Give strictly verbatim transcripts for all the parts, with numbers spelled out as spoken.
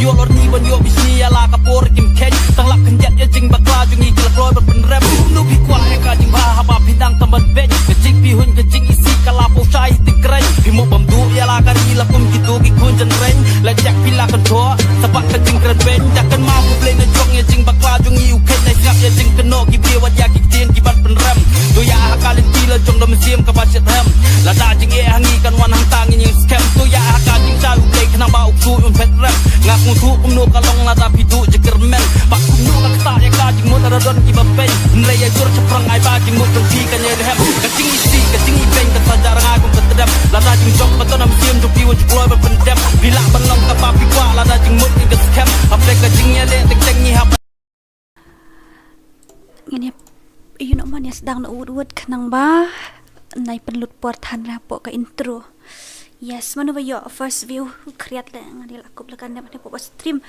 Ïoh lor ni ban ïoh bishni ïa la ka por kim kheiñ. Tang lap khyndiat ïa jingbakla jong ngi ki la kloi ban pynrem. Kumno phi kwah ïa ka jingbha haba phi dang tam ban beiñ. Ka jingpyrhuh ka jingisih ka la poi shai ha tyngkreiñ. Phi mo bam duh ïa la ka ri la kum kito ki khun jynreiñ. La jak phi la kyntoh sa bad ka jingkren beiñ. Da kynmaw U Blei na jong ïa jingbakla jong ngi u kheiñ. Nai sngap ïa jingkynnoh ki briew wat ïa ki ktien ki ban pynrem. To ïa ha ka lynti la jong da mynsiem kaba shitrhem. Lada jingeh ha ngi kan wan hangta ngin ïeng skhem. To ïa ha ka jingshai U Blei khnang ba u ksuid un phet rem. Nga sngewthuh kumno ka long lada phi duh jingkyrmen. Bad kumno nga ktah ïa ka jingmut lada don kiba peiñ. Hynrei ïa jur shaphrang ai ba jingmut jong phi kan ïai rhem. Ka jingisih ka jingibeiñ kan sa jar nga kum ka tdem. Lada jingjop ba don ha mynsiem jong phi wat ju kloi ban pyndem. Phi lah ban long kaba phi kwah lada jingmut ngi ka skhem. Hapdeng ka jingïaleh teng teng ngi hap Ngin ïa, ïa noh man ïa sdang noh wut wut khnang ba nai pynlut por than ra hapoh ka intro. Yes, mano ba ïoh first view, khriat leh nga dei la kup la ka nep hapoh stream.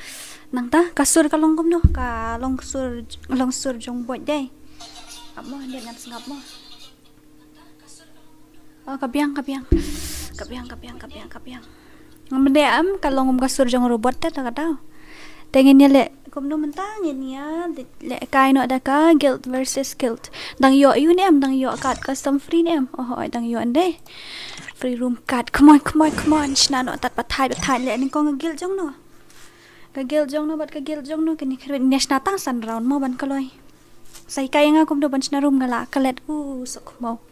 Nangta ka sur ka long kumno, ka long sur, long sur jong Boit dei. Ap mo, hynrei ngan sngap mo. Oh, ka biang, ka biang. Ka biang, ka biang, ka biang, ka biang. Ngam dei am, ka long kum ka sur jong robot te, ta ka daw. Te ngin ïa leh kumno mynta ngin ïa leh kai noh da ka guild versus guild. Dang ïoh ïu ne em, dang ïoh card custom free ne em. Oh, oi, dang ïoh ande. Free room card. Come on, come on, come on. Shna noh tat pathai, pathai leh nyngkong ka guild jong no. Ka guild jong no bad ka guild jong no kine khreh ne shna tang san round mo ban kloi. Sa hikai nga kumno ban shna room nga la klet u sok mo.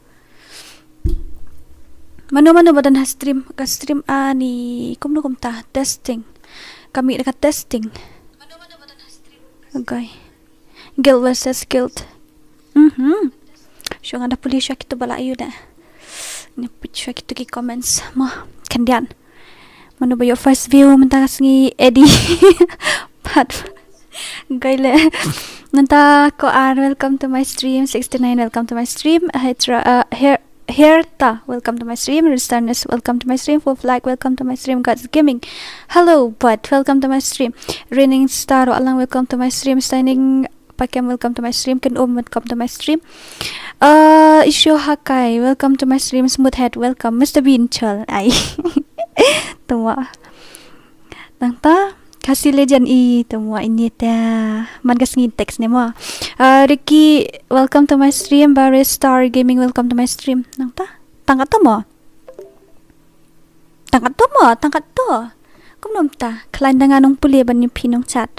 Mano mano ba don ha stream, ka stream ani kumno kumta testing. Kami da ka testing. Okay. Guild versus guild. Mhm. Shu nga da puli shu kito ba la ïoh da. Nga put shu kito ki comments mo. Khyndiat. Mano ba ïoh first view mynta ka sngi Eddie. Pat. Gaile. Mynta ko ar, welcome to my stream. Sixty-nine, welcome to my stream. Hetra, uh, Her Herta, welcome to my stream. Ristarness, welcome to my stream. Full Flag, welcome to my stream. God's Gaming, hello bud, welcome to my stream. Raining Star Alang, welcome to my stream. Signing Pakem, welcome to my stream. Ken Um, welcome to my stream. Uh, Isho Hakai, welcome to my stream. Smooth Head, welcome. Mister Bean Chol, ai. Tuma. Nangta Khasi Legend i tuma ini ta. Man ka sngi text ne mo. Uh, Ricky, welcome to my stream. Barry Star Gaming, welcome to my stream. Nangta tang katto mo. Tang katto mo, tang katto. Kumno mynta khlaiñ da nga nong pule ban ïa phi nong chat.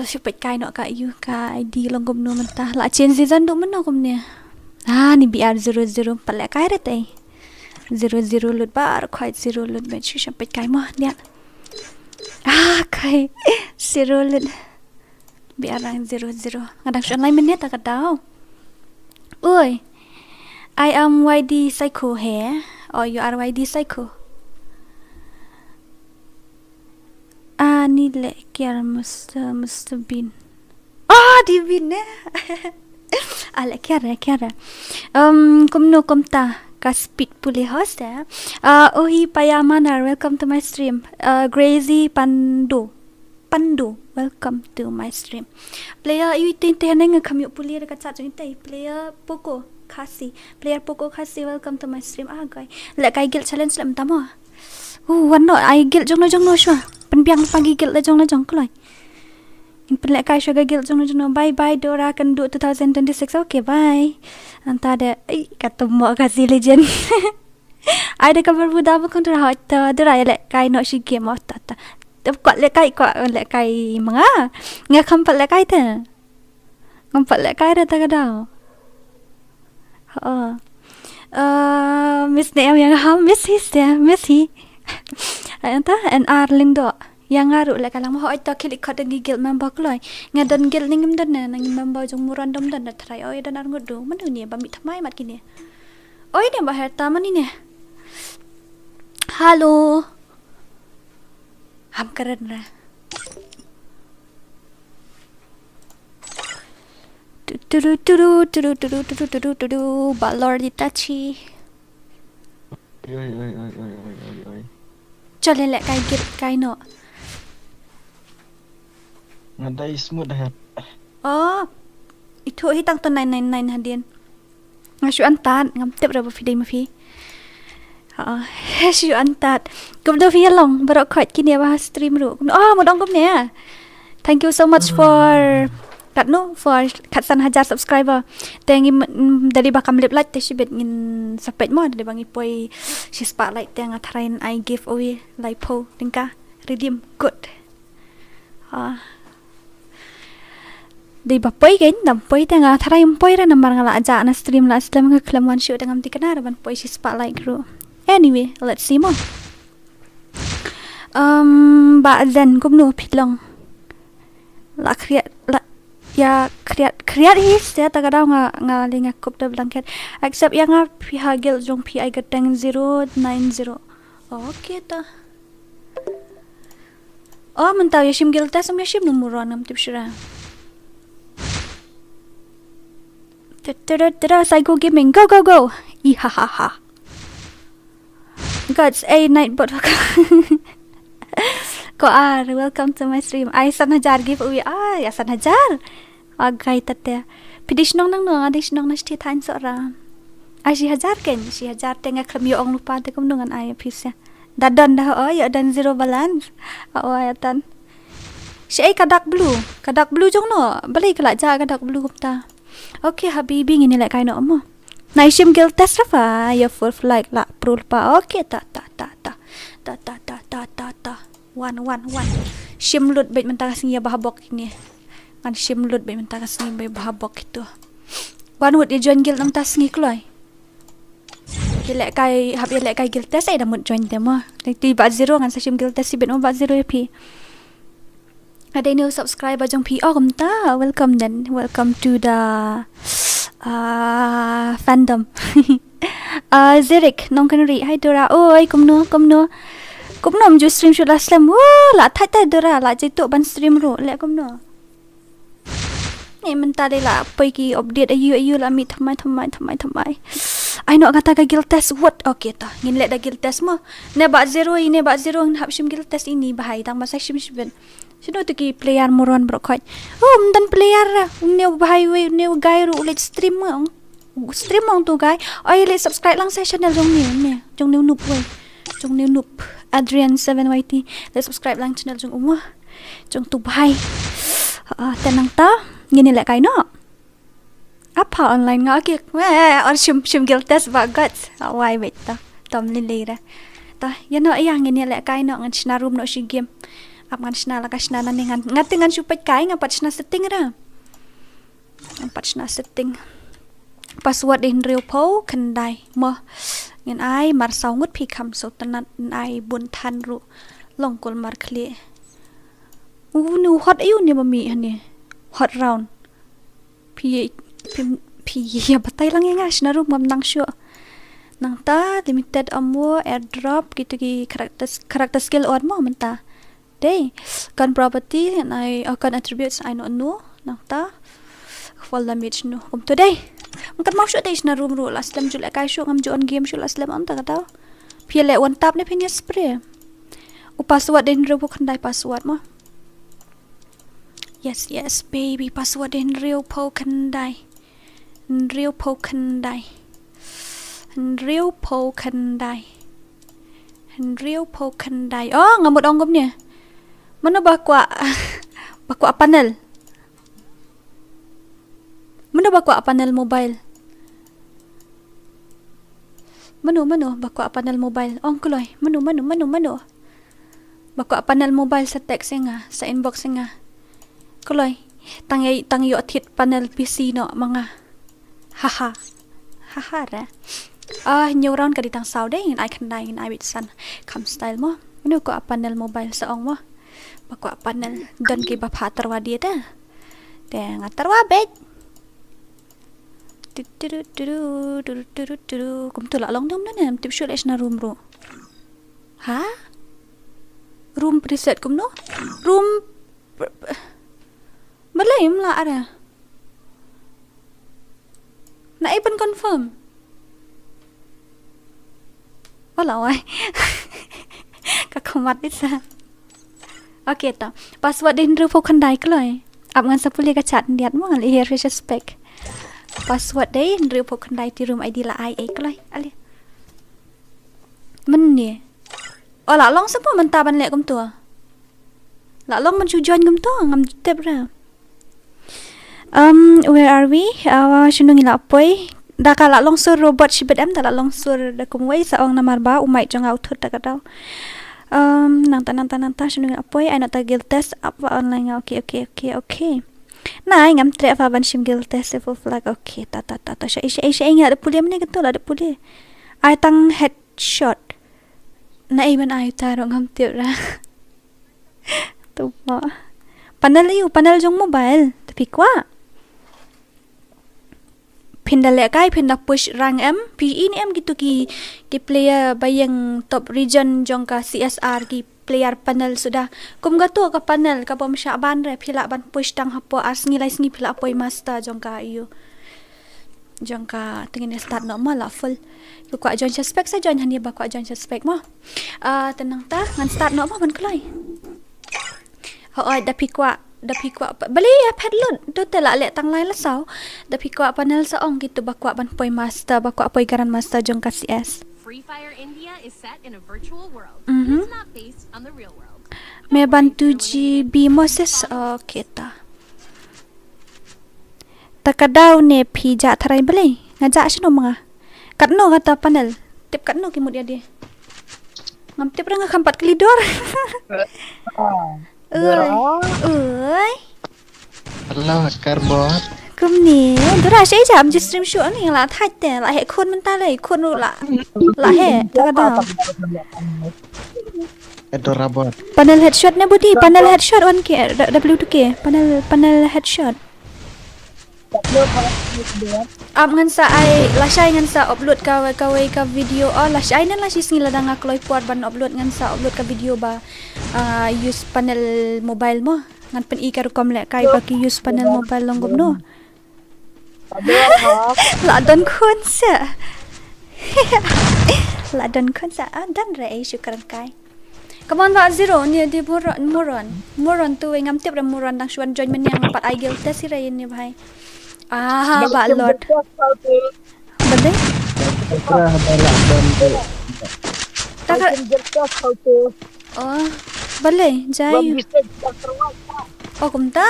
Shu peit kai noh ka ïu ka I D long kumno mynta. La change season duh mynno kumne. Ah, ni B R zero zero, pat leh kai re te. Zero zero lut ba ar khwai zero lut ba shu shu peit kai mo dia. Ah, kai zero lut. B R zero zero. Nga dang shu online mynne ta ka daw. Oi. I am Y D Psycho he. Oh, you are Y D Psycho. Ah, ni leh kiar Mister, Mister Bean. Ah, di Bean eh. Ah, leh kiar eh, kiar eh. Um, kumno kumta ka speed pule host eh. Ah, Ohi Paya Manar, welcome to my stream. Uh, Grazy Pando. Pando, welcome to my stream. Player, yu tin te ne nga kham yu pule da ka chat jong te. Player Poco Khasi. Player Poco Khasi, welcome to my stream. Ah, guy. Leh kai guild challenge leh mynta mo. Uh, wan noh, ai guild jong no jong no shwa. Pynbiang pang ki guild la jong la jong kloi. In pynleh kai shwa ka guild jong no jong no. Bye bye Dora Kynduh two thousand twenty-six. Okay, bye. Anta de, ai, katto mo Khasi Legend. Ai de ka Bermuda ba kong Dora hot to, Dora ïa leh kai noh shi game oh ta ta. Te kwah leh kai, kwah leh kai ma nga. Nga kham pat leh kai te. Ngam pat leh kai re ta ka daw. Oh. Uh, miss ne em ïa nga ham, miss hi sia, miss hi. Ai anta, N R Lyngdoh. Ïa nga ruh leh kai lang mo, hooid to khie leit khot da ngi guild member kloi. Nga don guild ne ngim don ne, na ngi member jong Murandom don da trai, oi don ar ngut du. Mano ne ba mih thymmai mat kine. Oi ne ba Herta mano ne. Hello. Ham karen ra. Tu, tu, tu, tu, tu, tu, tu, tu, tu, tu, tu, tu, tu, tu, Balor Itachi. Oi, oi, oi, oi, oi, oi, oi. Chole leh kai git kai no. Nga dei smooth ha. Oh. Itu hi tang to nine nine nine hadien. Nga shu antat, ngam tip ra ba phi dei ma phi. Ha, shu antat. Kumno phi ïa long baroh khoit kine ba ha stream ruh. Kumno, oh, mut ong kumne. Thank you so much for katno, for khatsan hajar subscriber. Te ngi m-, m-, da dei ba kam lip like te shibit ngin sa peit mo, da dei ba ngi poi shi spah like te nga tharai yn ai giveaway laiphew tyngka. Redeem code. Ah. Dei ba poi kein, dam poi te nga tharai ym poi re namar nga la jah na stream la slem, nga khlem wan shuh te ngam thikna re ban poi shi spah like ruh. Anyway, let's see mo. Um, Bah Zen, kumno phi long? La khriat, la, ïa khriat, khriat hi sha ta ka daw nga, nga leh nga kup da blanket. Accept ïa nga phi ha guild jong phi, ai kyrteng zero nine zero. Okay ta. Oh, mynta ïa shim guild test, ym ïa shim number one, ngam tip shuh re. Tada, tada, Psycho Gaming, go, go, go. Ihahaha. Guys, eh, Nightbot. Ko ar, welcome to my stream. Ai san hajar giveaway. Ai, ai san hajar. Agai tate. Phi dei shnong nangno, nga dei shnong na state Hynñiewtrep. Ai shi hajar kein, shi hajar te nga khlem ïoh ong lypa te kumno ngan ai phi sha. Da don da, oh, ïoh don zero balance. Oh, ïa tan. Shi ai ka dark blue, ka dark blue jong no. Balei ka la jah ka dark blue kumta. Okay habibi, ngin ïa lehkai noh mo. Nai shim guild test ra pha, ïa four flag la pro lypa. Okay, ta, ta, ta, ta. Ta, ta, ta, ta, ta, ta. Wan, wan, wan. Shim lut beit mynta ka sngi ïa ba ha bok kine. Ngan shim lut beit mynta ka sngi ïa ba ha bok kito. Wan wut ïa join guild na mynta sngi kloi. Ïa lehkai, hap ïa lehkai guild test, eh, da mut join te mo. Te Bah Zero, ngan sa shim guild test shibit mo Bah Zero ïa phi. Ada new subscriber jong phi. Oh, kumta. Welcome then. Welcome to the, uh, fandom. Uh, Zirik, Nongkynrih. Hi Dora. Oi, kumno, kumno. Kumno ym ju stream shuh la slem. Wah, la thait thait Dora, la jituh ban stream ruh. Leh kumno. Ni mynta dei la poi ki update ayu ayu la mih thymmai thymmai thymmai thymmai. Ai noh kata ka guild test, what? Okay ta. Ngin leh da guild test mo. Ne Bah Zero, ine Bah Zero, ngin hap shim guild test ine, bha ïa tang ba sa shim shibit. Shano tu ki player moron baroh khoit. Oh, ym don player ra. Une u bha wei, une u guy ruh u leit stream mo. Stream mo tu guy. Oi, leit subscribe lang sa channel jong ne, ne. Jong ne u noob wei. Jong ne u noob. Adrian seven Y T. Leit subscribe lang channel jong u mo. Jong tu bha. Ah, te nangta ngin ïa lehkai noh. Apa online nga ki. Weh, or shim, shim guild test ba guts. Ah, wai beit ta. Tom lili ra. Ta, ïa noh ïa ngin ïa lehkai noh, ngan shna room noh shi game. Ap ngan shna la ka shna nangne ngan. Nga te ngan shu peit kai, nga pat shna setting ra. Nga pat shna setting. Password dei hynriewphew khyndai. Mo. Ngin ai mar saw ngut phi kham sngewtynnat, ngin ai bun than ruh. Long kulmar khlieh. U ne u hot aïu ne ba mih hangne. Hot round. Phi, phi, phi ïa batai lang ïa nga, shna room ngam nang shuh. Nangta limited ammo, airdrop, kito ki character, character skill on mo mynta. Dei, gun property, ngan ai, oh, gun attributes, ai noh no, nangta. Fall damage no, kumto dei. Ngam kat maw shuh dei, shna room ruh la slem, ju lehkai shuh, ngam ju on game shuh la slem, ong ta kata. Phi leh one tap ne phin ïa spray. U password dei hynriewphew khyndai password mo. Yes, yes, baby, password dei hynriewphew khyndai. Hynriewphew khyndai. Hynriewphew khyndai. Hynriewphew khyndai. Oh, nga mut ong kumne. Mano ba kwah, ba kwah panel? Mano ba kwah panel mobile? Mano, mano ba kwah panel mobile? Ong kloi. Mano, mano, mano, mano ba kwah panel mobile sa text ïa nga, sa inbox ïa nga. Kloi. Tang ïa, tang ïoh thied panel P C noh ma nga. Haha. Haha re. Ah, hynñiew round ka dei tang saw dei, ngin ai khyndai, ngin ai wei san. Kham style mo. Mano kwah panel mobile sa ong mo. Ba kwah panel, don ki ba pha tyrwa die te. Te nga tyrwa beit. Tudu, tudu, tudu, tudu, tudu. Kumto la long dum ne, ym tip shuh leh shna room ruh. Ha? Room preset kumno? Room pre-, pre-, balei ym lah ara? Na ai ban confirm. Wala wai. Ka khmat isa. Okay ta. Password dei hynriewphew khyndai kloi. Ap ngan sa pule ka chat ndiat mo, ale here, respect. Password dei hynriewphew khyndai, te room I D la ai ei kloi. Ale. Mynne. Oh, la long sa pha mynta ban leh kumto. La long ban shu join kumto, ngam tip re. Um, where are we? Uh, shano ngi la poi? Da ka la long sur robot shibit em, da la long sur da kumwei sa ong namar ba u mic jong nga u thut da ka daw. Um, nangta, nangta, nangta, shano ngi la poi? Ai nota guild test up online. Okay, okay, okay, okay. Nai, ngam treh pha ban shim guild test full flag. Okay, ta, ta, ta, ta. Sha, sha, sha, nga da pule mynne kato la da pule. Ai tang headshot. Na ei ban ai ta ro ngam tip re. Tu mo. Panel aïu, panel jong mobile. Tapi kwah. Phin da lehkai, phin da push rank em. Phi i ne em kitu ki, ki player ba ïeng top region jong ka C S R ki player panel suda. Kum kato ka panel ka bym shah ban re, phi lah ban push tang hapoh ar sngi lai sngi phi lah poi master jong ka aïu. Jong ka tengin start noh ma la full. Ki kwah join suspect sa join, hani ba kwah join suspect ma. Ah, te nangta ngan start noh ma ban kloi. Hooid, da phi kwah, da phi kwah pa-, bali ïa phet lut, tu te la leh tang lai la saw. Da phi kwah panel sa ong kitu ba kwah ban poi master, ba kwah poi grandmaster jong ka C S. Free Fire India is set in a virtual world. Mhm. It's not based on the real world. Me ban two G B Moses, okay ta. Ta ka daw ne phi jah tharai balei? Nga jah shano ma nga? Katno kata panel? Tip katno ki mut ïa die. Ngam tip re, nga kham pat kylli Dor. Oi. Oi. Hello, Karbot. Kumne, Dora, sha ïa jam, just stream show ni la thait te, la heh khun mynta le, khun ruh la. La heh, ta ka daw. Adorable. Panel headshot ne body, panel headshot one K, W two K, panel, panel headshot. Ap ngan sa ai, lashai ngan sa upload ka, kawei ka video, oh, lashai nan la shi sngi lada nga kloi por ban upload ngan sa upload ka video ba, ah, use panel mobile mo. Ngan pyni ka rukom lehkai ba ki use panel mobile long kumno. La don khun sa. La don khun sa. Ah, don re, eh, shukran kai. Come on, ba zero, ni di moron, moron. Moron tu, ngam tip re moron dang shuan join mynne nga pat ai guild test hi re ni bhai. Ah, ba lot. Bade? Ta ka. Oh, bale, jai. Oh, kumta.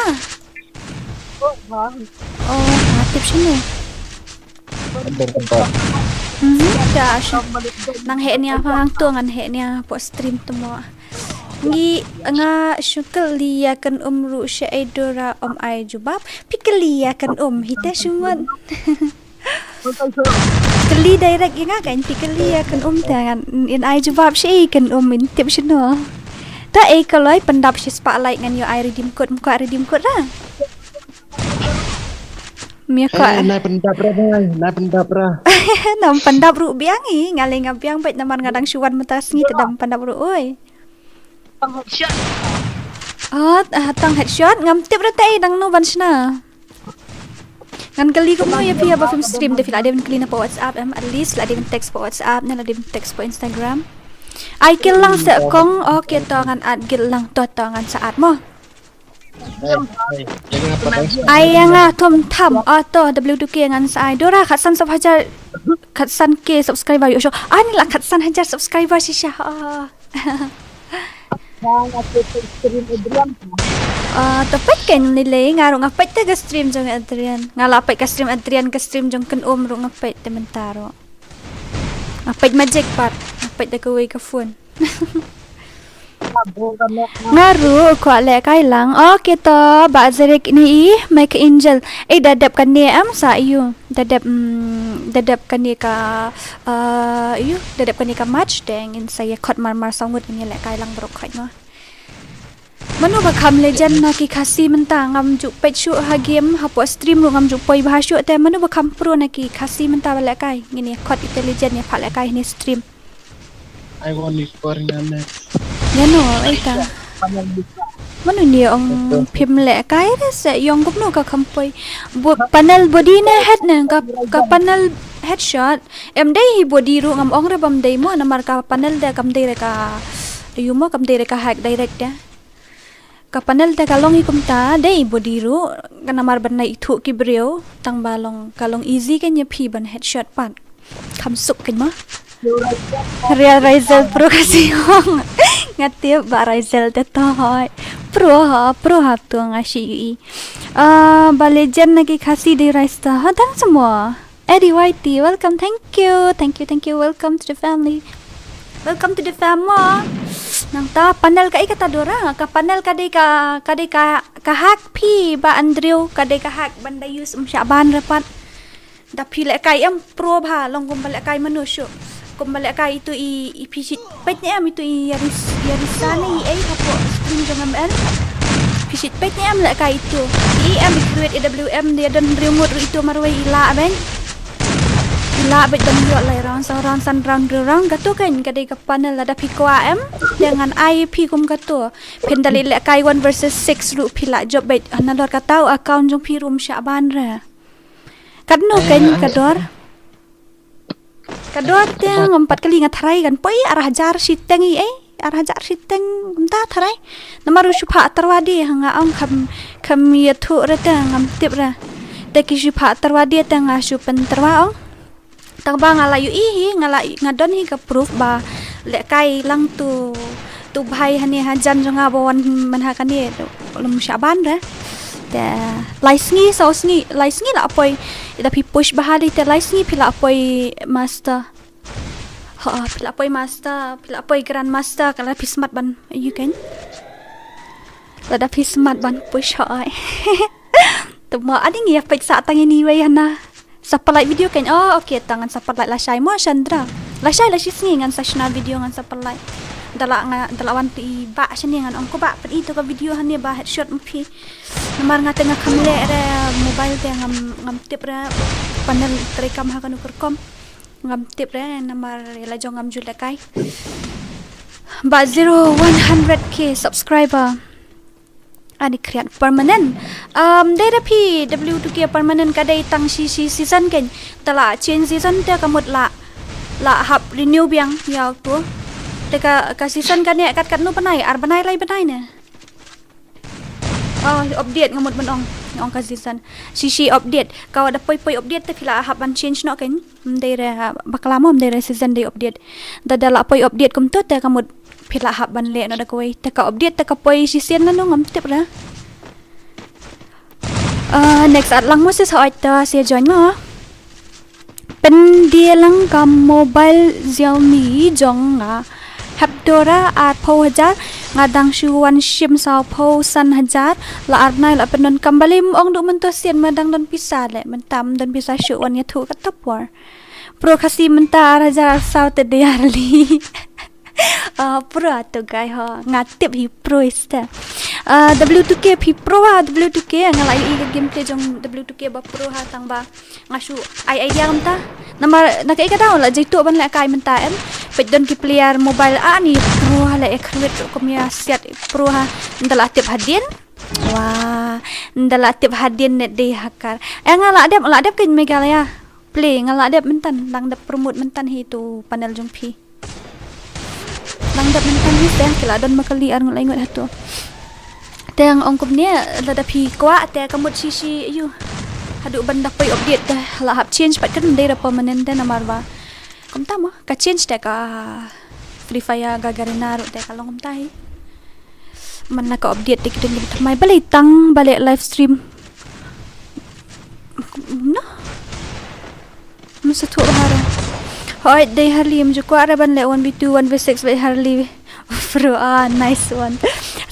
Oh, ha, tip shano. Mhm, ta shu. Nang heh nia pha hangto ngan heh nia hapoh stream tu mo. Ngi nga shu kylli ïa Kynum ruh shaei Dora ym ai jubab. Phi kylli ïa Kynum hi te shu mut. Kylli direct ïa nga kan, phi kylli ïa Kynum te ngan in ai jubab shaei Kynum in tip shano. Ta ei ka loi pyndap shi spah like ngan ïoh ai redeem code, ym kwah redeem code ra. Mia ko. Eh, nai pyndap ra, nai, nai pyndap ra. Nam pyndap ruh biang i, nga lei nga biang bad namar nga dang shu wan mynta sngi te dang pyndap ruh, oi. Tang headshot. Ah, ah, tang headshot, ngam tip ra te dang no ban shna. Ngan kylli kumno ïa phi haba phim stream, te phi la dei ban kylli na pa WhatsApp em, at least la dei ban text pa WhatsApp, ne la dei ban text pa Instagram. Ai kill lang se kong, okay to ngan add kill lang to to ngan sa add mo. Ai, ïa nga thum tham, oh, to, W two K ngan sa ai. Dora, khatsan sub hajar, khatsan K subscriber, ïoh shuh. Ah, ni la khatsan hajar subscriber shisha. Oh. Ah, to peit kan ni le, nga ruh nga peit te ka stream jong Adrian. Nga la peit ka stream Adrian, ka stream jong Kynum ruh nga peit te mynta ruh. Nga peit Magic pat, nga peit da kawei ka phone. Nga ruh kwah lehkai lang. Okay to, ba Zerek ni i, Mike Angel. Eh, da dep kane em sa ïu. Da dep, mm, da dep kane ka, uh, ïu, da dep kane ka match te ngin sa ïa khot mar mar saw ngut ngin ïa lehkai lang baroh khoit mo. Mano ba kham legend na ki Khasi mynta, ngam ju peit shuh ha game, hapoh stream ruh ngam ju poi bha shuh te mano ba kham pro na ki Khasi mynta ba lehkai. Ngin ïa khot ite legend ïa phah lehkai hane stream. I want you for your next. Ïa no, ai ta. Mano ni ong phim lehkai re se ïong kumno ka kham poi. Bo-, panel body ne head ne ka, ka panel headshot. Em dei hi body ruh ngam ong re bam dei mo namar ka panel de kam dei re ka. Ïu mo kam dei re ka hack direct de. Ka panel te ka long hi kumta, dei body ruh, ka namar ban nai ithuh ki briew, tang ba long, ka long easy kein ïa phi ban headshot pat. Kham suk kein mo. Ria Raizel pro Khasi hong. Nga tip ba Raizel te tohoi. Pro ha, pro ha tu nga shi i. Ah, ba legend na ki Khasi dei Raista. Ha, dang semua. Eddie Y T, welcome. Thank you. Thank you, thank you. Welcome to the family. Welcome to the family. Nangta panel ka i kata Dora, ka panel ka dei ka, ka dei ka, ka hack phi ba Andrew, ka dei ka hack ban da use um shah ban repat. Da phi lehkai em pro bha, long kum ba lehkai manu shu. Kum ba lehkai itu i, i phi shit peit ne em itu i Yaris, Yarisa ne i ei hapoh stream jong em en. Phi shit peit ne em lehkai itu. I em i create A W M dia don hynriew ngut ruh itu marwei i lah beit. I lah beit ban ïoh lai round, sa round, san round, hynriew round, kato kan ka dei ka panel lada phi kwah em. Te ngan ai phi kum kato. Phin da leh lehkai one versus six ruh phi lah jop beit. Nalor kata u account jong phi ruh um shah ban re. Katno kan ka dor? Ka dor te ngam pat kali nga tharai kan poi ar hajar shiteng i ei. Ar hajar shiteng kumta tharai. Namar u shu phah tyrwa de ha nga ong kham, kham ïathuh re te ngam tip re. Te ki shu phah tyrwa de te nga shu pyntyrwa ong. Tang ba nga la ïohi hi, nga la, nga don hi ka proof ba lehkai lang tu, tu bhai hane hajan jong nga ba wan man ha kane tu. Lum shah ban re. Te lai sngi, saw sngi, lai sngi la poi. Da phi push bha li te lai sngi phi la poi master. Ha, phi la poi master, phi la poi grandmaster, ka la phi smat ban, you can. Lada phi smat ban push ha ai. Tuma ading ïa peit sa tang ini wei hana. Sa pynlait video kan. Oh, okay, tang ngan sa pynlait lashai mo Chandra. Lashai la shi sngi ngan sa shna video ngan sa pynlait. Da la nga, da la wan ti ba shane ngan ong ko ba pyn itu ka video hane ba headshot ma phi. Namar nga te nga kham leh re mobile te ngam, ngam tip re panel trei kam ha kanu ka rukom. Ngam tip re namar ïa la jong ngam ju lehkai. Ba zero one hundred K subscriber. Ani khriat permanent. Um, dei da phi W two K permanent ka dei tang shi, shi season kan. Te la change season te ka mut la, la hap renew biang ïa u tu. Te ka, ka season kane kat katno bnai, ar bnai lai bnai ne. Oh, update nga mut ban ong. Nga ong ka season. Shi shi update. Ka da poi poi update te phi la hap ban change noh kan. Ym dei re bakla mo, ym dei re season dei update. Da da la poi update kumto te ka mut phi la hap ban leh noh da kawei. Te ka update te ka poi shisien lano ngam tip re. Ah, next at lang Moses ha oi ta sia join mo. Pyndie lang ka mobile Xiaomi jong nga. Hep Dora arphew hajar, nga dang shu wan shim sawphew san hajar, la ar bnai la pyndonkam, balei ym ong duh mynta sien ma dang don pisa leh, mynta ym don pisa shuh wan ïathuh katta por. Pro Khasi mynta ar hajar ar saw te dei ar li. Ah, pro ato guy ho, nga tip hi pro ista. Ah, W two K phi pro ha, W two K nga la ïohi ka gameplay jong W two K ba pro ha tang ba nga shu ai idea kumta. Namar na kaei ka daw la jaitu ban lehkai mynta em. Peit don ki player mobile ani pro ha la ekrit kum ïa siat pro ha. Nda la tip hadien. Wah, nda la tip hadien ne dei hacker. Eh nga la dep, la dep kan Meghalaya. Play nga la dep myntan, dang dep promote myntan hi tu panel jong phi. Dang dep myntan hi te ki la don ma kali ar ngut lai ngut hato. Te nga ong kumne lada phi kwah te ka mut shi shi ïu. Haduh ban da poi update te la hap change pat kan dei da permanent te namar ba. Kumta mo ka change te ka Free Fire ka Garena ruh te ka long kumta hi. Man la ka update te ki don ki thymmai balei tang balei live stream. No. Masa tu bahara. Hoi dei Harley em ju kwah re ban leh one v two one v six bad Harley. Bro ah nice one.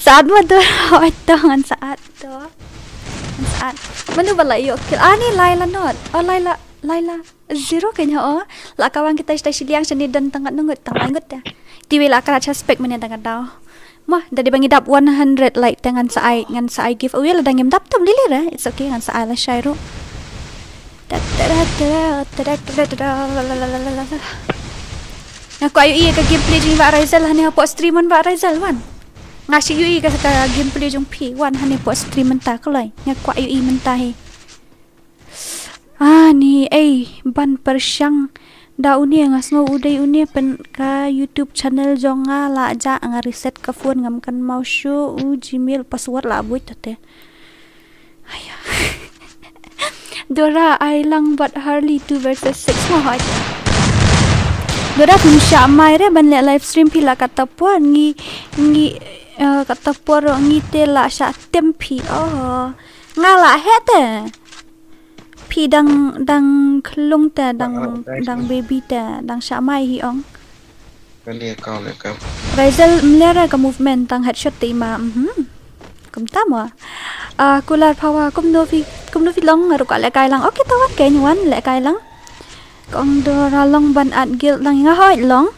Saat ma tu hoi tu ngan saat tu. Ngan saat. Manu bala yok kill. Ah ni Laila not. Oh Laila Laila. Zero kan ha oh. La ka wang kita stai siliang sini dan tangat nungut tang langut ya. Tiwi la ka suspect mene tangat daw. Mo, da dei ba ngi dap one hundred like te ngan sa ai, ngan sa ai giveaway lada ngim dap tam lili re. It's okay ngan sa ai lashai ruh. Nga kwah ïohi ka gameplay jong i Bah Raizal hane hapoh stream wan Bah Raizal wan. Nga shu ïohi ka, ka gameplay jong phi wan hane hapoh stream mynta kloi. Nga kwah ïohi mynta hi. Ah, ni ei ban pyrshang da une nga sngew u dei une pyn ka YouTube channel jong nga la ja nga reset ka phone ngam kynmaw shuh u Gmail password la buit te. Aya. Dora ai lang bad Harley two versus six mo hoi. Dora, phim shah mai re ban leh live stream phi la katta por ngi, ngi, eh, katta por ngi te la shah tem phi. Oh. Nga la heh te. Phi dang, dang khlung te, dang, dang baby te, dang shah mai hi ong. Ka lia kau le kau. Razel mler ka movement tang headshot te ma. Mhm. Kumta mo. Ah, Kular Phawa, kumno phi, kumno phi long, ruh ka lehkai lang. Okay, ta wan kein wan lehkai lang. Kong Dora long ban add guild lang nga hoi long.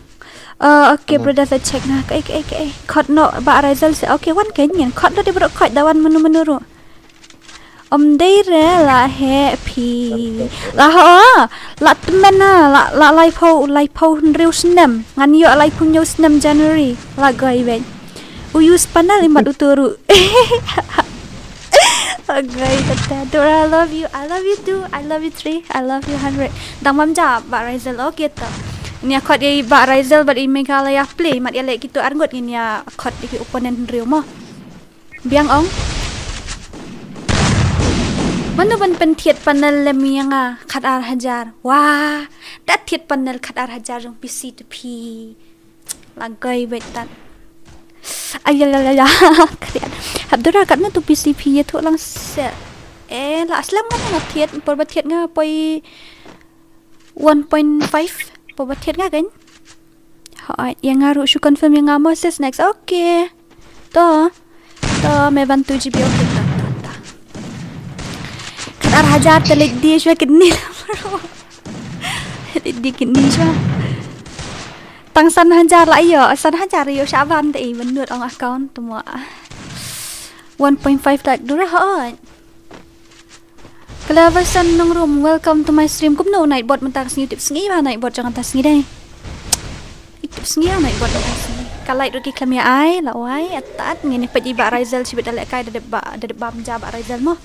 Ah, okay, brother, sa check na. Kai, kai, kai. Khot no ba Razel se. Okay, wan kein ngen. Khot no de bro khot da wan menu menu ruh. Om dei re la heh phi. La ho. La tymmen na la, la laiphew, laiphew hynriew snem. Ngan ïoh laiphew hynñiew snem January. La goi beit. U use panel imat u turu. La goi kata. Dora, I love you. I love you too. I love you three. I love you hundred. Dang mam ja ba Razel, okay to. Nia khot ïa ba Razel bad i Meghalaya play mat ïa leh kitu arngut ngi nia khot ïa ki opponent hynriew mo. Biang ong. Mano ban pynthied panel lem ïa nga khat ar hajar. Wah, da thied panel khat ar hajar jong P C to phi. La goi beit tat. Ay ya ya ya ya. Kriat. Hap Dora katno tu P C phi ïathuh lang se. Eh, la slem nga nga thied, por ba thied nga poi one point five. Por ba thied nga kan. Hooid, ïa nga ruh shu confirm ïa nga mo sis next. Okay. To. To me ban two G B, okay, ta, ta, ta. Khat ar hajar te leit die shwa kidney la bro. Leit die kidney shwa. Tang san hajar la ïoh, san hajar ïoh shaban te i ban nud ong account tu mo. One point five tak Dora hooid. Cleverson Nongrum, welcome to my stream. Kumno Nightbot mynta ka sngi, tip sngi ba Nightbot jong ka ta sngi dei. Tip sngi ba Nightbot mynta ka sngi. Ka light ruh ki khlem ïa ai, la wai, atat, ngin ïa peit i ba Razel shibit da lehkai da dep ba, da dep bam ja ba Razel mo.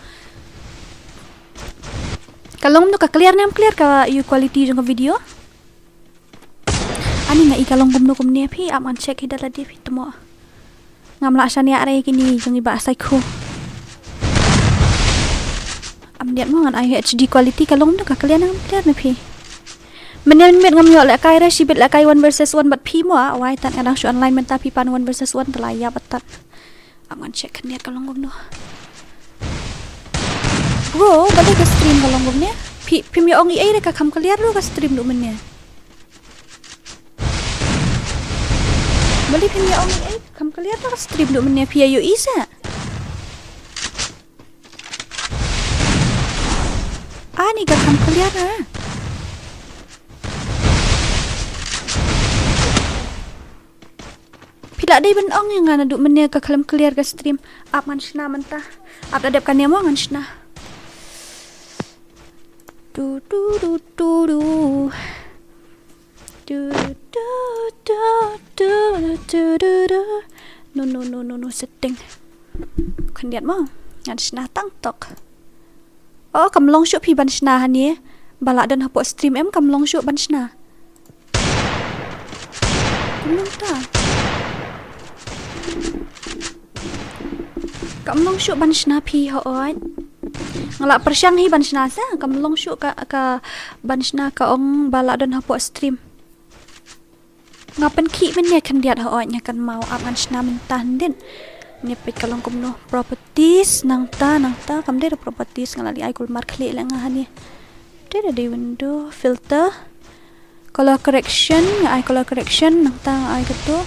Ka long kumno, ka clear ne em clear ka ïa quality jong ka video. Ani nga i ka long kumno kumne phi, ap ngan check hi da lade phi tmo. Ngam lah shaniah re kini jong i ba Saikho. Am diat mo ngan ai H D quality ka long kumno ka clear ne em clear ne phi. Mynne mynmiet ngam ïoh lehkai re shibit lehkai one versus one bad phi mo a, wai tat nga dang shu online mynta phi pan one versus one te la ïap tat. Ap ngan check khyndiat ka long kumno. Bro, balei ka stream ka long kumne? Phi, phim ïa ong ei ei re ka kham clear ruh ka stream duh mynne. Balei phim ïa ong ei ei ka kham clear ruh ka stream duh mynne phi ïa ïohi sa. Ani ka kham clear ha. Phi lah dei ban ong ïa nga naduh mynne ka khlem clear ka stream. Ap ngan shna mynta. Ap da dep kane mo ngan shna. Du, du, du, du, du. Du, du, du, du, du, du, du. No, no, no, no, no, setting. Khyndiat mo. Ngan shna tang tok. Oh, kam long shuh phi ban shna hangne. Ba lah don hapoh stream em kam long shuh ban shna. Kam long ta. Kam long shuh ban shna phi hooid. Nga lah pyrshang hi ban shna sa, kam long shuh ka, ka ban shna ka ong ba lah don hapoh stream. Nga pynkhih mynne khyndiat hooid nga kynmaw ap ngan shna mynta hynnin. Ngi peit ka long kumno properties nangta nangta kam dei da properties nga la li ai kulmar khlieh leh nga hangne. Dei da dei window filter. Color correction nga ai color correction nangta nga ai kato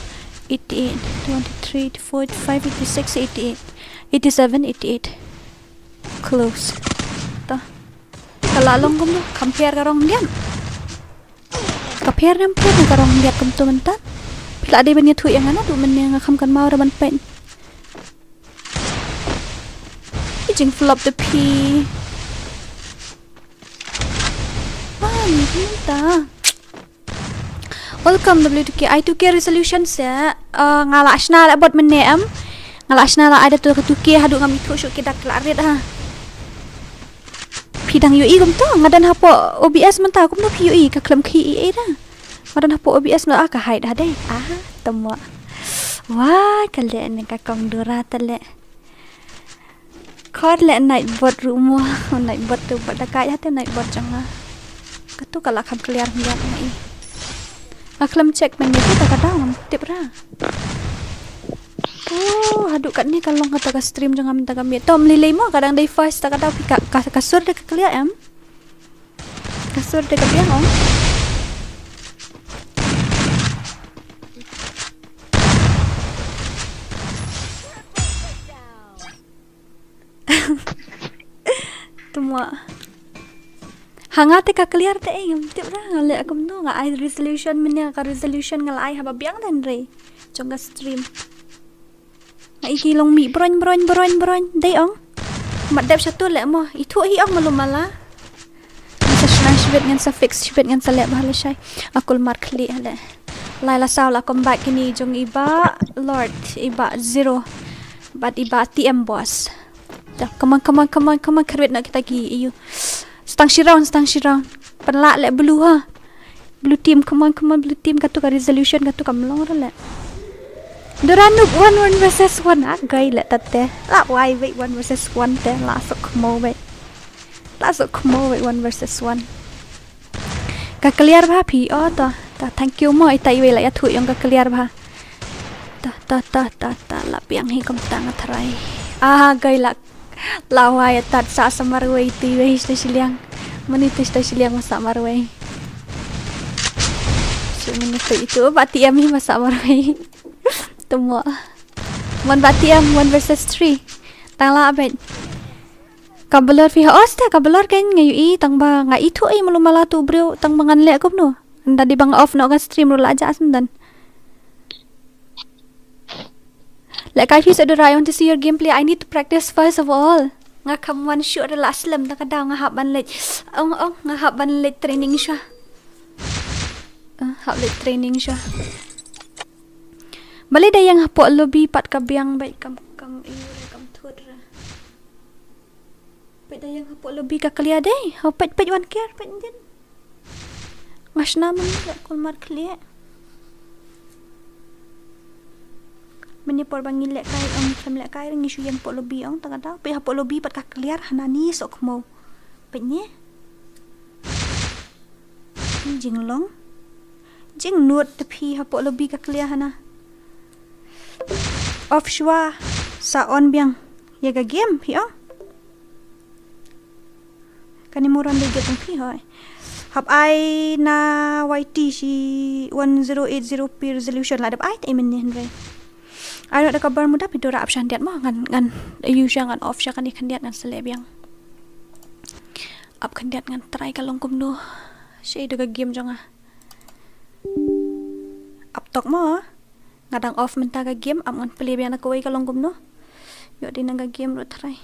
eighty-eight, twenty-three, eighty-four, eighty-five, eighty-six, eighty-eight, eighty-seven, eighty-eight. Close. Ta. Ka la long kumno compare ka rong diam. Ka pher ne em pher ne ka rong diat kumto mynta. Phi lah dei ban ïathuh ïa nga naduh mynne nga kham kynmaw re ban peit. Phi jingflop te phi. Ah, ni mynta. Welcome W two K, ai two K resolution se. Ah, nga lah shna lah bot mynne em. Nga lah shna lah ai da tu ka two K haduh ngam ithuh shuh ki dak lah rit ha. Phi dang ïohi kumto, nga don hapoh O B S mynta kumno phi ïohi ka khlem khih ei ei da. Nga don hapoh O B S mynta ah ka hide ha dei. Ah, tamo. Wah, ka leh ne ka kong Dora te leh. Khot leh Nightbot ruh mo. Nightbot tu bot da kai ha te Nightbot jong nga. Katu ka la kham clear ngiat nga i. Ka khlem check mynne te ta ka daw ngam tip ra. Oh, haduh katne ka long kata ka stream jong nga mynta ka miet. To ym lei lei mo, ka dang dei first ta ka daw phi ka, ka, ka sur da ka clear em. Ka sur da ka biang ong. Tuma. Ha nga te ka clear te eh, ngam tip ra nga leh kumno, nga ai resolution mynne, ka resolution nga la ai haba biang den re jong ka stream. Nga i ki long mih broin broin broin broin dei ong. Mat dep shatu leh mo, ithuh hi ong malu mala. Ngan sa shna shibit, ngan sa fix shibit, ngan sa leh bha lashai. A kulmar khlieh ha leh. Lai la saw la combat kini jong i Bah Lord, i Bah Zero bad i Bah T M boss. Da, come on, come on, come on, come on, kyrwit na kita ki, ayu. Stang shi round, stang shi round. Pynlah leh blue ha. Blue team, come on, come on, blue team, katu ka resolution, katu kam long ra leh. Dora noob one, one versus one, ah, gai leh tate. La wai beit one versus one te, la sok khmo beit. La sok khmo beit one versus one. Ka clear bha phi, oh to, to, thank you mo, ita iwei la ïathuh ïa nga ka clear bha. To, to, to, to, to, la biang hi kumta nga tharai. Ah, gai la, la wai tat sa sa marwei tu iwei sta shiliang. Mani tu sta shiliang ma sa marwei. Shu mani tu itu, Bah T M hi ma sa marwei. Tumo. Mon Bah T M, one versus three. Tang la abet. Ka blur phi ha os te, ka blur kein nga ïohi, tang ba nga ithuh i malu mala tu briew, tang ba ngan leh kumno. Nda di ba nga off noh ka stream ruh la ja sngewdon. Leh kai phi sa Dora, I want to see your gameplay. I need to practice first of all. Nga kham wan shuh ruh la slem, ta ka daw nga hap ban leit. Ong, ong, nga hap ban leit training shuwa. Ah, hap leit training shuwa. Balei da ïeng hapoh lobby pat ka biang beit, kam, kam, ïu re, kam thut re. Peit da ïeng hapoh lobby ka clear dei. Hau peit, peit wan kiar, peit ndin. Nga shna mynne leh kulmar khlieh. Mynne por ba ngi leh kai ong, khlem leh kai ngi shu ïeng hapoh lobby ong, ta ka daw. Peit hapoh lobby pat ka clear, hana ni sok khmo. Peit ne. Ni jinglong. Jingnud te phi hapoh lobby ka clear hana. Off shuwa sa on biang ïa ka game phi ong. Kane moron dei game phi hoi. Hap ai na Y T shi one zero eight zero P resolution la dep ai te mynne hynrei. Ai da ka Bermuda phi Dora ap shan diat mo ngan ngan ïu sha ngan off sha kane khyndiat ngan sa leh biang. Ap khyndiat ngan try ka long kumno. Shei da ka game jong nga. Ap tok mo. Nga dang off mynta ka game, ap ngan play biang na kawei ka long kumno. Ïoh dei na ka game ruh try.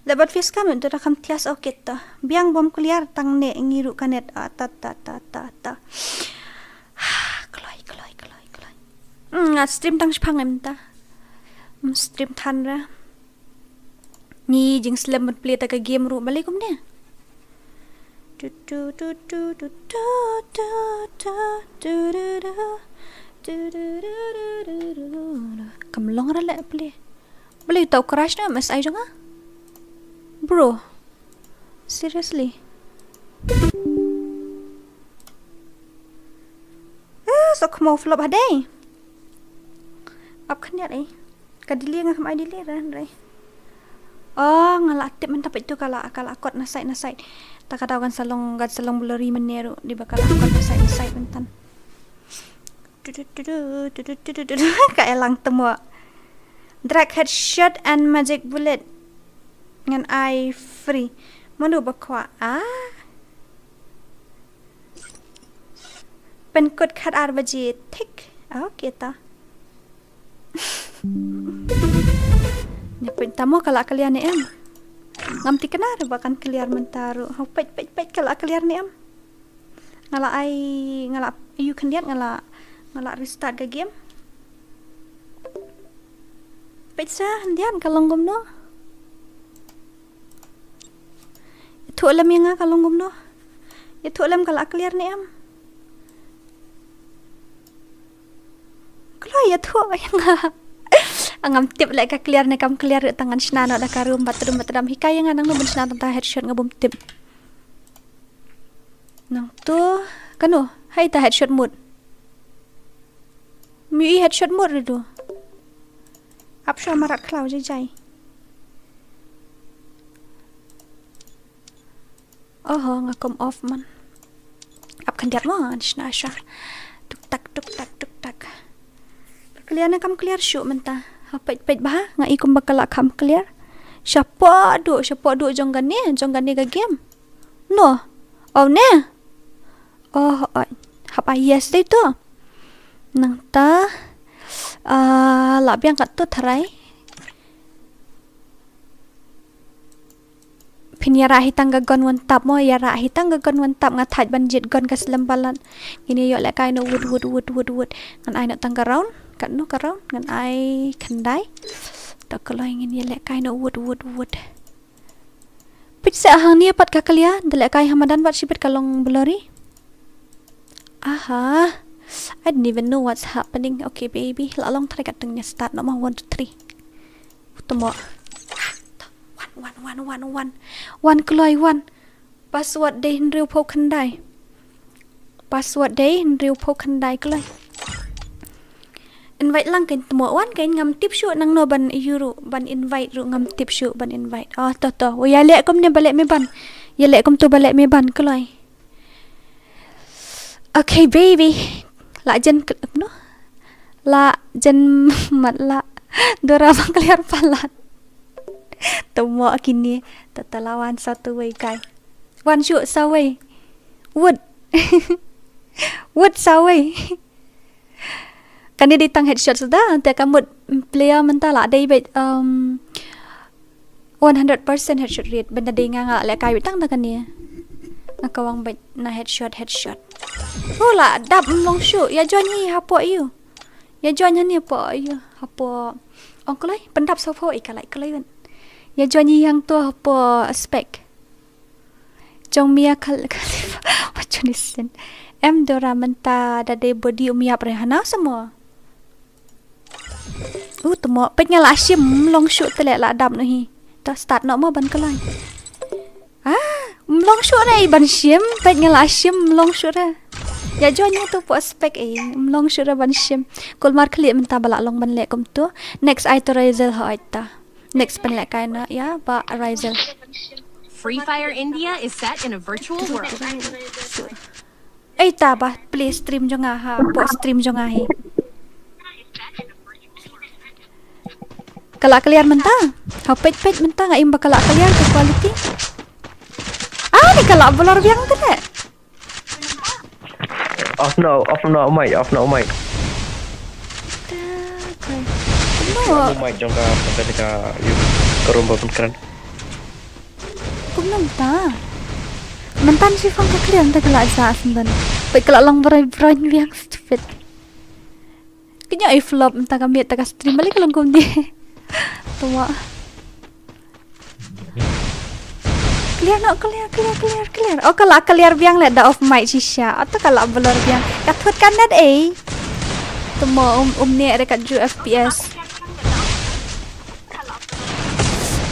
Da bad face cam da kham thias, okay ta. Biang bom clear tang ne ngi ruh ka net, ah, ta, ta, ta, ta, ta. Kloi, kloi, kloi, kloi. Hmm, nga stream tang shipang em ta. Hmm, stream than ra. Ngi jingslem ban play ta ka game ruh balei kumne. Tu, tu, tu, tu, tu, tu, tu, tu, tu, tu, tu, tu, tu, tu, tu, tu, tu. Kam long ra leh play. Balei tau crash na M S I jong nga? Bro. Seriously. Eh, sok khmo flop hadei. Ap khyndiat eh. Ka delay nga kham ai delay ra hynrei. Oh, nga la tip mynta peit tu ka la, ka la kot na side na side. Ta ka daw kan sa long, kan sa long blurry mynne ruh, dei ba ka la kot na side na side mynta. Tu, tu, tu, tu. Ka elang temo. Drag headshot and magic bullet. Ngan ai free. Mano ba kwah? Ah. Pynkut khat ar baje thik. Ah, okay ta. Nya peit ta mo ka la clear ne em. Ngam thikna re ba kan clear mynta ruh. Hau peit, peit, peit ka la clear ne em. Nga la ai, nga la ïu khyndiat, nga la, nga la restart ka game. Peit sa khyndiat ka long kumno. Ïathuh lem ïa nga ka long kumno. Ïathuh lem ka la clear ne em. Ai, ïathuh ïa nga. Ngam tip leh ka clear ne kam clear, tang ngan shna noh da ka room bathroom bathroom. Hikai ïa nga nangno ban shna tang ta headshot nga bym tip. Nangto kano? Hai ta headshot mut. Mi i headshot mut ruh tu. Ap shuwa marat khlaw jai jai. Oho, nga kum off man. Ap khyndiat mo ngan shna shuwa. Tuk tak tuk tak tuk tak. Clear ne kam clear shuh mynta. Ha peit peit bha, nga i kumba ka la kham clear. Shapoh duh, shapoh duh jong kane, jong kane ka game. No. Oh ne. Oh, oh. Hap ai yes dei to. Nangta, ah, lah biang katto tharai. Phin ïarah hi tang ka gun one tap mo, ïarah hi tang ka gun one tap, nga thait ban jied gun ka slem palat. Ngin ïoh lehkai noh wut wut wut wut wut. Ngan ai noh tang ka round, katno ka round, ngan ai khyndai. To kloi ngin ïoh lehkai noh wut wut wut. Peit seh hangne pat ka clear, da lehkai ha madan pat shibit ka long blurry. Aha. I don't even know what's happening. Okay, baby. La long try katto ngan start noh ma, one, two, three. Utomo. One, one, one, one, one. One kloi, one. Password dei hynriewphew khyndai. Password dei hynriewphew khyndai kloi. Invite lang kein tmo wan kein ngam tip shuh nangno ban ïu ruh ban invite ruh ngam tip shuh ban invite. Oh to to. Ïa leh kumne ba leh me ban. Ïa leh kumto ba leh me ban kloi. Okay baby. La jen kl-, no? La jen mat la. Dora ba clear palat. Tmo kine. Tata la wan sa tu wei kai. Wan shuh sa wei. Wut. Wut sa wei. Kane dei tang headshot suda, te ka mut player mynta la dei beit, um, one hundred percent headshot rate, bynta dei nga nga lehkai beit tang da kane. Nga kawang beit na headshot, headshot. Oh la dap mlong shuh, ïa join hi hapoh ïu. Ïa join hani hapoh ïu, hapoh. Ong kloi, pyndap sopho i ka lai kloi wan. Ïa join hi hangto hapoh spec. Jong Mia Khal-, Khalifa. What you listen? Em Dora mynta da dei body um ïap re hana samo. U tmo, peit nga la shim, mlong shuh te leh la dap noh hi. To start noh mo ban kloi. Ah, mlong shuh re ban shim, peit nga la shim, mlong shuh re. Ïa join ïa to poh spec e, mlong shuh re ban shim. Kulmar khlieh mynta ba la long ban leh kumto. Next ai to Razel ha ai ta. Next pynlehkai na ïa ba Razel. Free Fire India is set in a virtual world. Ei ta ba play stream jong nga ha, poh stream jong nga hi. Ka la clear mynta. Ha peit peit mynta nga im ba ka la clear ka quality. Ah, ni ka la blur biang te ne. Off no, off no mic, off no mic. Kumno? Mic jong ka, ka, ka, ka, ïa, ka room ba pynkhraw. Kumno mynta? Mynta shi phone ka clear mynta ka la sa sendon. Peit ka la long brai brai biang stupid. Kynja i flop mynta ka miet ta ka stream balik ka long kumne. Tuma. Clear no, clear, clear, clear, clear. Oh, ka la clear biang le da off mic shisha. Ata ka la blur biang. Ka thut ka net eh. Tuma um, um ne re ka ju F P S.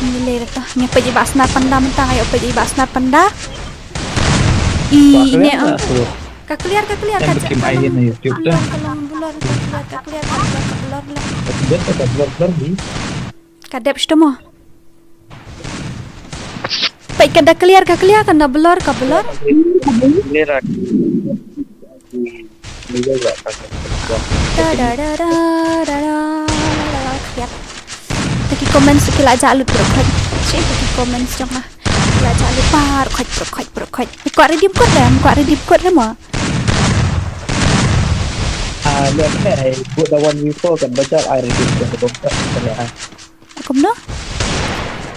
Ni le re to. Ngi peit i ba snar panda mynta ngi peit i ba snar panda. I ne ah. Ka clear, ka clear, ka clear. Ka long, ka long blur, ka clear, ka clear, ka blur, ka blur. Ka dep shto mo. Peit ka da clear, ka clear, ka da blur, ka blur. Clear. Da da da da da da. Clear. Te ki comments ki la jah lut bro khoi. Che te ki comments jong nga. Ki la jah lut bro khoi, bro khoi, bro khoi. Kwah redeem code re, kwah redeem code re mo. Ah, le, le, buat da one v four kan baca ai redeem code kan le. Kumno?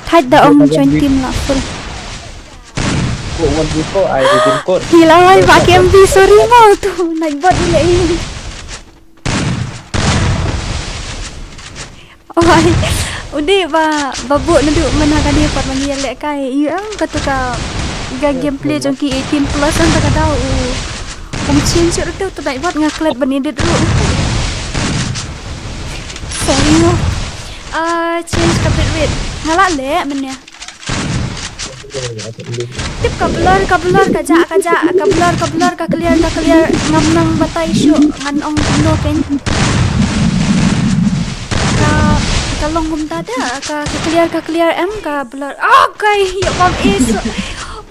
Thait da ong join team la full. Buat one v four ai redeem code. Hi la wai ba K M B sorry mo tu. Nightbot ni le. Oi, u dei ba, ba buh naduh mynta ka dei pat ba ngi ïalehkai. Ïa em katu ka, ka gameplay jong ki eighteen plus ynda ka daw u. Um change ruh tu, tu Nightbot nga klet ban edit ruh. Sorry mo. Ah, change ka bitrate. Nga lah leh mynne. Tip ka blur, ka blur, ka jah, ka jah, ka blur, ka blur, ka clear, ka clear. Ngam nang batai shuh, ngan ong kumno kein. Ka, ka long kumta te, ka, ka clear, ka clear em, ka blur. Okay, ïa bam is.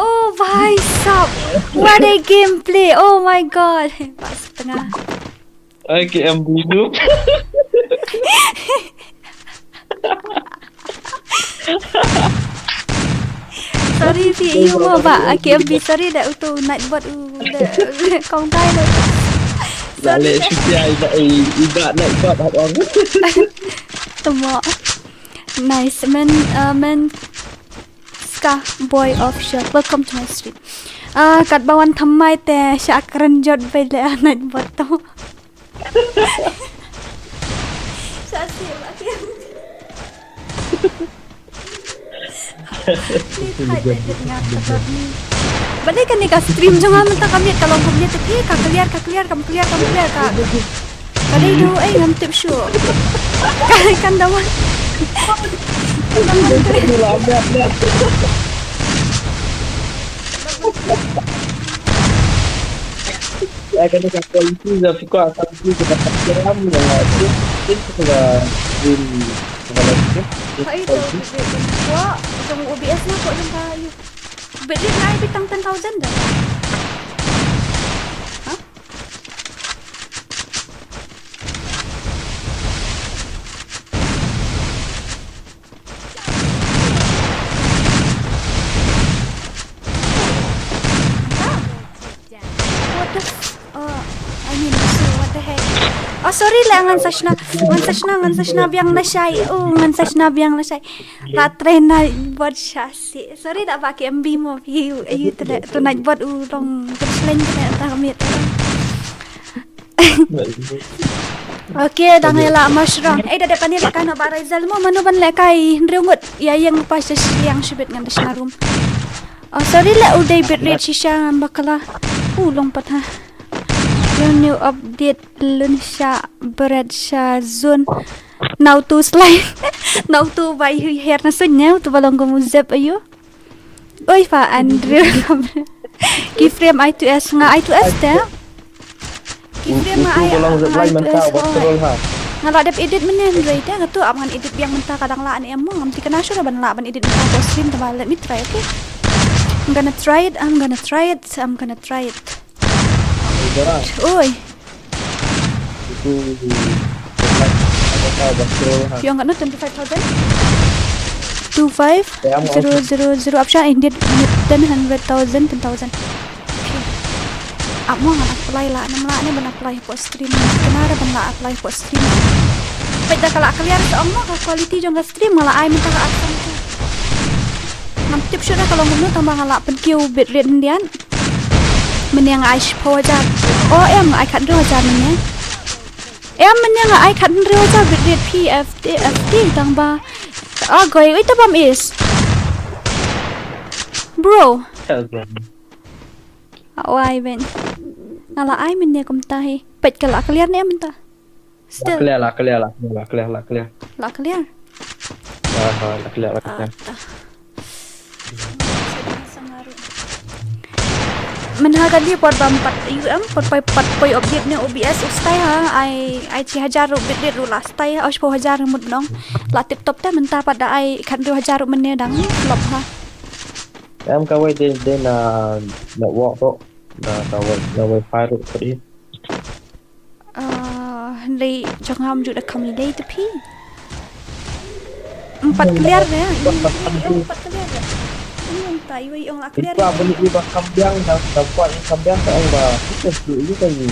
Oh, bhai sab. What a gameplay. Oh my God. Pas tengah. Ai, K M B tu. Sorry, phi ïoh mo ba, ah, K M B, sorry da uto Nightbot u da, kong dai da. Sorry. Dale, da. Shuti ai ba, ai, i ba Nightbot hap ong. Tamo. Nice, man, uh, man. Ska Boy Official, welcome to my stream. Ah, katba wan thymmai te sha kren jot bai leh Nightbot to. Sha si ba ki. Ni thai de de nga ka dot ni. Balei kane ka stream jong nga mynta ka miet ka long kumne te phi, ka clear, ka clear, kam clear, kam clear, ka. Ka dei duh ei ngam tip shuh. Ka kan da wan. Ai, kane ka quality da phi kwah, ka quality da ka jam, ya, tip, tip, da, tip, da, tip, quality. Ka ito, kwah jong O B S na, kwah jong ka, yu. Bitrate na ai bit tang ten thousand da. Ha? What the f-, uh, I mean, so what the heck? Oh, sorry lah, ngan sa shna, ngan sa shna, ngan sa shna biang lashai. Oh, ngan sa shna biang lashai. Rat train na bot shasi. Sorry da ba K M B mo phi, yu tele tu Nightbot u long tu shleng tele ta miet. Okay, dang ïa la mushroom. Eh, da dep ani lehkai noh ba Razel mo, mano ban lehkai hynriew ngut. Ïa ïeng pa sha shiliang shibit ngan da shna room. Oh, sorry leh u dei bitrate shisha ngam bakla. U long pat ha. Yung new update lun sha bret sha zone. Now to slide. Now to bai hui hair na sunya tu ba long kum u zep ayu. Oi, fa Andrew. Keyframe I two S, nga I two S te. Keyframe nga I, nga I two S, oi. Nga la dep edit mynne hynrei te, nga tu ap ngan edit biang mynta ka dang lah ne em mo, ngam tip kana shuh ban lah ban edit mynta ko stream te ba, let me try, okay? I'm gonna try it, I'm gonna try it, I'm gonna try it. Oi. Itu, apa, betul, ha. Yung ano, twenty-five thousand? Two five zero zero zero, apa siya? Hindi, ten hundred thousand, ten thousand. Okay. Ap mo ngan apply lah, nam lah ne ban apply hapoh stream. Kena re ban lah apply hapoh stream. Peit da ka la clear sa ong mo ka quality jong ka stream, nga la ai mynta ka arsang ka. Ngam tip shuh da ka long kumno tang ba nga la pynkiew bitrate hyndiat. Mynne nga ai shiphew hajar. Oh, em, nga ai khathynriew hajar mynne. Em, mynne nga ai khathynriew hajar bitrate phi F T, F T tang ba. Ah, goi, oi, ta bam is. Bro. Wai ben. Nga la ai mynne kumta hi. Peit ka la clear ne mynta. Still. La clear, la clear, la clear, la clear, la clear. La clear? Ah, ah, la clear, la clear. Ah, ta. Mynha kane pat bam pat U M, pat poi, pat poi update ne O B S u stai ha, ai, ai shi hajar ruh bitrate ruh la stai ha, oh, shiphew hajar mut nong. La tip top te mynta pat da ai khathynriew hajar ruh mynne dang flop ha. Em kawei dei, dei na network ruh, na kawei, na wifi ruh pat i. Ah, hynrei jong nga ym ju da kham ïalei te phi. Ym pat clear re, ym, ym pat clear re. Ym ta iwei ong la clear. Ym pat bani iba kham biang da, da pat ym kham biang ta ong ba. Kita su iba ni.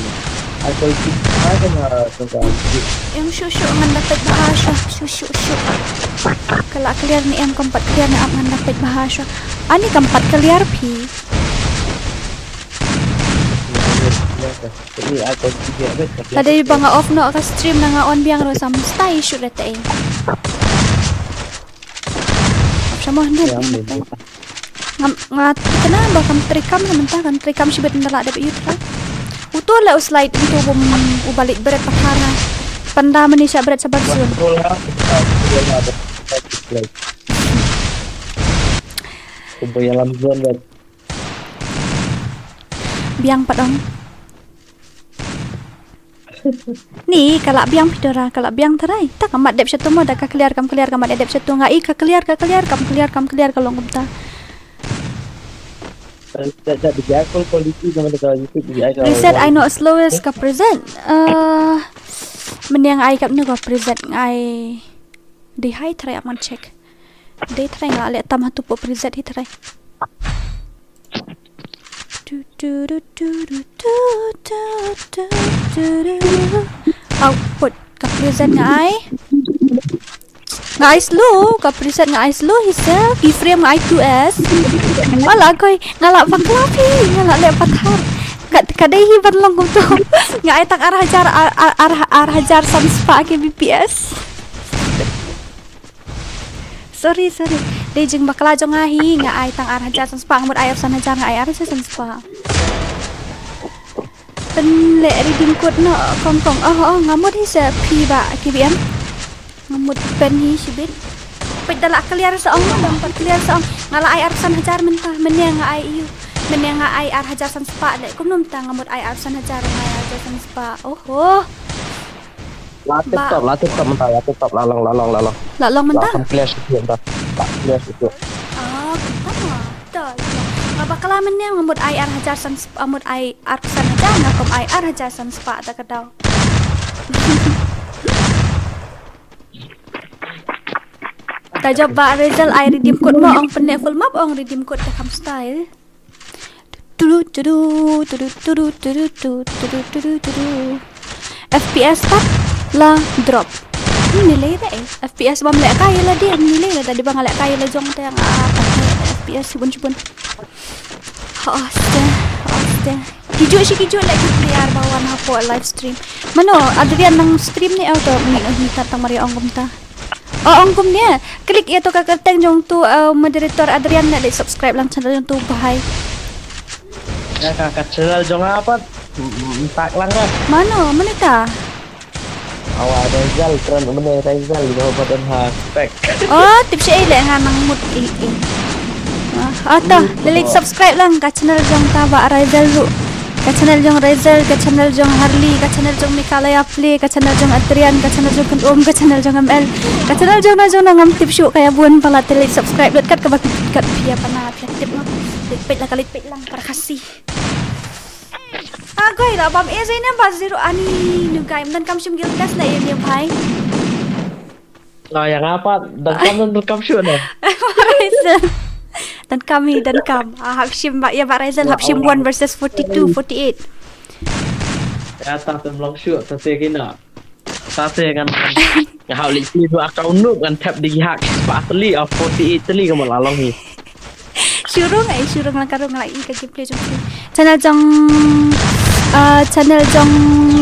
Ai koi ki, ai ka na, ka ka. Ym shu shu ngan da peit ba shu, shu shu shu. Ka la clear ne em, kam pat clear ne ap ngan da peit ba shu. Ani kam pat clear phi. Lada ba nga off noh ka stream na nga on biang ruh sam stai shu rete. Off sha mo hynrei. Ngam, nga kena ba kam trei kam na mynta kam trei kam shibit na la dep ïa u trai. Uto la u slide uto bom u ba leit bret pathar na. Pynda mani sha bret sha bret sun. Kumba ïalam zone dah. Biang pat ong. Ni ka lah biang phi Dora, ka lah biang tharai. Ta ka mat dep shatu mo, da ka clear kam clear ka mat dep shatu, nga i ka clear, ka clear, kam clear, kam clear ka long kumta. Reset, I know slowest ka preset. Uh, mending ai kap ni ka preset ngai. Dei hai tharai aman check. Dei tharai nga leh tam hatu po preset hi tharai. Tu, tu, tu, tu. Output ka preset ngai. Nga ai slow, ka preset nga ai slow hi sa, keyframe nga ai two S. Wala koi, nga lah bakla phi, nga lah leh pathar. Ka, ka dei hi ban long kumtu. Nga ai tang ar hajar, ar, ar, ar, ar hajar san spah K B P S. Sorry, sorry. Dei jingbakla jong nga hi, nga ai tang ar hajar san spah, nga mut ai ar san hajar, nga ai ar hajar san spah. Pynleh redeem code noh kong kong. Oh, oh, nga mut hi sa phi ba K B M. Nga mut pyn hi shibit. Peit da lah clear sa ong, dang pat clear sa ong. Nga lah ai ar san hajar mynta, mynne nga ai ïu. Mynne nga ai ar hajar san spah leh. Kumno mynta nga mut ai ar san hajar, nga ai ar hajar san spah. Oh, oh. La tip top, la tip top mynta, la tip top, la long, la long, la long. La long mynta? La clear sikit mynta. La clear sikit. Ah, kumta ma. Betul. Nga bakla mynne nga mut ai ar hajar san spah, mut ai ar san hajar, nga kum ai ar hajar san spah da ka daw. Ta jop ba result ai redeem code mo, ong pynleh full map, ong redeem code ta kham style. Tudu, tudu, tudu, tudu, tudu, tudu, tudu, tudu, tudu. F P S pat la drop. Ni lei da eh. F P S bam leh kai la dia, ni lei da di bang leh kai la jong te nga apa F P S bun bun. Hoste, hoste. Kijuh shi kijuh leh ki player ba wan hapoh live stream. Mano, Adrian nang stream ne auto mi no hi ta tang mari ong kumta. Oh, ong kumne. Klik ïa to ka kyrteng jong tu, uh, moderator Adrian, na leh subscribe lang channel jong tu, bhai. Ïa ka, ka channel jong nga pat. M-, m-, tak lang ka. Mano, mano ka? Awa, Rizal, kren mane Rizal, ïa ba don ha spek. Oh, tip shi ei leh nga nang mut ei ei. Ah, ah, to, leh leh subscribe lang ka channel jong ta Bah Rizal ruh. Ka channel jong Rizal, ka channel jong Harley, ka channel jong Meghalaya Play, ka channel jong Adrian, ka channel jong Kynum, ka channel jong M L. Ka channel jong na jong na ngam tip shuh ka ïa bun palat, te leh subscribe lut kat kaba kat phi ïa pana phi ïa tip noh. Leh peit la ka leh peit lang para Khasi. Ah, koi la bam eh zaine ba zero ani nu guy, mynta kam shim guild test la ïa ne bhai. La ïa nga pat, donkam, donkam shuh ne. Donkam hi, donkam. Ah, hap shim ba, ïa ba Rizal, hap shim one versus forty-two, forty-eight. Ïa ta tem long shuh, ta te kina. Ta te ngan, nga hap leh pli dua account noob ngan thep da ki hack spah tylli, ah, forty-eight tylli ka ma la long hi. Shurung, eh, shurung lang ka rung lang i ka gameplay jong ki. Channel jong, ah, channel jong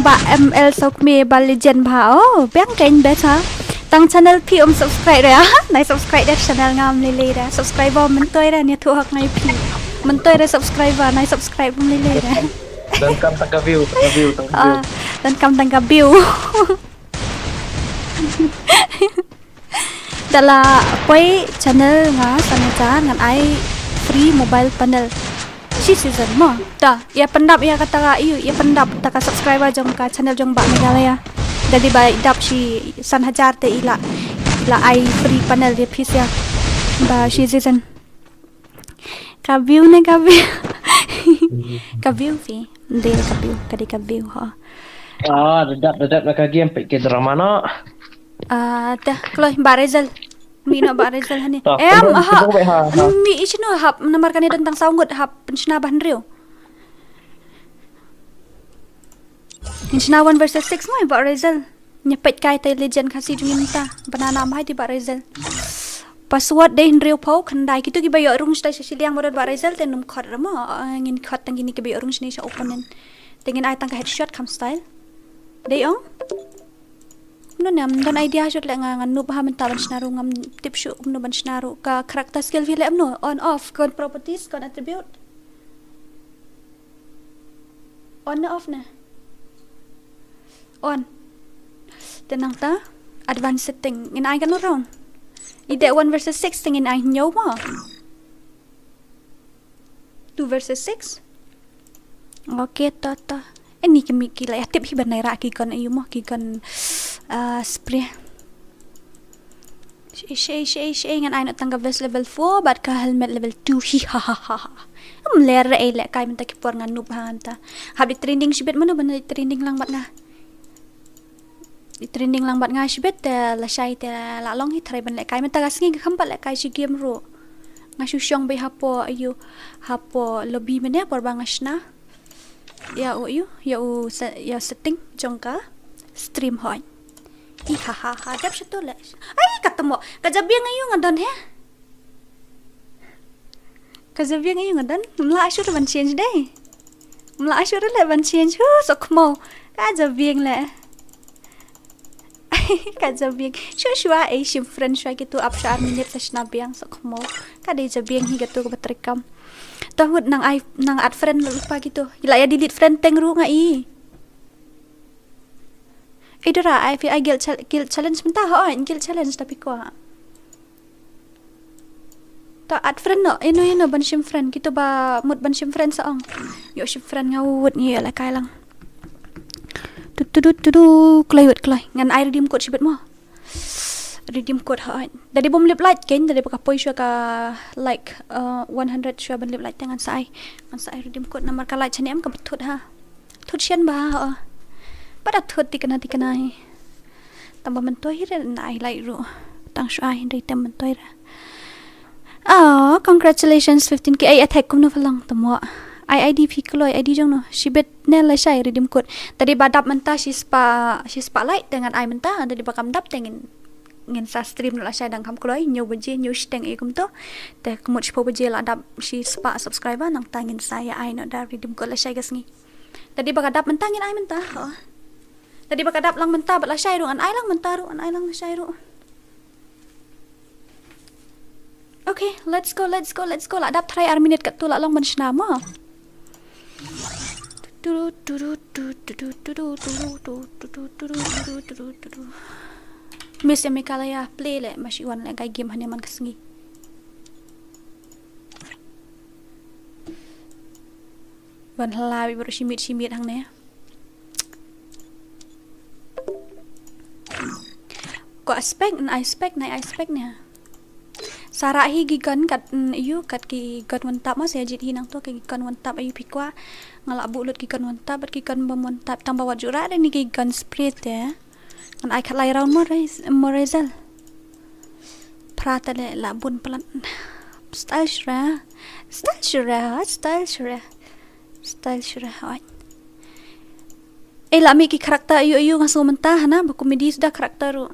Bah M L Sokme Bah Legend bha. Oh, biang kein beta. Tang channel phi um subscribe re, ah? Nai subscribe de channel ngam lei lei de. Subscriber myntoi re, ne thu hok ngai phi. Myntoi re subscriber, nai subscribe um lei lei de. Donkam tang ka view, tang ka view, tang ka view. Ah, donkam tang ka view. Da la poi channel nga san hajar ngan ai free mobile panel. Shi season mo. Ta, ïa pyndap ïa kata ka, ïa, ïa pyndap ta ka subscriber jong ka channel jong Bah Meghalaya. Da dei ba i dap shi san hajar te i la, i la ai free panel ïa phi sia. Ba shi season. Ka view ne ka view. Ka view phi. Dei ka view, ka dei ka view ha. Ah, da dap, da dap na ka game peit ki drama noh. Ah, te kloi Bah Rizal. Mi noh Bah Rizal hani. Em, ha. Mi i shino hap namar kane don tang saw ngut hap pynshna ba hynriew. Pynshna one versus six mo Bah Rizal. Ngi peit kai te legend Khasi jong ngi mynta. Banana mai te Bah Rizal. Password dei hynriew phew khyndai, kito kiba ïoh rung shatai sha shiliang ba don Bah Rizal te nym khot re mo. Eh, ngin khot tang kine kiba ïoh rung shane sha opponent. Te ngin ai tang ka headshot kham style. Dei ong? Kumno ne, ym don idea shuh leh nga, nga noob ha mynta ban shna ruh, ngam tip shuh kumno ban shna ruh. Ka character skill phi leh kumno, on off, kon properties, kon attribute. On ne off ne? On. Nangta advanced setting ngin ai katno rong? I dei one versus six te ngin ai hynñiew mo. Two versus six. Okay, to to. Ani ki mi ki la ïa tip hi ban ai rah ki gun aïu mo, ki gun, ah, spray. Shi shi shi shi ngan ai noh tang ka vest level four bad ka helmet level two. Hi ha ha ha ha. Em ler ei lehkai mynta ki por nga noob ha mynta. Hap dei training shibit mano ban dei training lang bad nga. Dei training lang bad nga shibit te lashai te la long hi tharai ban lehkai mynta ka sngi ka kham pat lehkai shi game ruh. Nga shu shong beit hapoh aïu hapoh lobby mynne por ba nga shna. Ïa u ïu ïa u se- ïa u setting jong ka stream hoi. Ih ha ha ha dep shatu le. Ai ka temo ka jabieng aïu nga don he. Ka jabieng aïu nga don. Mla ashur ban change dei. Mla ashur le ban change hu sok mo. Ka jabieng le. Ka jabieng. Shu shwa ei shim friend shwa kitu ap sha ar minute sa shna biang sok mo. Ka dei jabieng hi katu ka batrekam. Tahut nang ai nang add friend lupa kitu. Ila ïa delete friend teng ruh nga i. Ei dora ai phi ai guild, chal- guild challenge mynta ha oi guild challenge tapi kwa. Ta add friend no ino ino ban shim friend kitu ba mut ban shim friend sa ong. Yo shim friend nga wut ngi yo la kai lang. Tu tu tu tu tu klai wut klai ngan ai redeem code shibit mo. Redeem code ha oi. Dadi bom lip light ken dadi baka poi shwa ka like uh, one hundred shwa ban lip light te ngan sa ai. Ngan sa ai redeem code namar ka light chane em ka bthut ha. Thut shen ba ha. Pada thut tikna tikna hi. Tang ba mentoi hi re na ai lai ru. Tang shu ai dei tem mentoi re. Oh, congratulations fifteen K. Ai attack kum no phalang tamo. Ai ID phi kloi ID jong no. Shibit ne la shai redeem code. Tadi ba dap menta shi spa shi spa lai dengan ai menta. Tadi ba kam dap tengin ngin sa stream la shai dang kam kloi nyu baje nyu shteng e kum to. Te kemut shpo baje la dap shi spa subscriber nang tangin sa ya ai no da redeem code la shai ga sngi. Tadi ba ka dap menta ngin ai menta. Oh. Tadi ba ka dap lang menta ba la shai ru an ai lang menta ru an ai lang la shai ru. Okay, let's go, let's go, let's go. La dap try ar minute kat tu la long ban shna mo. Miss Meghalaya play le mashi wan le kai game hane man ka sngi. Wan hala bi baru shimit shimit hang ne. Ko aspek na aspek na aspek ne. Sara hi gi gun kat yu kat ki gun wan tap ma se jit hi nang to ki gun wan tap ayu pikwa. Ngala bu lut ki gun wan tap ki gun bom wan tap tang ba wajura de ni ki gun spray te. Ngan ai khat lai round mo Raizel. Pra tale la bun palat. Style shura. Style shura. Style shura. Style shura. Oi. Eh la mi ki karakter ayu ayu nga sngew mynta hana ba komedi suda karakter ru.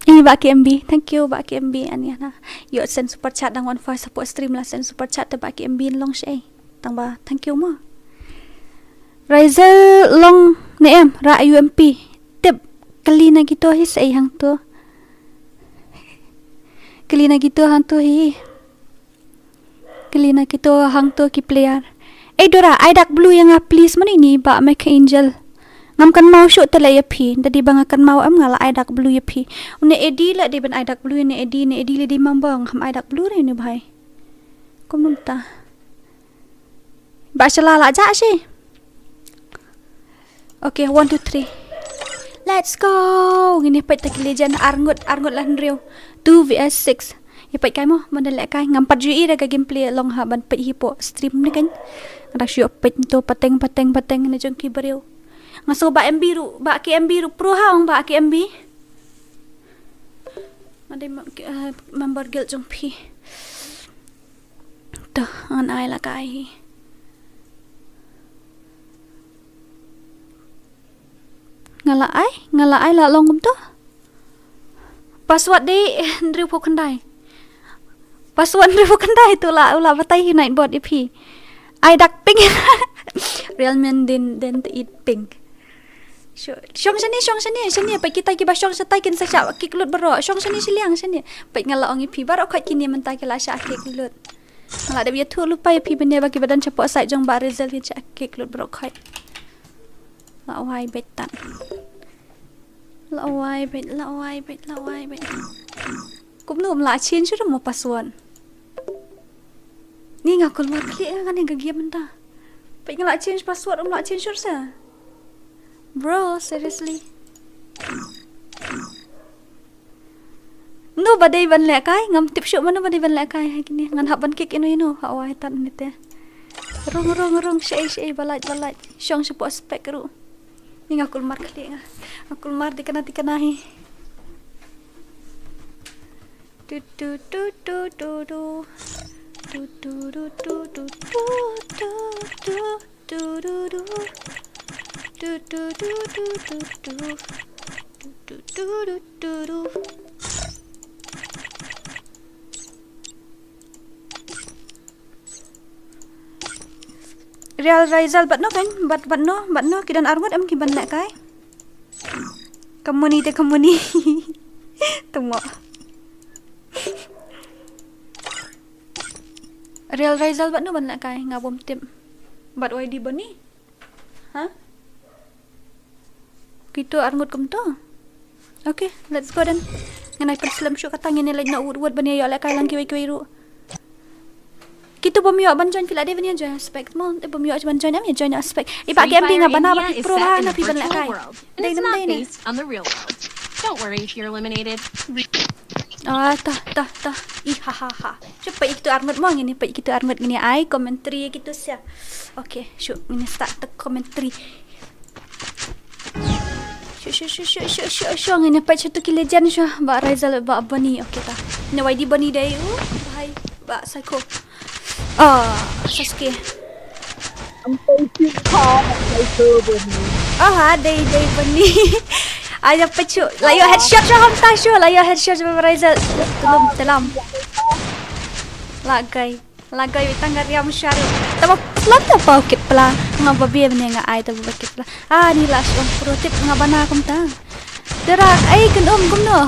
Eh ba ki M B. Thank you ba ki M B ani hana. Yo send super chat dang wan fa support stream la send super chat te ba ki M B long shei. Tang ba thank you mo. Raizel long ne em ra U M P. Tip kali na kito hi sei hang to. Kali na kito hang to hi. Kali na kito hang to ki player. Eh Dora ai dak blue ya nga please mani ni ba me ka angel. Ngam kan mau shu tele ya phi. Dadi ba nga kan mau em nga la ai dak blue ya phi. Une edi la di ban ai dak blue ne edi ne edi le di mambang ham ai dak blue re ne bhai. Kum num ta. Ba shala la ja shi. Okay, one, two, three. Let's go. Ngin ïa peit ta ki legend arngut arngut lan riu. Two V S six. Ïa peit kai mo, mon da leh kai ngam pat ju i da ka gameplay long ha ban peit hi po stream ni kan. Ada shu peit to pateng pateng pateng ne jong ki briew. Nga so ba M B ru, ba ki M B ru pro ha ong ba ki M B. Ada member guild jong phi. Tuh, ngan ai la kai hi. Nga la ai, nga la ai la long kum tuh. Password de hynriew phew khyndai. Password hynriew phew khyndai tu la u la batai hi night bot ip hi. Ai dak pink. Real men din den to eat pink. Shong shani shong shani shani pa kita ki ba shong shatai kin sa sha kik lut baro shong shani shiliang shani pa nga la ong ip hi baro khot kini mynta ki la sha kik lut. Nga la da bia thu lupai ip hi bene ba ki ba don chapo sai jong ba result ki sha kik lut baro khot. La wai beit tan. La wai beit, la wai beit, la wai beit. Kumno ym lah change ruh mo password. Ni nga kulmar khlieh nga kane ka game mynta. Peit nga lah change password, ym lah change ruh sa. Bro, seriously. Mano ba dei ban lehkai, ngam tip shuh mano ba dei ban lehkai ha kine. Ngan hap ban kick ino ino, ha wai tan nite. Rung rung rung, shei shei, balait balait. Shong shapoh spek ruh. Ni nga kulmar khlieh nga. Nga kulmar dikana dikana hi. Tu tu tu tu tu tu. Tu tu tu tu tu tu tu tu. Tu tu tu. Tu tu tu tu tu tu. Tu tu tu tu tu. Real Raizal bad no kan, bad, bad no, bad no, ki don armut em ki ban lehkai. Kamuni te kamuni. Tungmo. Real Raizal bad no ban lehkai, nga bym tip. Bad Y D Boni. Ha? Kito arngut kumto. Okay, let's go then. Ngan ai pynslem shuh kata ngin ïa leit noh wut wut ban ïa ïoh lehkai lang kiwei kiwei ruh. Kito bym ïoh ban join phi la dei ban ïa join spec mo. Eh, bym ïoh ban join, em ïa join spec. I ba K M B nga bana ba ki pro ha na phi ban lehkai. Dei nam dei ne. Ah, ta ta ta. I ha ha ha. Shu peit kito arngut mo, ngin ïa peit kito arngut, ngin ïa ai commentary kito sha. Okay, shu ngin ïa start the commentary. Shu shu shu shu shu shu shu ngin ïa peit sha tu ki legend sha ba Raizal ba Boni. Okay ta. Ne Y D Boni dei u. Bye ba Psycho. Ah, Sasuke. Ang tasting ka, ang tasting Boni. Aha, dei dei Boni. Ayo pechu. Layo headshot sha ham ta shu. Layo headshot sha Raizal. Tulum telam. Lagai. Lagai witang gariam sharu. Tama lam ta pau kit pla. Nga babi mene nga ai ta ba kit pla. Ah, ni la shu pro tip nga bana kumta. Derak ai kun um kumno.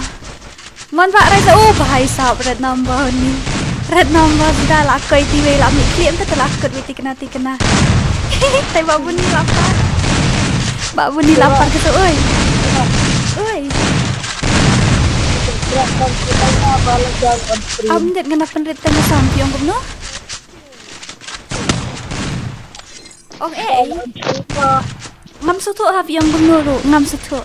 Mon ba Raizal, oh, bhai sahab, red number ni. Red number sudah la koi ti wei la mi clip ka la kut wei tikna tikna. Tai ba Boni lapar. Ba Boni lapar kata, oi. Oi. Am det ngana pynrit tang sam piong kumno. Ong eh. Ngam suthu ha piong kumno ru, ngam suthu.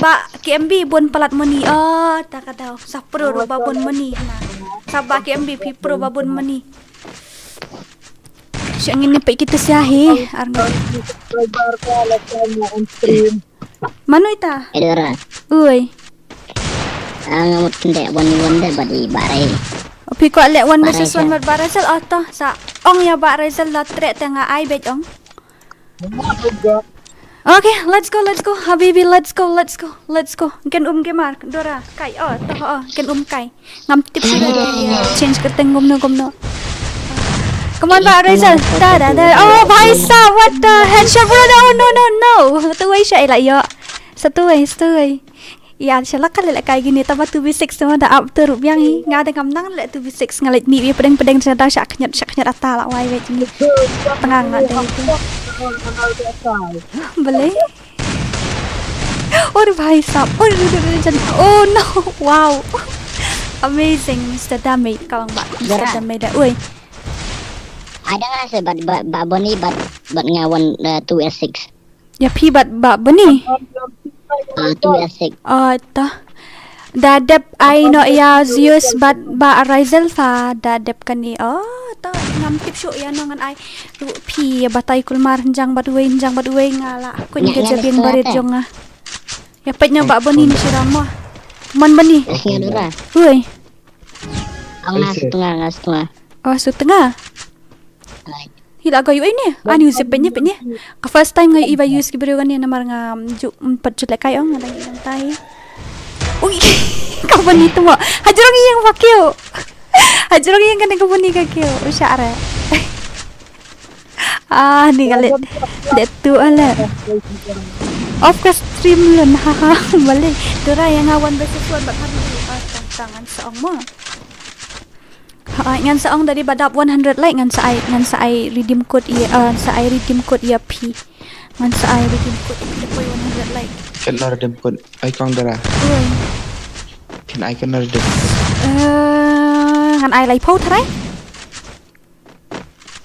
Ba K M B bun palat moni. Oh, ta ka dau. Sa pro ru ba bun moni na. Sa ba K M B phi pro ba bun moni. Sha ngin ni peit kita sha hi. Arngut. Mano ita? Edora. Ui. Ah, nga mut kynde one v one de bad i Barai. Phi kwah leh one versus one bad Barai sel auto sa. Ong ïa Barai sel la treh te nga ai beit ong. Okay, let's go, let's go, habibi, let's go, let's go, let's go. Ken um gamer, Dora, kai, oh, to, oh, ken um kai. Ngam tip sih lagi. Change ke teng gumno gumno. Come on, Pak Rizal. Da da da. Oh, bhai sahab, what the headshot, bro? No, no, no, no. Satu wei sha ila yo. Satu wei, satu wei. Ïa, sha la ka leh kai gini taba two v six tama da up tu rup yang hi. Nga da ngam nang leh two v six nga leh ni wi pedeng pedeng sha da sha khnyat sha khnyat ata la wai wei jing. Tengah nga dei tu. Boleh? Oh, bhai sahab. Oh, oh, oh, oh, oh, oh, no. Wow. Amazing, Mister Dame. Kawang ba, Mister Dame da. Oi. Ada nga se bat bat bat Boni bat bat nga one, uh, two S six. Ya phi bat bat Boni. Uh, two S six. Oh, ta. Da dep ai no ya Zeus bat ba Raizal fa da dep kani. Oh, ta ngam tip shu ya no ngan ai. Ru phi ya batai kulmar njang bat wei njang bat wei nga la. Kun ke jabing barit jong nga. Ya peit no ba Boni ni sira mo. Mon Boni. Woi. Ang nga setengah, nga setengah. Oh, setengah. Hi la ga yu ai ne. Ani u zip peit ne peit ne. Ka first time nga i ba use ki briew kane namar nga ju pat ju leh kai ong nga dang i dang tai. Ui. Ka Boni tu mo. Hajrong i yang ba kiew. Hajrong i yang kane ka Boni ka kiew. U sha re. Ah, ni ka leh. Deh tu ale. Off ka stream lun haha. Bale. Dora yang nga one versus one bat hari ni. Ah, tang tang ngan sa ong mo. Ha, ngan sa ong dari ba dap one hundred like ngan sa ai ngan sa ai redeem code ïa, ah, sa ai redeem code ïa phi. Ngan sa ai redeem code ïa phi da poi one hundred like. Kane redeem code. Ai kong dara. Oi. Phin ai kane redeem code. Eh, ngan ai laiphew tharai.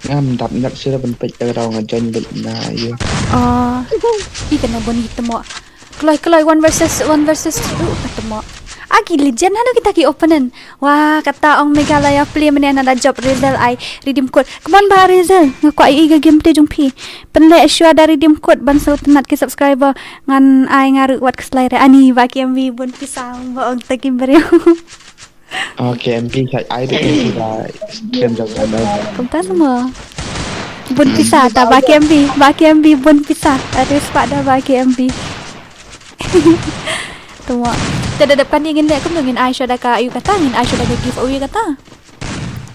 Ngam dap nyap shuh ban peit ka daw nga join beit na ïa. Oh. Ïa kane bun ïa temo. Kloi kloi one versus one versus two ka temo. Agi legend hanu kita ki opponent. Wah, kata ong Meghalaya play mane na da job Rizal ai redeem code. Come on ba Rizal. Nga kwah ïa ka game te jong phi. Pynleh shuwa da redeem code ban sngewtynnat ki subscriber ngan ai nga ruh wat kslai re ani ba ki M V bun pisa ba ong ta ki briew. Okay, M V ka ai de ki ba stream jong ka. Kumta semua. Bun pisa ta ba ki M V, ba ki M V bun pisa. Ada sepak da ba ki M V. Tengok. Te da dep kan ngin leh kumno ngin ai shuwa da ka ayu kata ngin ai shuwa da ka giveaway kata.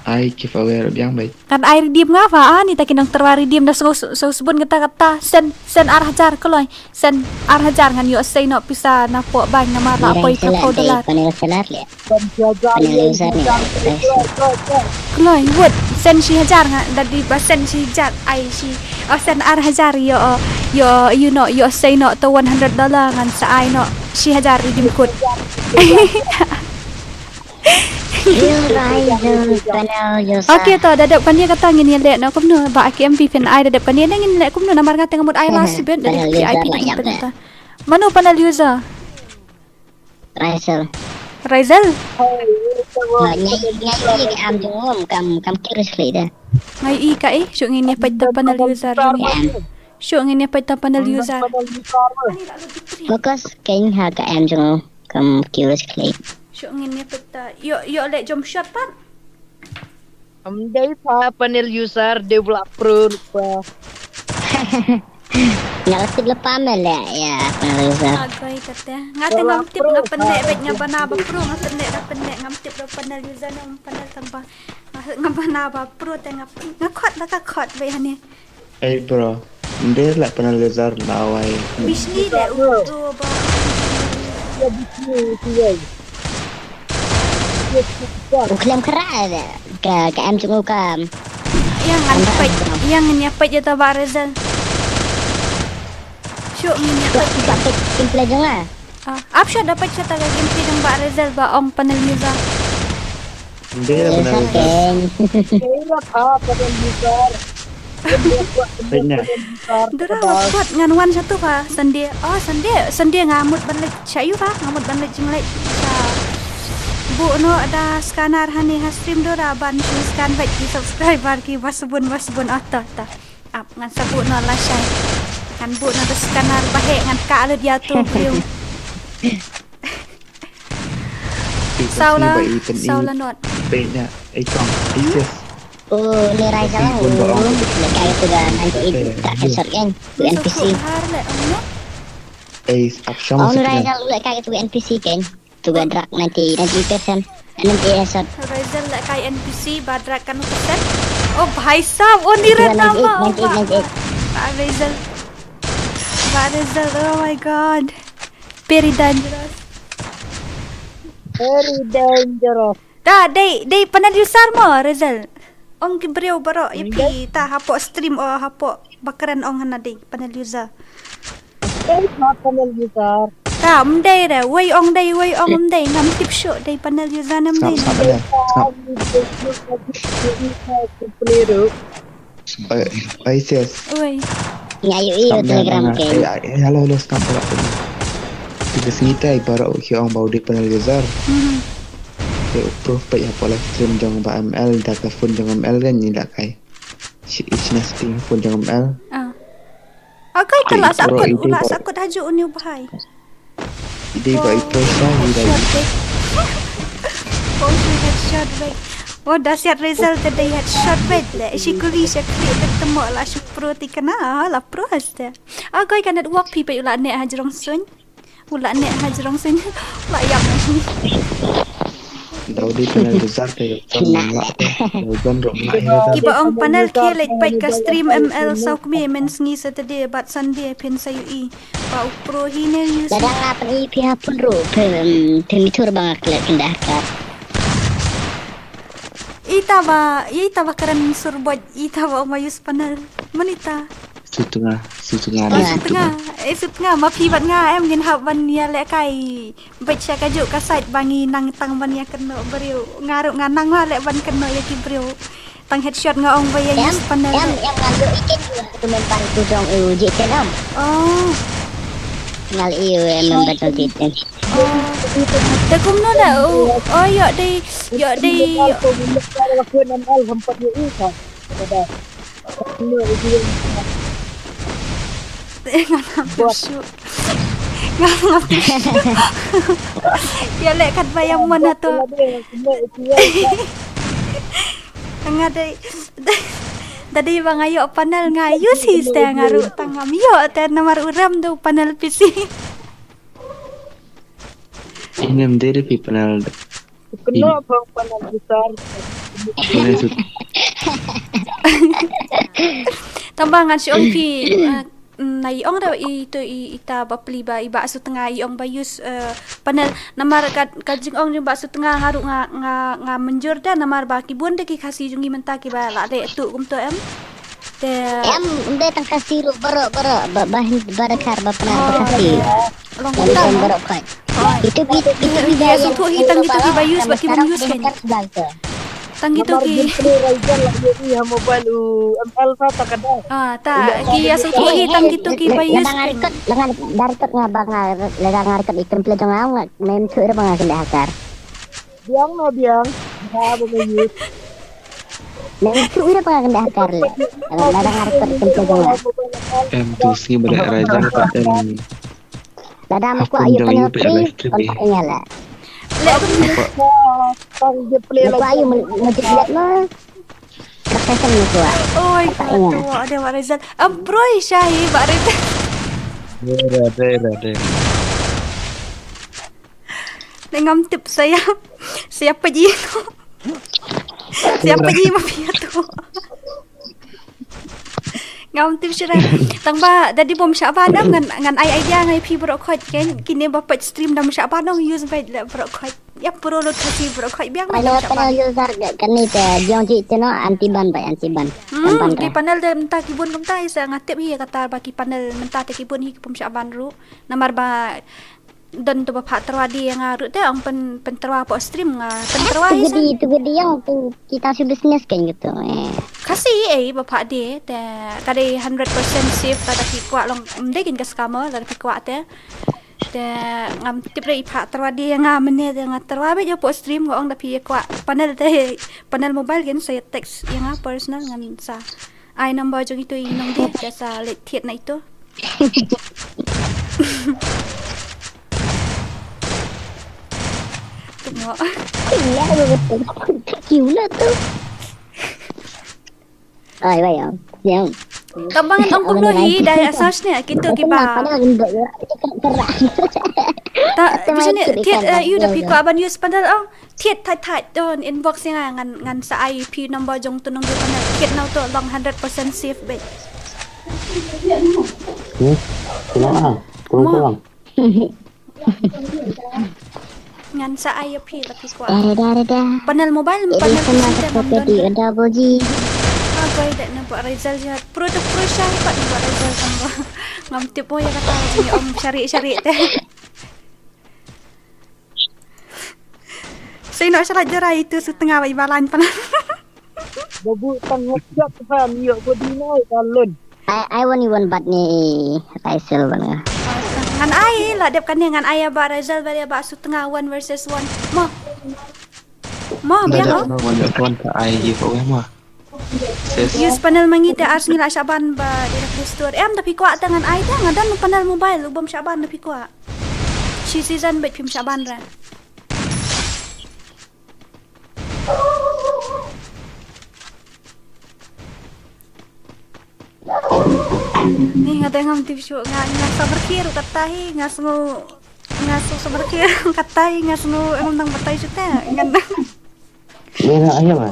Ai giveaway ruh biang bai. Kan ai redeem nga ba ani ta ki nongtyrwa redeem da sngewsbun kata kata sen sen ar hajar kloi. Sen ar hajar ngan ïoh sei noh pisa na poh bank namar la poi phew dollar. Kloi wut sen shi hajar nga da dei ba sen shi hajar ai shi. Oh sen ar hajar ïoh ïoh ïoh noh ïoh sei noh to one hundred dollar ngan sa ai noh shi hajar redeem code. Real Rival panel user. Okay to da dep kane kata ngin ïa leh noh kumno ba ki M V phin ai da dep kane da ngin leh kumno namar nga te nga mut ai last bit da dep ai pi kata. Mano panel user? Raisel. Raisel? Ngai ngai am jong um kam kam kiris khlei da. Ngai i ka i shu ngin ïa peit da panel user. Shu ngin ïa peit da panel user. Focus kein ha ka am jong um. Kam kiwis klik. Shu ngin ïa peit ta. Ïoh ïoh leh jump shot pat. Am dei pa panel user dei bla pro pa. Nga la tip la pa me leh ïa panel user. Agoi kate. Nga te ngam tip nga pynleh beit nga bana ba pro nga pynleh nga pynleh ngam tip da panel user ne panel tang ba. Nga bana ba pro te nga nga khot la ka khot beit hani. Ei bro, ndir la panel user na wai. Bishni le udo ba. U klem kra de ka ka em chung ka. Yang ngan pait, yang ngan ya pait jata ba result. Syuk ngan ya pait. Ba pait gameplay jong ah. Ap syuk da pait kata ka gameplay jong ba result ba ong panel user. Ndir la panel user. Ndir la panel user. Dura wat ngan wan shatu ba Sunday. Oh Sunday, Sunday nga mut ban leit sha ïu ba, nga mut ban leit jingleit sha. Buh noh da scanner hani ha stream dura ban shu scan beit ki subscriber ki ba sbun ba sbun ata ta. Ap ngan sa buh noh lashai. Ngan buh noh da scanner ba heh ngan ka lut ïa tu briew. Saula, saula not. Peit na, ei kong, ei sis. Oh, ni Raizal. Oh, ni kai tu dah nanti itu tak headshot kan. Tu N P C. Ei, ap shong. Oh, ni Raizal tu kai tu N P C kan. Tu badrak nanti nanti persen. Nanti headshot. Raizal lah kai N P C badrak kan persen. Oh, bhai sahab, oh ni ran nama. Nanti nanti. Pak Raizal. Pak Raizal, oh my god. Very dangerous. Very dangerous. Ta dei dei panel user mo Rizal. Ong ki briew baroh ïa phi ta hapoh stream o hapoh bakren ong hana dei panel user. Dei ha panel user. Ta mdei de wei ong dei wei ong mdei ngam tip shuh dei panel user ne mdei. Sngap sngap. Oi, sis. Oi. Nga ïohi ïa u Telegram ke. Hello, hello, sngap baroh. Te ka sngi te ai baroh ki ong ba u dei panel user. Te u proof peit hapoh live stream jong ba M L da ka phone jong M L kan ngi da kai. Shi ichna sting phone jong M L. Ah. Akai ka la sakut, u la sakut hajuh u new bhai. Dei ba i pressure i dei. Oh, shi headshot beit. Oh, da siat result te dei headshot beit le. Shi kuli shi kuli te temo la shu pro ti kana la pro haste. Agoi ka network phi peit u la ne hajrong suin. U la ne hajrong suin. La yap. Daudi kena besar ke kan la. Don ro ma. Kiba ong panel ke leit peit ka stream M L saw kmie men sngi Saturday bad Sunday phin sa ïohi. Ba u pro hi ne ïohi. Dang nga pyn-i phi ha pun ru phi phi mi tur ba nga klet kyndah ka. Ita ba ita ba kren surboj ita ba ong ba use panel. Manita. Sutnga, sutnga, eh, sutnga. Eh, sutnga, ma phi bad nga em ngin hap ban ïalehkai. Bad sha kajuh ka site ba ngi nang tang ban ïakynnoh briew. Nga ruh nga nang la leh ban kynnoh ïa ki briew. Tang headshot nga ong ba ïa use panel. Em, em, nga ïoh ikin tu member tu jong u J ten em. Oh. Nga la ïoh member tu J ten. Oh. Te kumno da u, oh, ïoh dei, ïoh dei. Nga ngam tip shuh. Nga ngam tip shuh. Ïa leh kat ba ïa mon hato. Nga dei, da dei ba nga ïoh panel nga use hi te nga ruh tang ngam ïoh te namar u rem da u panel P C. Inem dei da phi panel. Kena bang panel besar. Panel sut. Tang ba ngan shu ong phi, eh, mm, na i ong da i tu i ita ba pli ba i ba sutnga i ong ba use, eh, panel namar ka, ka jingong jong ba sutnga nga ruh nga, nga, nga mynjur da namar ba ki bun da ki Khasi jong ngi mynta ki ba la leh tu kumto em. Te em, ym dei tang Khasi ruh, baroh, baroh, ba, ba, ba Dkhar, ba Pnar, ba Khasi. Long kumta mo. Baroh khoi. Itu ki, itu ki ïa sngewthuh hi tang kito ki ba use bad ki bym use kein. Tang kito ki. Namar ki play Raijal la ïohi ha mobile u M L sa ta ka dei. Ah, ta, ki ïa sngewthuh hi tang kito ki ba use kein. Lada nga record, lada nga record nga ba nga, lada nga record item play jong nga, nga, mem thu ira ba nga kynda hacker. Biang na biang. Ba ba me use. Nang tu ira ba kan dah kar le. Lada ngar kot kan tu jong la. Em tu si ba dah rai jang ka em. Lada ma kwah yu panel free, kontak nya la. Le tu. Tang je play la. Kwah yu ma je biat ma. Raksasa ma kwah. Oi, kwah tu ada wa result. Am pro shahi ba result. Dera dera dera. Ngam tip saya. Saya pergi tu. Saya pergi ma phi tu. Ngam tip shuh. Tang ba dadi bom shah ban ngan, ngan ai idea ngai phi baroh khoit kan. Kine ba peit stream dam shah ban nong use bait le baroh khoit. Ya pro lo kasi baroh khoit biang ma. Ai lo panel user kane te jong ji te no anti ban bai anti ban. Hmm, ki panel de mynta ki bun kumta isa nga tip hi kata ba ki panel mynta te ki bun hi ki bom shah ban ruh. Namar ba don tu ba pha tyrwa die nga ruh te ong pyn, pyntyrwa po stream nga pyntyrwa hi sa. Tu gedi, tu gedi yang tu kita shu business kan gitu eh. Kasi eh ba pha die te ka dei hundred percent safe lada phi kwah long mdei kin ka scammer lada phi kwah te. Te ngam tip re i pha tyrwa die nga mene te nga tyrwa be jo po stream nga ong da phi kwah panel te panel mobile kin sa text ïa nga personal ngan sa. Ai number jong itu i nong di biasa late thiet na itu. Tengok. Iya, betul. Kiu lah tu. Ai, baik ya. Ya. Tang ba ngan ong kumno hi dai asas ne kito ki ba. Ta, bisa ne thiet, eh, yu da phi kwah ban use panel ong. Thied thait thait to inbox ïa nga ngan, ngan sa ai phi number jong tu nongdie panel. Thied na uto long hundred percent safe beit. Hmm? Tolong ah. Tolong, tolong. Ngan sa ai ïa phi la phi kwah. Panel mobile, panel P C te ngam don. Ah, koi da na buat result jat. Pro to pro shai pat na buat result kan ba. Ngam tip ïa kata jong ïa om shari shari te. Sai noh shalat jara itu setengah bai balan pernah. Babu tang ngajak fan ïoh bodi nai kalon. Ai, ai wan iwan bat ni tai sel ban nga. Ngan ai la dep kane ngan ai ba result ba ba setengah one versus one. Mo. Mo biang oh. One versus one ka ai giveaway mo. Use panel ma ngi te ar sngi la shah ban ba dei na Play Store. Em da phi kwah te ngan ai te nga don panel mobile u bym shah ban da phi kwah. Shi season bad phim shah ban ra. Ni nga te ngam tip shuh nga nga sabar kir kata hi nga sngew nga sngew sabar kir kata hi nga sngew em nang batai shuh te ngan. Ye na ai ma.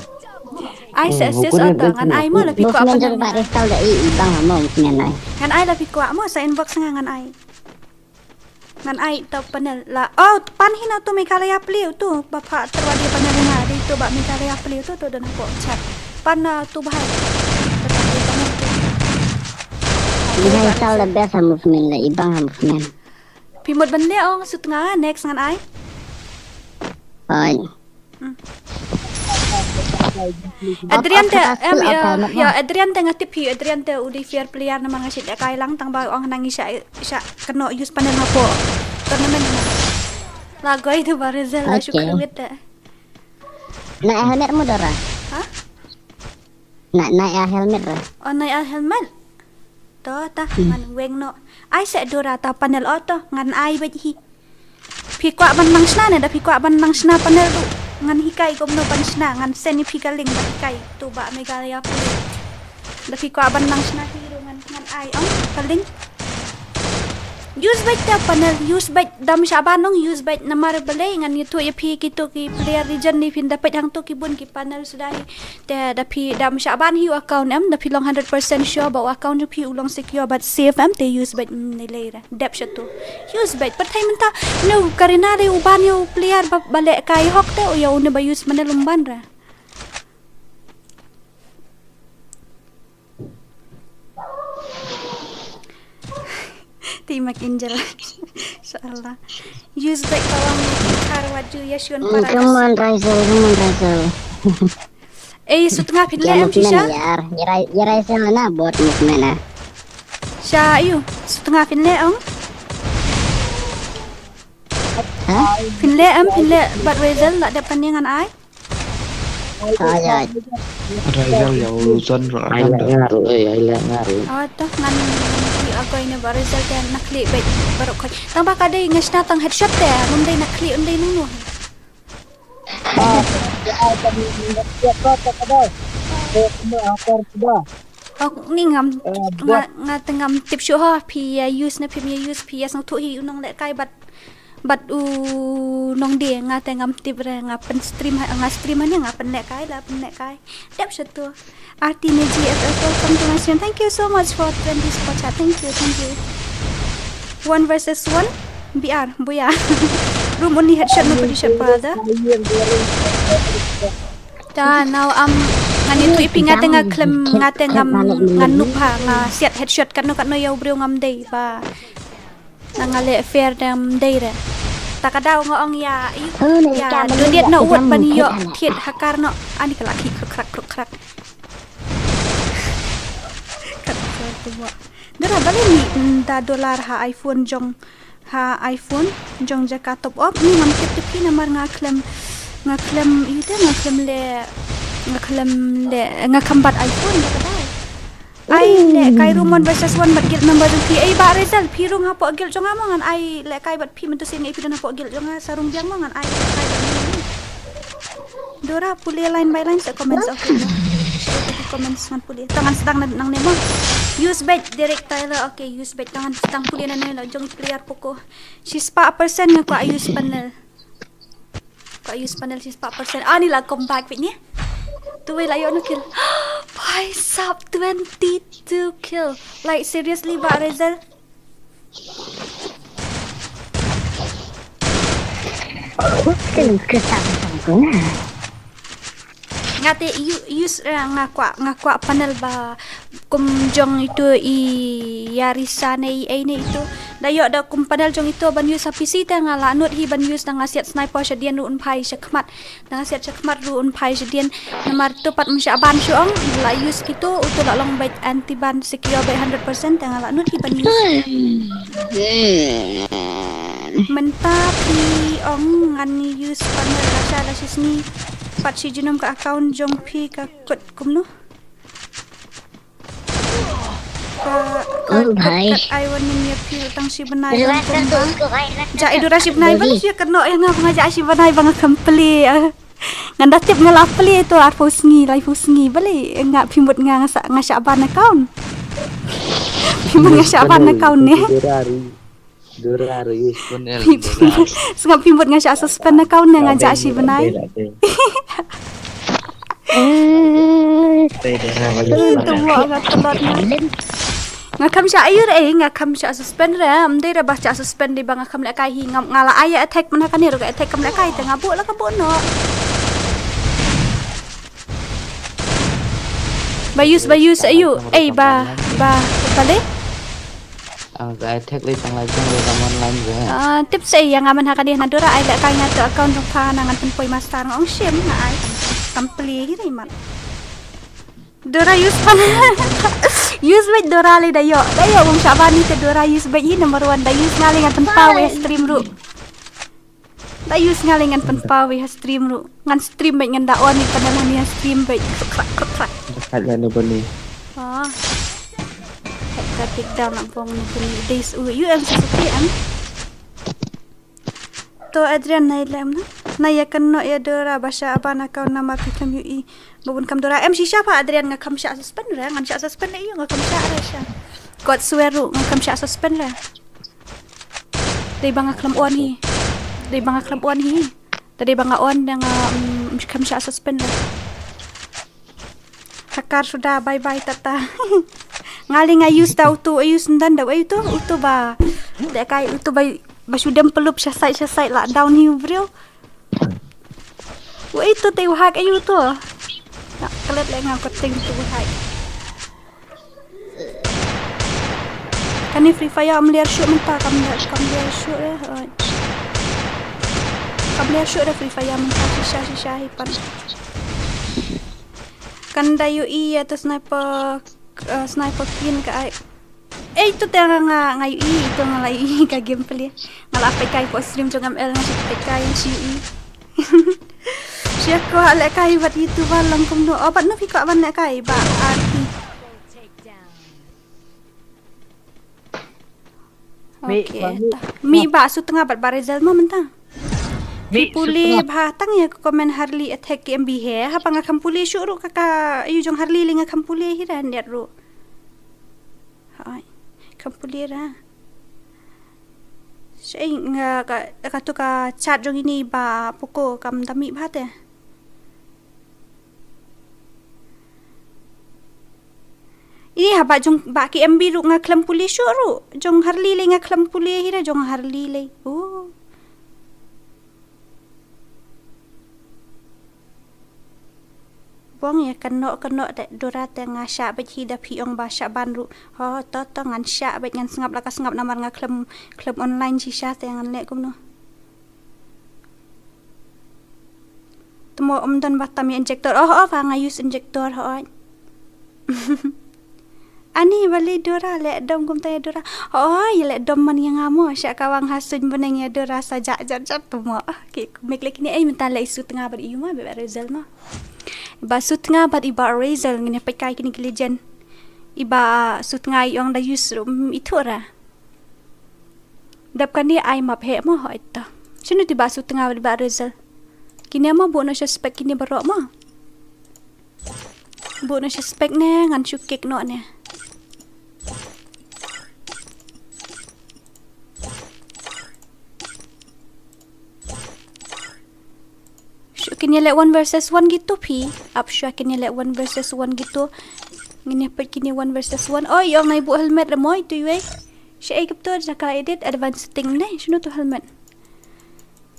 Ai sa sis ota ngan ai ma la phi kwah panel. Ba result da i bang mo ngan ai. Ngan ai la phi kwah mo sa inbox nga ngan ai. Ngan ai to panel la. Oh, pan hi na to Meghalaya Play to ba pha terwa di panel nga di to ba Meghalaya Play to to da na ko chat. Pan na to bahai. Terwa di panel to. Ni hai sal da best ha movement la, ibang ha movement. Phi mut ban leh ong, sut nga next ngan ai. Oi. Hmm. Adrian te, em, ya, ya, Adrian te nga tip hi, Adrian te u dei fair player namar nga shu lehkai lang tang ba ong nang i sha, sha kano use panel hapoh tournament. La goi tu ba result la shu khrwit te. Na helmet mo Dora? Ha? Na, na ya helmet ra. Oh, na ya helmet. To ta, hmm, ngan weng noh. Ai seh Dora ta panel o to, ngan ai beit hi. Phi kwah ban nang shna ne, da phi kwah ban nang shna panel ruh. Ngan hikai kumno ban shna, ngan send ïa phi ka link ban hikai. To ba Meghalaya pule. Da phi kwah ban nang shna hi ruh ngan, ngan ai ong ka link. Use beit te panel, use beit, dam shah ban ong, use beit namar balei ngan ïathuh ïa phi kito ki player region ne phin da peit hangto ki bun ki panel suda hi. Te da phi dam shah ban hi u account em, da phi long hundred percent sure ba u account jong phi u long secure bad safe em, te use beit, mm, ne lei re. Dep shatu. Use beit, pyrthei mynta, ne u Karina dei u ban ïa u player ba, ba lehkai hok te, u ïa une ba use mane lum ban re. Ti mak Angel. Insya Allah. Use beit bawang ni kar waju ya shun. Hmm, para come on, Raisel, come on, Raisel. Eh, sut nga phin leh em shisha? Yar, yar, yar Raisel na bot movement na. Sha ayu, sut nga phin leh ong. Ha? Phin leh em, phin leh bad Raisel la dep kan ngan ai. Ai, ai. Raisel ïa u Zon ruh ai leh nga ruh, eh, ai leh nga ruh. Oh, to ngan ki agoi ne ba Raisel te na khlieh beit baroh khoit. Tang ba ka dei nga shna tang headshot te, ngam dei na khlieh, ngam dei nunu. Ah, ai kan headshot ta ka dei. Ko kuma akar sudah. Oh, ni ngam, eh, nga, nga te ngam tip shuh ha, phi ïa use ne phim ïa use, phi ïa sngewthuh hi u nonglehkai bad, bad u nongdie, nga te ngam tip re, nga pyn stream ha, nga stream ha ne, nga pynlehkai la, pynlehkai. Dep shatu. Arti Neji F F, welcome to my stream. Thank you so much for twenty super chat. Thank you, thank you. One versus one. B R, buya. Room only headshot, no body shot, brother. Ta, now, um, ngan ïathuh ïa phi nga te nga khlem, nga te ngam, nga noob ha, nga siat headshot katno katno ïa u briew ngam dei ba. Na nga leh fair ngam dei re. Ta ka daw nga ong ïa, ïa, donate na wut ban ïoh thied ha kar noh. Ani ka la ki kruk krak kruk krak. Kat sa tu ba. Dara bale ni da dollar ha iPhone jong ha iPhone jong jaka top up ni ngam tip tip hi namar nga khlem, nga khlem ite nga khlem le, nga khlem le, nga kham bat iPhone da ka dau. Ai lehkai room one versus one bad guild member jong phi. Ei ba result phi rung hapoh guild jong nga mo ngan ai lehkai bad phi mynta sien ngai phi don hapoh guild jong nga sa rung biang mo ngan ai lehkai bad phi. Dora pule line by line sa comments, okay. Comments ngan pule. Tangan sedang nang nemo. Use bait Derek Tyler, okay, use bait tangan sedang pule na nela jong player poko. Shispah percent nga kwah use panel. Kwah use panel shispah percent. Ah, ni la comeback bit ni. Tu wei la yo no kill. Bhai sab twenty-two kill. Like seriously ba result. Nga te use, eh, nga kwah, nga kwah panel ba kum jong itu i Yarisa ne i ei ne itu. Da ïoh da kum panel jong itu ban use ha P C te nga la nud hi ban use da nga siat sniper shadien ruh un phai shakhmat. Da nga siat shakhmat ruh un phai shadien. Namar tu pat mynshah ban shu ong la use kitu utu la long bait anti ban secure bait hundred percent te nga la nud hi ban use. Mynta phi ong ngan use panel la sha la shisngi. Pat shi jinum ka account jong phi ka kut kumno. Ka, ka, ka, ka, ai wan nim ïa phi tang shi bnai ban kumba. Ja i dura shi bnai ban shi kano ïa nga ba nga ja shi bnai ba nga kham plie. Ngan da tip nga la plie to arphew sngi laiphew sngi balei nga phi mut nga nga sa, nga shah ban account. Phi mut nga shah ban account ne. Dura ri. Dura ri use panel. Sngap phi mut nga shah suspend account ne nga ja shi bnai. Te wa nga tlot nga. Nga kham shah ayu re, nga kham shah suspend re, am dei re ba shah suspend dei ba nga kham lehkai hi, nga, nga la ai attack mynta kane ruh ka attack kham lehkai te nga buh la ka buh noh. Ba use, ba use ayu, ei ba, ba, ba le. Ang ka attack le tang la jong le ka mon line je. Ah, tip sei ïa nga man ha ka dei na Dora ai da kai nga to account jong pha na ngan pynpoi master nga ong shim nga ai. Kam plie hi ri mat. Dora use pan. Use bad Dora le da ïoh. Da ïoh bum sha bani te Dora use bad hi number one da use nga le ngan pynpaw ïa stream ruh. Da use nga le ngan pynpaw ïa stream ruh. Ngan stream bad ngan da on ïa panel ngan ïa stream bad. Krak krak krak. Dekat lah ni bani. Ah. Ka take down nak bong ni bani. Days u U M C C T M. To Adrian nai lem na. Nai ïa kan no ïa Dora ba sha aban account nama pikem U E. Ba bun kam Dora. Em shisha pha Adrian nga kam sha suspend re. Ngan sha suspend le ïa nga kam sha re sha. God swear ruh nga kam sha suspend re. Dei ba nga khlem on hi. Dei ba nga khlem on hi. Dei ba nga on da nga mm, khlem sha suspend da. Hakar suda bye bye tata. Nga li nga use da utu use ndan da utu utu ba. Da kai utu ba ba shu dem pelup sha side sha side la down hi bro. Wei tu te wahak ayu tu. Na klet le nga ko ting tu wahak. Kane Free Fire am ler shuh mynta kam ler kam ler shuh eh. Oi. Kam ler shuh da Free Fire mynta shisha shisha hi pan. Kan da U E ïa tu sniper uh, sniper kin ka ai. Eh itu te nga nga U E itu nga la U E ka gameplay. Nga la pekai po stream jong M L nga pekai U E. Sia ko ale kai bat itu ba lang kumno. Oh bat no piko ban ne kai ba arti. Mi, okay. Mi ba su tengah bat ba result mo menta. Mi puli ba tang ya komen Harley attack ki M B he. Hapa nga kam puli shu ru kaka yu jong Harley li nga kam puli hi ran dia ru. Hai. Kam puli ra. Shei nga ka ka tu ka chat jong ini ba poko kam dami ba te. Ini haba jong ba ki M B ru nga khlem puli shu ru. Jong Harley le nga khlem puli hi ra jong Harley le. Oh. Bong ya kano kano de Dora te nga sha ba hi da phi ong ba sha ban ru. Ho to to ngan sha ba ngan sngap la ka sngap namar nga khlem khlem online shisha te ngan le kumno. Temo um don ba tam ïa injector. Oh oh ba nga use injector ho. Ani bali Dora le dom kum ta ïa Dora. Oh ïa le dom man ïa nga mo sha ka wang ha suin beneng ïa Dora sa ja ja ja temo. Ki mek le kini ai menta le isu tnga bad iu ma be result ma. Ba su tnga bad iba result ngene pekai kini ki legend. Iba su tnga i ong da use rum itu ra. Dap kane ai map he mo ho ita. Sinu ti ba su tnga ba result. Kine mo bu no suspect kine baro mo. Bu no suspect ne ngan shu kick no ne. Shu kine le one versus one gitu phi. Ap shu kine le one versus one gitu. Ngine pet kine one versus one. Oh, yong nai bu helmet re moi tu yue. Shi ai kepto jaka edit advanced setting ne. Shinu tu helmet.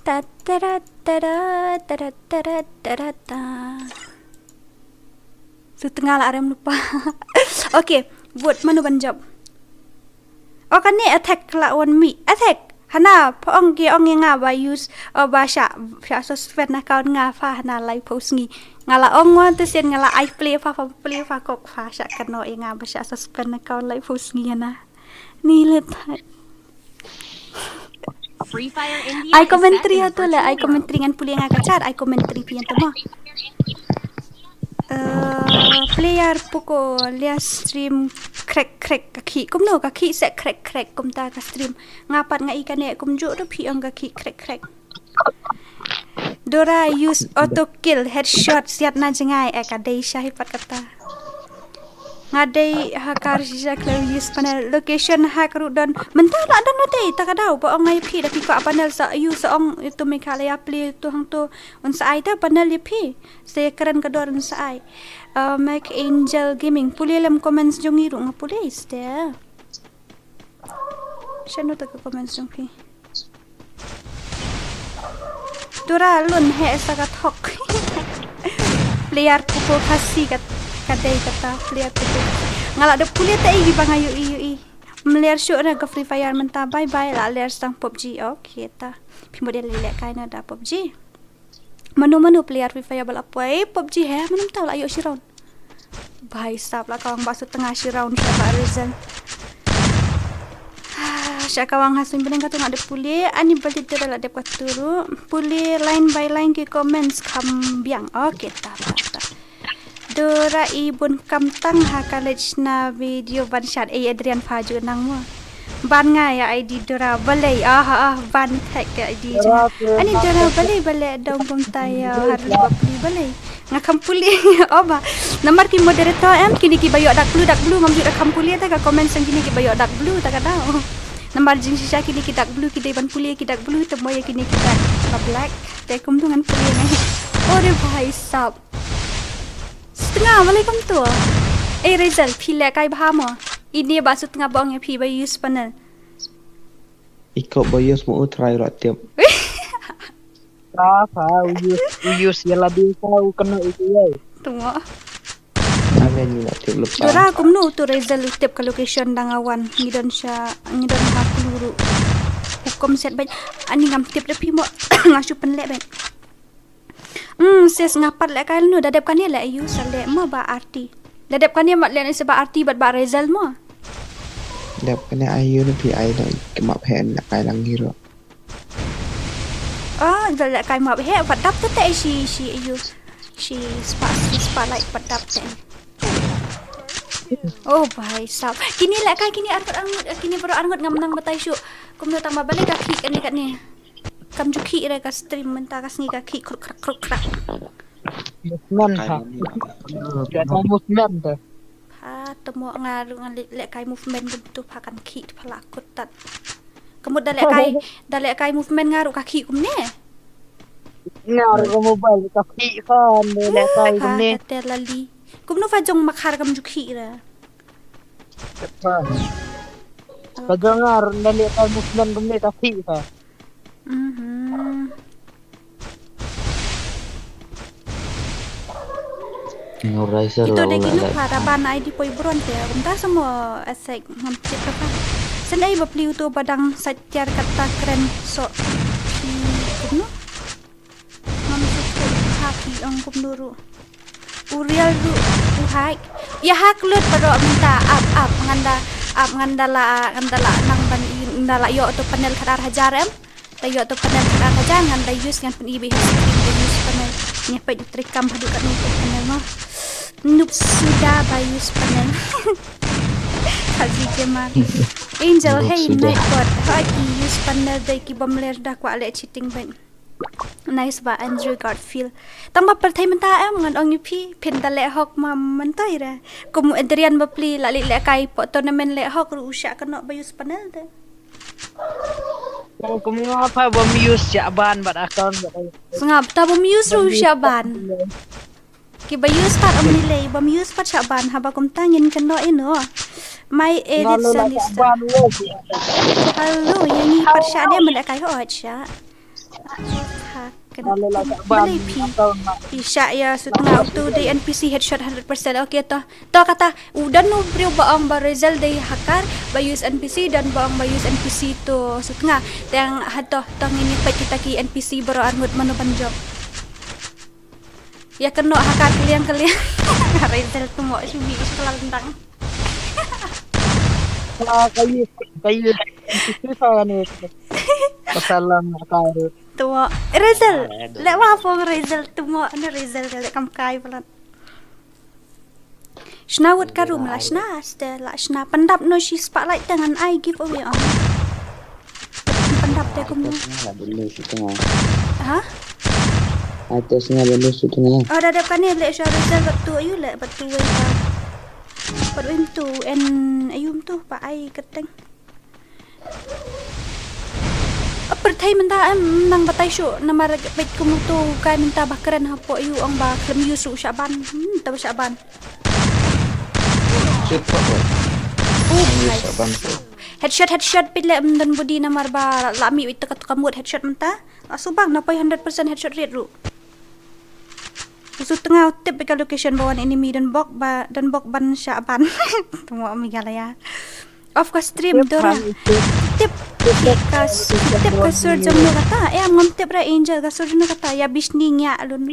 Ta ta ra ta ra ta ra ta ra ta ra ta. Su tnga la rem lupa. Okay, vote manu ban jop. O kane attack la wan mi. Attack. Hana pha ong ki ong nga ba use o ba sha sha suspend account nga pha hana lai post ngi. Nga la ong wan tu sen nga la ai play pha pha play pha kok pha sha kano e nga ba sha suspend account lai post ngi hana. Ni le thai. Free Fire India. Ai commentary ha tu le ai commentary ngan pule nga ka chat ai commentary pian tu mo. Eh, player puko lia stream crack crack ka khi kumno ka khi se crack crack kumta ka stream nga pat nga i kane kumju tu phi ong ka khi crack crack. Dora use auto kill headshot siat na jngai eh ka dei shahi pat kata. Nga dei ha kar shisha klem use panel location ha ka rudon. Menta la don dei ta ka dau ba ong ai phi da phi ka panel sa use ong itu Meghalaya play tu hang tu un sa ai ta panel ya phi. Se kren ka dor un sa ai. Uh, Mac Angel Gaming pule lem comments jong i ru nga pule iste. Shano ta ka comments jong phi. Dora lun he sa ka thok. Player puko khasi ka ka dei kata player puko. Nga la da pule ta i ba nga yu i yu i. Mler shuh na ka Free Fire mynta, bye bye, la ler sang PUBG. Okay ta. Phi mut ïa leh kai na da PUBG. Mano mano player Free Fire ba la poi PUBG he, mano mynta la ïoh shi round. Bhai sab, la kawang ba sut tnga shi round sha ba Rizal. Ah, sha kawang ha suiñ bneng katu nga dep pule, ani ba leader la dep katu ru. Pule line by line ki comments kham biang. Okay, ta ta ta. Dora i bun kam tang ha college na video ban shat, eh, Adrian pha ju nang mo. Ban nga ïa I D Dora balei, ah, ah, ah, ban tag ïa I D jong nga. Ani Dora balei, balei dong kumta ïa Harry Bapli balei. Nga kham pule, oh ba. Namar ki moderator em, kine ki ba ïoh dark blue, dark blue, ngam ju da kham pule ta ka comment sang kine ki ba ïoh dark blue, ta ka dau. Namar jingshisha kine ki dark blue, ki dei ban pule ki dark blue, te mo ïa kine ki dark ba black. Te kum tu ngan pule ngai. Ore bhai sab. Sutnga, balei kumtu? Eh, Rizal, phi leh kai bha mo? Ine ba sutnga ba ong ïa phi ba use panel. Iko ba use mo u try ro tip. Ka, ka, u use, u use ïa lade ka, u kena ïa ka ïa. Tengok. Ane ni ro tip lepas. Dora, kumno tu Rizal u tip ka location dang awan. Ngi don sha, ngi don ha kluru. Hukum set baik. Ani ngam tip da phi mo. Nga shu pynleh baik. Hmm, sis nga pat leh kai lano, da dep kane leh ayu sa leh mo ba Arti. Da dep kane mat leh ni sa ba Arti bad ba Rizal mo. Dep kane ayu ni phi ai no ki map he leh kai lang hero. Oh, da leh kai map he, pat dap te te shi, shi ayu. Shi spa, shi spa light pat dap te. Oh, bhai sab. Kini leh kai kini arngut arngut, kini baroh arngut ngam nang batai shuh. Kumno tang ba balei ka khih kane kane. Kam ju khih re ka stream mynta ka sngi ka khih kruk krak kruk krak. Movement ha. Kai movement. Ka kai movement te. Ha, te mo nga ruh nga leh, leh kai movement kumtu pha kan khih pha la kut tat. Ka mut da leh kai, da leh kai movement nga ruh ka khih kumne. Nga ruh ka mobile ka khih kan leh kai kumne. Ha, ka te lali. Kumno pha jong makhar kam ju khih re. Ka jong nga ruh da leh kai movement kumne ka khih ka. Mhm. Ito de kino pha da ban I D poi bron te, kumta samo asek ngam tip ka pha. Sen ai ba pli uto ba dang sa tiar kata kren so. Kumno? Ngam suk suk ha phi ong kumno ruh. U real ruh u hack. Ïa hack lut baroh mynta ap ap ngan da ap ngan da la ngan da la nang ban i ngan da la ïoh to panel khat ar hajar em. Ta ïoh to panel khat ar hajar ngan da use ngan pyn i bad ha screen da use panel. Ïa peit u trei kam haduh katno to panel mo. Noob suda ba use panel. Haji Gamer. Angel, hey, Nightbot. Ha ki use panel dei ki bym ler da kwah leh cheating bad. Nice ba Andrew Garfield. Tang ba pyrthei mynta em ngan ong ïa phi phin da leh hok ma mynta ira. Kum Adrian ba pli la leh leh kai po tournament leh hok ruh u shah kano ba use panel te. Kum nga pha bym use shah ban bad account bad. Sngap ta bym use ruh u shah ban. Ki ba use pat ym ni lei, bym use pat shah ban haba kumta ngin kynnoh ino. My edit Sunday. Hello, ïa ngi pat shah de mele kai ho shah. Ha, kynnoh. Balei phi. Phi shah ïa sut nga utu de N P C headshot hundred percent. Okay to. To kata u don u briew ba ong ba Rizal dei hacker ba use N P C, don ba ong ba use N P C to sut nga. Tang hato to ngin ïa peit kita ki N P C baroh arngut mano ban jop. Ïa kynnoh ha ka kylliang kylliang. Rizal tu mo shu bi shu kylla lyndang. Ka ïa ka ïa. Pasal lang ka ru. Tu mo Rizal. Leh wa pong Rizal tu mo ne Rizal leh kam kai palat. Shna wut ka room la shna ste la shna pyndap no shi spotlight te ngan ai giveaway on. Pyndap te kumno. Nga la bulu shu tnga. Ha? Ai te snga bulu shu tnga. Oh da dep kane leh sha Rizal bad tu ayu leh bad tu wei ba. Bad wei tu en ayu tu ba ai kyrteng. Pyrthei mynta em nang batai shuh namar bad kum uto u kai mynta ba kren hapoh ïu ong ba khlem ïu shuh shah ban. Hmm, ta ba shah ban. Shit, fuck, fuck. Oh, nice. Shah ban, fuck. Headshot, headshot, pit le em don body namar ba la mih ito ka, ka mut headshot mynta. La subang na poi hundred percent headshot rate ruh. Usu tnga u tip ka location ba wan enemy don bok ba, don bok ban shah ban. Tengok Meghalaya. Off ka stream, Dora. Tip ka, tip ka sur jong no kata. Eh, ngam tip ra Angel ka sur jong no kata. Ïa Bishni ngiah lun.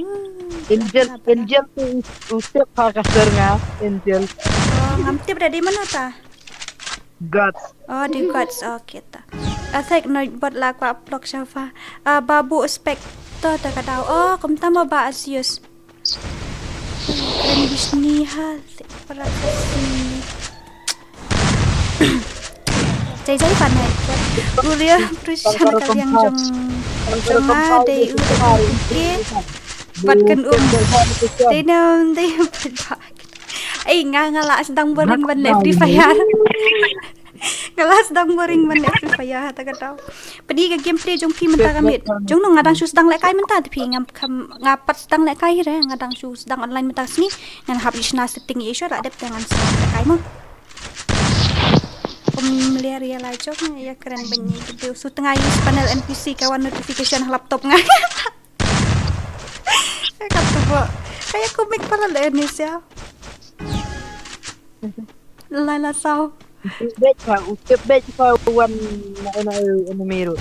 Angel, Angel tu u tip ha ka sur nga, Angel. Oh, ngam tip ra dei mano ta. Gods. Oh, dei Gods. Oh, kita. Athek no bot la kwa plok shafa. Ah, Babu Spector ta ka daw. Oh, kumta mo ba Asius. Kren Bishni ha, para kasi. Jai jai panai. Ulia Prushan ka liang jong jong nga dei u dei ke. Pat kan um. Dei nam dei pat bak. Ai nga nga la sdang boring ban leh Free Fire. Nga la sdang boring ban leh Free Fire ha ta ka daw. Pynï ka gameplay jong phi mynta ka miet. Jong no nga dang shu sdang lehkai mynta te phi, ngam kham, nga pat sdang lehkai re, nga dang shu sdang online mynta ka sngi. Ngan hap ïa shna setting ïa shu la dep te ngan sdang lehkai mo. Kum ler ïa la jong ïa kren ban ïa video. Sutnga use panel N P C ka wan notification ha laptop nga. Ka tu bo. Ka ïa kumik pala le ni sia. Lai la saw. Tip beit ha, u tip beit ha wan na na enemy ruh.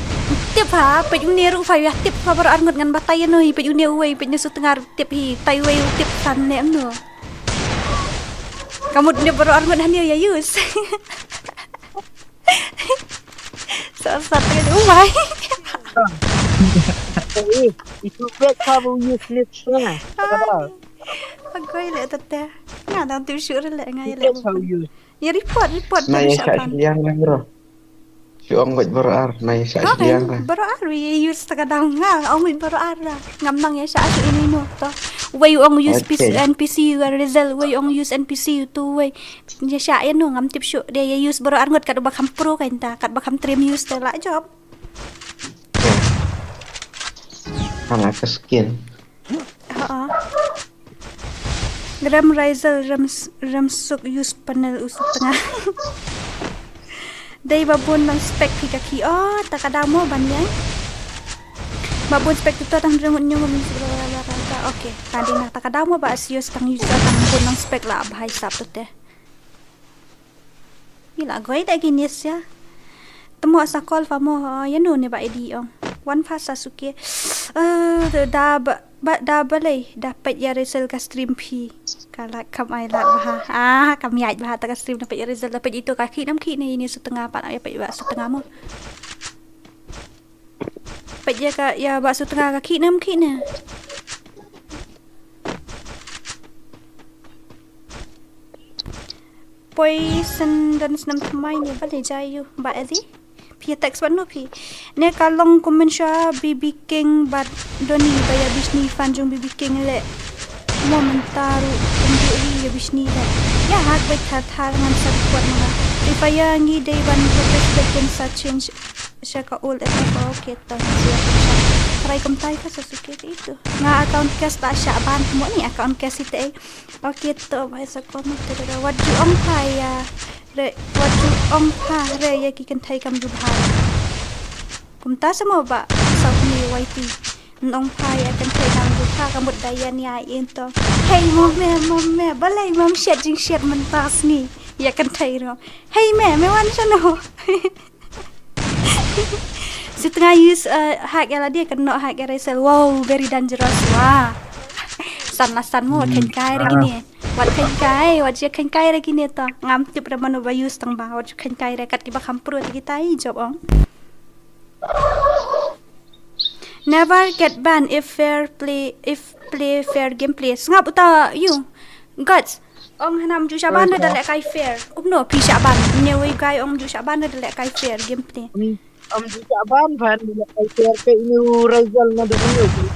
Tip ha, peit une ruh fa ïa tip fa baroh arngut ngan batai ïa no hi, peit une uwei, peit une sutnga tip hi, tai uwei u tip san ne em no. Ka mut une baroh arngut han ïa use. Sa sa tengah umai. Eh, itu beit ha bu use ni sutnga. Agoi le tete. Nga dang tu shu re le nga le. Beit ha bu use. Ïa report, report. Na ïa sha shiliang lang bro. Shu ong beit baroh ar, na ïa sha shiliang lang. Baroh ar wi use ta ka dang nga ong beit baroh ar la. Ngam nang ïa sha shu ini no to. Wei ong use N P C ïa result, wei ong use N P C tu wei. Ïa sha ïa no ngam tip shu. Dei ïa use baroh ar ngut kat ba kham pro kan ta, kat ba kham trim use te la jop. Ala ka skin. Ha. Gram Riser, Ram, Ram Suk use panel u sutnga. Dei ba bun nang spec phi ka ki. Oh, ta ka damo ban yang. Ba bun spec tu tang ram nyung. Okay, tadi na ta ka damo ba Asius tang use tang bun nang spec la bhai sap tu te. Ngi la goi da ki nis ya. Temo sa call fa mo, ha, ïa no ne ba edi ong. Wan fa Sasuke. Eh, da ba, ba, da balei da peit ïa result ka stream phi. Ka lak kam ai lak bha. Ah, kam ïaid bha ta ka stream da peit ïa result da peit ito ka ki nam ki ne ini sutnga pat ïa peit ba sutnga mo. Peit ïa ka, ïa ba sutnga ka ki nam ki ne. Poi sendon snem thymmai ne balei jai ïa u ba Ellie. Phi text bad no phi. Ne ka long comment sha B B King bad Donny ba ïa Bishni fan jong B B King le. Mo mynta ruh kum dei ïa Bishni le. Ïa hak bad thar thar ngan sa report ma nga. If ïa ngi dei ban protest bad kin sa change sha ka old F F. Okay to. Try kumta ïa ka Sasuke te itu. Nga account cast ta sha ban mo ni account cast ite. Okay to, bhai sa comment te re. Wat ju ong pha ïa re, wat ju ong pha re ïa ki kynthei kam ju bha. Kumta sa mo ba sa kuni Y T. Nong pha ïa kynthei kam ju bha ka mut da ïa nia ïa to. Hei mo me, mo me, balei mam shet jing shet mynta sngi ïa kynthei ro. Hei me, me wan shano. Sutnga use, eh, hack ïa lade kan noh hack ïa result. Wow, very dangerous. Wah. San la san mo, wat khein kai re kine. Wat khein kai, wat ju khein kai re kine to. Ngam tip re mano ba use tang ba, wat ju khein kai re kat kiba kham pro te kita i job ong. Never get banned if fair play, if play fair gameplay. Sngap uta you. Gods. Ong hana ym ju shah ban re da leh kai fair. Kumno phi shah ban. Ne wei guy ong ju shah ban re da leh kai fair gameplay. Ym, ym ju shah ban ban da leh kai fair, peit ine u Razel na duk mynno.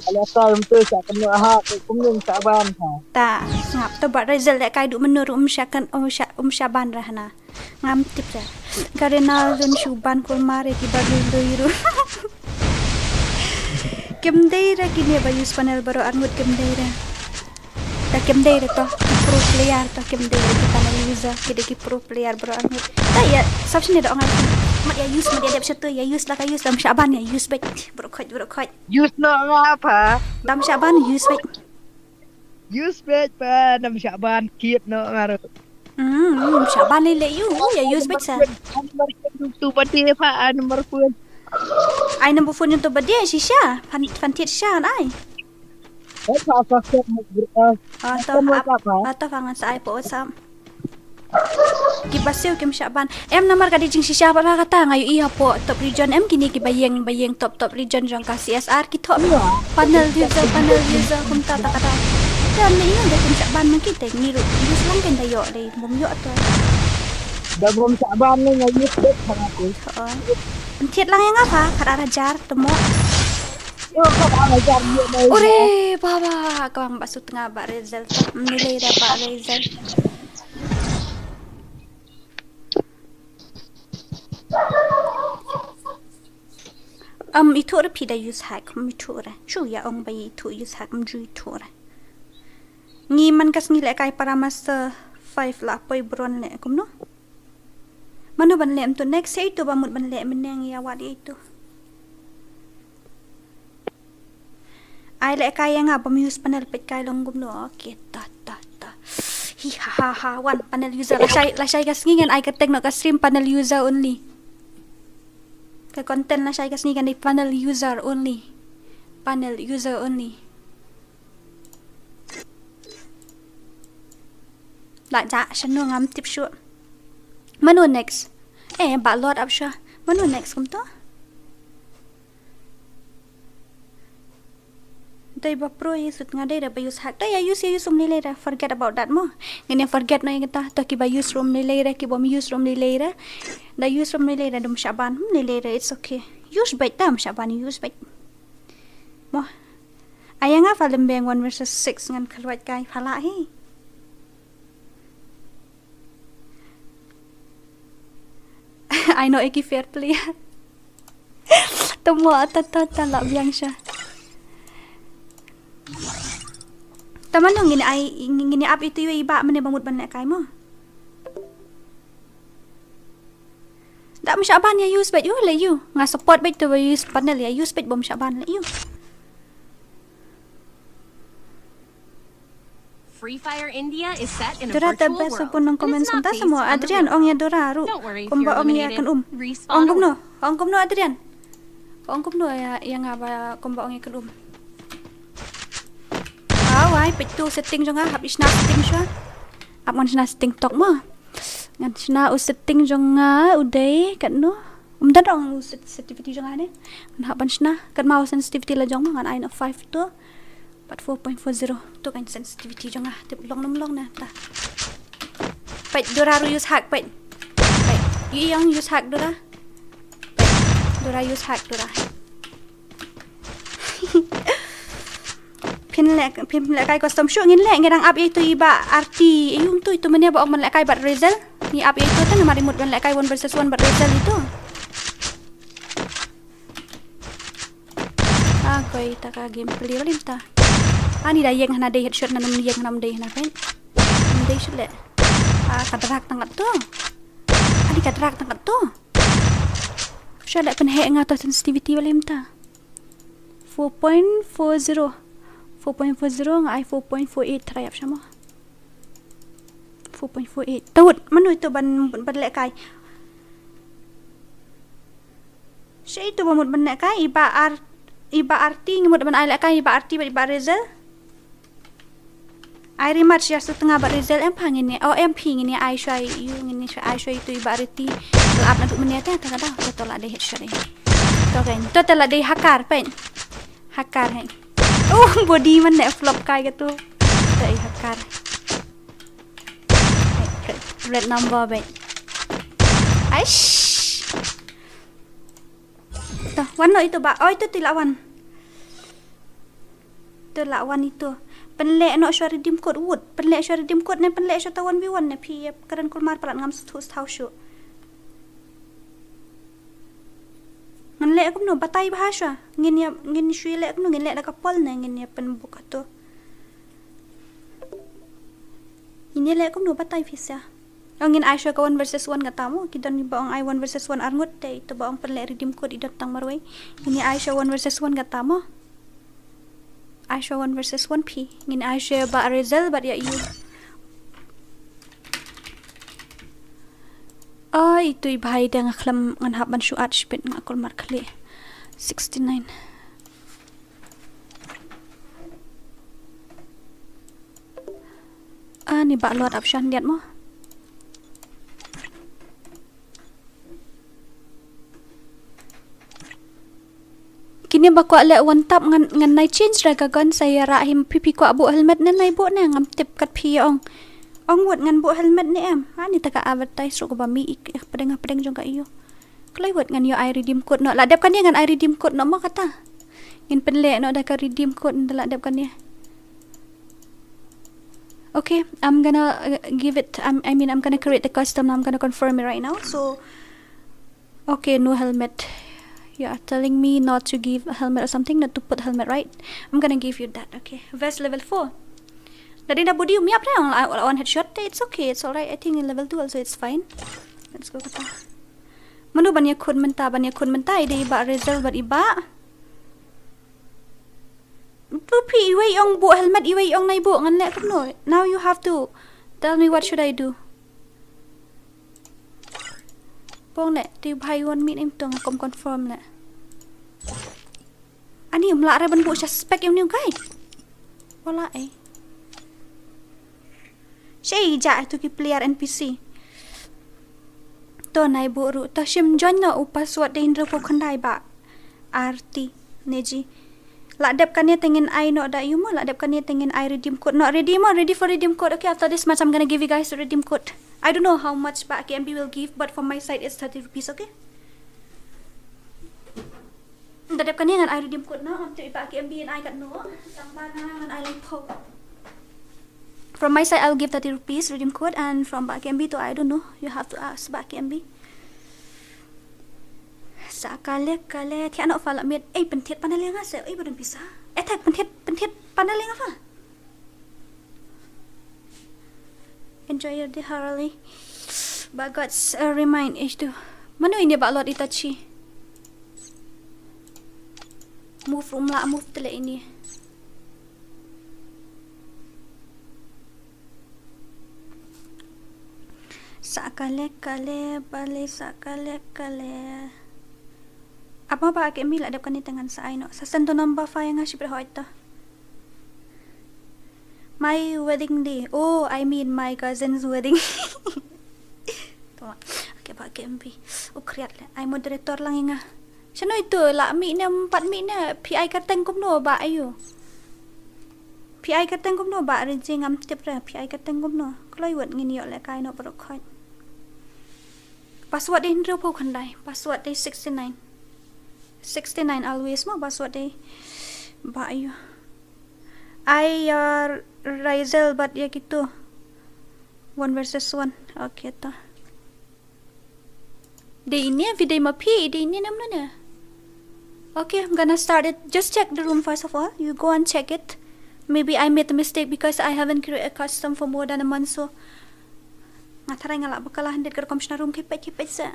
Ala sa ym te shah kynnoh ha, peit kumno ym shah ban ha. Ta, sngap to ba Razel leh kai duk mynno ruh ym shah kan, ym shah, ym shah ban re hana. Ngam tip re. Ka Ronaldo shu ban kulmar ïa kiba dul dui ruh. Kim dei re kine ba use panel baroh arngut kim dei re. Ta kim dei re to, ki pro player to kim dei re kita na user, ki dei ki pro player baroh arngut. Ta ïa, sap shane da ong ai. Mat ïa use, mat ïa dep shatu, ïa use la ka use, dam shah ban ïa use beit. Baroh khoit, baroh khoit. Use noh nga pha. Dam shah ban use beit. Use beit pha, dam shah ban kit noh nga ruh. Hmm, hmm, shah ban lei lei ïa u, ïa use beit sa. Ai number phone jong tu ba die pha, ai number phone. Ai number phone jong tu ba die shisha, phan, phan thied shisha ngan ai. Ai pha pha pha. Ah, to pha, ah, to pha ngan sa ai pha WhatsApp. Kiba siew kim shah ban. Em namar ka dei jingshisha pat ba kata nga ïohi hapoh top region em kine kiba ïeng, ba ïeng top top region jong ka C S R ki thoh. Panel user, panel user kumta ta kata. Te em ne ïa da kim shah ban ma ki te ngi ruh. Use lang ken da ïoh lei bym ïoh te. Da bym shah ban ne nga ïoh beit ha nga te. Thoh. Thied lang ïa nga pha khat ar hajar te mo. Ïoh khat ar hajar ïoh lei. Ore baba ka bang ba sut nga ba result. Mni lei da ba result. Um, ithuh re phi da use hack, um, ithuh re. Shu ïa ong ba ithuh use hack, um, ju ithuh re. Ngi man ka sngi lehkai para master five la poi bron leh kumno. Mano ban leh em tu next, ïa itu ba mut ban leh mynne ngi ïa wad ïa itu. Ai lehkai ïa nga bym use panel peit kai long kumno. Okay, ta ta ta. Hi ha ha ha, wan panel user lashai, lashai ka sngi ngan ai kyrteng noh ka stream panel user only. Ka content lashai ka sngi kan dei panel user only. Panel user only. La jah shano ngam tip shuh. Mano next? Eh, ba lot up shuh. Mano next kumto? Dei ba pro ïa sut nga dei da ba use hack. Da ïa use ïa use um lei lei da forget about that mo. Ngin ïa forget noh ïa kata. To kiba use ruh um lei lei da, kibym use ruh um lei lei da. Da use ruh um lei lei da dum shah ban. Um lei lei da it's okay. Use beit da um shah ban use beit. Mo. Ai ïa nga pha lem beng one versus six ngan khlwait kai pha lah hi. Ai noh ïa ki fair play. Te mo ta ta ta lah biang sha. Te mano ngin ai ngin ap itu ïa i ba mane ba mut ban lehkai mo. Da um shah ban ïa use beit ïa leh ïa. Nga support beit to ba use panel ïa use beit bym shah ban leh ïa. Free Fire India is set in a virtual world. Dura ta best of bun nong comments kumta samo Adrian ong ïa Dura ruh. Kumba ong ïa kan um. Ong kumno? Ong kumno Adrian? Ong kumno ïa ïa nga ba kumba ong ïa kan um. Aw ai peit tu setting jong nga hap i shna setting shuwa. Ap ngan shna setting tok mo. Ngan shna u setting jong nga u dei katno. Um don ong u sensitivity jong nga ne. Ngan hap ban shna. Katma u sensitivity la jong mo ngan ai na five tu. Pat four point four zero. Tu kan sensitivity jong nga. Tip long num long na ta. Peit Dura ru use hack peit. Peit. Ïa ong use hack Dura. Peit. Dura use hack Dura. Phin leh phin lehkai custom shuh ngin leh ngi dang ap ïa itu i ba arti ïa um tu itu mane ba ong ban lehkai bad Razel. Ngi ap ïa itu te namar i mut ban lehkai one versus one bad Razel itu. Ah koi ta ka gameplay ba lim ta. Ani da ïeng hana dei headshot na num ïeng hana dei hana pen. Dei shut leh. Ah ka drag tang kat tu. Ani ka drag tang kat tu. Sha leh pynheh nga to sensitivity ba lim ta. Four point four zero. Four point four zero nga ai four point four eight try ap shamo. Four point four eight. Tawut mano itu ban ban lehkai. Sha itu ba mut ban lehkai i ba ar i ba arti ngi mut ban ai lehkai i ba arti ba i ba Razel. Ai rematch ïa sut nga bad Razel em pha ngin ïa. Oh em phi ngin ïa ai shuwa ïa u ngin ïa shuwa ai shuwa ïa tu i ba riti. Lap na duk menia te ta ka da to la dei headshot ïa. To kan to te la dei hakar pen. Hakar hen. Oh body man ne flop kai ka tu. To i hakar. Red number pen. Aish. To wan no itu ba. Oh itu ti la wan. To la wan itu. Pynleh noh shuwa redeem code wut. Pynleh shuwa redeem code ne pynleh shuwa ta one v one ne phi ïa kren kulmar palat ngam sngewthuh shuh. Ngan leh kumno batai bha shuwa. Ngin ïa ngin shu leh kumno ngin leh da ka pol ne ngin ïa pynbuk ato. Ngin ïa leh kumno batai phi sha. Ong ngin ai shuwa ka one versus one kata mo, ki don ba ong ai one versus one arngut te, ito ba ong pynleh redeem code i don tang marwei. Ngin ai shuwa one versus one kata mo. Ai shuwa one versus one phi. Ngin ai shuwa ba Razel bad ïa u. Ai, tu i bhai dang khlem ngan hap ban shu at shipit nga kulmar khlieh. Sixty-nine. Ani ba lot option diat mo. Kine ba kwah leh one tap ngan, ngan nai change ra ka gun sa ïa rah hi. Phi phi kwah buh helmet ne nai buh ne, ngam tip kat phi ong. Ong wut ngan buh helmet ne em. Ani ta ka advertise ruh ba mi ik, eh, pdeng pdeng jong ka ïu. Kloi wut ngan ïoh ai redeem code noh. La dep kane ngan ai redeem code noh mo kata. Ngin pynleh noh da ka redeem code da la dep kane. Okay, I'm gonna, uh, give it, I'm, I mean, I'm gonna create the custom. I'm gonna confirm it right now. So, okay, no helmet. You are telling me not to give a helmet or something, not to put helmet, right? I'm gonna give you that. Okay, vest level four. Tadi na body umi apa yang la, la one headshot. It's okay, it's alright. I think in level two also it's fine. Let's go kata. Mano ban ïakhun mynta, ban ïakhun mynta, i dei i Bah Razel bad i Bah. Tu phi iwei ong buh helmet, iwei ong nai buh, ngan leh kumno. Now you have to tell me what should I do. Pong leh, tu bhai wan min im tong kom confirm leh. Ani um lah re ban buh suspect ïa u new guy. Wala eh. Shei ja tu ki player N P C. To nai buh ruh. To shim join noh u password dei hynriew phew khyndai Bah Arti Neji. La dep kane te ngin ai noh da ïu mo, la dep kane te ngin ai redeem code noh. Ready mo, ready for redeem code. Okay, after this match I'm gonna give you guys the redeem code. I don't know how much Bah K M B will give, but from my side it's thirty rupees, okay? Da dep kane ngan ai redeem code noh, ngam tip i Bah K M B in ai katno. Tang ba nga ngan ai laiphew. From my side, I'll give thirty rupees redeem code, and from Bah K M B to, I don't know. You have to ask Bah K M B. Sa kale kale, thiah noh pha la miet. Ei, pynthied panel ïa nga se, ei, ba don pisa. Eh, thak pynthied, pynthied panel ïa nga pha. Enjoy your day, Harley. Bah Gods, uh, remind is to. Mano ini Bah Lord Itachi? Move room lah, move tele ini. Sa kale kale, bale sa kale kale. Apa ba ke mi la dep kane tengan sa ai noh. Sa send to number five nga shipre hoi to. My wedding day. Oh, I mean my cousin's wedding. Tama. Okay, ba ke M B. U kriat le. Ai moderator lang ïa nga. Shano itu la mi ne empat mi ne P I kateng kumno ba ayu. P I kateng kumno ba ri jing am tip re P I kateng kumno. Kloi wet ngin ïoh le kai no bro khoi. Password dei hynriew phew khyndai. Password dei sixty-nine. Sixty-nine always mo password dei. Ba ayu. Ai, uh, Razel bad ïa kitu. One versus one. Okay, to. Dei ini, video ma phi, dei ini nam nana. Okay, I'm gonna start it. Just check the room first of all. You go and check it. Maybe I made a mistake because I haven't created a custom for more than a month, so. Nga tharai nga lah bakala handed ka rukom shna room kepet kepet sa.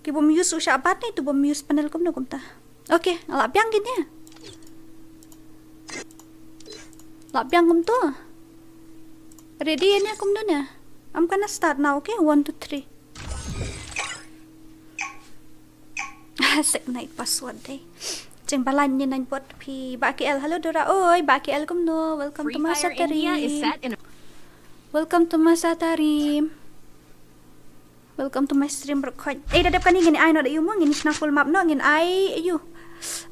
Ki bym use u shah bat ne tu bym use panel kumno kumta. Okay, nga lah biang kine. Lah biang kumto. Ready ne kumno ne. I'm gonna start now, okay? One, two, three. Sek night password dei. Cheng balan ni nine bot phi ba K L. Hello Dora. Oi, ba K L kumno. Welcome to Masatari. Welcome to Masatari. Welcome to my stream, bro. Khoi. Eh, da dep kane ngin ai no da ïu mo, ngin shna full map no, ngin ai ïu.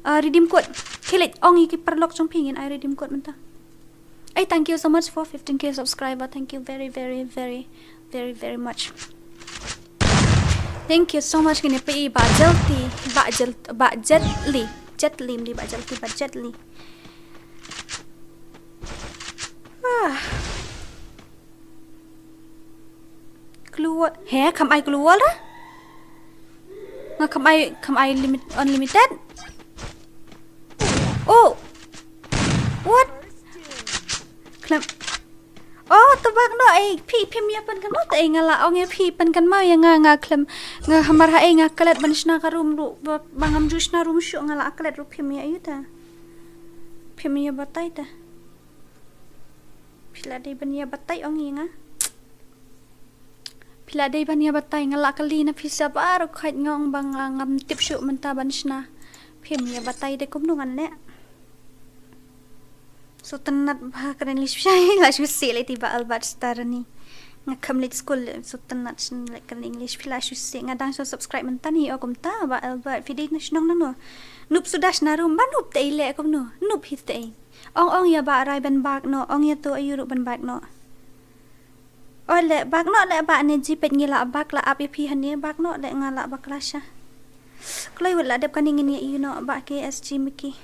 Uh, redeem code. Khilik ong ïa ki paralok jong phi ngin ai redeem code mynta. Eh, thank you so much for fifteen K subscriber. Thank you very, very, very, very, very much. Thank you so much ngin phi ba Jelti, ba Jel, ba Jetli. Jetli mdi ba Jelti, ba Jetli. Ah. Gloo wall. He, kham ai gloo wall ra? Nga kham ai, kham ai limit, unlimited? Oh! What? Khlem. Oh, to bak no, eh, phi, phim ïa pynkan mo, to, eh, nga la ong ïa phi pynkan mo ïa nga, nga khlem, nga hamar ha, eh, nga klet ban shna ka room ruh, ba, ba ngam ju shna room shuh nga la klet ruh phim ïa ïa ta. Phim ïa batai ta. Phi la dei ban ïa batai ong ïa nga. Phi la dei ban ïa batai, nga la kylli na phi sa baroh khoit, nga ong ba nga ngam tip shuh mynta ban shna. Phim ïa batai de kumno ngan leh. Sngewtynnat bha ka English phi, la shu sih lei ti Bah Albert Starani. Nga kham leit skul, sngewtynnat sngewtynnat ka English phi, la shu sih. Nga dang shu subscribe mynta ni, oh kumta Bah Albert, phi dei na shnong nangno? Noob suda shna ruh, ba noob te ei leh kumno? Noob hi te ei. Ong ong ïa Bah Rai ban bak noh, ong ïa to aïu ruh ban bak noh. Oh leh bak noh leh Bah, ne jingpeit ngi la bak la ap ïa phi hangne, bak noh leh nga la bakla sha. Kloi wut la dep kane ngin ïa ïu noh Bah K S G Mickey.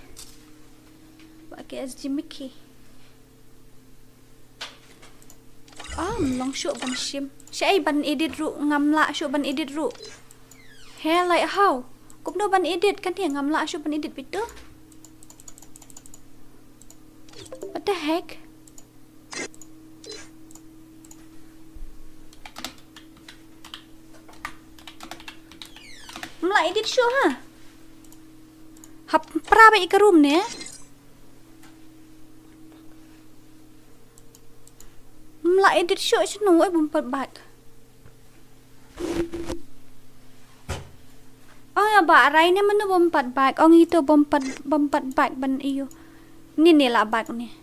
Bah K S G Mickey. Am long shuh ban shim. Shaei ban edit ruh, ngam lah shuh ban edit ruh. He, like how? Kumno ban edit, kane ngam lah shuh ban edit beit to. What the heck? Ngam lah edit shuh ha. Hap pra ba i ka room ne. Ngam lah edit shuh shano, eh, bym pat bak. Ong ïa Bah Rai ne mano bym pat bak, ong ito bym pat, bym pat bak ban ïu. Ni ni la bak ni.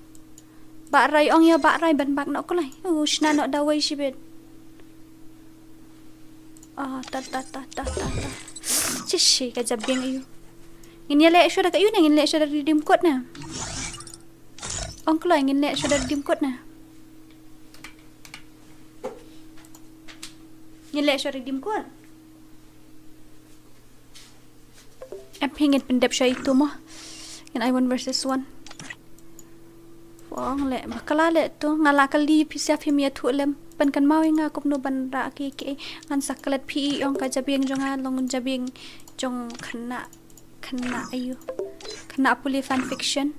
Bah Rai, ong ïa Bah Rai ban bak noh kloi. U shna noh dawai shibit. Ah, ta ta ta ta ta ta. Shishi ka jabieng ïu. Ngin ïa leh shuwa da ka ïu ne, ngin leh shuwa da redeem code ne. Ong kloi ngin leh shuwa da redeem code ne. Ngin leh shuwa redeem code. Em phi ngin pyndep sha itu mo. Ngin ai one versus one. Ong leh bakla leh to, nga la kylli phi sa phim ïathuh lem. Pynkynmaw ïa nga kumno ban rah ki ki. Ngan sa klet phi, ong ka jabieng jong nga long jabieng jong khynnah, khynnah aïu, khynnah pule fanfiction.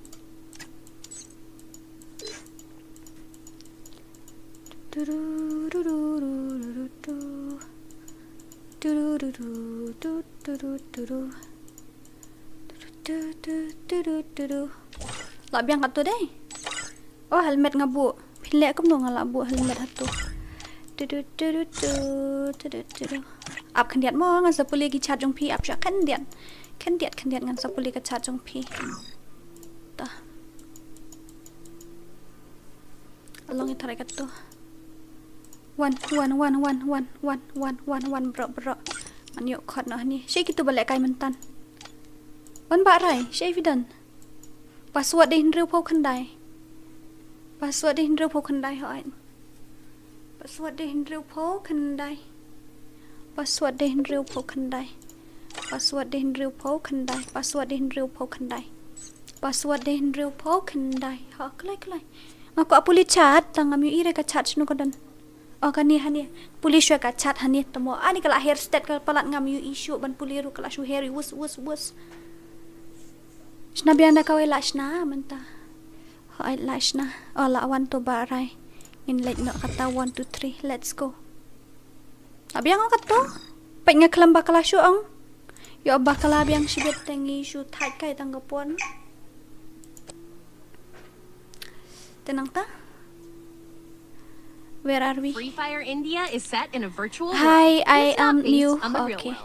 Lah biang katto dei. Oh, helmet nga buh. Phin leh kumno nga lah buh helmet hato. Ap khyndiat mo, ngan sa pule ki chat jong phi, ap sha khyndiat. Khyndiat khyndiat ngan sa pule ka chat jong phi. Ta. Long ïa tharai katto. One, one, one, one, one, one, one, one, one, bro, bro. Ngan ïoh khot noh hangne. Shaei kito ba lehkai myntan. Wan Bah Rai, shaei phi don? Password dei hynriew phew khyndai. Password dei hynriew phew khyndai, hooid. Password dei hynriew phew khyndai. Password dei hynriew phew khyndai. Password dei hynriew phew khyndai. Password dei hynriew phew khyndai. Password dei hynriew phew khyndai. Ha, kloi, kloi. Nga kwah pule chat, tang ngam ïohi re ka chat shano ka don. Oh, kane hangne. Pule shuwa ka chat hangne, tamo. Ani ka la her stet ka palat, ngam ïohi shuh ban pule ruh, ka la shu her wus, wus, wus. Shna biang da kawei, la shna mynta. Hooid, la shna. Oh, la wan to Bah Rai. Ngin leit noh kata, one, two, three. Let's go. La biang ong katto. Peit nga khlem bakla shuh ong. Ïoh bakla biang shibit te ngi shu thait kai tang ka pon. Te nangta. Where are we? Free Fire India is set in a virtual world. Hi, I am new. Okay.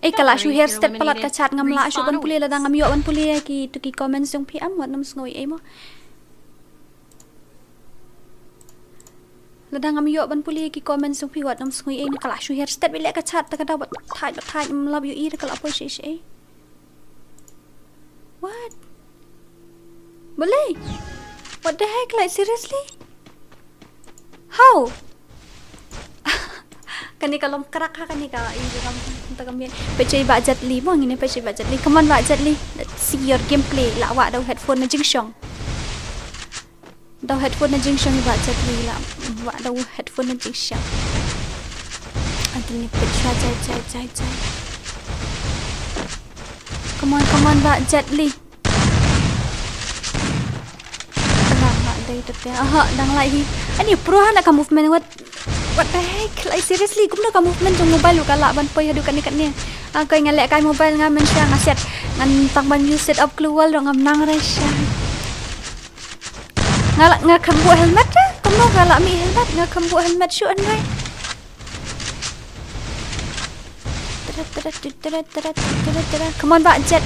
Eh, ka la shu her stet palat ka chat, ngam lah shuh ban pule, lada ngam ïoh ban pule ïa kito ki comments jong phi, am wat nym sngew ei mo. Lada ngam ïoh ban pule ïa ki comments jong phi, wat nym sngew ei, ka la shu her stet beit leh ka chat, ta ka daw ba thait ba thait, ym lap ïohi re ka la poi shaei shaei. What? Balei? What the heck, like, seriously? How? Kane ka long krak ha, kane ka, i, kam, ta kam ïa. Peit sha i Bah Jet Li mo, ngin peit sha i Bah Jet Li. Come on, Bah Jet Li. Let's see your gameplay. La wah da u headphone na jingshong. Da u headphone na jingshong i Bah Jet Li, la wah da u headphone na jingshong. Aduh, ngin peit sha, jai, jai, jai, jai. Come on, come on, Bah Jet Li. Dang lah dei te te. Aha, dang lah hi. Ani pro ha la ka movement, what, what the heck? Like, seriously, kumno ka movement jong mobile ruh ka lah ban poi haduh katne katne. Ah, koi nga lehkai mobile nga mynshuwa nga set. Ngan tang ban use set up global ruh ngam nang re sha. Nga la, nga khlem buh helmet te. Kumno nga la mih helmet, nga khlem buh helmet shuh hynrei. Come on, Bah Jet.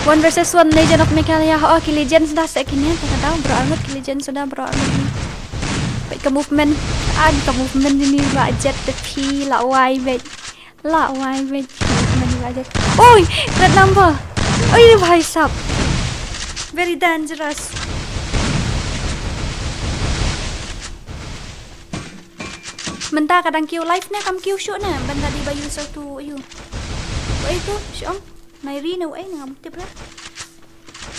One versus one, Legend of Meghalaya. Oh, ki legend suda sa kine, ta ka dau, bro arngut, ki legend suda, bro arngut. Peit ka movement, an ka movement ni Bah Jet, te phi la wai beit. La wai beit, ka movement ni Bah Jet. Oi, red number. Oi, bhai sahab. Very dangerous. Mynta ka dang kiew live ne, kam kiew shuh ne, ban da dei ba user tu, ayu. Wei tu, shu ong. Nairi ne wei ne, ngam tip ra.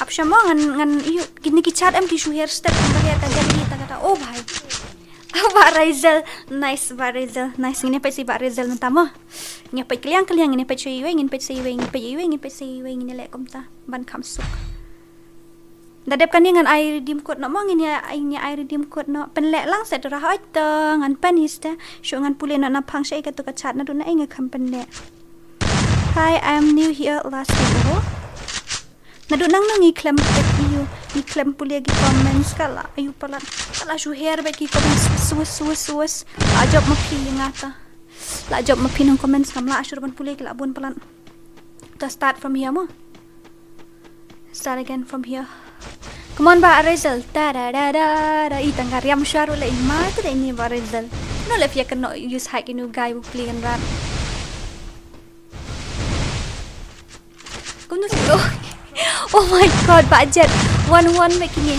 Ap sha mo ngan, ngan, ayu, kine ki chat em ki shu her step, kumba ka ka jari ta kata. Oh bhai. Oh, Bah Razel. Nice, Bah Razel. Nice, ngin peit sha Bah Razel mynta mo. Ngin peit kylliang, kylliang, ngin peit sha iwei, ngin peit sha iwei, ngin peit iwei, ngin peit sha iwei, ngin leh kumta. Ban kham suk. Da dep kane ngan ai redeem code noh mo, ngin ïa, ngin ïa ai redeem code noh. Pynleh lang seh Dora, hooid to, ngan pyn hi seh. Shu ngan pule noh na phang sha ïa katu ka chat, naduh na ïa nga kham pynleh. Hi, I am new here, last week. Oh. Naduh nangno ngi khlem peit ïa u, ngi khlem pule ki comments, ka la ïa u palat. Ka la shu her beit ki comments, sus, sus, sus. La jop ma phi ïa nga ta. La jop ma phi nang comments, kam lah shuh ban pule ki la bun palat. To start from here mo. Start again from here. Come on, Bah Razel. Ta da da da da. I tang ka riam shuwa ruh leh, i ma te da ini Bah Razel. No leh phi ïa kynnoh use hack ïa u guy u pli kan rat. Kumno phi, oh. Oh my God, Bah Jet. One one bad kine.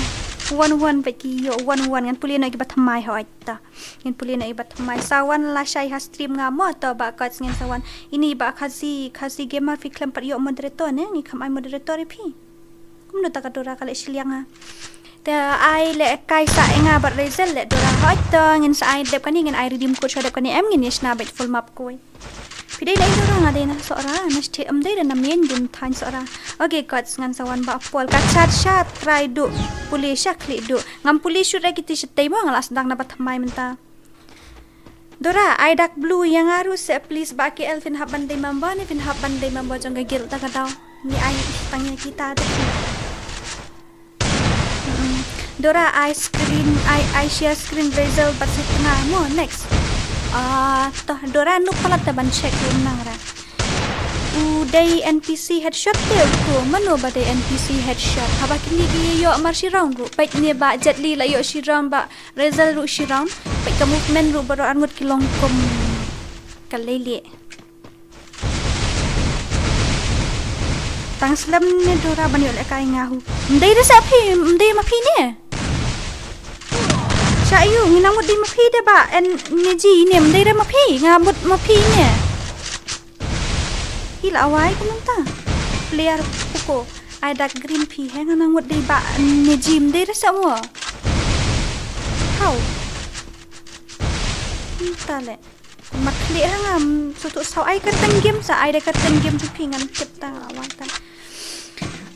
One one bad ki ïoh one one, ngan pule noh ki ba thymmai, hooid ta. Ngin pule noh i ba thymmai. Sa wan lashai ha stream nga mo, to Bah Kots, ngin sa wan. Ini Bah Khasi, Khasi Gamer, phi khlem pat ïoh moderator ne, ngi kham ai moderator ïa phi. Kumno ta ka Dora ka leh shiliang ha. Te ai lehkai sa ïa nga bad Razel leh Dora, hooid to, ngin sa ai dep kane, ngin ai redeem code sha dep kane em, ngin ïa shna beit full map kawei. Phi dei na i Dora, nga dei na Sohra, na shatei em dei da na main gun thaiñ Sohra. Okay, Kots, ngan sa wan Bah Paul, ka chat sha trai duh, pule sha khlieh duh. Ngam pule shuh re kiti shatei mo, nga la sdang na ba thymmai mynta. Dora, ai dak blue ïa nga ruh seh please, Bah K L, phin hap ban dei member ne, phin hap ban dei member jong ka guild ta ka daw. Ngi ai tang ïa kita te. Mm-mm. Dora, ai screen, ai, ai share screen Razel bad sa tnga mo, next. Ah, to, Dora, nu palat ta ban check ruh nang ra. U dei N P C headshot te u to, mano ba dei N P C headshot. Haba kine ki ïoh mar shi round ruh. Peit ne Bah Jet Li la ïoh shi round, Bah Razel ruh shi round. Peit ka movement ruh baroh arngut ki long kum ka lei lei. Tang slem ne Dora ban ïoh lehkai nga hu. Mdei da sa phi, mdei ma phi ne. Sha ïu, ngi nang mut dei ma phi de Bah, en ne ji ne, mdei da ma phi, nga mut ma phi ne. Hi la wai kumta. Player puko. Ai dak green phi he, nga nang mut dei Bah ne ji, mdei da sa mo. How? Kumta le. Mat khlieh ha nga, mm, sutu saw ai kyrteng game sa, ai da kyrteng game jong phi ngan tip ta nga wan ta.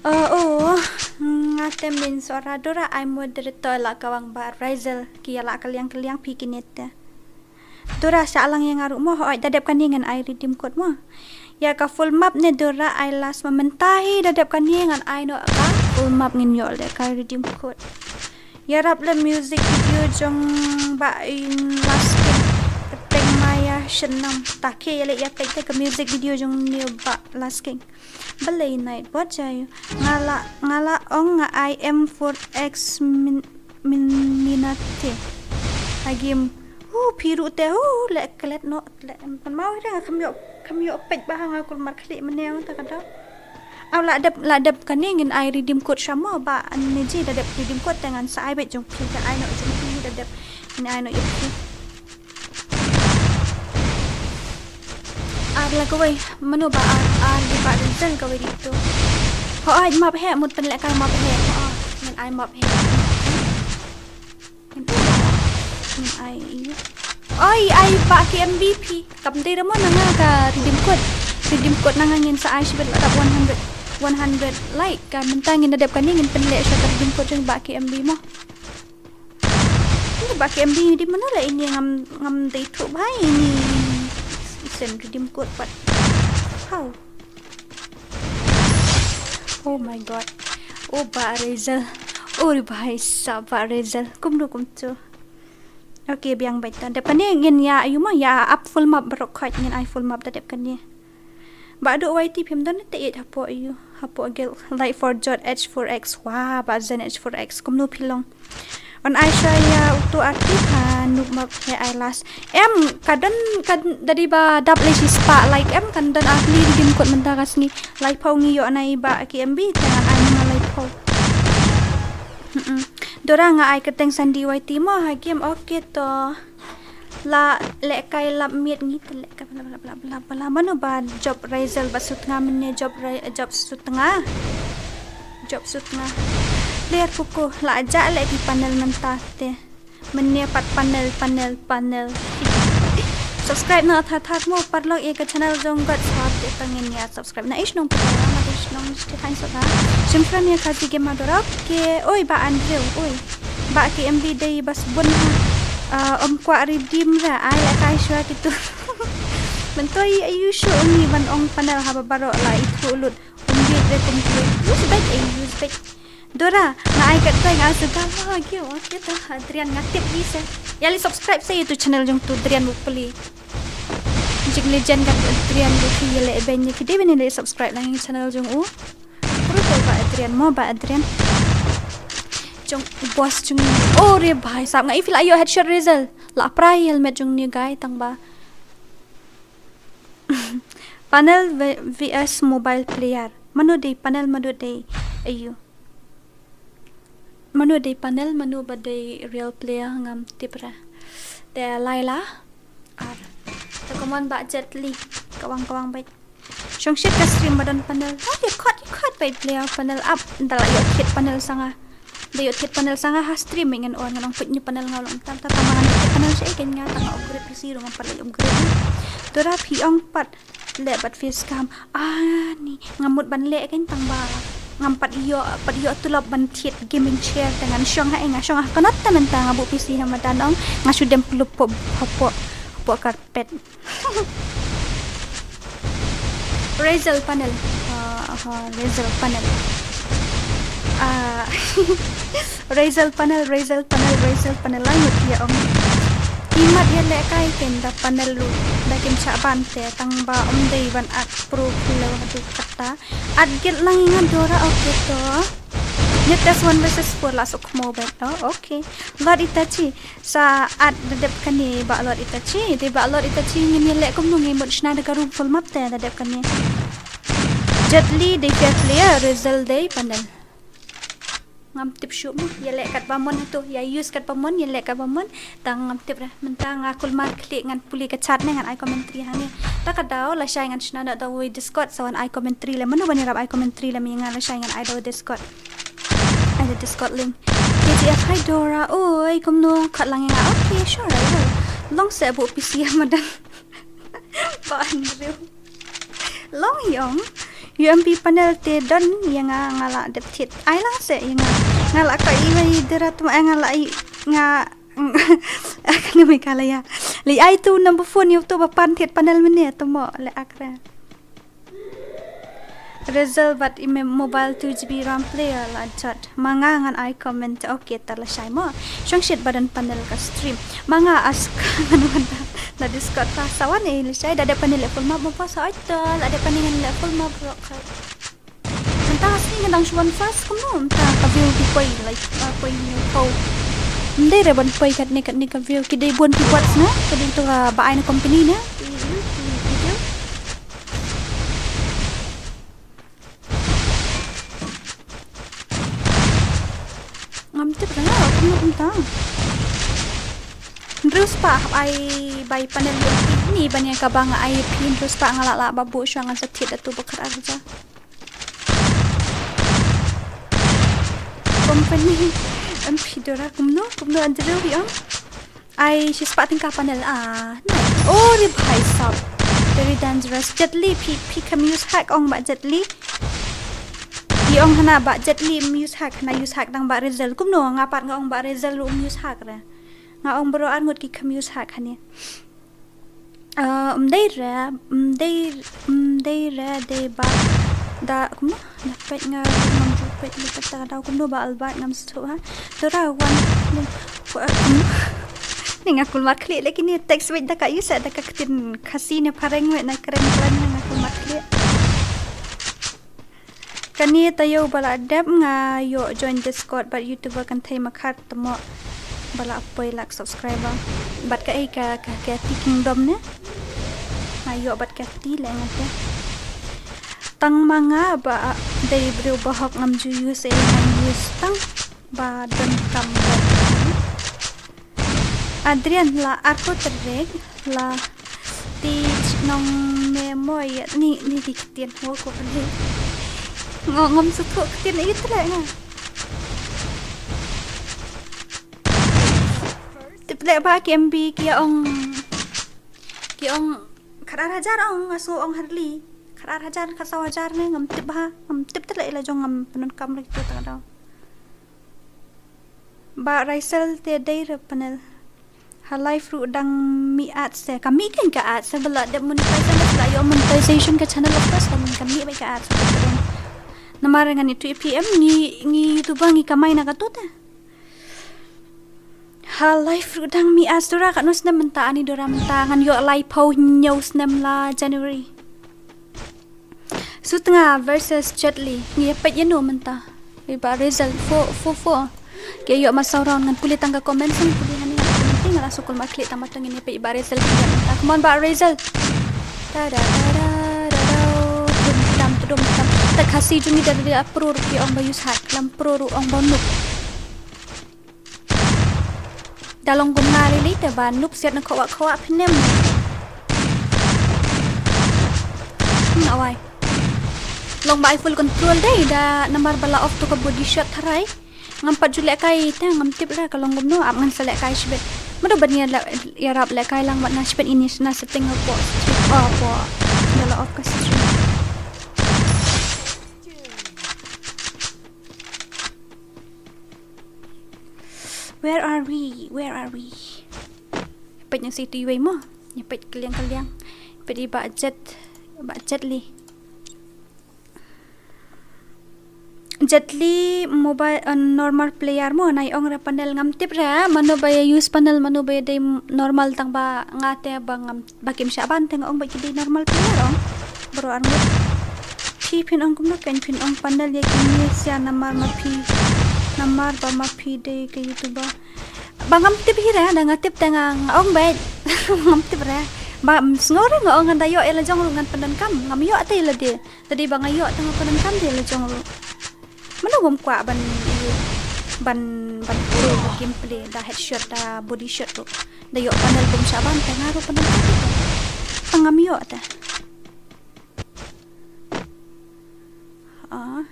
Oh, oh, nga te min Sohra, Dora ai moderator la ka wang Bah Razel, ki ïa la kylliang kylliang phi kine te. Dora sha lang ïa nga ruh mo, hooid da dep kane ngan ai redeem code mo. Ïa ka full map ne Dora ai last ma mynta hi da dep kane ngan ai noh ka full map ngin ïoh leh ka redeem code. Ïarap leh music video jong Bah Lasking. Kyrteng Maya Shnam. Ta ke ïa leh ïa peit te ka music video jong ne Bah Lasking. Balei night bot jai. Nga la, nga la ong nga I M four X min, min, minate. Agim. Hu phi ruh te hu leh klet noh leh em pan mau ri nga kham ïoh, kham ïoh peit ba ha nga kulmar khlieh mynne ta ka daw. Aw la dep, la dep kane ngin ai redeem code sha mo Bah ne ji da dep redeem code te ngan sa ai beit jong phi, ka ai noh jong phi da dep ngin ai noh jong phi. Ar la kawei, mano ba ar, ar di Bah Razel kawei di tu. Hooid map he, mut pynlehkai map he. Hooid, ngin ai map he. Ngin ai, ngin ai. Oi, ai Bah K M B phi. Kam dei ra mo na nga ka redeem code. Redeem code na nga ngin sa ai shibit la dap one hundred, one hundred like. Ka mynta ngin da dep kane ngin pynleh sha ka redeem code jong Bah K M B mo. Ini Bah K M B di mano la ini ngam, ngam dei thuh bha ini. Isen redeem code pat. How? Oh my God. Oh Bah Razel. Oh ri bhai sahab Bah Razel. Kumno kumto. Okay, biang bad ta. Dep kane ngin ïa ïa ma ïa ap full map baroh khoit ngin ai full map da dep kane. Ba du Y T phim don te ïa hapoh ïa hapoh guild like for jot H four X. Wah, ba zen H four X kumno phi long. On ai sha ïa utu arti ha noob map he ai last. Em ka don ka don da dei ba dap le shi spah like em kan don arti di gin kot mynta ka sngi. Lai phaw ngi ïoh na i ba ki M B te ngan ai ma lai phaw. Mm-mm. Dora nga ai ka teng san D Y T mo ha game. Okay to. La leh kai lap miet ngi te leh kai bla bla bla bla bla. Mano ba job Razel ba sut nga mynne job Ra- job sut nga. Job sut nga. Player kuku la ja leh ki panel mynta te. Mynne pat panel panel panel. Subscribe na thar thar mo parlok ïa ka channel jong God sawap te tangin ïa subscribe na ish nong putera na ish nong ish te thanks sota. Shim friend ïa ka jige madora ke oi ba Andrew oi. Ba ki M B dei bas bun ha. Ah, om kwah redeem ra ai la kai shwa kitu. Mentoi ayu shu ni ban ong panel haba baroh la i thu lut. Om bi re kum tu. Use back eh use back. Dora, nga ai kat koi nga suka ma ha ki. Okay to Adrian nga tip ni se. Ïa li subscribe sa ïa tu channel jong tu Adrian Bupli. Jing legend kat Adrian Bupli ïa le ben ïa ki dei ben ïa le subscribe lang ïa channel jong u. Kuru to ba Adrian mo ba Adrian. Jong boss jong ni. Oh re bhai sab nga i feel ayo headshot Razel. La prai helmet jong ni guy tang ba. Panel V- V S mobile player. Mano dei panel mano dei ayo. Mano dei panel mano ba dei real player ngam tip ra. Te Laila. Ar. Te komon ba Jet Li. Kawang kawang bai. Shong shit ka stream ba don panel. Oh, you caught, you caught by player panel up. Dala yo kit panel sanga. Da yo kit panel sanga ha stream ngan on ngan ong put ni panel ngau long tam tam tam ngan kit panel sha ikan nga tam upgrade P C rong pat upgrade. Dora phi ong pat le bat face cam. Ah ni ngam mut ban le kan tang ba. Ngam pat yo pat yo tulop ban thied gaming chair te ngan shong ha nga shong ha kanot te men tang abu P C ha madan ong nga shu dem pulup po po po carpet. Razel panel. Ah, ah, Razel panel. Ah, Razel panel, Razel panel, Razel panel. Lai mut ïa ong. Imat ïa leh kai ken da panel lu. Da kin chak ban te tang ba um dei ban at pro kilo hadu kata. At git lang ïa nga Dora okay to. Ni test one versus four la suk mo bet. Oh, okay. Lord Itachi. Sa at da dep kane ba Lord Itachi, te ba Lord Itachi ngin ïa leh kumno ngi mut shna da ka room full map te da dep kane. Jet Li dei fair player, Razel dei panel. Ngam tip shuh mo, ïa leh kat ba mon hato, ïa use kat ba mon, ïa leh kat ba mon, tang ngam tip re, mynta nga kulmar khlieh ngan pule ka chat ne ngan ai commentary hangne. Ta ka daw, lashai ngan shna da da wei Discord, sa wan ai commentary le, mano ban ïarap ai commentary le, mi nga lashai ngan ai da wei Discord. Ai da Discord link. K T F, hi Dora. Oi, kumno kat lang ïa nga. Okay, sure, I will. Long se bu P C ïa madan. Ba Andrew. Long yong. U M P panel te don ïa nga nga la dep thied. Ai lang se ïa nga. Nga la ka i wei Dora tu nga la i nga. Kane mai ka la ïa. Li ai tu number phone ïa tu ba pan thied panel mene tu mo le akra. Razel bad i me mobile two G B RAM player la jot. Ma nga ngan ai comment. Okay, ta lashai mo. Shong shit ba don panel ka stream. Ma nga ask ngan wan da. Na Discord pa sa wan eh lashai da dep panel le full map mo pa sa ai ta la dep panel ngan le full map rock. Mynta ka sngi ngan dang shu wan first kumno mynta ka view ki poi like uh, poi ni ko. Mdei re ban poi katne katne ka view ki dei bun ki buat na ka dei to ka ba ai na company na. Ngam tip ra nga kumno kumta. Hynriew spah hap ai bai panel ïa phi ni ban ïa ka ba nga ai phi hynriew spah nga lah lah ba buh shuwa ngan sa thied da tu ba khat arja. Company em phi Dora kumno kumno Andrew hi ong. Ai shi spah tyngka panel ah. Nice. Oh ri bhai sab. Very dangerous. Jet Li phi phi kam use hack ong ba Jet Li. Phi ong hana ba Jet Li um use hack hana use hack dang ba Razel. Kumno nga pat nga ong ba Razel um use hack re. Nga ong bro ar ngut ki kam use hack hane. Uh, um dei re, um dei um dei re dei ba da kumno da pet nga ngam ju pet ni kata da kumno ba albat ngam stu ha. Dora wan. Kumno. Ni nga kulmar khlieh leh kine text wait da ka use da ka ktien Khasi ne phareng wait na kren kren nga kulmar khlieh. Kane taïew ba la dep nga ïoh join Discord bad YouTuber kan thei makhar temo ba la poi lak subscriber. Bad ka ei ka ka ka ti kingdom ne. Nga ïoh bad ka ti le nga te. Tang ma nga ba dei briew ba hok ngam ju use ei ngam use tang ba don kam don. Adrian la arko terek la ti nong me mo ya ni ni ki ktien ho ko kan he. Ngo ngam sutho ktien ïa tle nga. Tip le ba ki M B ki ong ki ong khat ar hajar ong nga sngew ong harli. Khat ar hajar khat saw hajar ne ngam tip ba ngam tip tle la jong ngam pyndonkam lagi tu ta daw. Ba Raisel te dei re panel. Ha live ruh dang mih ads te. Ka mih kein ka ads te ba la dep monetize la ïoh monetization ka channel of course ka mih ka mih ba ka ads te. Namar ngan ïathuh ïa phi em ngi ngi YouTuber ngi kamai na kato te. Ha live ruh dang mih ads Dora katno snem mynta ani Dora mynta ngan ïoh laiphew hynñiew snem la January. Sutnga versus Jet Li. Ngi ïa peit ïano mynta. Ri ba result four four four. Ki ïoh mar saw round ngan pule tang ka comment ngan pule hani ngan pule ngan la sukul ma khlieh tang ma tang ngi ïa peit ba result ki ïoh mynta. Come on ba result. Ta da ta da da da. Dum tam dum tam. Ta Khasi jong ngi da da pro ruh ki ong ba use hack lam pro ruh ong ba noob. Da long kum nga lei lei te ba noob siat na khowa khowa phin em. Na wai. Long ba ai full control dei da namar ba la off to ka body shot tharai. Ngam pat ju lehkai te ngam tip re ka long kumno ap ngan sa lehkai shibit. Mado ban ïa le- ïarap lehkai lang bad nga shibit ini na setting hapoh stream. Oh, hapoh. Da la off ka stream. Where are we? Where are we? Peit nang situ iwei mo. Ïa peit kaliang kaliang. Peit i ba Jet, ba Jet Li. Jet Li mobile, uh, normal player mo nai ong re panel ngam tip re mano ba ïa use panel mano ba ïa dei normal tang ba nga te ba ngam ba kim shah ban te nga ong ba ki dei normal player ong. Bro arngut. Phi phin ong kumno kein phin ong panel ïa kine sia namar ma phi namar ba ma phi dei ka YouTuber. Ba ngam tip hi re da nga tip te nga nga ong ba ngam tip re. Ba sngew re nga ong ngan da ïoh ïa la jong ruh ngan pyndonkam ngam ïoh te ïa la de. Te dei ba nga ïoh te nga pyndonkam te ïa la jong ruh. Mano bym kwah ban ban ban pro gameplay da headshot da body shot ruh. Da ïoh panel bym shah ban te nga ruh pyndonkam te. Te ngam ïoh te. Ah.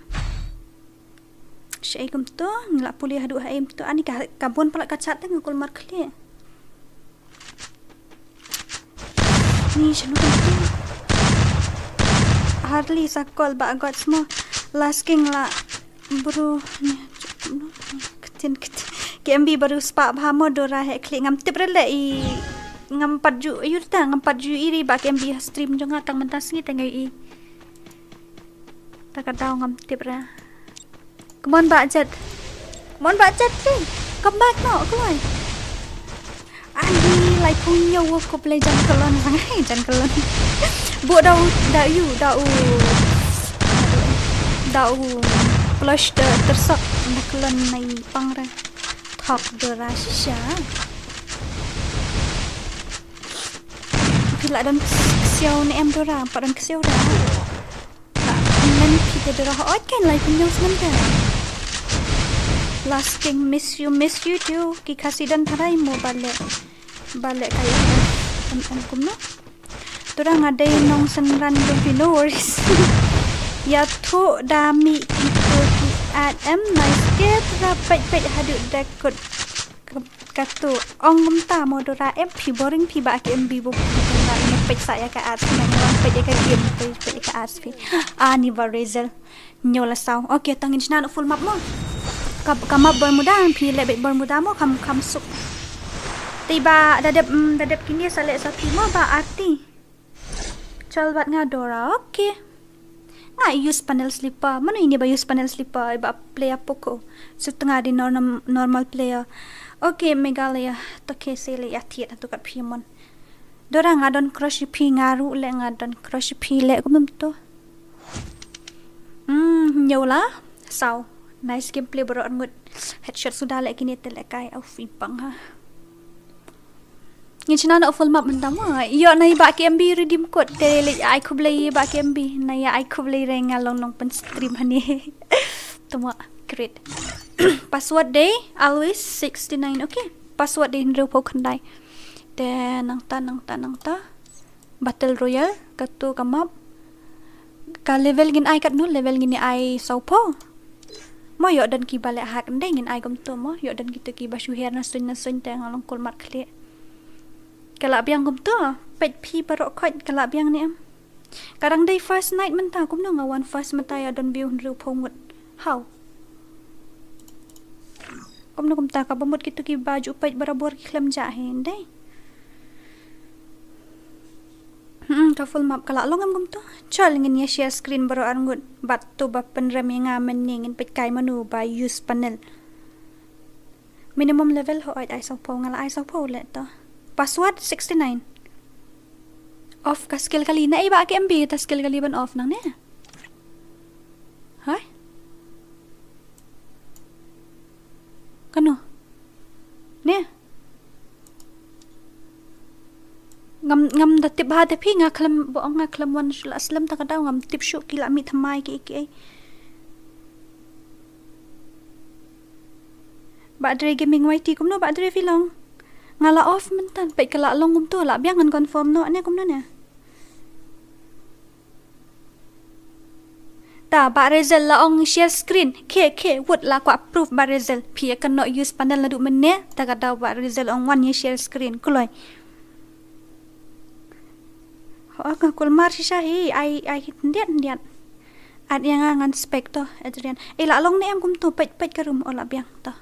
Shaei kumto ngi la pule haduh haei kumto ani ka ka bun pala ka chat te nga kulmar khlieh. Ni shano kumto. Harli sa kol ba got smo. Last king la bro ni. Ktien ktien. K M B baru spah bha mo Dora he khlieh ngam tip re le i ngam pat ju yur ta ngam pat ju iri ba K M B stream jong nga tang mynta sngi te ngai i. Ta ka daw ngam tip ra. Come on ba Jet. Come on ba Jet te. Come back no, come on. Ani lai pung nyo wo ko play jan kalon sang hai jan kalon. Bu dau dau yu dau dau plush de tersok na kalon nai pang ra. Thok de ra shisha. Phi la don ksiaw ne em Dora, pa don ksiaw da. Ba men phi te Dora hooid kan lai pynñiaw snem te. Last king miss you, miss you too. Ki Khasi don tharai mo ba leh. Ba leh kai em em kumno. Dora nga dei nong Synran jong phi no worries. Ïathuh da mih kito ki at em nice kid ra peit peit haduh da kut. Ka- Katu ong kumta mo Dora em phi boring phi ba ki M B bu phi kan ba ïa peit sa ïa ka ads na ngan peit ïa ka game peit peit ïa ka ads phi. Ani ba result. Nyo la saw. Okay tang in shna full map mo. Ka ka map Bermuda phi leh beit Bermuda mo kham kham suk. Te ba da dep mm, da dep kine sa leh sa phi mo ba arti. Chal bad nga Dora, okay. Nga use panel slipper. Mano ini ba use panel slipper ba player Poco. Sutnga di norm, normal player. Okay, Meghalaya. To, okay, se leh ïa thied hato kat phi mon. Dora, nga don crush ïa phi, nga ruh leh nga don crush ïa phi leh, kumno to. Hmm, ñiew la. Saw. Nice gameplay baroh arngut. Headshot suda leh kine te leh kai, au phi pang ha. Ngin shna noh full map mynta mo. Ïoh na i Bah K M B redeem code te leh ai khublei i Bah K M B. Na ïa ai khublei re nga long nongpynstream hangne. To mo, great. Password dei always sixty-nine, okay. Password dei hynriewphew khyndai. Te nangta, nangta, nangta. Battle Royale, kato ka map. Ka level ngin ai katno, level ngin ai sawphew. Mo ïoh don kiba leh hack, ym dei ngin ai kumto mo, ïoh don kito kiba shu her na suiñ na suiñ te nga long kulmar khlieh. Ka lah biang kumto, peit phi baroh khoit, ka lah biang ne em. Ka dang dei first night mynta, kumno nga wan first mynta ïa don view hynriewphew ngut. Haw. Kumno kumta kaba mut kito kiba ju peit barabor ki khlem jah hi, ym dei. Hmm, ka full map ka lah long em kumto. Chal ngin ïa share screen baroh arngut bad to ba pynrem ïa nga mynne ngin peit kai mano ba use panel. Minimum level hooid ai sawphew, nga la ai sawphew leh to. Password sixty-nine. Off ka skill kali, naei Bah K M B ta skill kali ban off nangne? Hai? Kano? Ne? Ngam, ngam da tip ha te phi, nga khlem, ba ong nga khlem wan shu la slem ta ka daw, ngam tip shuh ki la mih thymmai ki, ki ei. Bah Dre Gaming Y T, kumno Bah Dre phi long? Nga la off mynta, peit ka la long kumto, lah biang ngan confirm noh ne kumno ne. Ta Bah Rezel la ong share screen. Khe, khe, wut la kwah proof Bah Rezel. Phi ïa kynnoh use panel naduh mynne, ta ka daw Bah Rezel ong wan ïa share screen. Kloi. Ho, ka kulmar shisha hi, ai, ai khyndiat khyndiat. At ïa nga ngan spec to, Adrian. Eh, lah long ne em kumto, peit, peit ka room, oh lah biang to.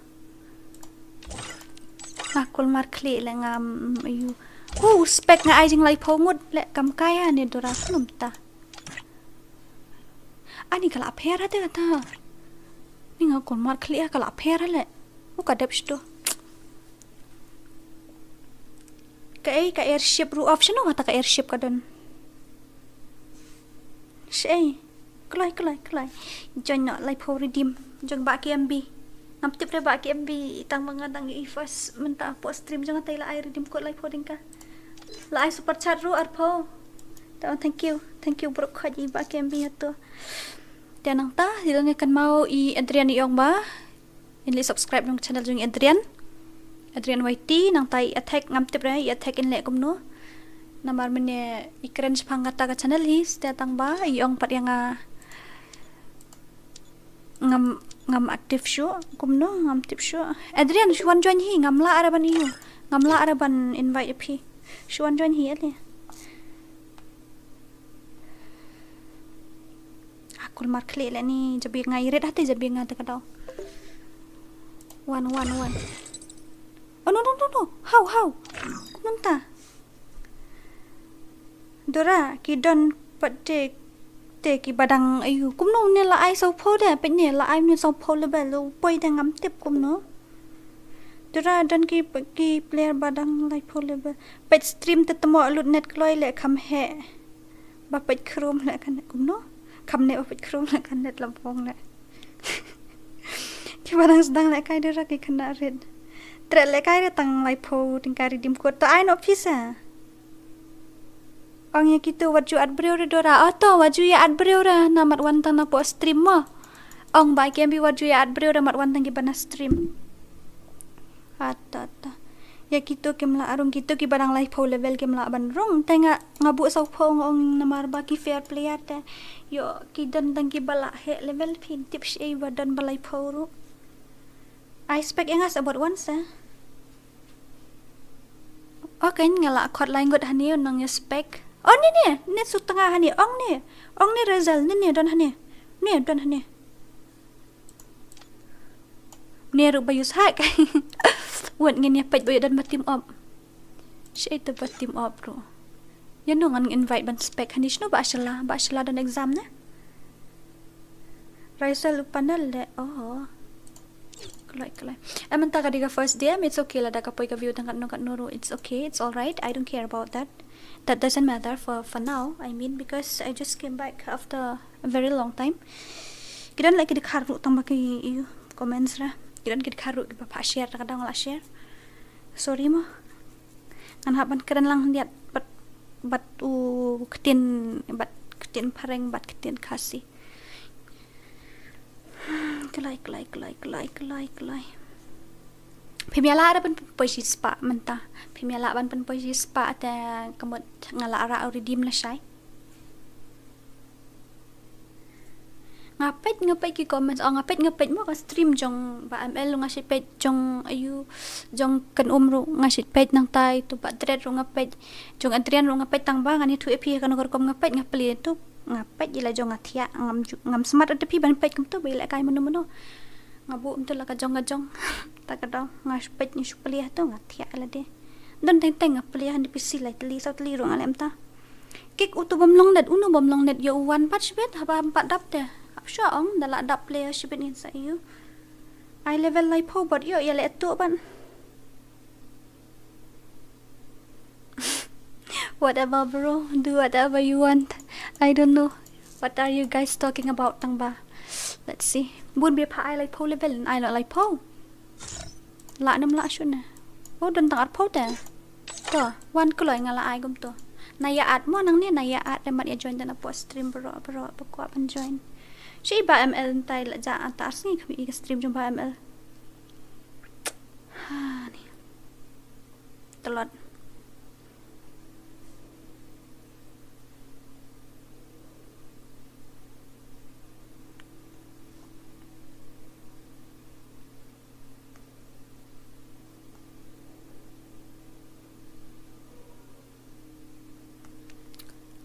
Nga kulmar khlieh leh nga, mm, ayu. Hu, spec nga ai jinglaiphew ngut leh kam kai ha ne Dora kumta. Ani ka la pher ha te kata. Ni nga kulmar khlieh ka la pher ha leh. U ka dep shto. Ka ei ka airship ruh off shano kata ka airship ka don. Shei. Kloi, kloi, kloi. Join noh laiphew redeem jong Bah K M B. Ngam tip re Bah K M B tang ma nga dang i first mynta hapoh stream jong nga te la ai redeem code laiphew tyngka. La ai super chat ruh arphew. Ta ong thank you. Thank you bro khot i Bah K M B hato. Te nangta, ïa nga kynmaw i Adrian i ong ba. Ngin leh subscribe jong channel jong Adrian. Adrian Y T, nangta i attack ngam tip re, i attack in leh kumno. Namar mynne i kren shaphang kata ka channel hi, stet tang ba, i ong pat ïa nga ngam, ngam active shuh, kumno, ngam tip shuh. Adrian, shu wan join hi, ngam lah re ban ïa u. Ngam lah re ban invite ïa phi. Shu wan join hi, ale. Ah, kulmar khlieh leh ni, jabi nga irit hati jabi nga te ka daw. Wan, wan, wan. Oh, no, no, no, no. Haw, haw. Kumno mynta? Dora, ki don pat te, te ki badang ayu. Kumno ne la ai sawphew de, peit ne la ai ne sawphew level, u poi de ngam tip kumno. Dora don ki, ki player badang laiphew level. Peit stream te temo lut net kloi leh kham heh. Ba peit Chrome leh kan kumno? Kham ne ba peit Chrome leh kan net la bong leh. Ki badang sdang leh kai Dora ki khynnah rit. Treh leh kai re tang laiphew tyngka redeem code to ai noh pisa. Ong ïa kito wat ju add briew re Dora. Oh to, wat ju ïa add briew re. Namar wan tang napoh stream mo. Ong ba kem bi wat ju ïa add briew re mat wan tang ki ba na stream. Ata, ata. Ïa kito kim lah rung, kito ki ba dang laiphew level kim lah ban rung. Te nga, nga buh sawphew nga ong namar ba ki fair player te. Ïoh ki don tang ki ba lah heh level phin tip shi ei ba don ba laiphew ruh. I expect ïa nga sa bad wan sa. Okay, nga la khot lai ngut hani nong ïa spec. Oh, ni ni, ni sut tnga hani, ong ni. Ong ni result, ni ni don hani. Ni don hani. Ni ruh ba use hack. Wat ngin ïa peit ba ïa don ba team up. Shi ita ba team up ruh. Ïa nong ngan invite ban spec hani shno ba shela, ba shela don exam ne. Result u panel le, oh. Kloi, kloi. Em, mynta ka dei ka first day em, it's okay, lada ka poi ka view tang katno katno ruh, it's okay, it's all right. I don't care about that. That doesn't matter for, for now, I mean, because I just came back after a very long time. Ki don la ki dkhar ruh tang ba ki ïoh comments ra. Ki don ki dkhar ruh kiba phah share, ta ka dang la share. Sorry mo. Ngan hap ban kren lang khyndiat bad, bad u ktien, bad ktien phareng, bad ktien Khasi. Kloi, kloi, kloi, kloi, kloi, kloi. Phim ïa lah ban pynpoi shispah mynta. Phim ïa lah ban pynpoi shispah te ka mut nga la rah u redeem lashai. Nga peit, nga peit ki comments, oh, nga peit, nga peit mo ka stream jong Bah M L, nga shait peit jong aïu, jong Kynum ruh nga shait peit, nangta ïa uto Bah Dred ruh nga peit, jong Adrian ruh nga peit, tang ba ngan ïathuh ïa phi kano ka rukom nga peit, nga plie ïa uto, nga peit ïa la jong nga thiah, ngam ju-, ngam smat ruh te phi ban peit kumto ba ïalehkai mano mano. Nga buh kumto la ka jong ka jong. Ta ka daw nga shu peit, nga shu plie ïa uto, nga thiah ïa lade. Don teng teng nga plie ha N P C lai tylli saw tylli ruh nga leh mynta. Kik uto bym long net, uno bym long net ïa u wan pat shibit, haba ym pat dap te. Hap shuwa ong da la dap player shibit ngin sa ïoh. Ai level laiphew bad ïoh ïaleh tuh ban. Whatever, bro, do whatever you want. I don't know. What are you guys talking about, tang ba? Let's see. Bun biang pha ai laiphew level, ai la laiphew. Lah nem lah shuh ne. Oh, don tang arphew te. To, wan kloi nga la ai kumto. Na ïa add mo nangne, na ïa add, re mat ïa join da na pdeng stream baroh baroh ba kwah ban join. Shi Bah M L ntai la ja ata ar sngi kami ka stream jong Bah M L. Ha ni. Tlot.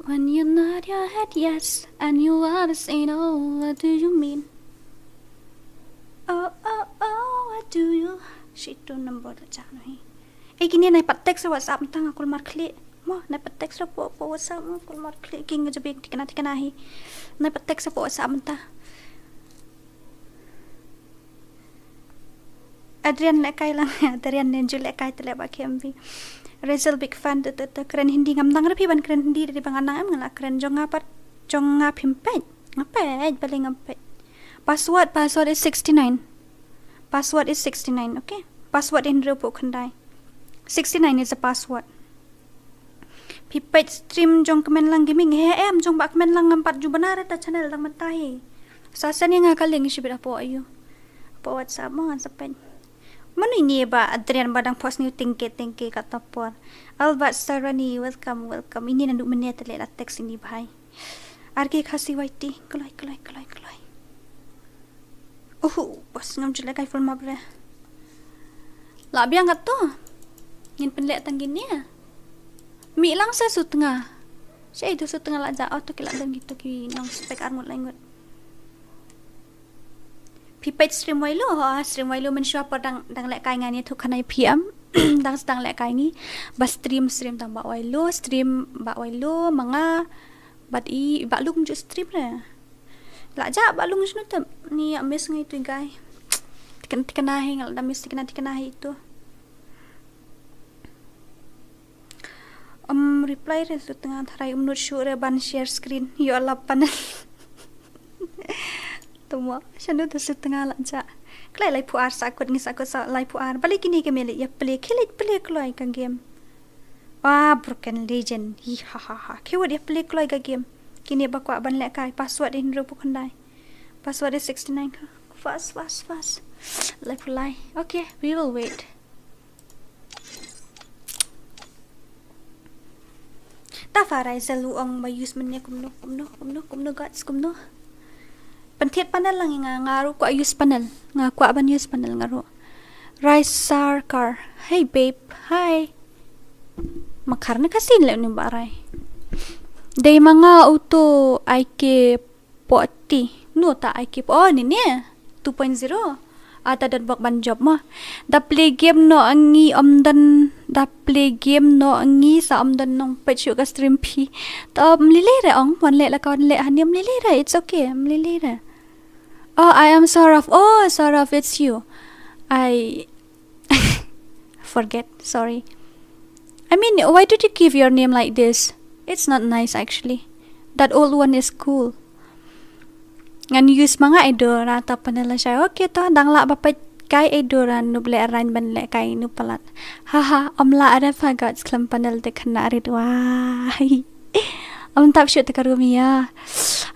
When you nod your head yes and you wanna say no, what do you mean? Oh, oh, oh, what do you? Shi tu number la cha no hi. Eh, kine nai pat text WhatsApp mynta nga kulmar khlieh. Mo, nai pat text hapoh, hapoh WhatsApp nga kulmar khlieh, ki nga jabieng tikna tikna hi. Nai pat text hapoh WhatsApp mynta. Adrian lehkai lang, Adrian ne ju lehkai te leh ba K M V. Razel big fan te te te kren Hindi, ngam dang re phi ban kren Hindi, dei ba nga nang em nga la kren, jong nga pat, jong nga phim peit. Nga peit, balei ngam peit. Password, password is sixty-nine. Password is sixty-nine, okay? Password hynriewphew khyndai. Sixty-nine is the password. Phi peit stream jong Kmenlang Gaming, he em, jong Bah Kmenlang ngam pat ju bna re ta channel dang mynta hi. Sa send ïa nga ka link shibit hapoh aïu. Hapoh WhatsApp mo ngan sa peit. Mano ine Bah Adrian ba dang post ni, thank you, thank you, kata por. Albert Sarani, welcome, welcome. Ine naduh mynne te leh la text ine bhai. R K Khasi Y T, kloi, kloi, kloi, kloi. Uhu, bos ngam ju lehkai full map re. Lah biang kato. Ngin pynleh tang kine. Mih lang sa sutnga. Shaei tu sutnga la ja, oh to ki la don kito ki nong spek arngut laingut. Phi peit stream Wailu, ha, stream Wailu mynshuwa por dang, dang lehkai ngan ïathuh khana ïa phi em. Dang sdang lehkai ngi. Ba stream, stream tang Bah Wailu, stream Bah Wailu, ma nga, bad i Bah Lum ju stream re. La ja Bah Lum shano te, ni ïa miss ngi tu guy. Tikna tikna hi nga la da miss tikna tikna hi tu. Um, reply re sutnga tharai um nud shuh re ban share screen. Ïoh lap panel. Tumo, shano te sutnga la ja. Kloi laiphew ar sa kut ngi sa kut sa laiphew ar. Balei kine ki mele ïa play, khie leit play kloi ka game. Ah, Broken Legend. Hi ha ha ha. Khie wat ïa play kloi ka game. Kine ba kwah ban lehkai. Password hynriewphew khyndai. Password is sixty-nine ka. Fast, fast, fast. Laiphew lai. Okay, we will wait. Ta Farai Zelu ong ba use mynne kumno, kumno, kumno, kumno guts, kumno. Pynthied panel lang nga, nga ruh kwah use panel. Nga kwah ban use panel nga ruh. Rai Sarkar. Hey babe, hi. Makhar ne Khasi leh ni ba Rai. Dei ma nga uto I K forty. No ta I K, oh, ni ne. Two point zero. Ata don bok ban job mo. Da play game noh ngi ym don, da play game noh ngi sa ym don nongpeit shuh ka stream phi. Ta ym lei lei re ong, wan leh la ka wan leh hangne, ym lei lei re, it's okay, ym lei lei re. Oh, I am Saurav. Oh, Saurav, it's you. I forget, sorry. I mean, why did you give your name like this? It's not nice, actually. That old one is cool. Ngan use ma nga Edora ta panel lashai. Okay to, dang lah ba peit kai Edora, nub leh rain ban leh kai nu palat. Haha, ym lah re pha guys, khlem panel te khynnah rit wai. Ym tap shuh te ka room ïa.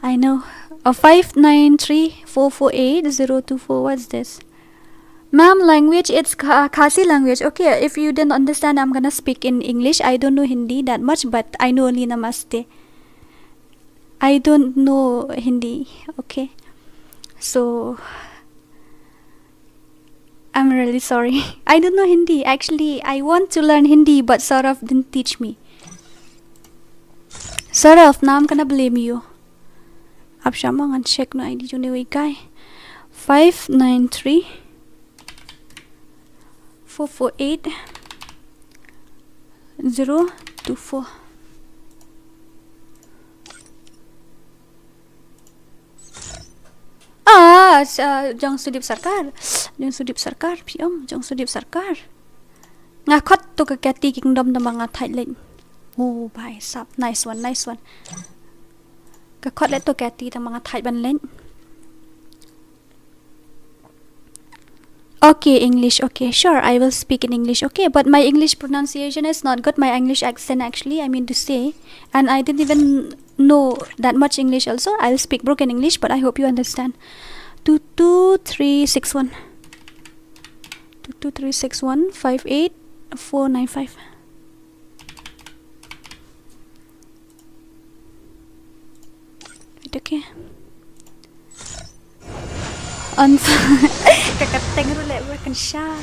I know. Oh, five nine three four four eight zero two four. What's this? Ma'am, language, it's Kha- Khasi language. Okay, if you didn't understand, I'm gonna speak in English. I don't know Hindi that much, but I know only Namaste. I don't know Hindi. Okay. So, I'm really sorry. I don't know Hindi. Actually, I want to learn Hindi, but Saurav didn't teach me. Saurav, now I'm gonna blame you. Ap shah ma, ngan check na I D jong uwei u guy. Five nine three four four eight zero two four. Ah, sa- Jong Sudip Sarkar. Jong Sudip Sarkar, phi ong, Jong Sudip Sarkar. Nga khot to ka Catty Kingdom da ma nga thait leh. Oh, bhai sab. Nice one, nice one. Ka khot leh to Catty da ma nga thait ban leh. Okay, English. Okay, sure, I will speak in English. Okay, but my English pronunciation is not good. My English accent, actually, I mean to say. And I didn't even know that much English also. I'll speak broken English, but I hope you understand. Two two three six one. Two two three six one five eight four nine five. Ito ke. Unf- Ka kateng ruh leh ba kan sha.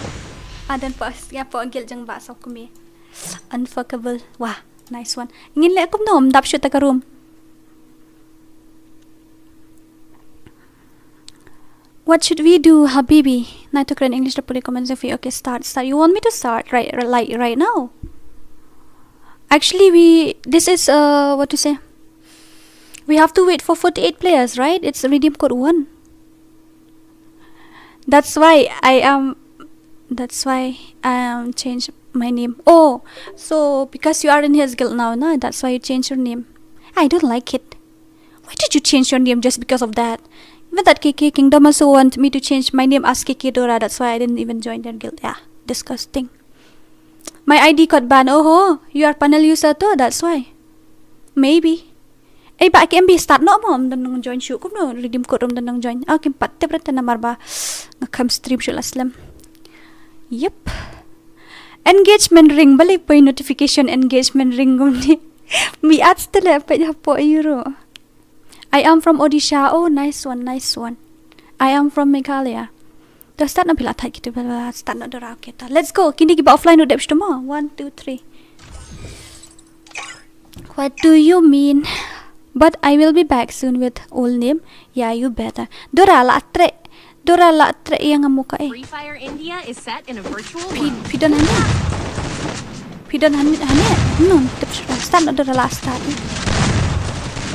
Adan pa as- ya pa gil jang ba sa kumi. Unfuckable. Wah, nice one. Ngin leh kumno, ym dap shuh ta ka room. What should we do, Habibi? Nai to kren English da pule comment section. Okay, start, start. You want me to start right, right, like, right now? Actually, we, this is, uh, what to say? We have to wait for forty-eight players, right? It's redeem code one. That's why I am, that's why I am change my name. Oh, so because you are in his guild now, na? That's why you change your name. I don't like it. Why did you change your name just because of that? Even that K K Kingdom also want me to change my name as K K Dora. That's why I didn't even join their guild. Yeah, disgusting. My I D got banned. Oh, you are panel user too. That's why. Maybe. Eh, ba K M B start noh mo, ym don nang join shuh kumno, redeem code ruh ym don nang join. Ah, kim pat tip rata namar ba nga kam stream shuh la slem. Yep. Engagement ring, balei poi notification engagement ring kumne. Mi ads tele pa ya po euro. I am from Odisha. Oh, nice one, nice one. I am from Meghalaya. To start na phi la thait kito, phi la start na Dora kita. Let's go. Kine kiba offline u dep shuh mo. One, two, three. What do you mean? But I will be back soon with old name. Yeah, you better. Dora la treh. Dora la treh ïa nga mo ka eh. Free Fire India is set in a virtual world. Phi don hangne. Phi don hangne. No, start na Dora la start.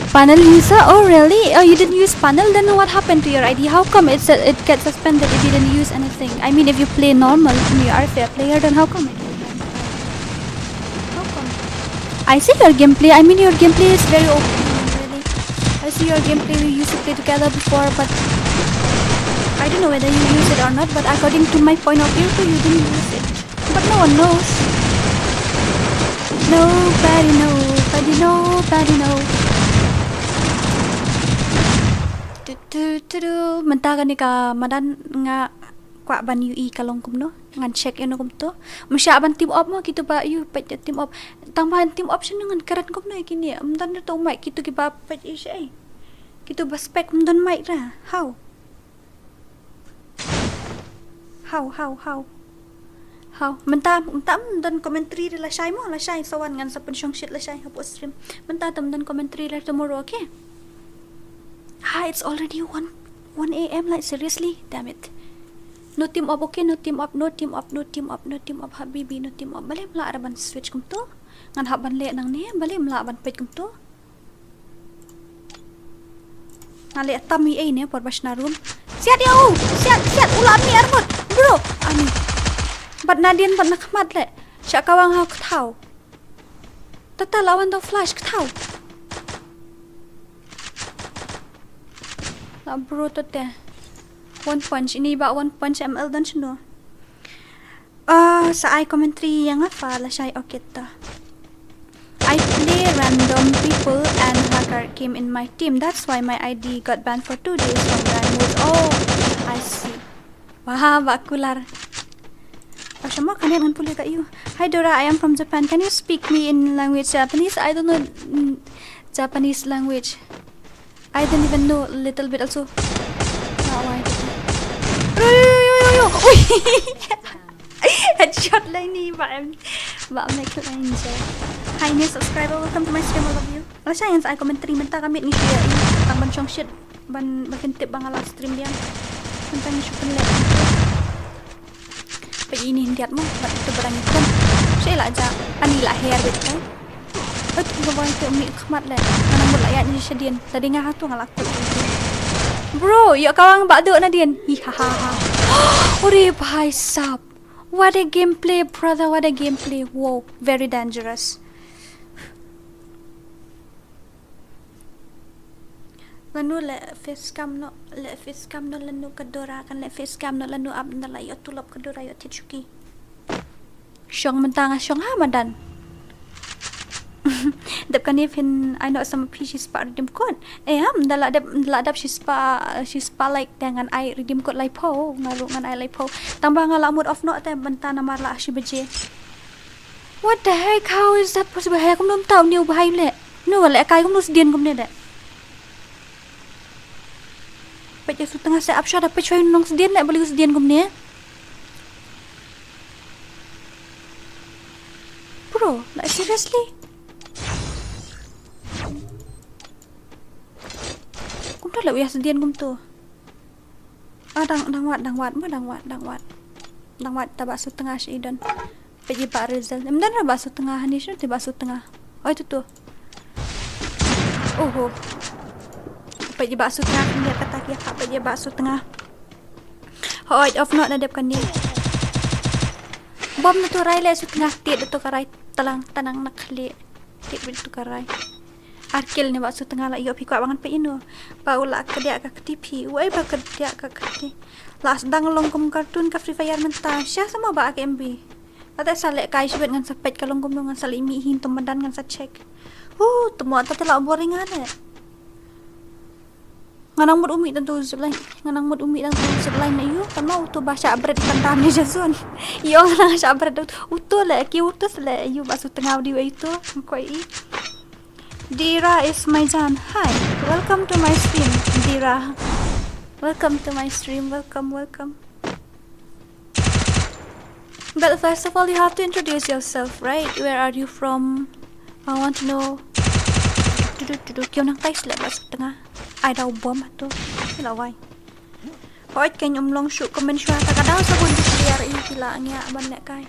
Panel user? Oh, really? Oh, you didn't use panel? Then what happened to your I D? How come it's a, it gets suspended if you didn't use anything? I mean, if you play normal and you are a fair player, then how come it will ban? How come? I see your gameplay. I mean, your gameplay is very open, really. I see your gameplay. We used to play together before, but I don't know whether you use it or not. But according to my point of view, too, you didn't use it. But no one knows. Nobody, nobody, nobody knows. Tu, tu, tu, tu. Mynta kane ka madan nga kwah ban ïohi ka long kumno. Ngan check ïano kumto. Mynshwa ban team up mo kito ba ïohi peit team up. Tang ba team up shano ngan kren kumno ïa kine. Ym don ruh to mic kito kiba peit ïa sha ei. Kito ba spec ym don mic ra. How? How, how, how? How? Mynta, mynta ym don commentary re lashai mo, lashai sa wan ngan sa pynshong shit lashai hapoh stream. Mynta ym don commentary re tomorrow, okay? Ha, it's already one, one A M, like, seriously? Damn it. No team up, okay? No team up, no team up, no team up, no team up, habibi, no team up. Balei ym lah re ban switch kumto? Ngan hap ban leh nangne, balei ym lah ban peit kumto? Nga leh tam ïa ei ne por ba shna room. Siat ïa u, siat, siat u la mih arngut. Bro, ani. Bad nadien bad na khmat le. Sha kawang ha kthaw. Tata la wan da flash kthaw. La bro tata. One punch ini ba one punch M L dan shino. Ah, sa ai commentary yang apa la shai okit ta. I play random people and hacker came in my team. That's why my I D got banned for two days from Diamond. Oh, I see. Wah, ba kular. Ashamo kanian ngan pule ka you. Hi Dora, I am from Japan. Can you speak me in language Japanese? I don't know mm, Japanese language. I don't even know little bit also. Ah, why did I? Yo, yo, yo, yo, yo. Ui. Headshot lah ini, Mbak M. Mbak Mac Angel. Hi, new subscriber. Welcome to my stream, all of you. Lah, sha ïan sa ai commentary mynta ka miet ngi shu ïa i tang ban shong shit ban ba kin tip ba nga live stream biang. Mynta ngi shu pynleh. Peit ini hyndiat mo, bad tu barang item. Sha la ja, ani la hair bit kan. Oi tu ba bai tu mi khmat le. Nga nang mut la ïa ni shadien. Tadi nga ha tu nga la kut. Bro, ïoh kawang ba duk nadien. Hi ha ha ha. Ore bhai sab. What a gameplay, brother, what a gameplay. Wow, very dangerous. Lanu le facecam no, le facecam no lanu ka Dora kan le facecam no lanu ap na la ïoh tulop ka Dora ïoh tit shuki. Shong mynta nga shong ha madan. Dep kane phin ai no sama phi shi spah redeem code. Eh ham da la dep da la dep shi spah shi spah like te ngan ai redeem code lai pho nga ruh ngan ai lai pho. Tang ba nga la mut off no te mynta namar la shi baje. What the heck? How is that possible? He kumno mynta une u bhai le. Une u le kai kumno sdien kumne de. Peit ïa sutnga se ap shot peit shoi nong sdien le bali sdien kumne. Bro, like seriously? Kumta le u ïa sdien kumto. Ah dang dang wad dang wad ma dang wad dang wad. Dang wad ta ba sutnga shi idon. Peit ïa ba result. Em dan ra ba sutnga hani shu te ba sutnga. Oi tu tu. Oho. Peit ïa ba sutnga kan ïa kata ïa ka peit ïa ba sutnga. Hoi off not na dep kan ni. Bom na tu rai le sutnga tiet tu ka rai talang tanang na khli. Tiet tu ka rai. Ar kill ne ba sutnga la ïoh phi kwah ba ngan peit ino. Ba u la kdiah ka kti phi. Wei ba kdiah ka kti. La sdang long kum cartoon ka Free Fire mynta. Sha sama ba ka M B. Ata sa leh kai shibit ngan sa peit ka long kumno ngan sa leh mih hin to madan ngan sa check. Hu, to mo ata te la boring ane. Ngan nang mut u mih dan to zipline. Ngan nang mut u mih dan to zipline na yu. Kan ma u to ba sha bret kan tam ni jason. Yo ngan nang sha bret u to le ki u to le yu ba sutnga di wei to. Koi i. Dira is my jan. Hi. Welcome to my stream, Dira. Welcome to my stream. Welcome, welcome. But first of all, you have to introduce yourself, right? Where are you from? I want to know. Tudu tudu kyo nang tais le bas tengah. Ai dau bom tu. Lawai. Hoi kan um long shu comment shu ta ka dau sabun di clear i kila ngia ban le kai.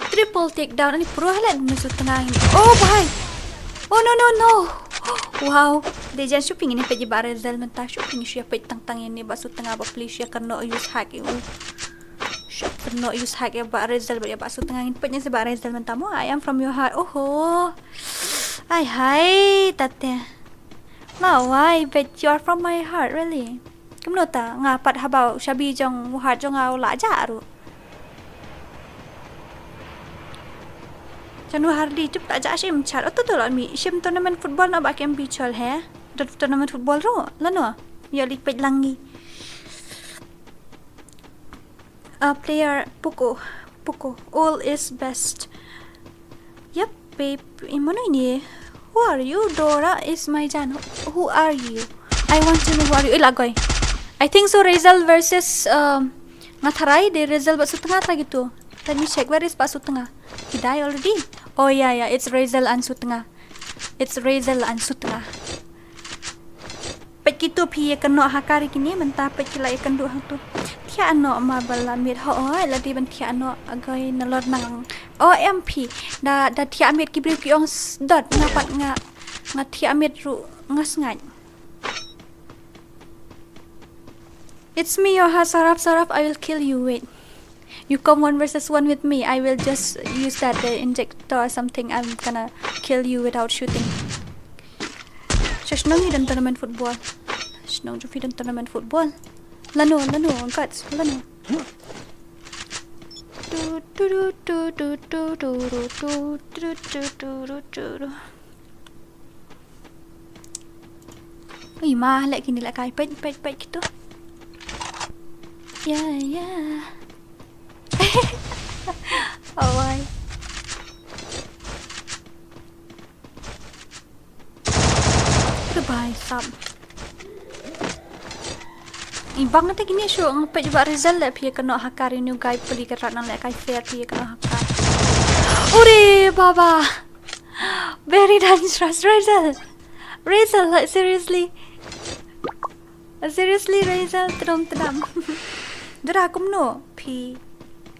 Triple takedown ani pro hale ni su tengah ni. Oh bhai. Oh no no no. Wow. Dejan shu ping ini peit ba result mynta shu ping shu peit tang tang ini ba su tengah ba please ya kano use hack i. Shop kano use hack ïa ba result ba ïa ba su tengah ngin peit ïa si ba result mynta mo. I am from your heart. Oho. Ai hai tate. Lawai but you are from my heart really. Kumno ta nga pat haba u shabi jong u heart jong nga u la ja ru. Janu Hardy chup ta ja shim char oto to la mi shim tournament football na ba kem bi chol he. Dot tournament football ro lano. Yo lik peit langi. A player Poco. Poco. All is best. Yep, babe. Imano ini. Who are you? Dora is my jan. Who are you? I want to know who are you. Ilagoi. I think so Razel versus um Ngatharai de Razel ba Sutnga ta gitu. Let me check where is ba Sutnga. He die already? Oh yeah yeah, it's Razel and Sutnga. It's Razel and Sutnga. Peit kitu phi ïa kynnoh ha kari kine mynta peit ki la ïa kynduh hangtu. Thiah noh ma ba la miet ho oi la dei ban thiah noh agoi na lor nang. O M P da da thiah miet ki briew ki ong dot nga pat nga nga thiah miet ruh nga sngaid. It's me, Yoha Sarap Sarap. I will kill you. Wait. You come one versus one with me. I will just use that uh, injector or something. I'm gonna kill you without shooting. Shnong, you don't tournament football. Shnong, you don't tournament football. Lano, lano, guts, lano. Ui ma, leh kini leh kai, peit, peit, peit kito. Ya, ya. Oh, wai. Goodbye, sap. Ibang te kini shu ngepet ba result le phi keno hakar ini guy peli ke rat nang le kai fair phi keno hakar. Ure baba. Very dangerous, Razel. Razel, like, seriously. Seriously, Razel, tedom tedom. Dura kumno phi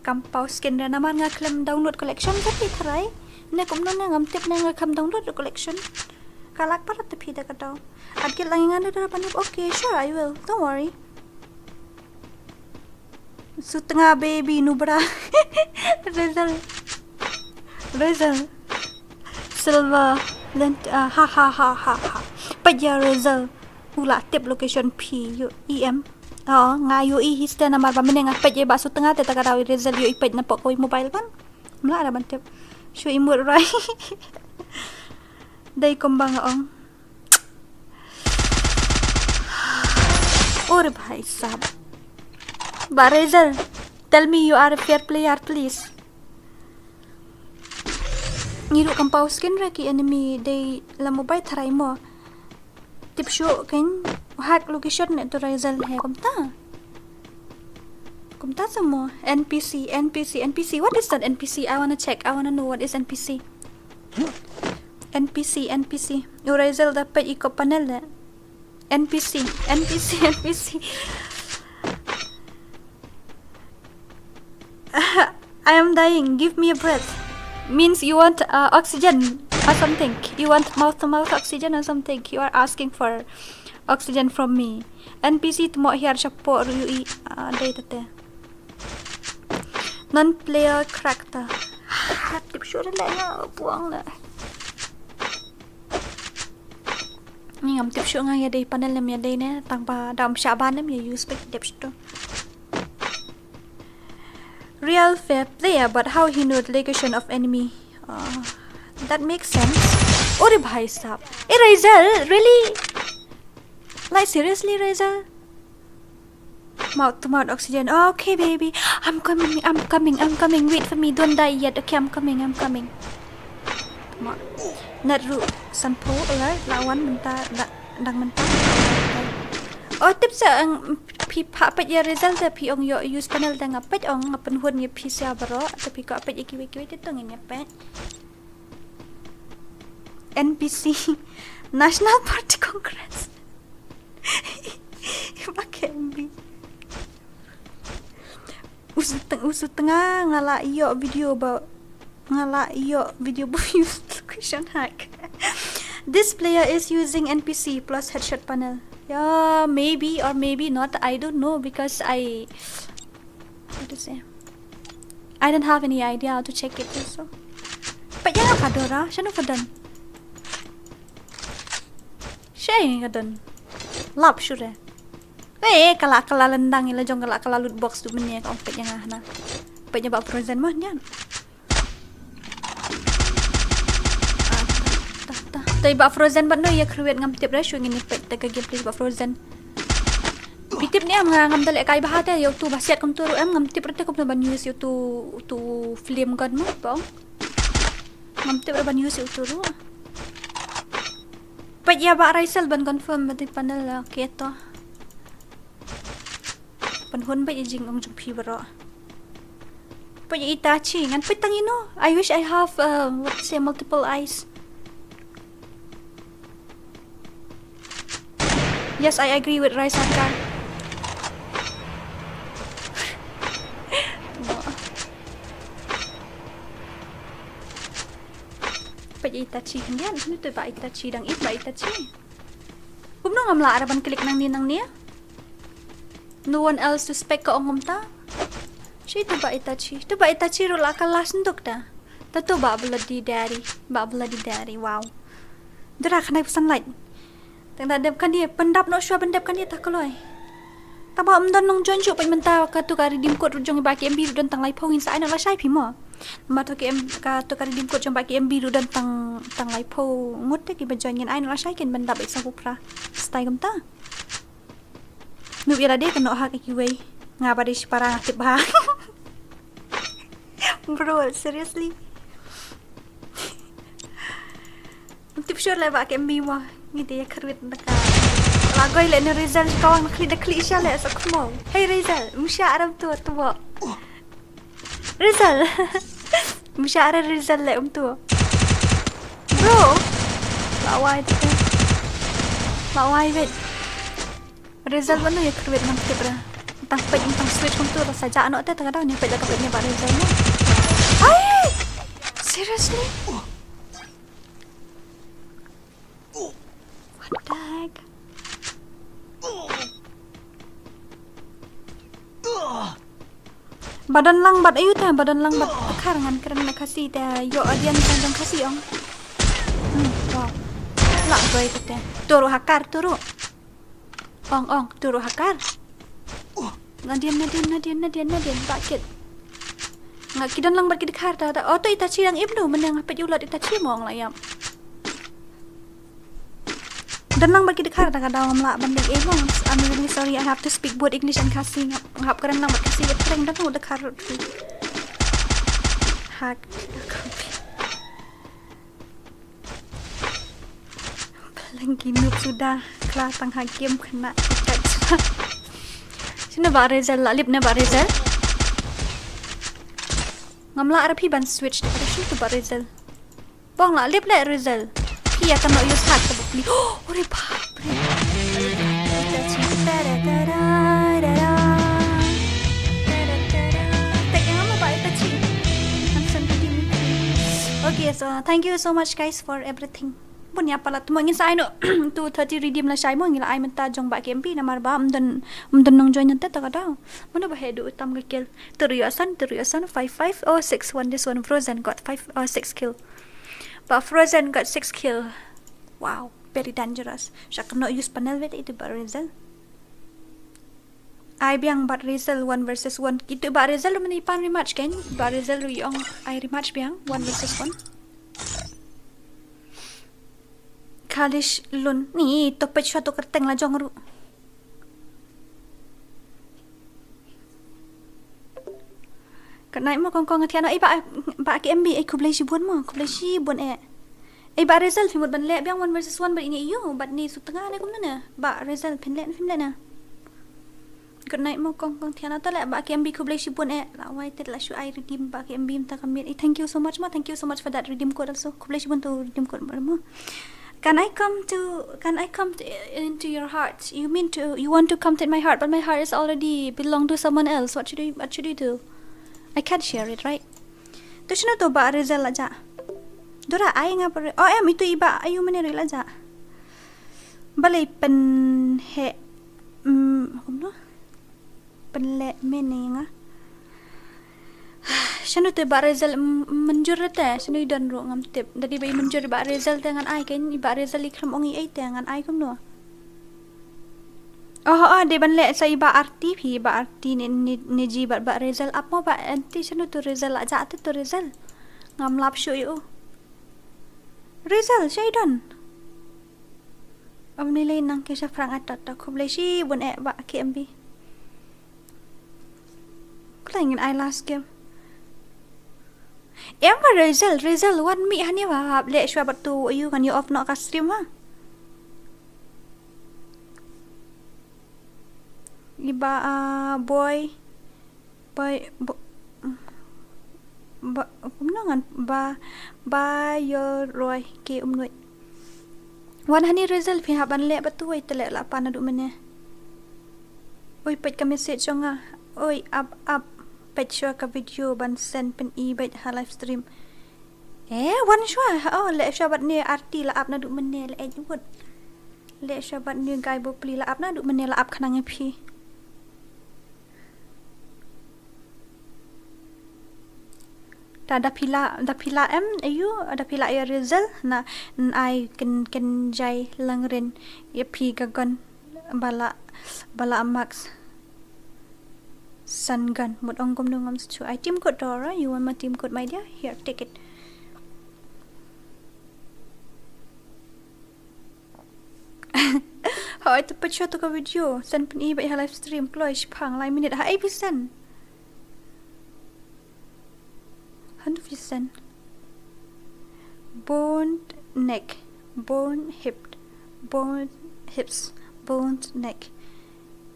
kam pau skin re namar nga khlem download collection ka phi tharai. Ne kumno ne ngam tip ne nga khlem download collection. Ka lak parat te phi da ka dau. At kit lang nga da ban ip. Okay, sure, I will. Don't worry. Sutnga baby nubra. Razel. Razel. Silver. Lent, uh, ha ha ha ha ha. Peit ïa Razel. U la tip location phi ïohi em. Oh, nga ïohi hi sten namar ba mynne nga peit ïa ba Sutnga te ta ka dau Razel ïohi peit na pok kawei mobile ban. Mla da ban tip. Shu imut rai. Dei kumba nga ong. Ore bhai sahab. Ba Razel, tell me you are a fair player, please. Ngi ruh kam pau skin re ki enemy dei la mobile tharai mo. Tip shuh kein hack location ne to Razel he kumta. Kumta sa mo N P C, N P C, N P C. What is that N P C? I wanna check. I wanna know what is N P C. N P C, N P C. U Razel da peit iko panel le. N P C, N P C, N P C. I am dying. Give me a breath. Means you want uh, oxygen or something. You want mouth to mouth oxygen or something. You are asking for oxygen from me. N P C tmo hiar chapo rui uh, dei tate. Non player character. Tip sure le nga buang le. Ni ngam tip shuh nga ïa dei panel lem ïa dei ne tang ba dam sha ban lem ïa use pek dep shuh. Real fair player, but how he know the location of enemy? Uh, that makes sense. Ore bhai sahab. Eh, Razel, really? Like, seriously, Razel? Mouth to mouth oxygen. Oh, okay, baby. I'm coming, I'm coming, I'm coming. Wait for me. Don't die yet. Okay, I'm coming, I'm coming. Come on. Net ruh sanphew alert. La wan mynta, da, dang mynta. Oh, tip sa ang phi pha peit ïa Razel da phi ong ïoh use panel da nga peit ong nga pynhun ïa phi sia baroh. Da phi ko peit ïa kiwei kiwei te tong ïa peit. N P C. National Party Congress. Iba K M B. U Sutnga, u Sutnga nga la ïoh video ba nga la ïoh video ba use location hack. This player is using N P C plus headshot panel. Yeah, maybe or maybe not. I don't know because I What to say? I don't have any idea how to check it also. But yeah, Kadora, shano ka don? Shay ka don. Lap sure. Eh, kala kala lendang ila jong kala kala loot box tu menya ka ong pet yang ah na. Pet nya ba frozen mah nyan. Tei ba frozen ban no ïa create ngam tip re shu ngin ïa peit te ka gameplay ba frozen. Phi tip ne em nga ngam da leh kai bha te ïa utu ba siat kumtu ruh em ngam tip re te kumno ban use ïa utu utu flame gun mo bong. Ngam tip re ban use ïa utu ruh. Peit ïa ba Raisel ban confirm ba te panel la keto. Pynhun ba ïa jingong jong phi baroh. Peit ïa Itachi ngan peit tang ïa no. I wish I have uh, what to say multiple eyes. Yes, I agree with Rai Sarkar. Peit ïa Itachi khyndiat, kumno te ba Itachi dang it ba Itachi. Kumno ngam lah ra ban klik nangne nangne. No one else to spec ka ong kumta. Shi tu ba Itachi. Tu ba Itachi ruh la ka last nduk ta. Ta tu ba bloody daddy. Ba bloody daddy. Wow. Dra khnai phew san like. Tang da dep kan dia pyndap noh shuwa pyndap kan dia ta kloi. Ta ba ym don nong join shuh pyn mynta ka tu ka redeem code ruh jong i ba K M B ruh don tang laiphew ngin sa ai noh lashai phi mo. Namar tu K M ka tu ka redeem code jong ba K M B ruh don tang tang laiphew ngut te ki ba join ngin ai noh lashai kin pyndap ek sawphew phra. Stai kumta. Nup ïa lade ka noh ha ka kiwei. Nga ba dei shipara nga tip bha. Bro, seriously. Tip sure leh ba K M B mo. Ngi dei ïa kyrwit na ka. La goi leh ne Rizal ka wang na khlieh na khlieh sha leh sa khmo. Hey Rizal, musha aram tu tu bo. Rizal. Musha ara Rizal leh um tu. Bro. La wai tu. La wai wait. Rizal ba nu ïa kyrwit ngam tip ra. Tang peit tang switch kum tu la sa jah noh te ta ka daw ni peit la ka peit ni ba Rizal ni. Ai! Seriously? What the heck? Ba don lang bad ayu te, ba don lang bad Dkhar ngan kren na Khasi te, ïoh audience ngan don Khasi ong. Hmm, wow. Lah goi te. Turu hakar turu. Ong ong turu hakar. Nadien nadien nadien nadien nadien bakit. Nga ki don lang bad ki Dkhar ta ta. Oh tu Itachi dang im du mynne nga peit u lot Itachi mo ong la ïap. Don lang bad ki Dkhar ta ka daw ngam lah ban leh ei mo. I'm really sorry, I have to speak both English and Khasi. Nga hap kren lang bad Khasi ïa pyreng don u Dkhar rut. Hak. Lengki nup suda kla tang ha game kena ikat. Sini ba Rizal la lip ne ba Rizal. Ngam la arap hi ban switch de arap sini ba Rizal. Bong la lip le Rizal. Pia kan no use hat ke bukli. Oh, ore bap re. Tek yang apa ba Itachi? Hansan redeem. Okay, so thank you so much guys for everything. Bun ïa palat mo ngin sa ai no two thirty redeem lashai mo ngin la ai mynta jong ba K M B namar ba mden mden nong join nante ta ka daw. Mano ba hedu utam ka kill. Turu ïa san turu ïa san five five oh six one this one Frozen got five oh six kill. Ba Frozen got six kill. Wow, very dangerous. Sha kano use panel wet itu ba Rizal. Ai biang bad Rizal one versus one. Itu ba Rizal ruh mani pan rematch kan? Ba Rizal ruh ong ai rematch biang one versus one. Kalish lun ni topet shwa to kerteng la jong ruh. Ka nai mo kong kong thiano ai ba ba K M B ai khublei shibun mo khublei shibun eh. Ei ba Rizal phi mut ban leh biang one versus one bad ini ïu bad ni sutnga ne kumne ne ba Rizal phin leh phim leh ne. Good night mo kong kong thiana ta leh ba K M B khublei shibun eh la wai tet la shu ai redeem ba K M B mta ka miet. Eh, thank you so much mo, thank you so much for that redeem code also. Khublei shibun to redeem code mo. Can I come to can I come to, into your heart? You mean to you want to come to my heart, but my heart is already belong to someone else. What should we what should we do? I can't share it, right? To shino to ba Rizal la ja. Dora ai nga ba oh em itu iba ayu mene ri la ja. Balei pen he mm kumno? Pen le mene nga. Shano te ba Rizal menjur te shano i don ru ngam tip. Dadi ba i menjur ba Rizal te ngan ai ken iba Rizal i khlem ong i ai te ngan ai kumno. Oh, oh, de ban leh sa iba arti phi iba arti ne ne ji ba ba Rizal ap mo ba anti shano tu Rizal aja te tu Rizal. Ngam lap shu yu. Rizal sha i don. Om ni lei nang ke sha frang atat ta khublei shibun eh ba K M B. Khleng in ai last game. Em ba Rizal Rizal wan mi hani ba hap leh shwa batu ayu kan yu off no ka stream ha. Iba ah, boy boy bo, ba kumno ngan ba ba yo roi ke umnoi. Wan hani Rizal phi hap ban leh batu wai te leh la pan adu mene. Oi peit ka message jong nga. Oi ap ap peit shwa ka video ban send pen i beit ha live stream. Eh wan shwa ha oh leh shwa bat ne arti la ap na du mene leh eh wut. Leh shwa bat ne gai bo pli la ap na du mene la ap khnang e phi. Da, da phi la, da phi la em, ayu, da phi la ïa result, na, n-, ai ken, ken jai lang ren, ïa phi ka gon, ba la, ba la marks san gon, mut ong kumno ngam sngewthuh. Ai team code Dora, you want my team code, my dear? Here, take it. Hooid, to peit shuwa to ka video. Send pyni beit ha live stream. Kloi shipang lai minit. Ha A B send. Hundred percent. Bone neck. Bone hip. Bone hips. Bone neck.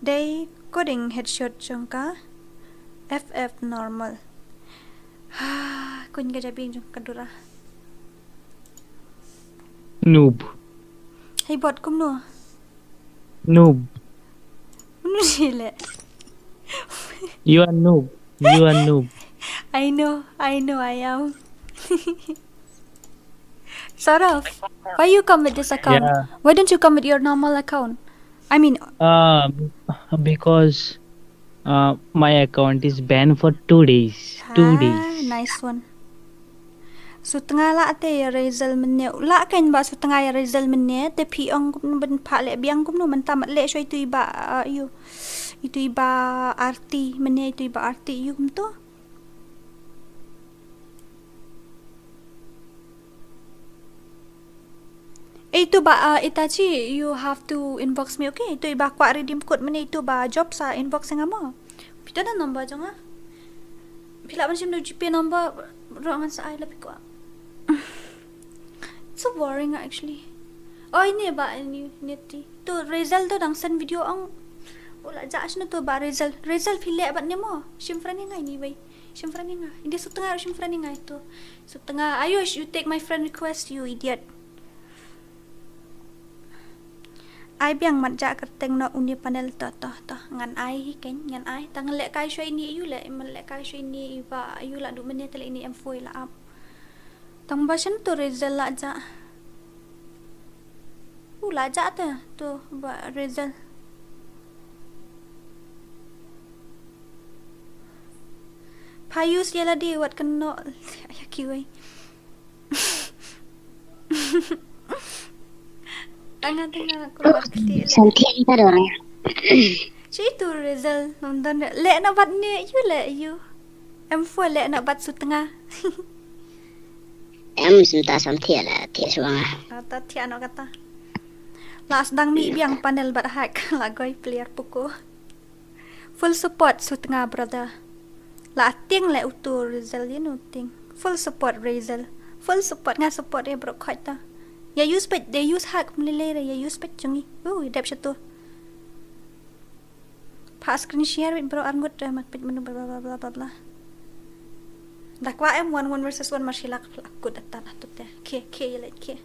Dei coding headshot jong ka. F F normal. Ha, kun ka jabi jong ka Dora. Noob. Hey bot, kumno? Noob. Kumno sile? You are noob. You are noob. I know, I know, I am. Saurav, why you come with this account? Yeah. Why don't you come with your normal account? I mean, uh, because uh, my account is banned for two days. Two days. Ah, nice one. Sutnga la te ïa result mynne. La kan ba sutnga ïa result mynne. Te phi ong kumno ban pha leh biang kumno mynta mat leh shuwa itu iba, uh, yu. Itu iba arti mynne itu iba arti yu kumto. Eh, itu ba, uh, Itachi, you have to inbox me, okay? Itu iba kwah redeem code mynne itu ba job sa inbox nga mo. Phi don number jong nga. Phi lah ban shim da GPay number, ro ngan sa ai la phi kwah. It's so boring actually. Oh, ini ba ini niti. Tu result tu dang send video ong. Oh, la ja shna tu ba result. Result phi leh bad ne mo. Shim friend nga ini bai. Shim friend nga. Ini sutnga shim friend nga itu. Sutnga, Ayush, you take my friend request, you idiot. Ai biang mat ja kyrteng na uni panel to, to, to. Ngan ai hi ken, ngan ai. Tang leh kai shuwa ini yu leh, man leh kai shuwa ini iba yu la du mynne te leh ini M four la ap. Tang ba shen to result la ja. U la ja te to ba result. Pha use ïa lade wat kynnoh ïa kiwei. Tanga tanga ku wat kti le. Santi ka dor. Chi tu result nonton le na bat ne yu le yu. M four le na bat sutnga. Em sim ta sam thia la thia shuwa nga. Ah, ta thia no kata. La sdang mih biang panel bad hack la goi player puko. Full support sutnga brother. La tieng le utu result ïa no tieng. Full support result. Full support nga support ïa bro khoi ta. Ïa use page de use hack mlele re ïa use page jong ngi. Uh, dep shatu. Pha screen share wit bro arngut, eh, mat peit menu bla bla bla bla bla. Da kwah em one one versus one mar shilak kut atan atut te. Ke, ke, ye leit ke.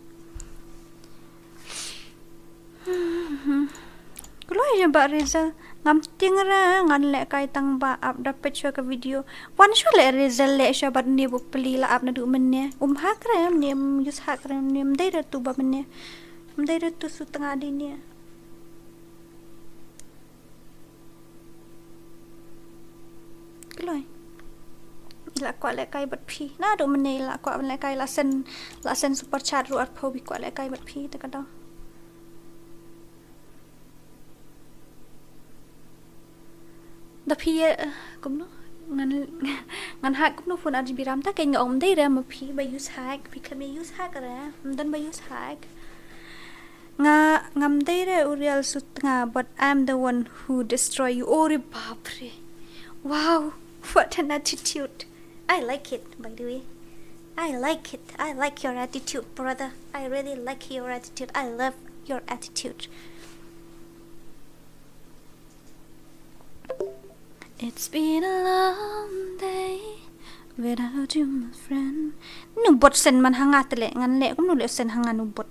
Kloi ïa ba result ngam tieng re ngan leh kai tang ba ap da peit shuwa ka video. Wan shuwa leh result leh shuwa bad ne bu pli la ap naduh mynne. Um hack re ne, um use hack re ne, um dei re tu ba mynne. Um dei re tu sutnga dei ne. Kloi. I la kwah leh kai bad phi. Naduh mynne i la kwah leh kai la send, la send super chat ruh arphew bi kwah leh kai bad phi te ka daw. Da phi, eh, kumno? Ngan, ngan hack kumno phone R G B RAM ta ka nga ong dei re ma phi ba use hack, phi khlem use hack re. Ym don ba use hack. Nga ngam dei re u real sutnga, but I'm the one who destroy you. Ore bapre. Wow, what an attitude. I like it, by the way. I like it. I like your attitude, brother. I really like your attitude. I love your attitude. It's been a long day without you, my friend. Nu bot sen man hanga tele ngan le kumno le sen hanga nu bot.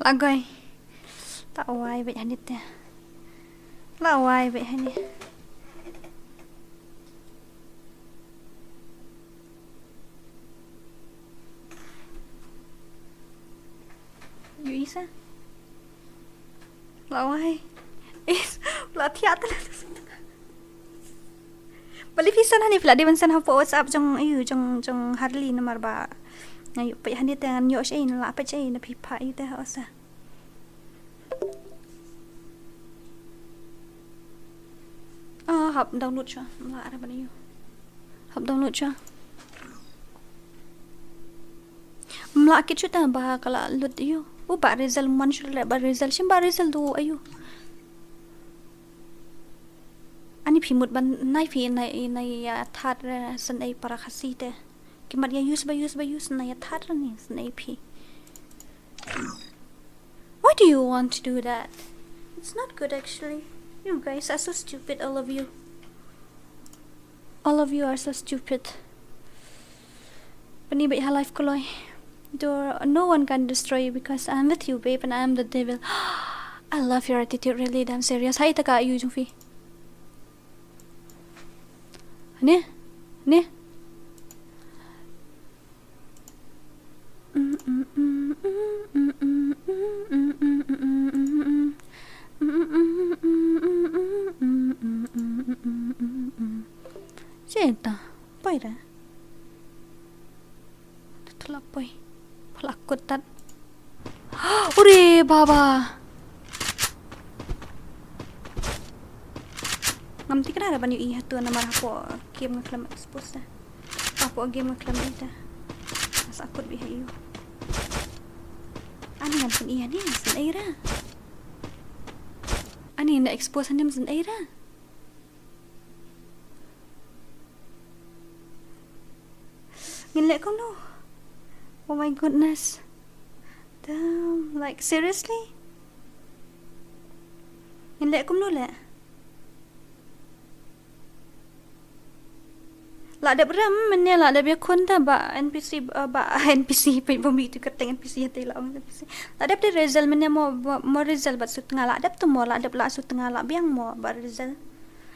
La goi. Ta wai beit hanit te. La wai beit hanit. Isa. La wai. Is, la thiah te la. Balei phi send hangne, phi la dei ban send hapoh WhatsApp jong ïu, jong, jong Harley namar ba nga ïoh peit hangne te ngan ïoh shaei, la peit shaei na phi phah ïu te ha WhatsApp. Ah, hap download shuwa. Ym lah re ban ïu. Hap download shuwa. Ym lah kit shuwa te ba ka la lut ïu. U Bah Rizal, mon shuwa le Bah Rizal. Shim Bah Rizal du ïu. Ani phi mut ban nai phi nai, nai ïa thad re sngewbha para Khasi te. Ki mat ïa use ba use ba use, nai ïa thad re ni sngewbha phi. Why do you want to do that? It's not good actually. You guys are so stupid, all of you. All of you are so stupid. Pyni beit ha live kloi. There, no one can destroy you because I'm with you, babe, and I'm the devil. I love your attitude, really damn serious. Hai ta ka ïu jong phi. Ne? Ne? Seta, poi da. Tutulap poi. Pala kut tat. Ure baba. Ngam tip kane re ban ïohi hato namar hapoh game nga khlem expose da. Hapoh game nga khlem ïohi da. Nga sa kut beit ha ïu. Ani ngam pyni ani sngewbha. Ani na expose ani sngewbha ra. Ngin leh kumno? Oh my goodness. Damn, like, seriously? Ngin leh kumno leh? La dep rem, mynne la dep ïakhun te Bah NPC, eh, Bah NPC, peit ba mih tu kyrteng NPC ïa te la ong NPC. La dep te Rizal mynne mo, mo, mo Rizal bad Sutnga la dep tu mo, la dep la Sutnga la biang mo Bah Rizal.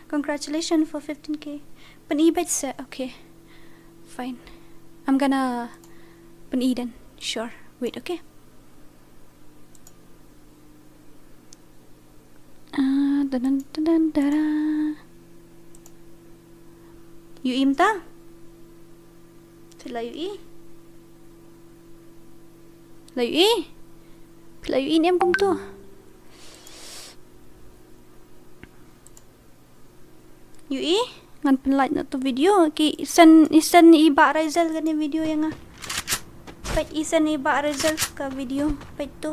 Congratulations for fifteen K. Pyni beit se, okay. Fine. I'm gonna pyni then. Sure. Wait, okay. Ah, da, da, da, da, da. Ïohi mynta? Phi la ïohi? La ïohi? Phi la ïohi ne em kumto? Ïohi, ngan pynlait noh tu video. Ki send, i send i Bah Rizal kane video ïa nga. Peit, i send i Bah Rizal ka video. Peit tu.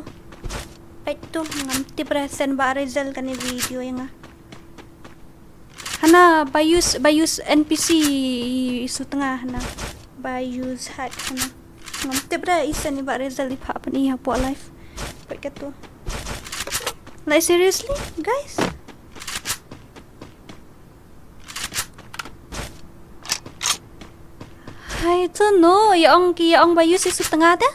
Peit tu, ngam tip re send Bah Rizal kane video ïa nga. Hana, Bayus, Bayus NPC Sutnga hana. Bayus hack hana. Ngam tip re i send i Bah Rizal i phah pyni hapoh live. Peit katu. Like, seriously, guys? I don't know, ïa ong ki, ïa ong Bayus i Sutnga te?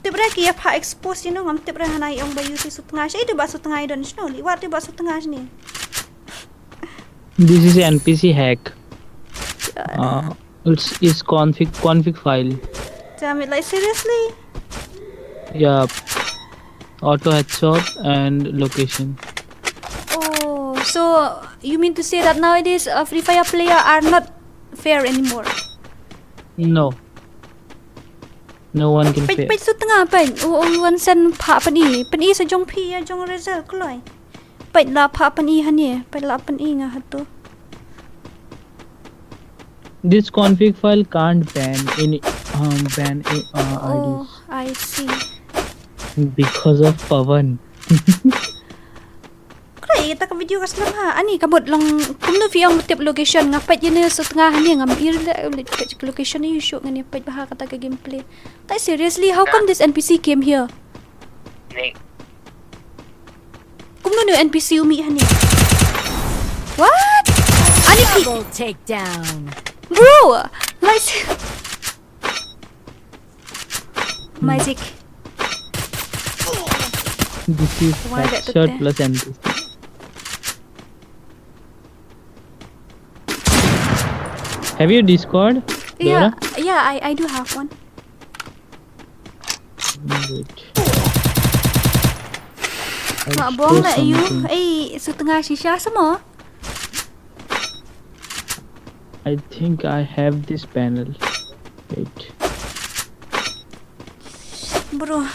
Tip re ki ïa phah expose ïa no, ngam tip re hana ïa ong Bayus i Sutnga. Shaei tu Bah Sutnga i don shano, li wat tu Bah Sutnga shane. This is NPC hack. Uh, it's, it's config, config file. Damn it, like, seriously? Yeah. Auto headshot and location. Oh, so you mean to say that nowadays, uh, Free Fire player are not fair anymore? No. No one can fair. Peit, peit Sutnga, peit. U, u wan send phah pyni. Pyni sa jong phi ïa jong Rizal kloi. Peit la phah pyni hane. Peit la pyni nga hato. This config file can't ban any, um, ban a, uh, I Ds. Oh, I see. Because of Pawan. Khlem ïa kata ka video ka slem ha. Ani ka mut long kumno phi ong tip location, nga peit ïa ne Sutnga hane, ngam i re leh, leh peit location ïa u shuh, ngan ïa peit bha kata ka gameplay. Like, seriously, how come this NPC came here? Kumno ne NPC u mih hane? What? Ani phi. Double takedown. Bro, like, magic. This is headshot plus NPC. Have you Discord, Dora? Yeah, yeah, I, I do have one. Wait. Ka bong la yu. Ei, su tnga shisha sa mo. I think I have this panel. Wait. Bro.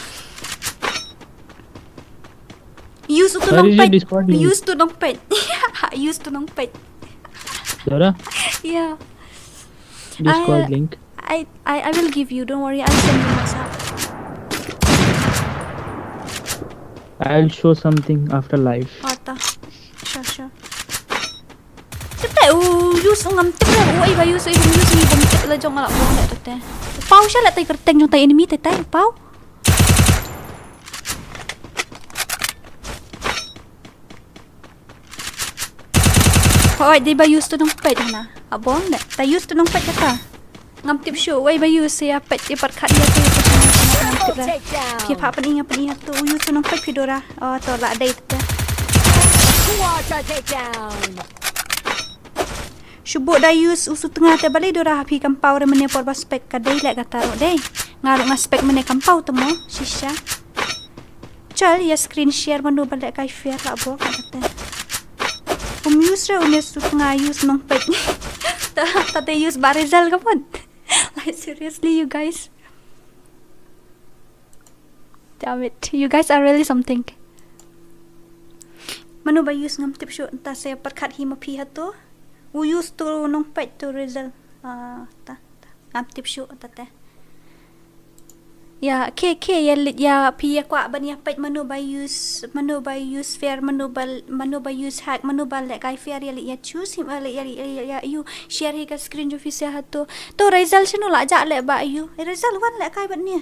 Use utu nongpet. Use utu nongpet. Use utu nongpet. Dora? Yeah. Discord uh, link. I, I I will give you. Don't worry. I'll send you WhatsApp. I'll show something after live. Ata. Sure, sure. Tep u use u ngam tep u ai ba use u use ni bom tep la jong ala bom le te. Pau sha la tai kerteng jong tai enemy te tai pau. Oi, dei ba use to nongpet na. Abong ne. Ta use to nongpet kata. Ngam tip shu, wei ba use ya pet ya pat khat ya tu. Ngam tip. Phi pha pening ya pening ya tu use to nongpet phi Dora. Oh, to la dei te. Quadra takedown. Shu bok da use usu tnga te balei Dora ha phi kam pau re mene por ba spek ka dei le kata ro dei. Nga ru nga spek mene kam pau te mo shisha. Chal ya screen share manu ba le kai fair la bok kata. Um use re um use tnga use nongpet. Ta ta te use ba result ka pun. Like seriously you guys. Damn it. You guys are really something. Manu ba use ngam tip shu ta se perkat hi ma phi ha tu. U use tu nongpet tu result. Ah, ta ta. Ngam tip shu ta te. Ya, ke ke ya lit ya phi ya kwah ban ya pet manu ba use manu ba use fair manu ba manu ba use hack manu ba le kai fair ya lit ya choose him ya lit ya ya you share hi ka screen ju phi se ha tu. To result shinu la ja le ba you. Result wan le kai ban ni.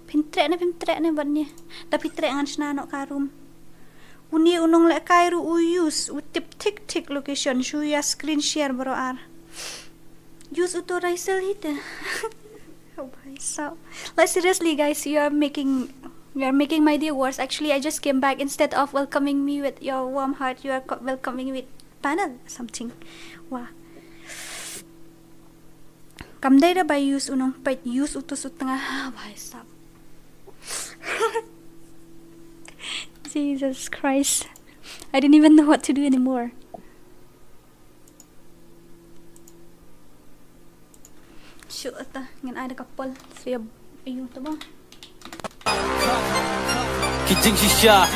Phin trek ne phin trek ne ban ni. Ta phi trek ngan shna no ka room. Uni u nong le kai ru u use u tip tik tik location shu ya screen share bro ar. Use uto raisel hite. Oh, bhai sab. Like seriously guys, you are making you are making my day worse. Actually, I just came back. Instead of welcoming me with your warm heart, you are welcoming with panel something. Wah. Kam dei da ba use u nongpet use utu sutnga. Bhai sab. Jesus Christ. I didn't even know what to do anymore. Shu ata ngin ai da ka pol. Shu ya ayu tu ba. Ki jingshisha.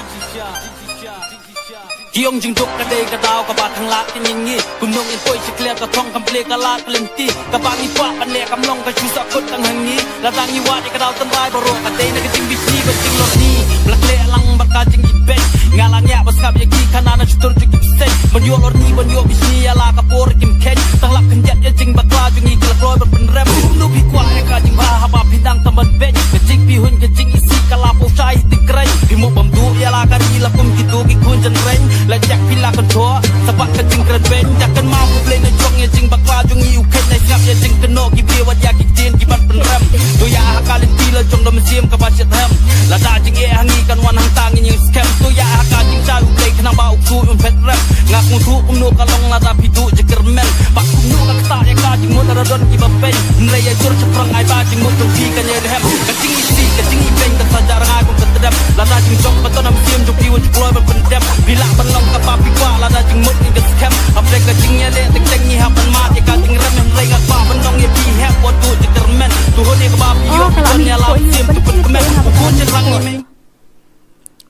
Ki ong jingduk ka dei ka daw kaba thang lad ka ngi ngi. Kumno ngin poi shi clear ka thong kam ple ka lad ka lynti. Kaba ngi kwah ban leh kam long ka shu sah kut tang ha ngi. Lada ngi wad ïa ka daw tynrai baroh ka dei na ka jingbishni bad jinglorni. Ba la khleh lang bad ka jingibeit. Nga la ngiah ba sngap ïa ki khana na shutur jong ki bseiñ. Ban ïoh lorni ban ïoh bishni ïa la ka por kim kheiñ. Tang lap khyndiat ïa jingbakla jong ngi ki la kloi ban pynrem. Kumno phi kwah ïa ka jingbha haba phi dang tam ban beit. Ka jingpyrhuh ka jingisih ka la pynshai. Kren, phi mut bam duh ïa la ka ri la kum kito ki khun jynreng. La jak phi la kyntoh, sa pat ka jingkren beiñ. Ïa kynmaw U Blei na jong ïa jingbakla jong ngi u kheiñ na sngap ïa jingkynnoh ki briew wat ïa ki ktien ki ban pynrem. To ïa ha ka lynti la jong da mynsiem kaba shitrhem. Lada jingeh ha ngi kan wan hangta ngin ïeng skhem. To ïa ha ka jingshai U Blei khnang ba u ksuid un phet rem. Nga sngewthuh kumno ka long lada phi duh jingkyrmen. Bad kumno ka ktah ïa ka jingmut lada don kiba peiñ. Hynrei ïa jur shaphrang ai ba jingmut jong phi kan ïa Ka jingisih, ka jingibeiñ, ka saja rangai kum ka tdem. Lada jingjop, ka ton am siem, jong phi wat ju kloi ban pyndem. Phi lah ban long kaba phi kwah, lada jingmut ngi ka skhem. Hapdeng ka jingïaleh, teng teng ngi hap ban mad, ïa ka jingrem, hynrei nga kwah ban long ïa phi hep, wat duh jingkyrmen. To hun ïa kaba phi ïoh, phi don ïa la u siem, to pynkmen. U khun jynrang ngi mei.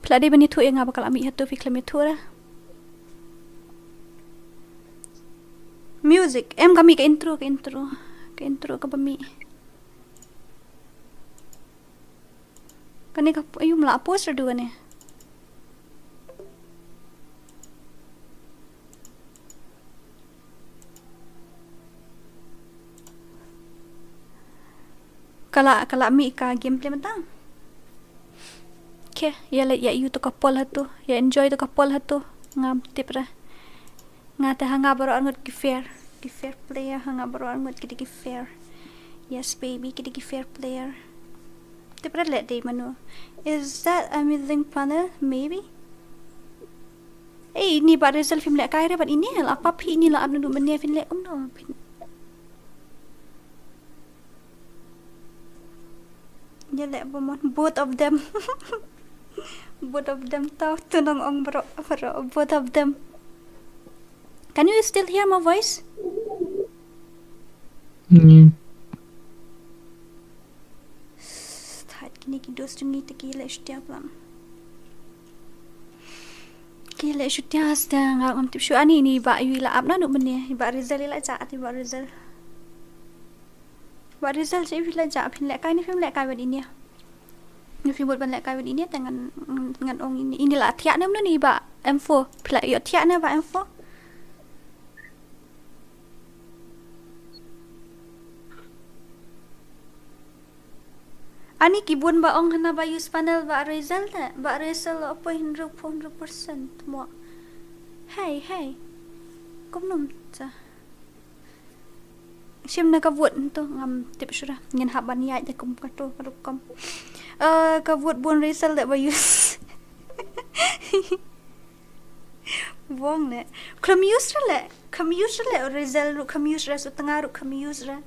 Phi la dei ban ïathuh ïa nga ba ka la mih hato phi khlem ïathuh ra. Music, em ka mih ka intro, ka intro, ka intro kaba mih. Kane ka, ayu, me la post ruh kane. Ka la, ka la mih ka gameplay mynta. Okay, ïa leit ïa ïoh to ka pol hato, ïa enjoy to ka pol hato. Ngam tip ra. Nga te ha nga baroh arngut ki fair, ki fair player, ha nga baroh arngut ki dei ki fair. Yes baby, ki dei ki fair player. Te pret leh dei mano. Is that amazing panel? Maybe. Ei, ini ba result phim leh kai re bad ini la pap hi ini la ap ndu mane phin leh kumno phin. Ïa leh ba mon both of them. Both of them tau, to nang ong bro, bro, both of them. Can you still hear my voice? Hmm. Thad kine ki dos jong ngi te ki leh shutia plam. Ki leh shutia shutia nga ngam tip shuh ani ni ba yu la ap na nu mene ba result la ja ati ba result. Ba result si yu la ja phin leh kai ni phim leh kai ban ini. Ni phim bot ban leh kai ban ini te ngan ngan ong ini ini la thiah nem ni ba M four phi la ïoh thiah ne ba M four. Ani ki bun ba ong hana ba use panel ba result te ba result la poi hundred percent mo. Hey hey. Kum num ta. Shim na ka vote nto ngam tip shura ngin hap ban ïaid da kum ka to ka rukom. Eh, ka vote bun result da ba use. Bong ne. Kham use re le. Kham use re le result ru kham use re su tanga ru kham use re.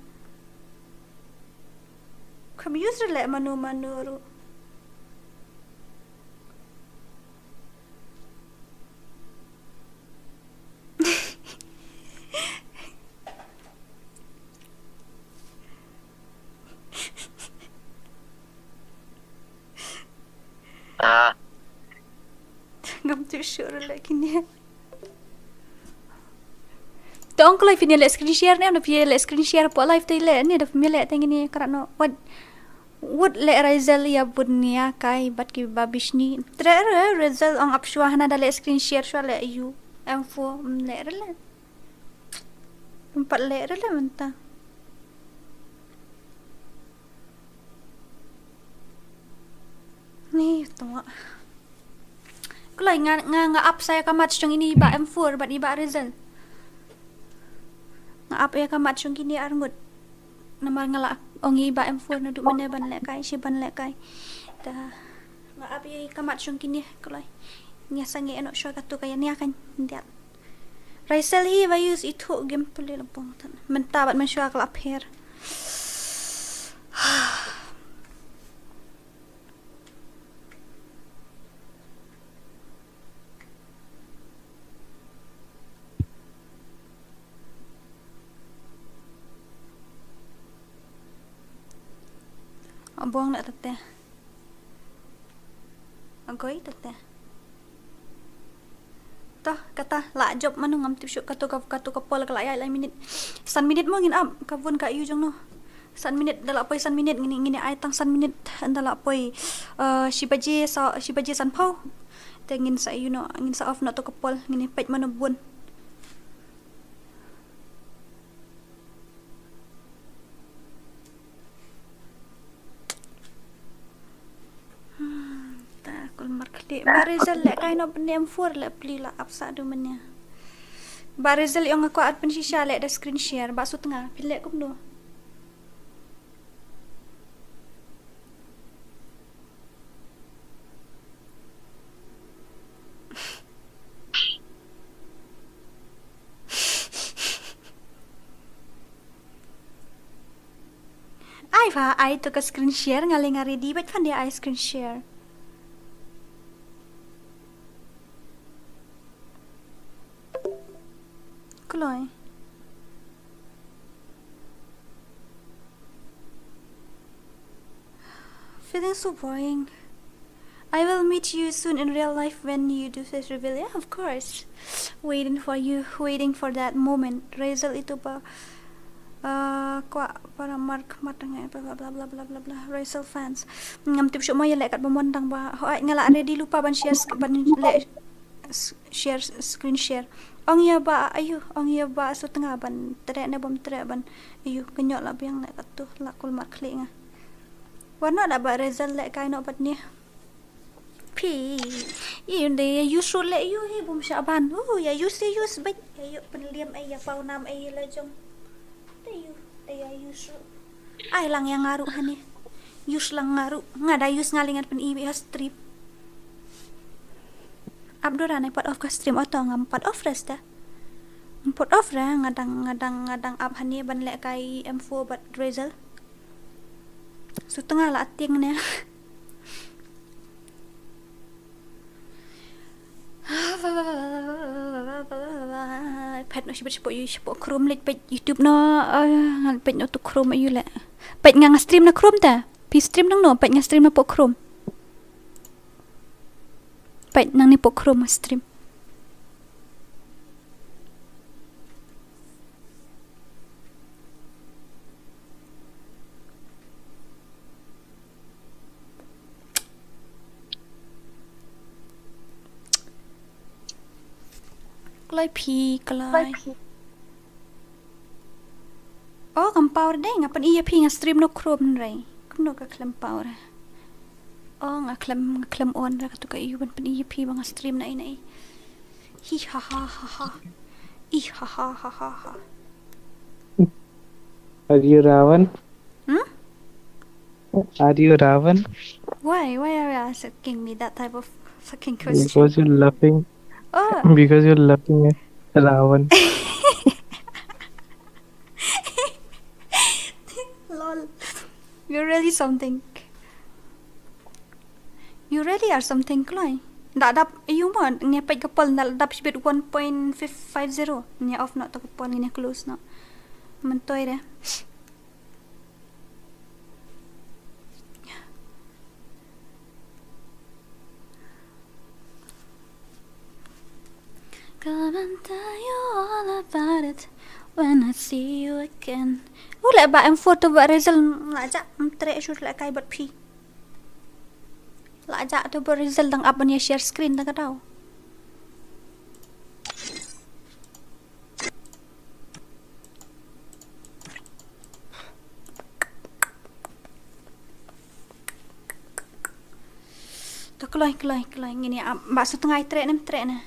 Kham use re le manu manu ru. Ah. Ngam tip shuh ruh leh kine. Te ong kloi phin ïa leh screen share ne, phin ïa leh screen share hapoh live te leh ne, da phin ïa leh te ngin ïa krat noh. Wat, wat leh result ïa bun ïa kai bad ki ba bishni. Tre re result ong ap shuwa hana da leh screen share shuwa leh ïa u M four, mm, leh re leh. Em pat leh re leh mynta. Ni tong. Kloi nga nga nga ap sa ïa ka mat shong ini ba M four bad i ba result. Nga ap ïa ka mat shong kini arngut. Namar nga la ong i ba M four naduh mynne ban leh kai shi ban leh kai. Ta nga ap ïa ka mat shong kini kloi. Nga sangeh noh shuwa katu ka ïa nia kan diat. Raisel hi ba use ithuh game pule la bong tan. Mynta bad mynshuwa ka la pher. Abong na tete. Agoi tete. Toh, kata la jop manu ngam tip shuh katu ka, katu ka pol ka la ïaid lai minit. San minit mo ngin ap, ka bun ka ïu jong no. San minit, da la poi san minit, ngin, ngin ai tang san minit, da la poi, eh, shi baje, sa, shi baje san phew. Te ngin sa ïu no, ngin sa off no to ka pol, ngin peit mano bun. Hmm, ta kul markli. Ba result leh kai no pyndiam four leh pli la ap sa du manya. Ba result ong nga kwah at pynshisha leh da screen share ba sut nga phi leh kumno. Ai ba ai to ka screen share nga leh nga ready bad phan dia ai screen share. Kloi. Feeling so boring. I will meet you soon in real life when you do this reveal. Yeah, of course. Waiting for you, waiting for that moment. Raisel itu ba, uh, kwah para mark matang eh, bla bla bla bla bla bla. Raisel fans. Ngam tip shuh mo ïa leh kat ba mon tang ba. Hooid nga la ready lypa ban share sk-, ban leh s-, share s-, screen share. Ong ïa ba ayu, ong ïa ba sut nga ban treh ne bym treh ban ayu, kynjoh la biang ne katu la kul markli nga. Wat noh da ba result leh kai noh bad ne. Phi. Ïa ynda ïa use ruh leh ïa hi bym shah ban. Uh, ïa use ïa use bad ïa ïoh pynliam ai ïa paw nam ai la jong. Te ïa, te ïa use ruh. Ai lang ïa nga ruh hani. Use lang nga ruh. Nga da use nga lyngat pyn-i bad ha stream. Ap dura nai pat off ka stream auto ngam pat off rest da. Ngam pat off ra nga dang, nga dang, nga dang ap hani ban leh kai M four bad result. Sutnga la tieng ne. Peit noh shibit shapoh ïu, shapoh Chrome leit peit YouTube noh. Ah, ngan peit noh tu Chrome ïu leh. Peit nga nga stream na Chrome te. Phi stream nangno, peit nga stream napoh Chrome. Peit nangne poh Chrome nga stream. Kloi phi, kloi. Oh, kam power dei, nga pyni ïa phi nga stream na Chrome hynrei. Kumno ka khlem power. Oh, nga khlem, nga khlem on ra katu ka ïu ban pyni ïa phi ba nga stream na ei na ei. Hi ha ha ha ha. Ih ha ha ha ha ha. Are you Ravan? Hmm? Are you Ravan? Why? Why are you asking me that type of fucking question? Because you're laughing. Oh. Because you're laughing at Ravan. Lol. You're really something. You really are something, kloi. Da dap ïu mo, ngi peit ka poll, da dap shibit one point five zero. Ngi off noh to ka poll, ngi close noh. Myntoi de. Come and tell you all about it when I see you again. U leh ba M four to ba result la ja, mm, treh shuh leh kai bad phi. La ja to ba result dang ap ban ïa share screen da ka daw. To kloi, kloi, kloi. Ngin ïa, ah, ba Sutnga i treh ne em treh ne.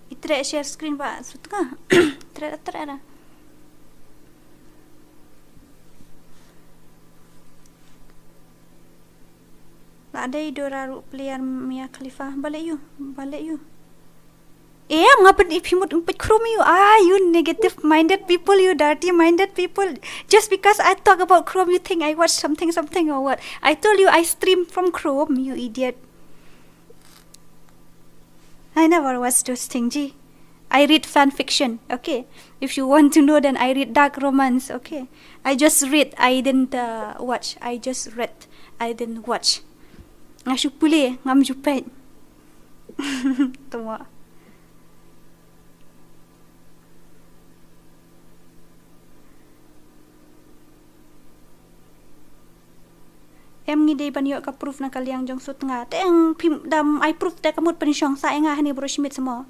I treh share screen ba Sutnga. Treh, treh da. La dei Dora ruh player Mia Khalifa. Balei ïu, balei ïu. Em, nga pyn-i phi mut peit Chrome ïu. Ah, you negative minded people, you dirty minded people. Just because I talk about Chrome, you think I watch something, something or what? I told you I stream from Chrome, you idiot. I never watch those things, ji. I read fan fiction, okay? If you want to know, then I read dark romance, okay? I just read, I didn't, uh, watch. I just read, I didn't watch. Nga shu pule, ngam ju peit. Tuma. Em ngi dei ban ïoh ka proof na ka liang jong Sutnga. Te eng phim dam ai proof te ka mut pynshong sa ïa nga hangne baroh shi miet sa mo.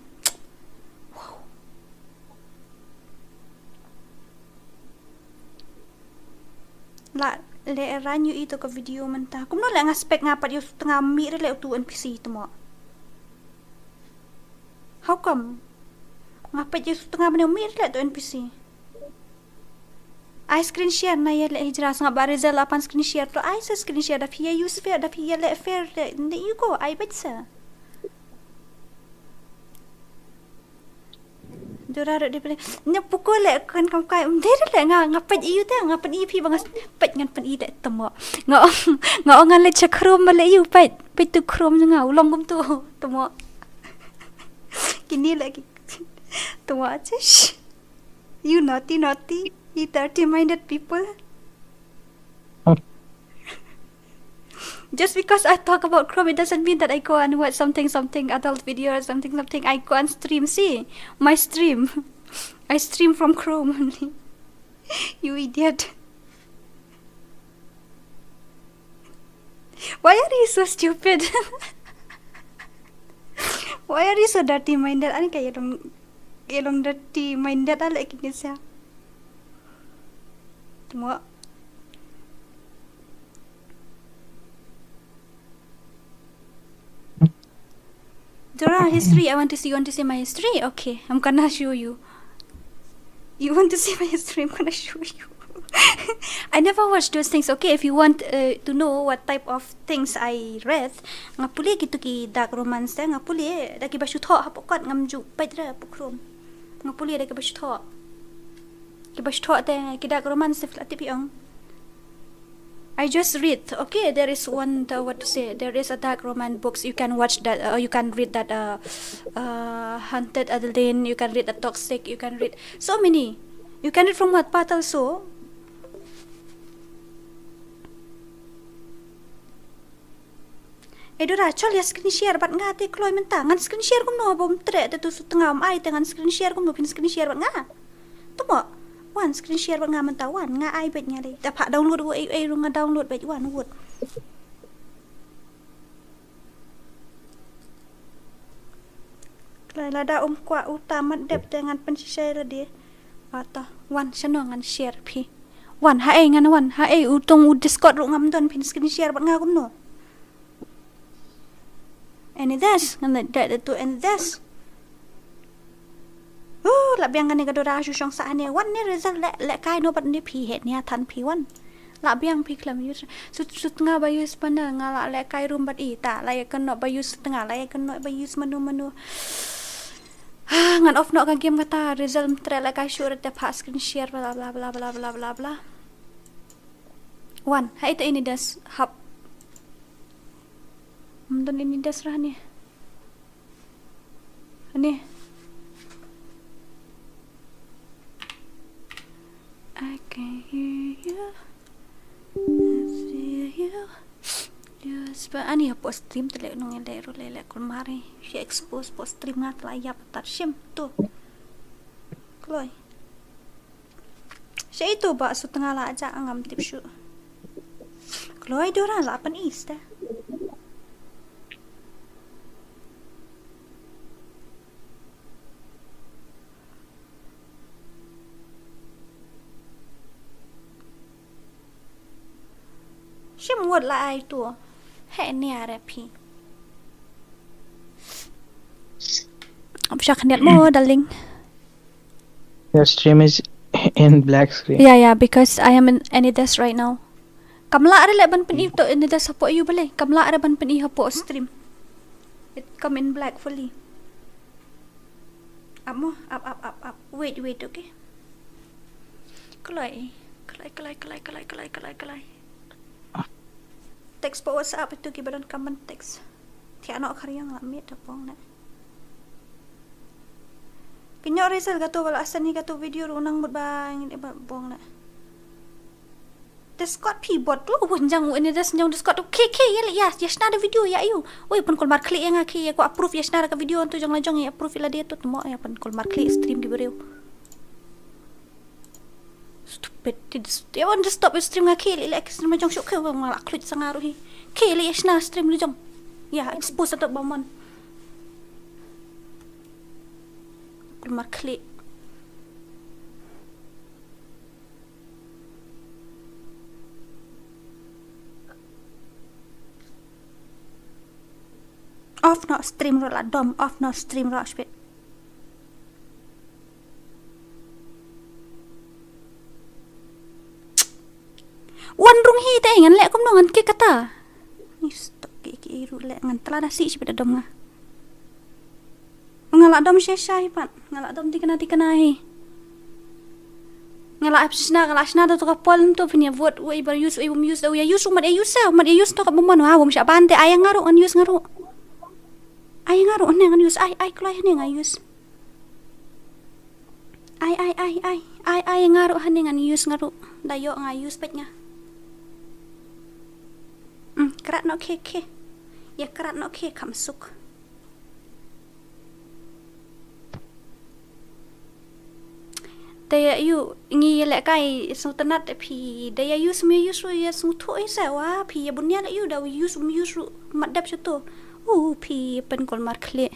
La leh run ïohi to ka video mynta. Kumno leh nga spek nga pat ïoh Sutnga mih re leh utu N P C te mo. How come? Nga peit ïoh Sutnga mane mih re leh to N P C. Ai screen share na ïa leh Hijra sngap ba result la pan screen share to ai sa screen share da phi ïa use fair da phi ïa leh fair leh ne ïu ko ai beit sa. Dora ruh dei pule. Nya pukul leh kan kam kai. Um, dei ruh leh nga, nga peit ïu te, nga peit ïu phi ba nga s-, peit ngan peit ïu te temo. Nga ong, nga ong ngan leit sha Chrome ba leh ïu peit. Peit tu Chrome nga u long kumtu temo. Kini leh ki temo, chish. You naughty, naughty. You dirty minded people. Just because I talk about Chrome, it doesn't mean that I go and watch something, something adult video or something, something. I go and stream. See, my stream. I stream from Chrome only. You idiot. Why are you so stupid? Why are you so dirty minded? Ani ka ïa long, ïa long dirty minded ale kini sia. Temo. Dora, history, I want to see, you want to see my history? Okay, I'm gonna show you. You want to see my history? I'm gonna show you. I never watch those things. Okay, if you want, uh, to know what type of things I read, nga pule kitu ki dark romance te, nga pule da kiba shu thoh hapoh kot, ngam ju peit re hapoh Chrome. Nga pule da kiba shu thoh. Kiba shu thoh te, ki dark romance te phi la tip hi ong. I just read. Okay, there is one, the, what to say? There is a dark romance books. You can watch that. Uh, you can read that. Uh, uh, Haunted Adeline. You can read a Toxic. You can read so many. You can read from Wattpad also. Eh, Dora, chol ïa screen share bad nga te kloi mynta. Ngan screen share kumno ba um treh te tu sut nga um ai te ngan screen share kumno phin screen share bad nga. Tumo. Wan screen share bad nga mynta wan nga ai bad nga lei. Te pha download u ei ei ru nga download bad wan wut. Kloi lada um kwah uta mat dep te ngan pynshisha lade. Ata wan shano ngan share phi. Wan ha ei ngan wan ha ei u tong u Discord ru ngam don phin screen share bad nga kumno. Any dash ngan da da tu any dash. Uh, la biang kane ka Dora shu shong sa ne wan ne result le le kai no bat ne phi het ne than phi wan. La biang phi klam use sut sut nga ba use panel nga la le kai room bat i ta la ya kan no ba use sut nga la ya kan no ba use manu manu. Ah, ngan off no ka game kata result mtre le kai shu ret te pha screen share bla bla bla bla bla bla bla. Wan ha ita ini dash hap. Mdon ini dash rah ni. Ani. I can hear you. I see you. Yes, but ani ha post stream te le nong le ru le le kulmari. She expose post stream nga te la yap tar shim tu. Kloi. Sha itu ba sut nga la ja ngam tip shu. Kloi Dora la pan is ta. Shim wut la ai tu. He ne are phi. Ap shak net mo darling. Your stream is in black screen. Yeah, yeah, because I am in Anydesk right now. Kam lah re le ban pyni to Anydesk hapoh you bale. Kam lah re ban pyni hapoh stream. It come in black fully. Up mo, up, up, up, up. Wait, wait, okay. Kloi, kloi, kloi. Text po WhatsApp itu ki balon kaman text. Tiano kariang la miet da pong ne. Kinyo result gato wala asan ni gato video ru nang mut ba ngi ba bong na. Discord phi bot tu won jang won ni das jang Discord tu ke ke ya ya ya shna da video ya yu. Oi pun kol mar klik ya nga ke ya ko approve ya shna da ka video tu jong la jong ya approve la dia tu mo ya pun kol mar klik stream di beriu. Stupid. Ti dis-, ya wan just stop stream nga khel ila ek stream jong shuk khel nga la klik sa nga ruh hi. Khel ila shna stream lu jong. Ya expose ato ba mon. Kulmar khel. Off no stream ruh la dom, off no stream ruh spit. Wan rung hi te ngan leh kumno ngan kik kata. Ni stok ki ki ruh leh ngan tla da si shi bada dom nga. Nga la dom shisha hi pat. Nga la dom tikna tikna hi. Nga la ap shisna nga la shisna da to ka pol to phin ya vote wei bar use wei um use da ya use mat ya use mat ya use to ka bumon wa um sha ban te ai nga ruh ngan use nga ruh. Ai nga ruh ne ngan use ai ai kloi ne nga use. Ai ai ai ai ai ai nga ruh hane ngan use nga ruh da yo nga use pet nga. Hmm, krat no khe khe. Ya krat no khe kam suk. Te ya yu ngi ya leh kai sngewtynnat phi da ya yu sum ya yu su ya sngewthuh ya sa wa phi ya bun ya leh yu da yu sum yu su mat dap shuto. U phi pen kol mar khle.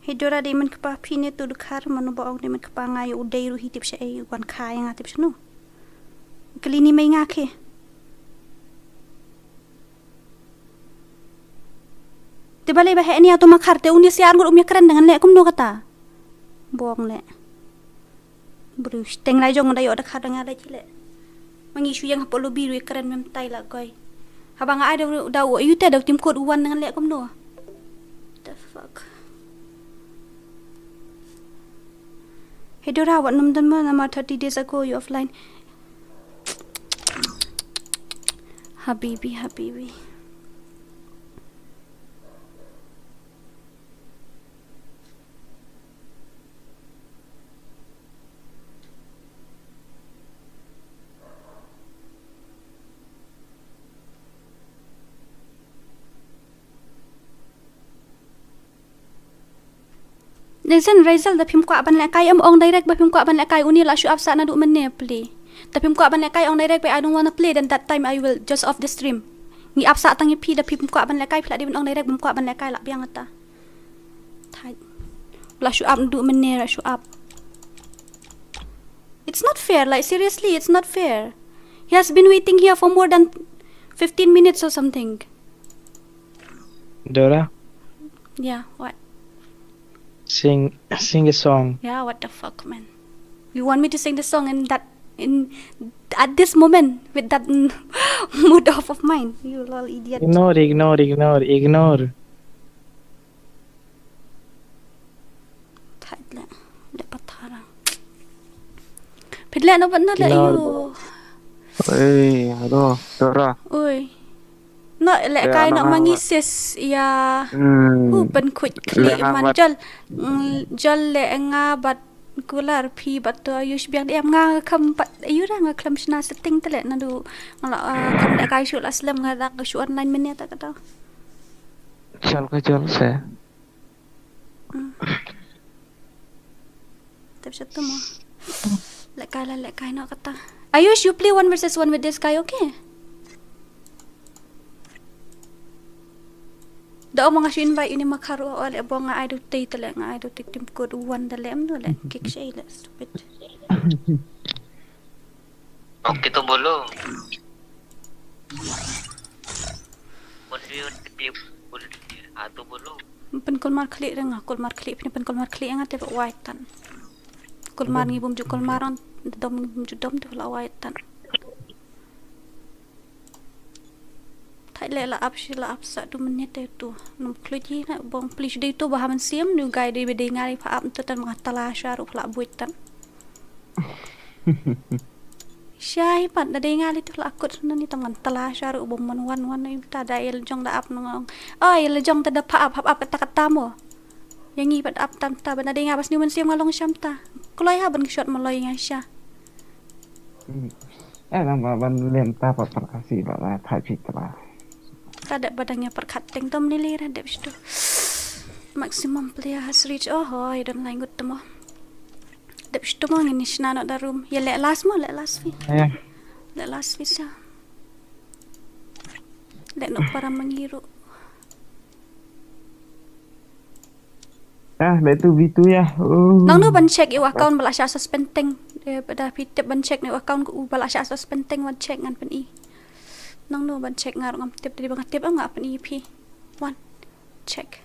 Hi Dora dei men kpa phi ne tu dkhar manu ba ong dei men kpa nga ïa u dei ruh hi tip sha ei wan kha ïa nga tip sha nu. Kali ni mei nga khe. Te balei ba heh ni atu makhar te uni siar ngur um ïa kren dengan leh kumno kata. Bong leh. Bru shteng lai jong da ïoh da khar da nga da chile. Ma ngi shu ïeng hapoh lobby ruh kren mem tai la goi. Haba nga ai da, da u ayu te da u tim code u wan ngan leh kumno. The fuck. Hey Dora, wat nym don mo, namar thirty days ago you offline. Habibi, habibi. Listen, Razel, da phim kwah ban lehkai, em ong direct ba phim kwah ban lehkai, uni la shu ap sah naduh mynne pli. Da phim kwah ban lehkai, ong direct ba I don't wanna play, then that time I will just off the stream. Ngi ap sah tang ïa phi, da phim kwah ban lehkai, phi la dei ban ong direct bym kwah ban lehkai, la biang ata. Thait. La shu ap naduh mynne, la shu ap. It's not fair, like, seriously, it's not fair. He has been waiting here for more than fifteen minutes or something. Dora, Yeah, what? Sing, sing a song. Yeah, what the fuck, man? You want me to sing the song in that, in, at this moment, with that mood off of mine? You lol idiot. Ignore, ignore, ignore, ignore. Thait leh, leh pathara. Phi leh no ban no leh. Ignore, you. Oi, hello, Dora. Oi. No lehkai no ma ngi sis ïa. Hmm. U ban khuid khlieh man jol. Mm, jol leh nga bad kular phi bad to Ayush biang dei em nga kham pat ayu ra nga khlem shna setting te leh naduh nga la, ah, kham lehkai shuh la slem nga dang shu online mynne ta ka dau. Jol ka jol se. Mm. Tep sha tu mo. Lehkai la lehkai no kata. Ayush, you play one versus one with this guy, okay? Da ong nga shu invite uni ma kharu o leh bo nga ai du tei te leh nga ai du tei tim code u wan da leh em no leh kick sha i leh stupid. Okay, to bolo. What do you want to play? Ah, to bolo. Pynkulmar khlieh re nga, kulmar khlieh, pynkulmar khlieh nga te wai tan. Kulmar ngi bym ju kulmar on, dom ngi bym ju dom te la wai tan. Thait leh la ap shi la ap sa du mynne te tu. Num khluit hi na bong pli shu dei tu ba ha mynsiem nu gai dei ba dei nga dei pha ap tu tan ma tala sha ruh pha la buit tan. Sha hi pat da dei nga li tu la kut na ni tam ngan tala sha ruh bom man wan wan ni ta da el jong da ap nong. Oh el jong ta da pha ap ap ap ta ka ta mo. Yang ngi pat ap tam ta ba na dei nga bas ni mynsiem nga long sham ta. Kloi ha ban shot ma loi nga sha. Eh, nang ba ban lem ta pat pyrkhat si ba la thait phi tla. Ka dep ba dang ïa pyrkhat teng tom ni le ra dep shitu. Maximum player has reached. Oh hoi, don lai ngut tamo. Dep shitu mo ngin shna no da room. Ïa leh last mo, leh last phi. Ïa. Leh last phi sa. Leh no para mangiru. Ah, leh tu bitu ya. Oh. Nang no ban check ïa u account ba la sha suspend teng. Eh, pada phi tip ban check ïa u account u ba la sha suspend teng wan check ngan pyni. Nang no ban check nga ruh ngam tip dei ba nga tip nga pyni phi. Wan check.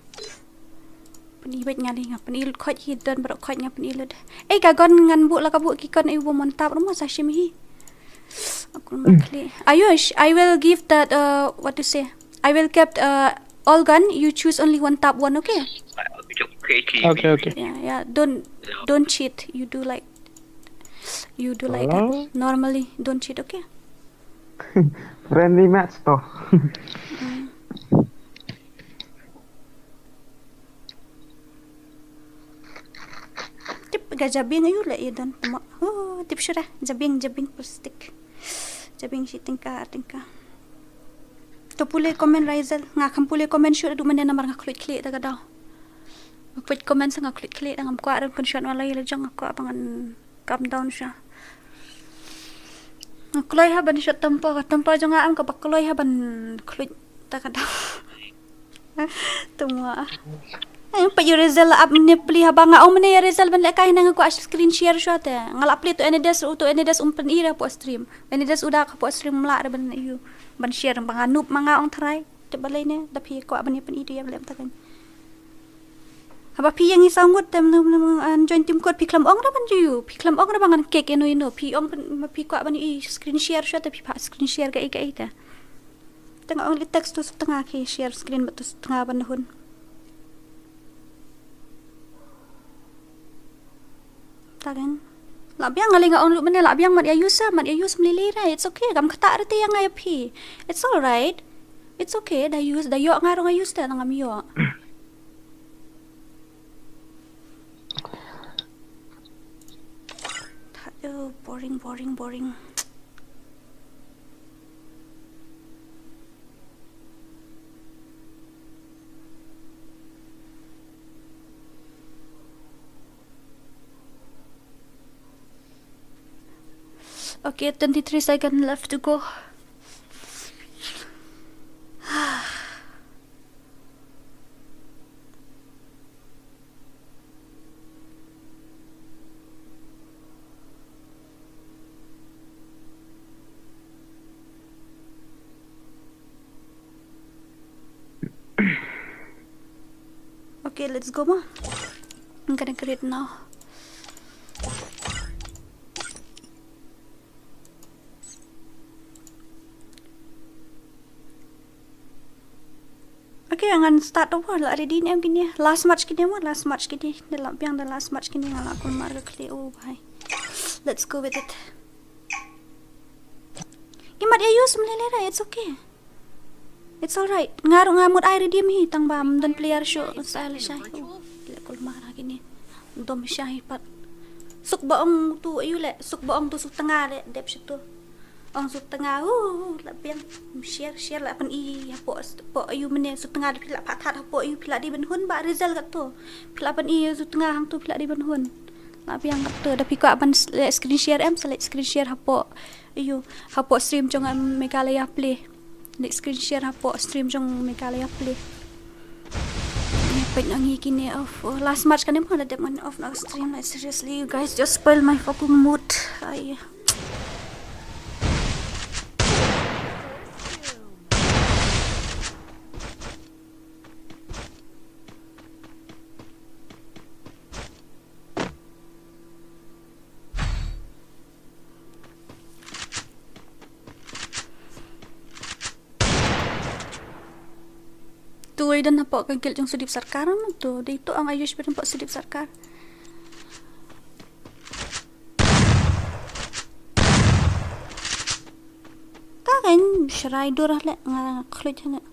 Pyni bad nga dei nga pyni lut khoit hi don baroh khoit nga pyni lut. Eh, ka gon ngan buh la ka buh ki kon ai u ba mon tap ruh mo sa shim hi. Aku ma khlieh. Ayush, I will give that, uh, what to say? I will kept, uh, all gun. You choose only one top one, okay? Okay, okay. Yeah, yeah. Don't, don't cheat. You do like, you do like that. Normally, don't cheat, okay? Friendly match to. Mm. Tip ga jabieng ayu la i don tmo. Oh, tip shuh ra jabieng, jabieng plastik. Jabieng shi tyngka, tyngka. To pule comment Razel, nga kham pule comment shuh da du mane namar nga khluit khlieh da ka daw. Nga khluit comment sa nga khluit khlieh da ngam kwah ran kun shuh wala i la jong nga kwah ba ngan calm down sha. Nga kloi ha ban shot tempo, ka tempo jong nga am ka ba kloi ha ban khluit ta ka daw. Tungwa. Eh, pa yu result la ap ne pli haba nga ong mane ya result ban lehkai ne nga kwah screen share shwa te. Nga la pli to Enides u to Enides um pyn ira po stream. Enides u da ka po stream la re ban yu ban share ba nga nup ma nga ong trai. Te balei ne da phi kwah ban ya pyn ira ya lem ta kan. Ba phi ïa ngi saw ngut te mynno mynno ngan join team khot, phi khlem ong ruh ban ïoh, phi khlem ong ruh ba ngan kick ïano ïano, phi ong pyn-, ba phi kwah ban ïohi screen share shwa te phi phah screen share kaei kaei te. Te nga ong leit text to sutnga ki share screen bad to sutnga ban hun. Ta kan. Lah biang, nga lei nga ong ruh mynne lah biang, mat ïa use, mat ïa use, ym lei lei re. It's okay. Kam ktah ruh te ïa nga ïa phi. It's all right. It's okay. Da use, da ïoh nga ruh nga use te, da ngam ïoh. Aduh, boring, boring, boring. Okay, twenty-three seconds left to go. Okay, let's go, ma. I'm gonna create now. Okay, ngan start over. Lah ready ne em kine? Last match kine mo, last match kine. Da lah biang da last match kine, nga lah kulmar ka khlieh, oh bhai. Let's go with it. Ki mat ïa use, ym lei lei re, it's okay. It's all right. Nga ruh nga mut ai redeem hi, tang ba ym don player shuh, sa lashai. Oh, leh kulmar ha kine. Dom shai pat. Suk ba ong tu aïu leh, suk ba ong tu sutnga leh, dep shitu. Ong sutnga, uh, lah biang, share, share lah pyni, hapoh, hapoh aïu mynne sutnga, phi lah phah thad hapoh aïu, phi lah dei ban hun ba result katto. Phi lah pyni sutnga hangtu, phi lah dei ban hun. Lah biang katto, da phi kwah ban s-, leh screen share em, sa leh screen share hapoh aïu, hapoh stream jong, em, Meghalaya Play. Leh screen share hapoh stream jong Meghalaya Play. Peit na ngi kine off. Oh, last match kane mo la dep ngan off na stream, like, seriously, you guys just spoil my fucking mood. Ai. Tu i don hapoh ka guild jong Sudip Sarkar mo tu, dei tu ong Ayush ba don hapoh Sudip Sarkar. Ka kan shrai dur leh, nga khluit leh.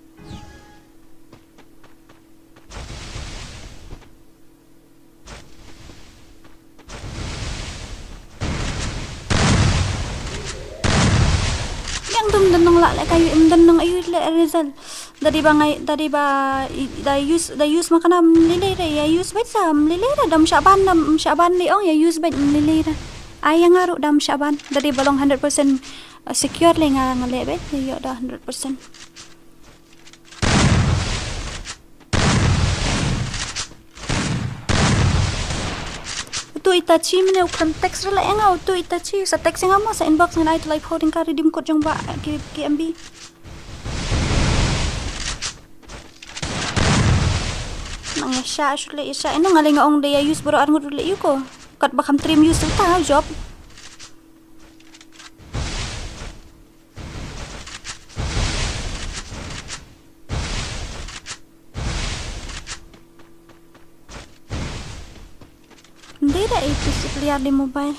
Yang tu ym don nong lah leh ka ïu, ym don nong ïu leh result. Da dei ba ngai, da dei ba i, da use, da use ma kana ym lei lei re, ïa use beit sa ym lei lei re, da ym shah ban, da ym shah ban lei ong ïa use beit ym lei lei re. Ai ïa nga ruh da ym shah ban. Da dei ba long hundred percent secure lei nga nga leh beit, ïoh da hundred percent. Utu Itachi mynne u khlem text ruh leh ïa nga, utu Itachi sa text ïa nga mo, sa inbox ngan ai to lai phew tyngka redeem code jong ba ki, ki M B. Nang ïa shah shu leh ïa shah, ino nga lei nga ong dei ïa use baroh arngut ruh leh ïa u ko. Katba kham triem use ta job. Ym dei da i P C player, dei mobile.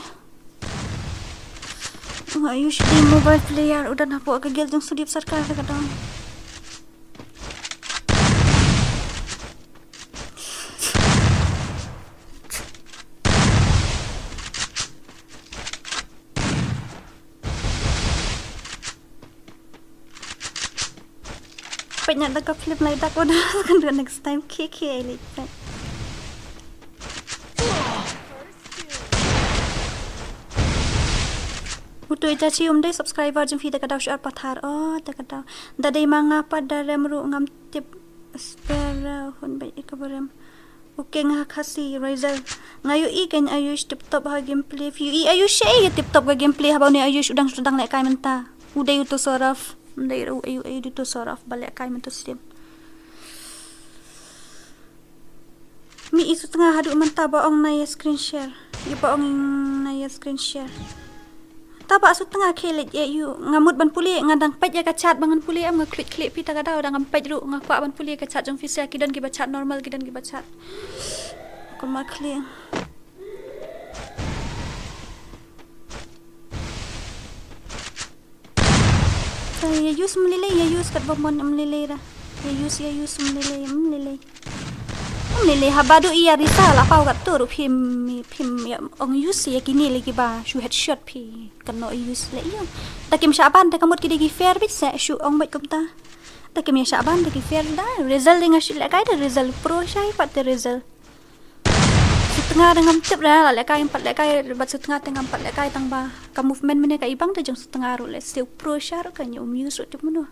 Nga use dei mobile player, u don hapoh ka guild jong Sudip Sarkar ka don. Peit na da ka film lai dak, uda kan do next time, K K ai leit peit. Utu Itachi um dei subscriber jong phi, da ka daw shuar pathar. Oh, da ka daw. Da dei ma nga pat da rem ruh ngam tip. Spera hun beit ïa ka ba rem. Okay, nga Khasi Razer. Nga ïohi kein Ayush tip top ha gameplay. Phi ïohi Ayush shaei ïa tip top ka gameplay haba une Ayush u dang shu dang lehkai mynta. U dei utu Soraf. Ym dei u, u, u, utu Soraf ba lehkai mynta sien. Mi i Sutnga haduh mynta ba ong na ïa screen share. Ïa ba ong na ïa screen share. Ta ba Sutnga khie leit ïa ïu, nga mut ban pule, nga dang peit ïa ka chat ba ngan pule, em, nga klik klik phi ta ka daw, dang ngam peit ruh, nga kwah ban pule ka chat jong phi, sa ki don kiba chat normal, ki don kiba chat. Kumba khlieh. Ïa use ym lei lei, ïa use kat ba mon ym lei lei ra. Ïa use, ïa use ym lei lei, ym lei lei. Ym lei lei, haba duh ïa Risa la paw kat tu ruh phim, phim ïa ong use ïa kine lei kiba shu headshot phi. Kano use lei ïa. Ta kim shah ban te ka mut ki dei ki fair beit se shu ong beit kumta. Ta kim ïa shah ban te ki fair da. Result dei nga shu lehkai da result pro shai pat te result. Sutnga dang ngam tip re, la lehkai, ngam pat lehkai, bad Sutnga te ngam pat lehkai tang ba ka movement mynne ka ibang te jong Sutnga ruh, lehse u pro sha ruh ka, ngi um use ruh tip mano.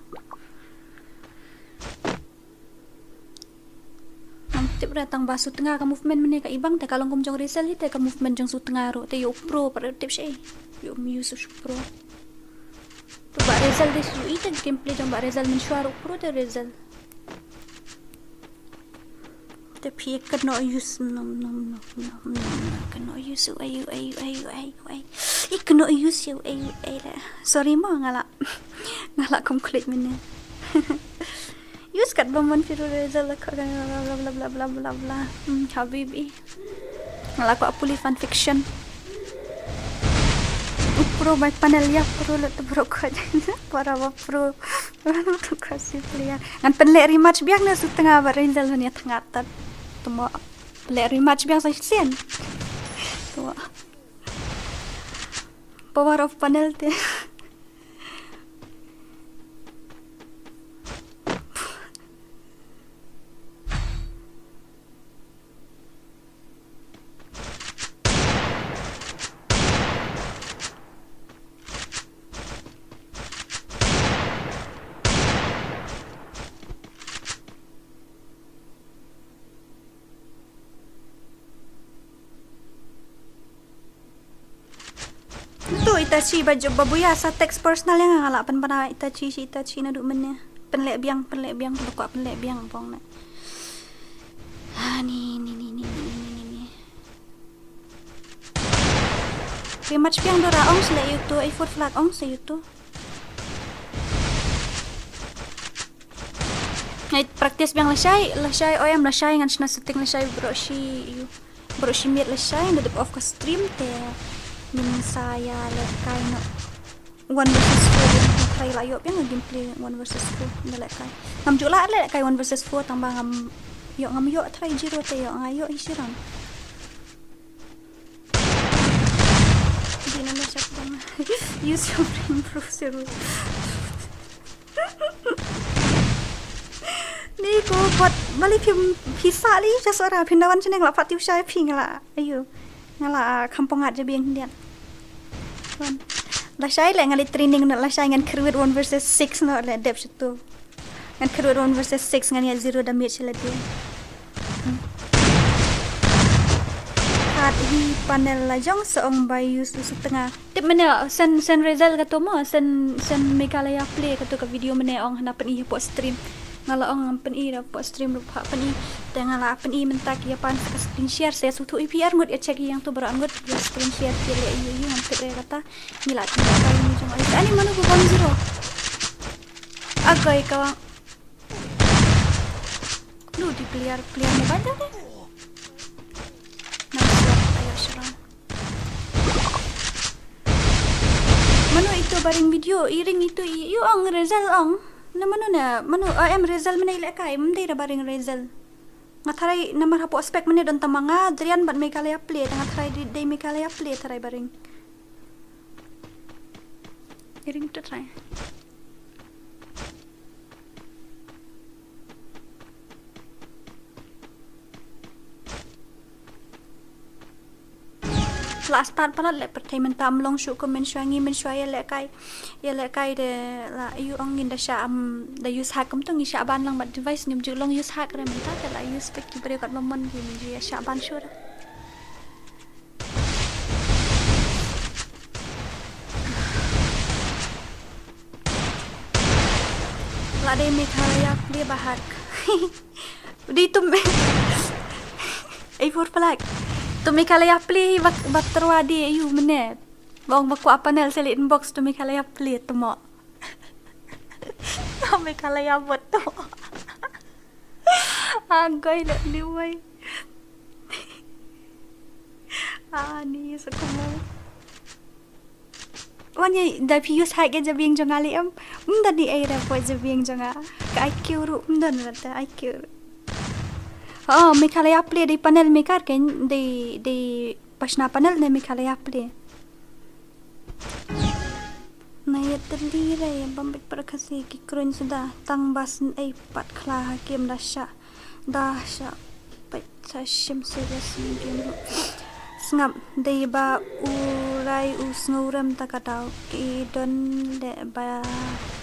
Ngam tip re tang ba Sutnga ka movement mynne ka ibang te ka long kum jong Result hi te ka movement jong Sutnga ruh te ïa u pro pat tip sha, ïa um use u pro. Te ba Result de shu i te gameplay jong ba Result mynshuwa ruh u pro te Result. Te phi kano use, nom, nom, nom, kano use, uei, uei, uei, uei, uei. I kano use, uei, uei, uei la. Sorry mo, nga la, nga la kum klik mynne. Use kat ba mon phi ruh Result la kha bla, bla, bla, bla, bla. Hmm, habibi. Nga la kwah pule fanfiction. U pro bai panel ïa pro la tu pro kha. Para ba pro. Wan tu kha si player. Ngan pynleh rematch biang na Sutnga bad Result ban ïa thnga tat. Te mo pynleh rematch biang sa shisien. Te mo. Power of panel te. Tu Itachi ba jop ba buya sa text personal ïa nga, nga lah pynbna Itachi shi Itachi naduh mynne. Pynleh biang, pynleh biang, ba kwah pynleh biang bong ne. Ha ni ni ni ni ni ni ni ni. Rematch biang dora ong sle ïa utu, ai fourth flag ong sle ïa utu. Ngai practice biang lashai, lashai, oh em lashai ngan shna setting lashai bro shi ïa u. Bro shi miet lashai, nga dep off ka stream te ngin sa ïa lehkai noh. One versus four ïa nga try la ïoh biang gameplay one versus four ïa lehkai. Ngam ju lah lehkai one versus four tang ba ngam ïoh, ngam ïoh try zero te ïoh nga ïoh hi shi round. Di na na shak bang. Use your brain bro, zero. Ni ko bot bali phim pisa li ja sora phin da wan chene nga la pat tiu shai phi nga la. Ayu. Nga la kham pongat ja biang dian. Wan. Lashai le nga li training na lashai ngan kyrwit one versus six no le dep shitu. Ngan kyrwit one versus six ngan ïa zero damage la dian. Hat hi panel la jong sa ong bai use u Sutnga. Tip mynne, send, send result kato mo, send, send Meghalaya Play kato ka video mynne ong hana pyni hapoh stream. Nga la ong ngam pyni da hapoh stream ruh pha pyni. Te nga la pyni mynta ki ïa pan ka screen share se suthu i phi ar ngut ïa check ïa to baroh ngut ïa screen share ki le ïa ïa ngam tip re kata. Ngi la tip ka ïa ni jong ai. Ani mano ko one zero. Agoi ka wang. Lu di player, player mobile dah deh. Nice one, ayo serang. Mano itu baring video, iring itu i, yu ong result ong. Na mano na, mano, ah, em result mane ile kai, mdei da baring result. Nga tharai namar hapoh spec mane don tama nga, Adrian bad Meghalaya Play, nga tharai dei, dei Meghalaya Play tharai baring. Iring itu tharai. La start palat le pyrthei mynta ym long shuh kum mynshuwa ngi mynshuwa ïa lehkai. Ïa lehkai de la ïu ong ngin da sha am da use hack kumto ngi shah ban lang bad device ngim ju long use hack re mynta te la use pek ki briew kat ba mon ki ngim ju ïa shah ban shuh re. La dei Meghalaya Play ba hack. Dei tu me. Ei four flag. To Meghalaya Play ba, ba tyrwa de ayu mynne. Ba ong ba kwah panel sa leit inbox to Meghalaya Play to mo. To Meghalaya bot to mo. Agoi le liwai. Ani sa kumo. Wan ïa da phi use hack ïa jabieng jong nga lei em. Ym don ei ei da poi jabieng jong nga. Ka I Q ruh ym don, rata I Q ruh. Oh, Meghalaya Play dei panel maker kein, dei, dei pashna panel ne Meghalaya Play. Na ïa tylli re ïa bam bit para Khasi ki kren suda tang bas ei pat khla hakim da sha. Da sha peit sa shim serious game ruh. Sngap dei ba u rai u sngewrem ta ka daw ki don le ba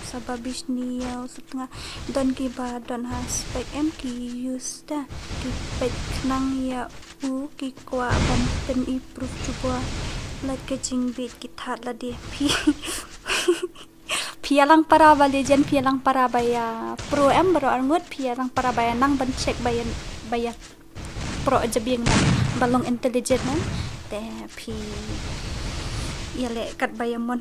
sa ba bishni ïa u sutnga don ki ba don ha spek em ki use ta ki peit khnang ïa u ki kwah ban pyn improve jubor la ka jingbit ki thad la dei phi. Phi ïalang para ba legend, phi ïalang para ba ïa pro em baroh arngut, phi ïalang para ba ïa nang ban check ba ïa, ba ïa pro jabieng ba, ba long intelligent em. Te phi ïaleh kat ba ïa mon.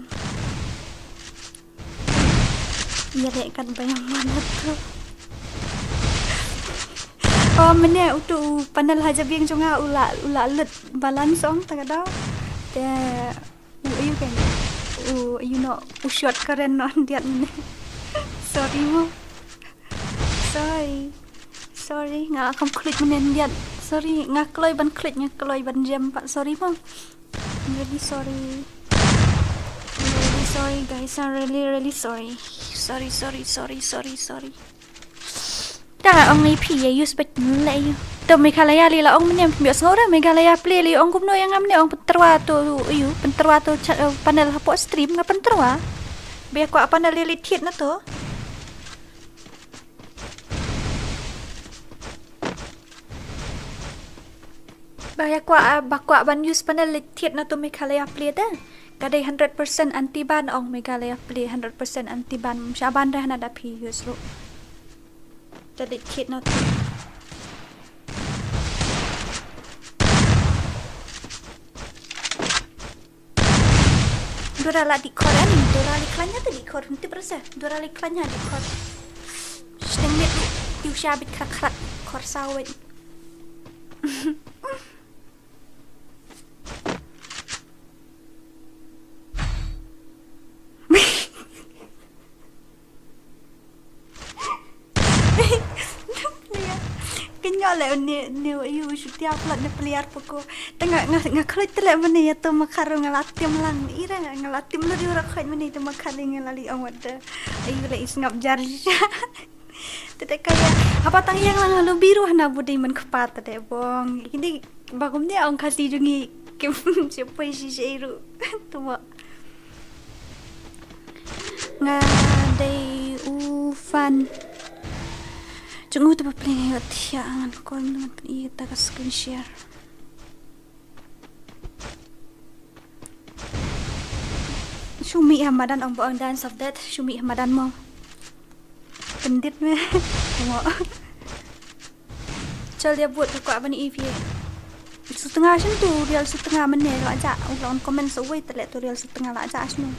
Ïaleh kat ba ïa mon ato. Oh, mynne uto u panel ha jabieng jong nga u la, u la lut balance ong ta ka daw. Te u ayu kein. U ayu noh, u shot karen noh diat mynne. Sorry mo. Sorry. Sorry, nga kham khluit mynne diat. Sorry, nga kloi ban khluit, nga kloi ban jem pat. Sorry mo. I'm really sorry. I'm really sorry guys, I'm really, really sorry. Sorry, sorry, sorry, sorry, sorry. Ta ong i phi ïa use bad leh ïa. To Meghalaya lei la ong mynne, ym ïohsngew re Meghalaya Play lei ong kumno ïa nga mynne, ong pyntyrwa to ïa, pyntyrwa to cha-, eh, panel hapoh stream nga pyntyrwa. Ba ïa kwah panel lei leit thied na to. Ba ïa kwah, ah, ba kwah ban use panel leit thied na to Meghalaya Play te. Ka dei hundred percent anti ban ong Meghalaya Play, hundred percent anti ban. Sha ban re hana da phi use ruh. Te leit thied na to. Dura la dih khor ani, dura li khlaiñ ha te dih khor, hynti prasa, dura li khlaiñ ha dih khor. Shteng met u, tiu sha bit khrak khrak, khor saw wet. Kynjoh le ne, ne, ayu, shutia plat ne pliar poko. Te nga, nga, nga khluit te le mane ïa to makhar nga la tim lang. Ira, nga la tim lo di ura khluit mane to makhar nga la li ong wada. Ayu le i sngap jar sha. Te te kaya, haba tang ïang lang halu biru hana bu dei man kpa te de bong. Kini ba kum ne ong Khasi jong ngi kim shu poi shi shi ru. To mo. Nga dei u fan jong u te ba pynlong ïa thiah ngan call ngan pyni ta ka screen share. Shu mih ha madan ong ba ong Dance of Death, shu mih ha madan mo. Pyndit me. Mo. Chal dia buat ka kwah ban i phi. Sutnga shen tu real sutnga mane la ja. U la on comment sa wei tele tu real sutnga la ja shen.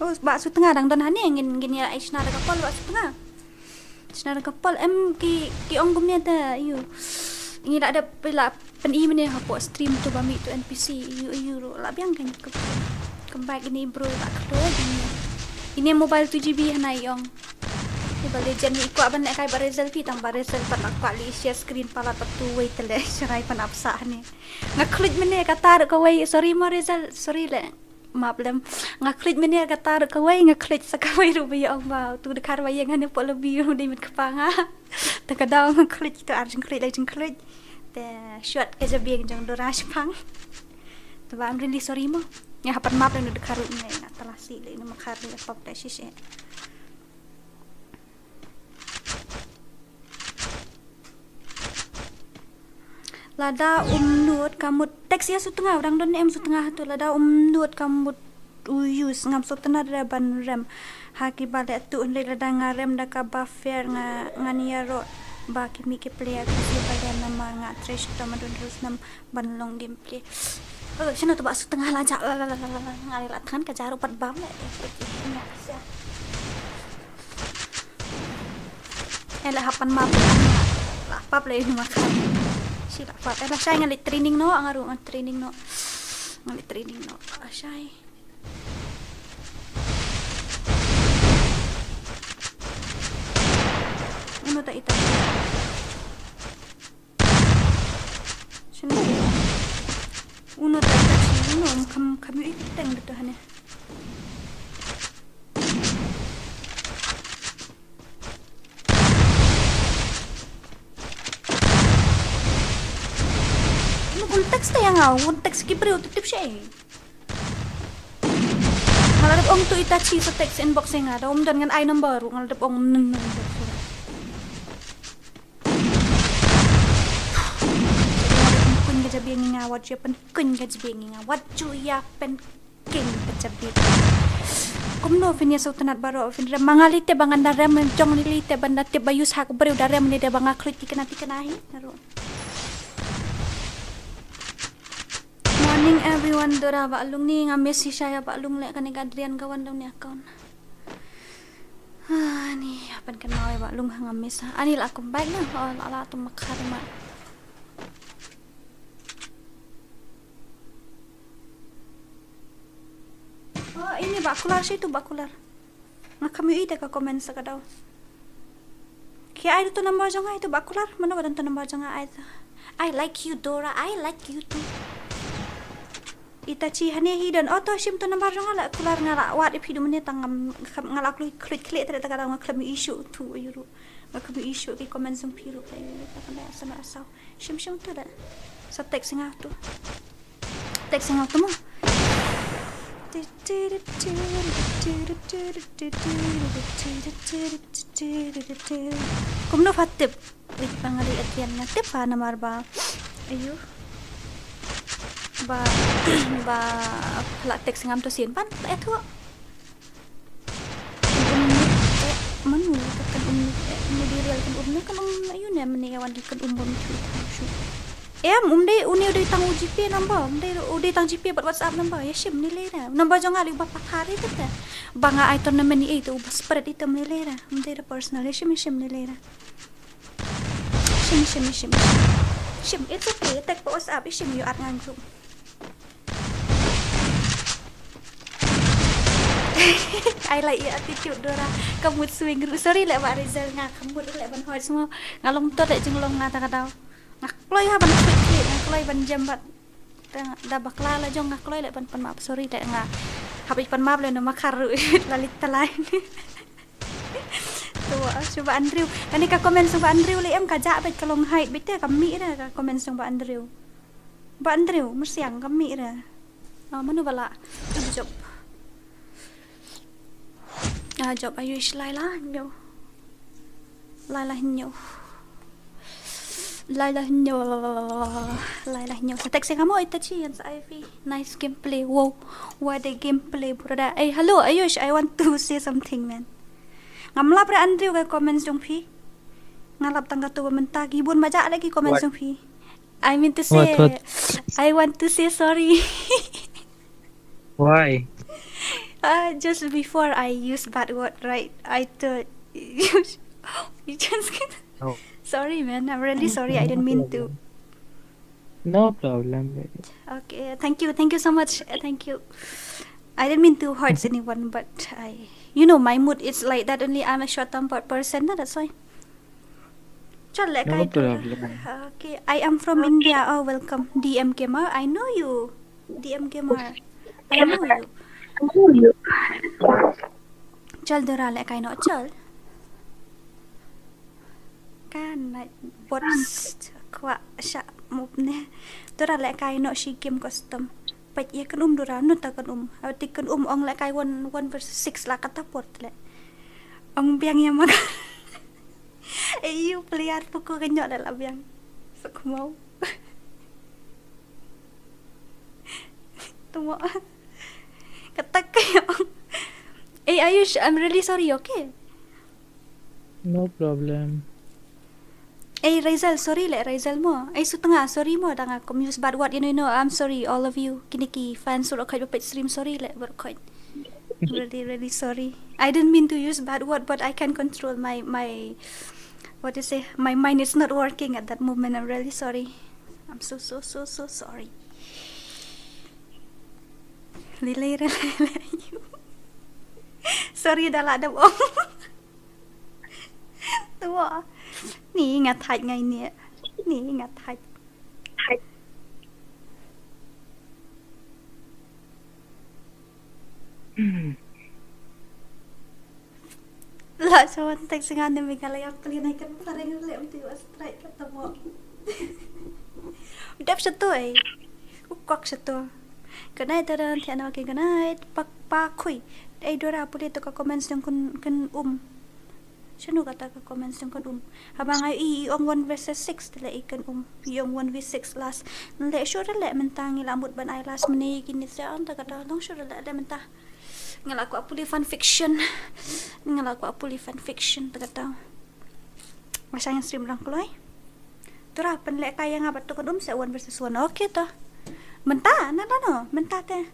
Oh, ba sutnga dang don hane ngin ngin ïa ai shna da ka pol ba sutnga. Shna da ka pol em ki ki ong kumne ta yu. Ngi la da la pyn i mane hapoh stream to ba mih to N P C yu yu ru la biang kan ka. Kembai kini bro la khloi kini. Ini mobile two G B hana i ong. Ni ba legend ni kwah ban leh kai ba Rizal phi tang ba Rizal pat la kwah li share screen palat pat tu wei tele sharai pan ap sah ni. Nga khluit mane ka tar ka wei, sorry mo Rizal, sorry le. Map lem. Nga khluit mane ka tar ka wei, nga khluit sa ka wei ru ba ïa ong ba tu de kar ba ïa nga ne pok lebi ru dei met kpa nga. Te ka daw nga khluit tu ar jingkhluit lai jingkhluit. Te shot ka jabieng jong dora shipang. Te ba I'm really sorry mo. Nga hapan map le nu de kar ru ne nga talasi le nu ma kar le pop le shishe. Lada um nud ka mut text ïa Sutnga, u dang don em Sutnga hatu, lada um nud ka mut u use ngam sngewtynnat re ban rem. Ha ki ba leh tu hynrei lada nga rem da kaba fair nga ngan ïaroh Ba ki mih ki player ki shu ba len namar nga trei shitom, ma don rules nam ban long gameplay. Oh, shano tu ba shu tengah la jah la la la la la, nga la than ka jaru pat bam le. Eh, la hapan map. La pap le ini makan. Shi la pap. Eh, la shai ngan leit training noh, nga ruh ngan training noh. Ngan leit training noh. La shai. Uno ta ita. Sini. Uno ta ita sini, uno kam kam yu iteng gitu hane. Uno context ta yang au, context ki briew tu tip sha. Nga la dep ong tu Itachi sa text inbox ïa nga, da um don ngan ai number ruh, nga la dep ong nun nun. Pynkuñ ka jabieng ïa nga, wat ju pynkuñ ka jabieng ïa nga, wat ju ïa pynkuñ ka jabieng. Kumno phin ïa sngewtynnat baroh, phin rem ma nga lei te ba ngan da rem, jong lei te ban da tip ba use ha ka briew da rem ne da ba nga khluit tikna tikna hi. Naru. Morning everyone, Dora Bahlung ni nga miss shisha ïa Bahlung leh kane ka Adrian ka wan da une account. Ah, ni, hapdeng kane ïa Bahlung ha nga miss ha. Ani la kum baik na, oh, la la tu makhar ma. Oh, ini ba kular sih tu ba kular. Nga kam ïohi da ka comment sa ka daw. Ki ai da tu number jong nga, ai tu ba kular, mano ba don tu number jong nga, ai tu. I like you, Dora, I like you too. Itachi hane hi don, oh to shim tu number jong nga la kular, nga la wad ïa phi du mynne tang ngam, nga la khluit khluit khlieh te da ka daw, nga khlem ïohi shuh tu ïa ruh. Nga khlem ïohi shuh ki comment jong phi ruh, ka ïohi ta ka dei sa na saw. Shim shim tu da. Sa text nga tu. Text nga tu mo. Kumno pha tip? Wait, ba nga dei atian nga tip pha namar ba. Ayu. Ba, ba pha la text ngam tu sien pan, eh tu. Kan um, eh, mano, kan um, eh, mano dei real kan um, kan um, ayu ne, mane ïa wan kan um bym shu, shu. Em, um dei, une u dei tang u GPay number, um dei, u dei tang GPay bad WhatsApp number, ïa shim ne lei da. Number jong nga lei ba pathar ïa kata. Ba nga ai tournament ïa ito, u ba spread ito ne lei da. Um dei da personal, ïa shim, ïa shim ne lei da. Shim, shim, shim, shim. Shim, it's okay, text ba WhatsApp, ïa shim, ïa add ngan group. I like your attitude, Dora. Ka mood swing ruh. Sorry leh ba Rizal nga ka mood ruh leh ban hot mo. Nga long to leh jinglong nga ta ka daw. Nga kloi ha ban quick quick, nga kloi ban jem bad. Da, da bakla la jong nga kloi leh ban pan map. Sorry leh nga. Hap i pan map leh na makhar ruh la lit talai. To, ah, shu ba Andrew. Kane ka comment shu ba Andrew leh em ka jah bad ka long hide bad te ka mih da ka comment shu ba Andrew. Ba Andrew, masiang ka mih re. Ah, mano ba la. Tu job. Ah, job Ayush Laila, nyo. Laila nyo. Laila nyo. Laila nyo. Sa text nga mo Itachi ïa sa Ivy. Nice gameplay. Wow. What a gameplay, brother. Eh, hello, Ayush. I want to say something, man. Ngam lap re Andrew ka comments jong phi. Nga lap tang ka tu ba mynta ki bun ba jah leh ki comments jong phi. I mean to say, I want to say sorry. Why? Uh, just before I use bad word, right? I thought you, you just sorry, man. I'm really sorry. I didn't mean to. No problem, baby. Okay, thank you, thank you so much. Uh, thank you. I didn't mean to hurt anyone, but I, you know, my mood is like that. Only I'm a short-tempered person, no? That's why. Chal, leh kai tu. No problem. Okay, I am from India. Oh, welcome, D M Gamer. I know you, D M Gamer. I know you. Chal, Dora, leh kai noh, chal. Kan na bot kwah sha mop ne. Dora leh kai noh shi game custom. Peit ïa kan um Dora, nu ta kan um. Ati kan um ong leh kai one, one versus six la kata port leh. Ong biang ïa ma ka. Ayu player puku ka nyoh leh la biang. Suk mau. Tumo. Kata ka ong. Eh, Ayush, I'm really sorry, okay? No problem. Ei, Razel, sorry leh, Razel mo. Ei, Sutnga, sorry mo, da nga kum use bad word, you know, you know, I'm sorry, all of you. Kine ki fans baroh khoit ba peit stream, sorry leh, baroh khoit. Really, really sorry. I didn't mean to use bad word, but I can't control my, my, what do you say? My mind is not working at that moment. I'm really sorry. I'm so, so, so, so sorry. Lilei, lilei, lilei. Sorry, da lah da ong. Tu. Ni nga thait ngai ni. Ni nga thait. La sa wan tek singa ne Meghalaya pli nai kan pareng le mti was strike ka tamo. Dep sa tu ei. U kok sa tu. Good night, Dora. Thiana, okay, good night. Pak pa khui. Ei, Dora, pule tu ka comments jong kan, kan um. Shano kata ka comments jong kan um. Haba nga i, i ong one versus six, te leh i kan um. I ong one v six last. Leh sure leh mynta ngi la mut ban ai last mynne kine sa anta kata long sure leh, leh mynta. Nga la kwah pule fan fiction. Nga la kwah pule fan fiction te kata. Nga sa ngan stream lang kloi. Tura pynleh kai ïa nga bad tu kan um sa one versus one. Okay to. Mynta na la no. Mynta te.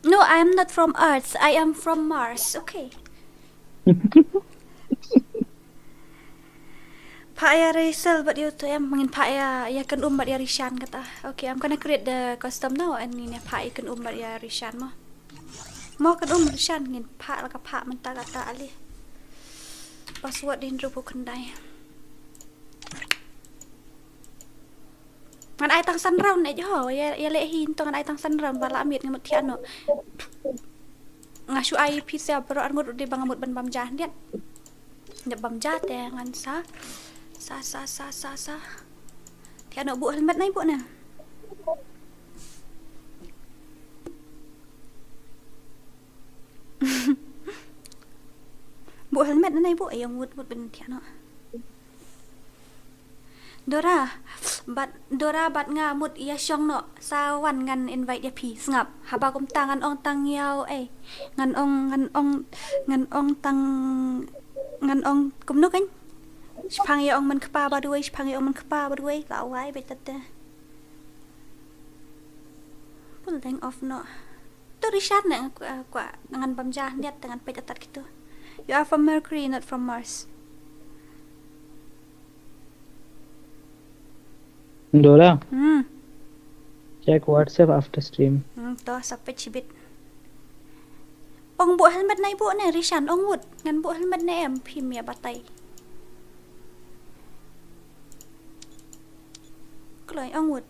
No, I am not from Earth. I am from Mars. Okay. Phah ïa Rachel bad ïa uto em, ngin phah ïa, ïa kan um bad ïa Rishan kata. Okay, I'm gonna create the custom now and ngin ïa phah ïa kan um bad ïa Rishan mo. Mo kan um Rishan ngin phah la ka phah mynta kata ale. Password hynriewphew khyndai. Ngan ai tang san round eh ho, ïa, ïa leh hi to ngan ai tang san round ba la miet ngan mut thiah noh. Nga shu ai phi sa baroh arngut ruh dei ba nga mut ban bam ja hyndiat. Dep bam ja te ngan sa. Sa, sa, sa, sa, sa. Thiah noh buh helmet nai buh na. Buh helmet nai buh, ai ong mut mut ban thiah noh. Dora, bad, Dora bad nga mut ïa shong noh, sa wan ngan invite ïa phi, sngap. Haba kumta ngan ong tang ïa u, eh. Ngan ong, ngan ong, ngan ong tang, ngan ong kumno kan? Shipang ïa ong man kpa ba duwai, shipang ïa ong man kpa ba duwai, la wai beit tate. Pul deng off noh. Tu Rishan ne, eh, kwah ngan bam ja hyndiat te ngan peit atat kitu. You are from Mercury, not from Mars. Dora. Hmm. Check WhatsApp after stream. Hmm, to sa peit shibit. Ong buh helmet nai buh ne Rishan ong wut. Ngan buh helmet ne em phim ïa batai. Kloi ong wut.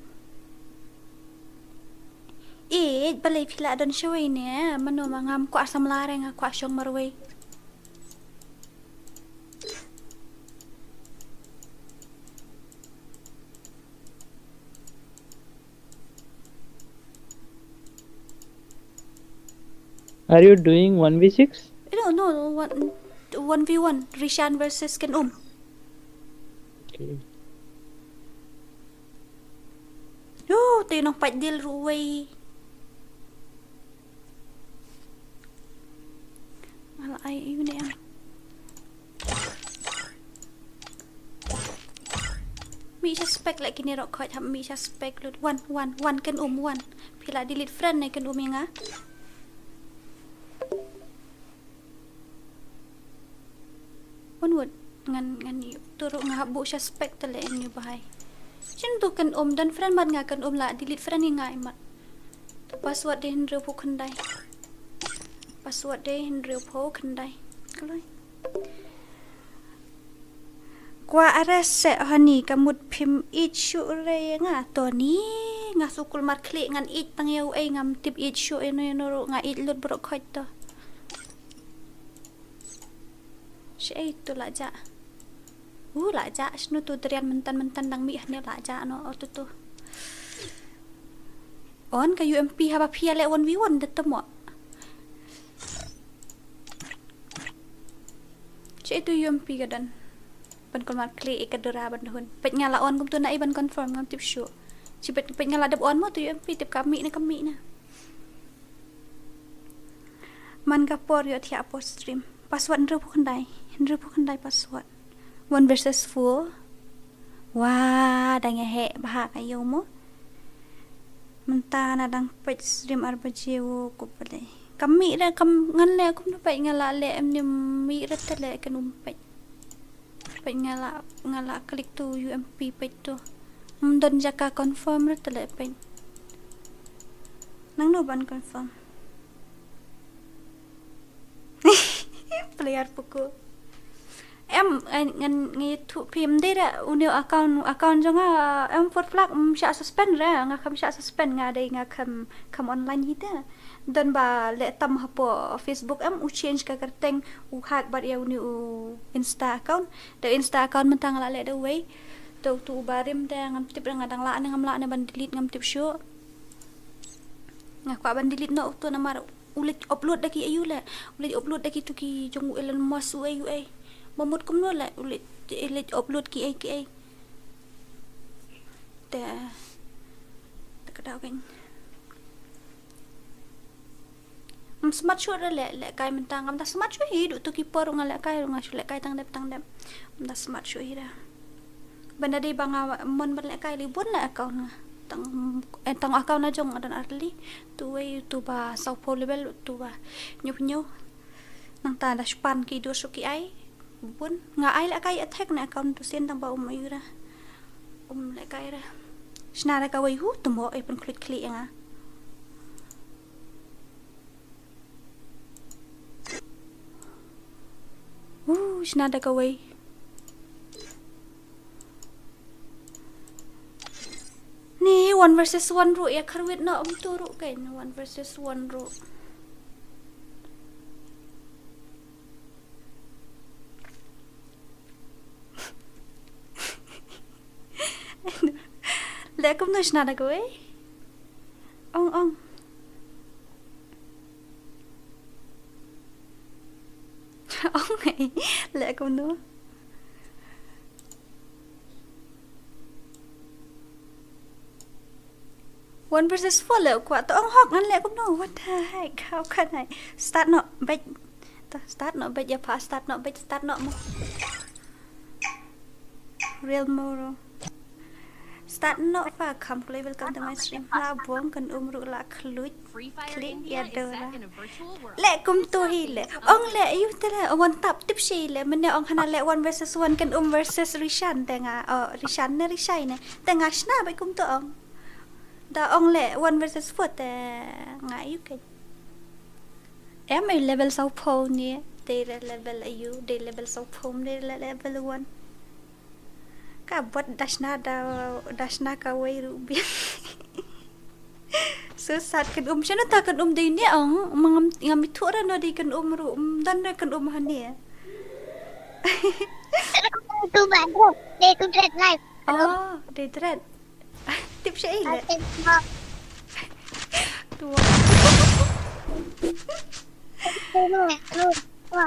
Ïeit balei phi la don shawei ne mano ma ngam kwah samla re nga kwah shong marwei. Are you doing one v six? No, no, no, one, one v one. Rishan versus Ken Um. Okay. Yo, te nong pait dil ruwei. Ala ai yu ne am. Mi suspect lagi ni rok khot hap mi suspect lut. One, one, one Ken Um, one. Phi la delete friend ne Ken Um ïa nga. Wan wut ngan, ngan ïu turu nga hap buh suspect te leh ïa u bhai. Shen tu Ken Um don friend mat nga Ken Um la delete friend ïa nga i mat. Tu password dei hynriewphew khyndai. Password dei hynriewphew khyndai. Kloi. Kwah arrest seh honey ka mut phim ïeit shuh re ïa nga Tony. Nga sukul markhlieh ngan ïeit tang ïa u ei ngam tip ïeit shuh ïa no ïa no ruh nga ïeit lut baroh khoit to. Shi ei tu la jah. U la jah shnu tu derian mentan mentan dang mih hane la jah no o tu tu. On ka U M P haba phi ïa leh one v one da temo. Shi ei tu U M P ka don. Ban kon markhlieh ïa ka Dora ban hun. Peit nga la on kumtu na ei ban confirm ngam tip shuh. Shi peit, peit nga la dep on mo tu U M P tip ka mih na ka mih na. Man ka por ïoh thiah por stream. Password hynriewphew khyndai. Hynriewphew khyndai password. One versus four. Wa, dang ïa heh bha ka ïew mo. Mynta nga dang peit stream ar baje, wo ko pale. Kam mih re, kam ngan leh kumno peit, nga la leh em ne mih re te leh kan um peit. Peit nga la, nga la klik tu U M P peit tu. Ym don jaka confirm re te leh peit. Nangno ban confirm? Player Poco. Em, ngan, ngan, ngan ïathuh phi, ym dei re, une u account, account jong nga, em, for flag, ym shah suspend re, nga kham shah suspend, nga dei nga kham, kham online hi te. Don ba leh tam hapoh Facebook, em, u change ka kyrteng, u hack bad ïa une u Insta account. Te Insta account mynta nga la leh da uwei. Te utu uba rim te ngam tip re nga dang lah ne ngam lah ne ban delete, ngam tip shuh. Nga kwah ban delete noh utu namar u leit upload da ki aïu leh. U leit upload da kitu ki jong u Elon Musk u ei u ei. Ba mut kumno leh, u leit, u leit upload ki ei ki ei. Te, te ka daw kan. Ym smat shuh re leh, lehkai mynta, ngam da smat shuh hi, duh tu ki por nga lehkai, nga shu lehkai tang dep, tang dep. Ym da smat shuh hi re. Ban da dei ba nga mon ban lehkai lei bun leh account nga. Tang, eh, tang account na jong nga don ar tylli. Tu wei tu ba saw phew level, tu ba hynñiew hynñiew. Nangta da shu pan ki dur shu ki ai. Bun. Nga ai lehkai attack na account tu sien tang ba um aïu re. Um lehkai re. Shna da kawei hu tu mo, eh, pynkhluit khlieh ïa nga. Uh, shna da kawei. Ni one versus one ruh, ïa kharwit na um tu ruh kan, one versus one ruh. Leh kumno shna da kawei? Ong, ong. Ong, eh. Leh kumno? One versus four leh u kwah to ong hok ngan leh kumno? What the heck? How can I? Start noh, bad. To, start noh, bad ïa pha, start noh, bad, start noh mo. Real Moro. Start noh pha, kham kloi, welcome to my stream. La bong kan um ruh la khluit. Click ïa dora. Leh kumto hi leh. Ong leh ïu te leh, one tap tip shi leh. Mynne ong hana leh one versus one kan um versus Rishan te nga. Oh, Rishan ne Rishai ne. Te nga shna bad kumto ong. Da ong leh one versus four te nga ïu ke. Em, eh, level saw phew ne, dei re level aïu, dei level saw phew, dei re level one. Ka bot da shna da, da shna kawei ruh biang. So sad kan um, shano ta kan um dei ne ong, ma ngam, ngam ithuh re no dei kan um ruh, um, don re kan um hane. Tu ba, bro, dei tu dread life. Oh, dei dread. Tip sha ei leh. Tip sha. Tuwa. Tip sha.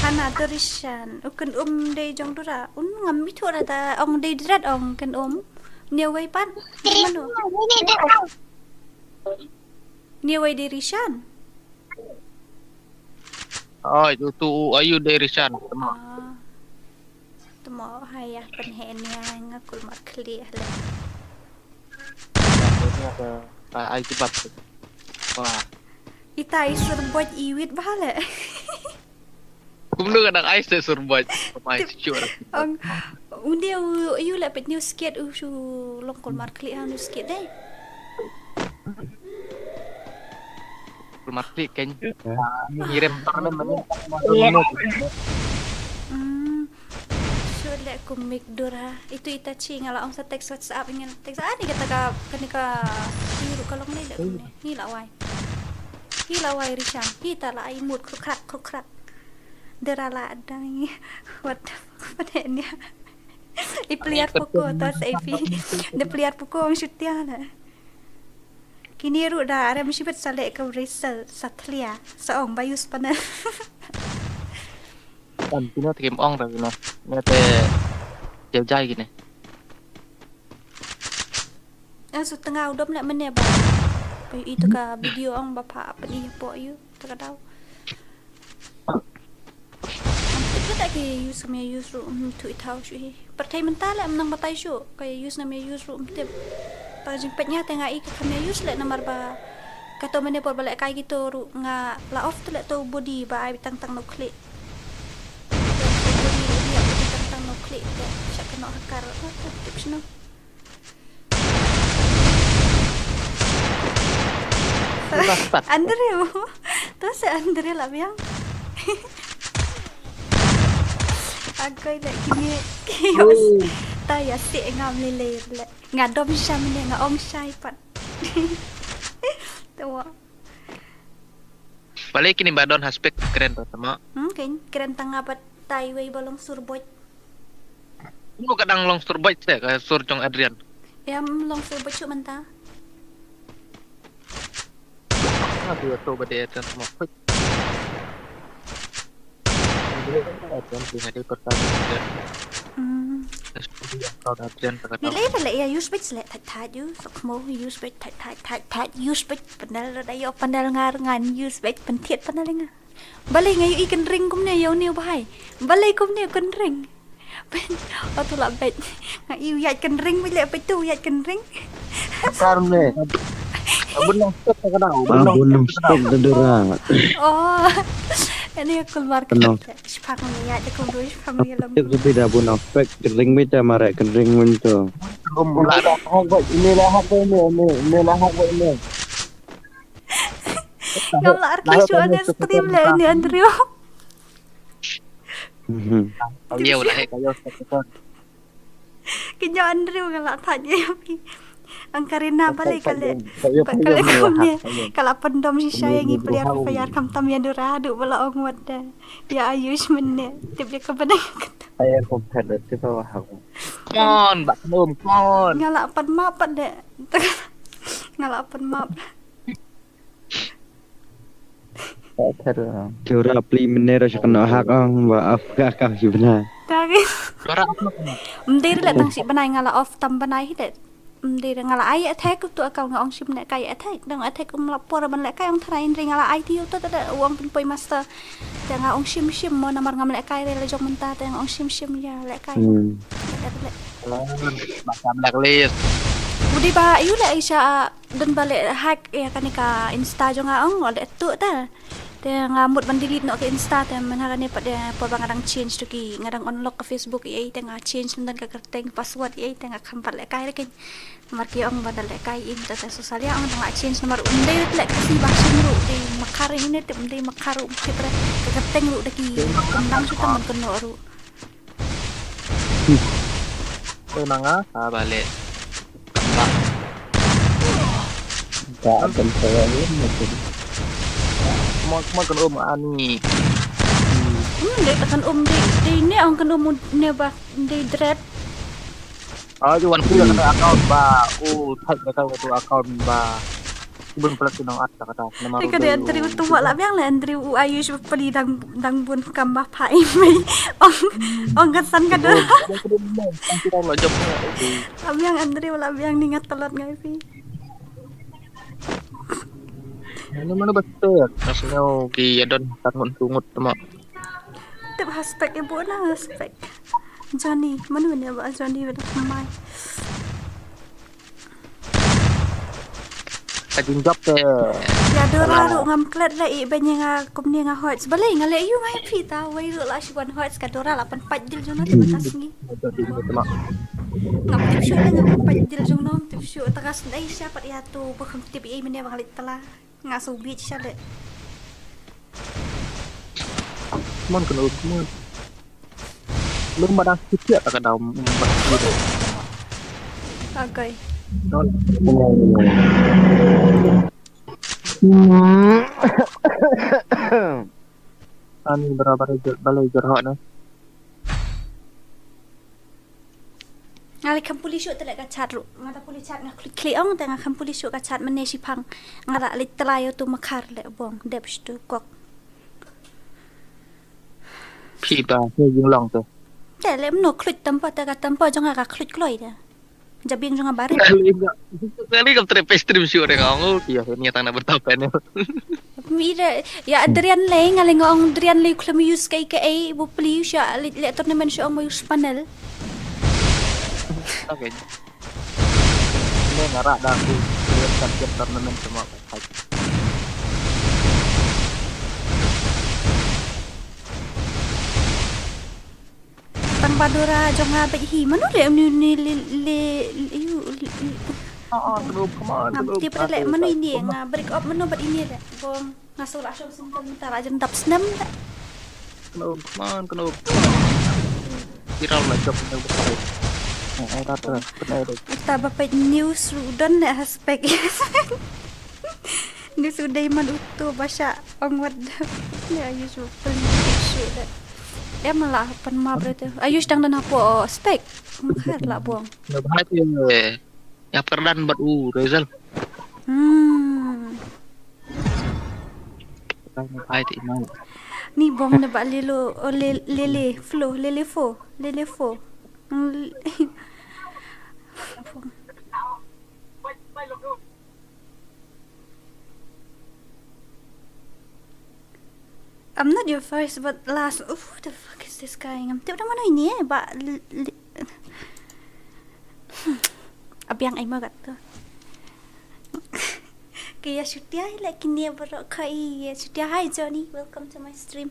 Hana to Rishan. U kan um dei jong dura. Un ngam ithuh ra ta ong dei dread ong kan um. Niawei pat. Mano? Niawei dei Rishan. Oi, tu tu aïu dei Rishan. Ah. Tmo haya pynheh nia nga kulmar khlieh le. Ai ai kibat. Wah. Ita i surboj iwit bha le. Kumno ka dang ai se surboj. Mai sure. Ong. Undi u yu le pet new skit u shu long kulmar khlieh ha new skit dei. Kulmar khlieh kan. Ngirim tangan mana. Hmm. Shu le kumik dura. Itu ita chi nga la ong sa text WhatsApp ngi text ani kata ka kani ka biru ka long le le kumne. Hi la wai. Hi la wai Rishan. Hi ta la ai mut kruk krak kruk krak. Dura la dang. What the fuck ni. I player Poco to sa ipi. The player Poco ang shoot ya la. Kini ruh da arem shibet sa leh ka result sa thlia sa ong ba use panel. Kan pino te kim ong ta pino. Ne te jai jai kini. Ang su tengah udom leh mene ba. Ba yu itu ka video ong ba pha apa ni po yu ta ka dau. Itu tak ki Use kam ïa use ruh, um, tu i thaw shu hi. Pyrthei mynta leh mynta batai shu. Ka use nam ïa use ruh, um, tip. Tang jingpeit nga te nga i ka kam ïa use leh namar ba kato mane por ba leh kai kito ruh nga la off tu leh to body ba ai tang tang no khlieh. Body ruh ïa body tang tang no khlieh te sha kano hakar. Ah, tip shino. Andrew. Tu si Andrew lah biang. Agoi leh kine. Kios. Ta ïa si ngam lele leh. Nga dom sha mene nga ong shai pat. Tu wa. Balei kine ba don ha spek kren ta tama. Hmm, kren tang nga pat tai wei ba long sur boit. Kumno ka dang long sur boit se ka sur jong Adrian. Ïa, mm, long sur boit shu mynta. Nga tu to ba de Adrian tama. Adrian tu nga de pertama Adrian. Hmm. Ni le le ïa use bait le thait thait use sok mo use bait thait thait thait thait use bait panel da ïa panel ngar ngan use bait pyntiat panel nga. Balei nga ïohi kynring kumne ïa une u bhai. Balei kumne kynring. Pen oto la bait. Nga ïohi ïaid kynring bait le bait tu ïaid kynring. Kar ne. Abun nang stok ka dau. Abun nang stok da dura. Oh. Ini kulmar ka. Shipang ni ïaid da kum dui shipang ni lam. Tik tu bida abun nang stok kynring bait ta mare kynring bait tu. Ini lah hak ini ini lah hak ini ini ini lah hak ini. Ngam lah arki shu ane stream le ane Andrew. Ayo lah hek ayo. Kinyo Andrew nga lah thait ïa phi. Ang Karina balei ka leh. Ka leh kumne. Ka lah pyndom shisha ïa ngi player Free Fire khamtam ïa Dora haduh ba la ong wat da. Ïa Ayush mynne. Tip ïa ka bneng. Ayo compare tip ba ha. Come on, bak num, come on. Nga lah pan map pat de. Nga lah pan map. Te ura pli mynne ra sha kano hak ong ba af ka ka shi bnai. Tari. Ym dei re le tang shi bnai nga la off tam bnai hi te. Ym dei re nga la ai attack tu account nga ong shim ne kai attack dang attack um la por ban le kai ong tharai re nga la ai ti tu te u ong pynpoi master. Te nga ong shim shim mo namar ngam le kai re la jong mynta te nga ong shim shim ïa le kai. Hmm. Ba ka blacklist. Udi ba yu le Aisha. Don ba leh hack ïa kane ka Insta jong nga ong, o leh tuh ta. Te nga mut ban delete noh ka Insta te mynha kane pat de por ba nga dang change to ki, nga dang unlock ka Facebook ïa te nga change lyndan ka kyrteng password ïa te nga kham pat leh kai re ken. Namar ki ong ba da leh kai im ta te susah ïa ong dang la change namar um dei leh ka si ba sim ruh dei makhar ine te um dei makhar ruh um khit re ka kyrteng ruh da ki um dang shu tang ban kynnoh ruh. Oi manga, ha bale. Ka akan saya ni mesti. Mo mo kan um ani. Hmm, dei takan um dei dei ne ang kan um ne ba dei dret. Ah, you want to account ba, oh, tag account tu account ba. Bun pala tu nang at kata. Nama Te ka dei Andrew tu wak lah biang le Andrew u Ayush peli dang dang bun kam ba pha i mei. Ong ong ka san ka dei. Lah biang Andrew lah biang ni ngat talot ngai pi. Mana mana betul. Kasih ki ya don tangun tungut tama. Tip haspek ibu na haspek. Johnny, mana mana ba Johnny ba dah mai. Ka jingjop te. Ya Dora ruh ngam klet la i ban nga kumne nga hot. Balei nga le yu ngai phi ta wei ruh la shi wan hot ka Dora la pan pat dil jong no te batas ngi. Ngam tip shu le ngam pat dil jong no tip shu ta gas dai sha pat ya tu ba kham tip i mene bang le tala. Nga su bit sha le. Mon kena mon. Lum ba dang sikit tak ada. Agai. Ani berabar balai jerhok ni. Nga le kham puli shu te le ka chat ruh. Nga ta puli chat nga klik klik ong te nga kham puli shu ka chat mene shi phang. Nga la le tla yo tu makar le bong dep stu kok. Phi ba he jing long tu. Te le mno klik tampa te ka tampa jong nga ka klik kloi te. Jabieng jong nga barit. Kali nga, kali nga trep stream shu deng ong, oh, iya, ini tang na bertapan ya. Mira, ya Adrian lei, nga lei nga ong Adrian lei khlem use kai kai, bu pli sha le, le tournament shu ong use panel. Okay. Ini ngara dah aku lihat target tournament semua. Tang ba Dora jong nga bad hi. Mano le ni ni le le you. Oh, oh, come on, come on. Ngam tip le mano ini nga break up mano bad ini le. Bong nga sula shong sung kan tara jem dap snem le. Come on, come on, come on. Viral lah job ni. Eh, eh, rata, benar tu. Uta ba pet news rudan le aspek. Ni sudai man uto ba sha ong wat da. Ya, Ayush pun shu da. Em lah pan ma bre tu. Ayush dang dan hapo spek. Mkhar lah bong. Nggak bahaya. Ya perdan bat u Rizal. Hmm. Nggak bahaya ti mau. Ni bong ne ba lelo, oh, le, lele, flo, lele fo, lele fo. Hmm, le- I'm not your first but last. Oh, who the fuck is this guy? Ngam tip nama ini eh. Ba li- li- Hmm. Abiang ai magat tu. Kaya shutia lagi ni baru kai ya shutia. Hi Johnny, welcome to my stream.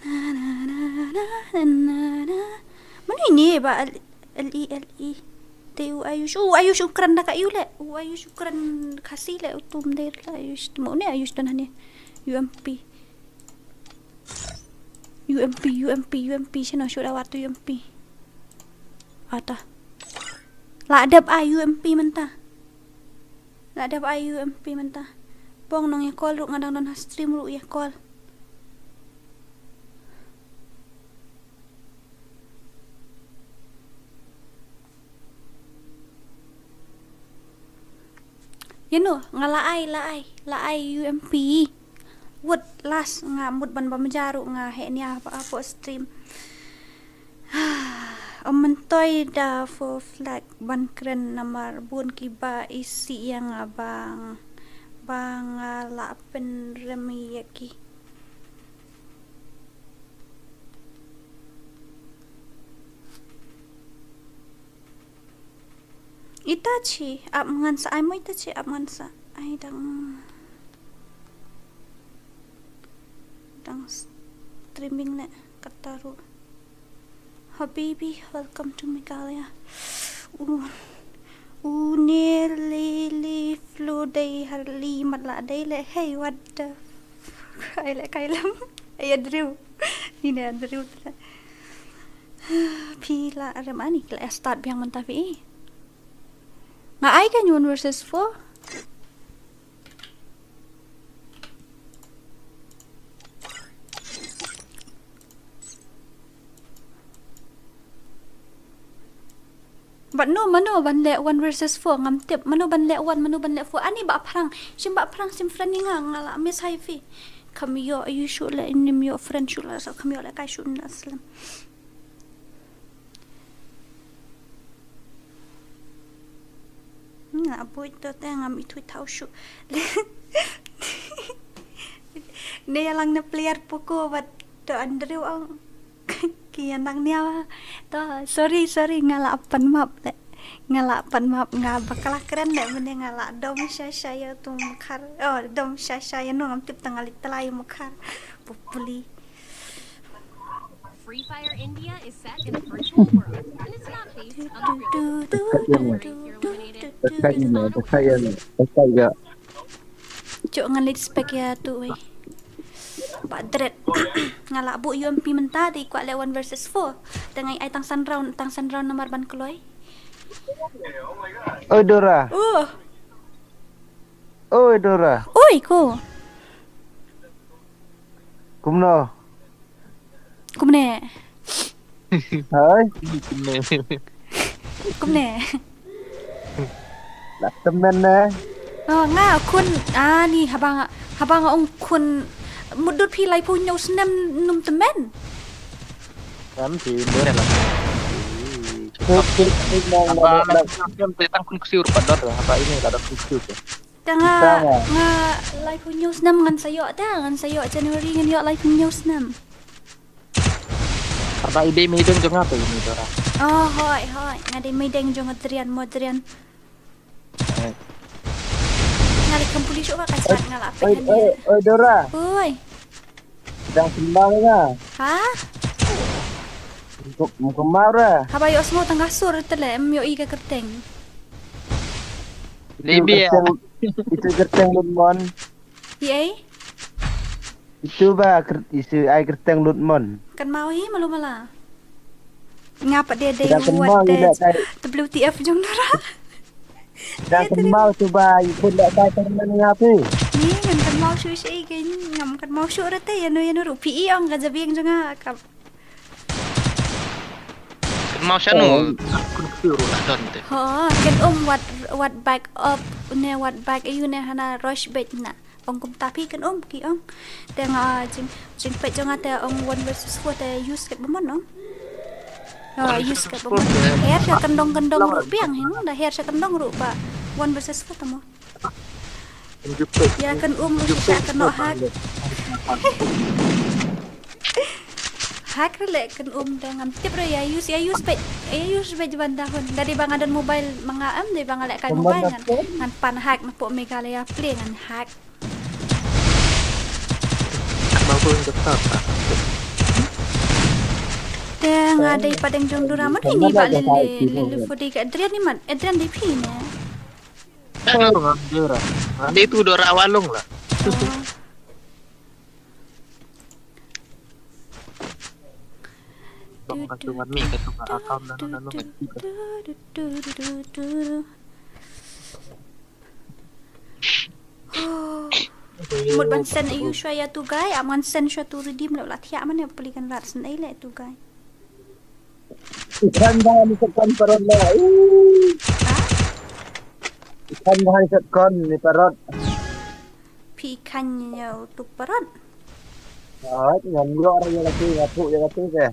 Na, na, na, na, na, na, na. Mano ini ba L- L E L E. Te u Ayush. U Ayush u kren da ka u le. U Ayush u kren Khasi le u tum der la Ayush. Mo ne Ayush don hane. U M P. U M P, U M P, U M P. Shano shu da wat tu U M P. Ata. La dep a U M P mynta. La dep ai U M P mynta. Bong nong ïa call ruh nga dang don ha stream ruh ïa call. Ïa no nga la ai la ai la ai U M P. Wut last nga mut ban bam ja ruh nga heh nia hapoh stream. Ym myntoi da for flag ban kren namar bun kiba isih ïa nga ba nga la pynrem ïa ki. Itachi ap ngan sa ai mo Itachi ap ngan sa ai dang dang streaming ne kata ruh. Habibi, welcome to Meghalaya. U u ne lili flu dei harli mat la dei le hey what the fuck ai le kai lam ai adriu. Ni ne adriu. Phi la rem ani la start biang mynta phi. Nga ai ka one versus four. But no, mano ban leh one versus four ngam tip. Mano ban leh one, mano ban leh four. Ani ba phrang, shim ba phrang shim friend nga nga la miss hi phi. Kam ïoh ïa shu leh nim ïoh friend shu la sa kam ïoh leh kai shu na slem. Nga buit to te ngam ithuh thaw shu. Ne ïa lang ne player Poco bad to Andrew ong. Ki ïa nang nia. To sorry sorry nga la pan map le. Nga la pan map nga bakla kren le mene nga la dom sha sha ïa tu mkhar. Oh dom sha sha ïa no ngam tip tang ali tlai mkhar. Populi. Free Fire India is set in a virtual world, and it's not based on real. Cuk ngan leit spek ïa tu wei. Ba dret. Nga la buh U M P mynta dei kwah leh one versus four. Tang ai tang san round, tang san round namar ban kloi. Oi Dora. Oh. Oi Dora. Oi ko. Kumno? Kumne. Hai. Kumne. Lah temen ne. Oh, nga khun ani haba nga haba nga ong khun mudut phi lai pun nyau snem num temen. Em, ki bere la. Ki, ki, ki, ki, nang, nang, nang. Haba la kem te tang khun ksiu ruh pat don re, haba ini la don khun ksiu te. Te nga, nga laiphew hynñiew snem ngan sa ïoh te, ngan sa ïoh January ngan ïoh laiphew hynñiew snem. Haba i dei meideng jong nga te ini Dora. Oh, hooid, hooid. Nga dei meideng jong Adrian, mo Adrian. Nga leh kam pule shuh ba ka start nga la peit. Oi, oi, oi, Dora. Oi. Dang kynmaw nga. Ha? Kynmaw ra. Haba ïohsngew tang ka sur te leh em ïohi ka kyrteng. Lebi. Itu kyrteng lut mon. Ïa. Itu ba, itu ai kyrteng lut mon. Kynmaw hi malu mala. Nga pat dei dei wat te W T F jong Dora. Dah kynmaw tu ba, i pun dah tai kyrmen nga phi. Ni ngan kynmaw shu shi ke ngam kynmaw shu rete ïa no ïa no ruh phi ong ka jabieng jong nga ka. Kynmaw shano. Kun ksiu ruh la don te. Ho, kan um wat wat back up ne wat back ayu ne hana rush bait na. Ong kumta phi kan um ki ong. Te nga jing jing peit jong nga te ong one versus four te use kat bamon ong. Ha, use kat bamon. Her sha kyndong kyndong ruh biang hin da her sha kyndong ruh ba one versus four te mo. Ïa kan um ruh shisha kan noh hack. Hack re leh kan um da ngam tip re ïa use ïa use peit ïa use peit ban da hun da dei ba nga don mobile ma nga em dei ba nga leh kai mobile ngan ngan pan hack na pok Meghalaya Play ngan hack. Te nga dei padeng jong Dora man ini ba lili lili fodi ka Adrian ni man Adrian dei phi ne. Hello ngam Dora. Ngam dei tu Dora Walong la. Tong ka tu ngam mi ka tu ka account nanu nanu. Mut ban send ayu shwa ïa tu guy, am ngan send shwa tu redeem leh la thiah man ïa peli kan rat send ai leh tu guy. Ikhan dah ni sekon parot lah. Ikhan dah ni sekon ni parot. Phi ikhan ïa tu parot. Ah, ngam ïoh ïa laki ngam ïoh ïa laki ke.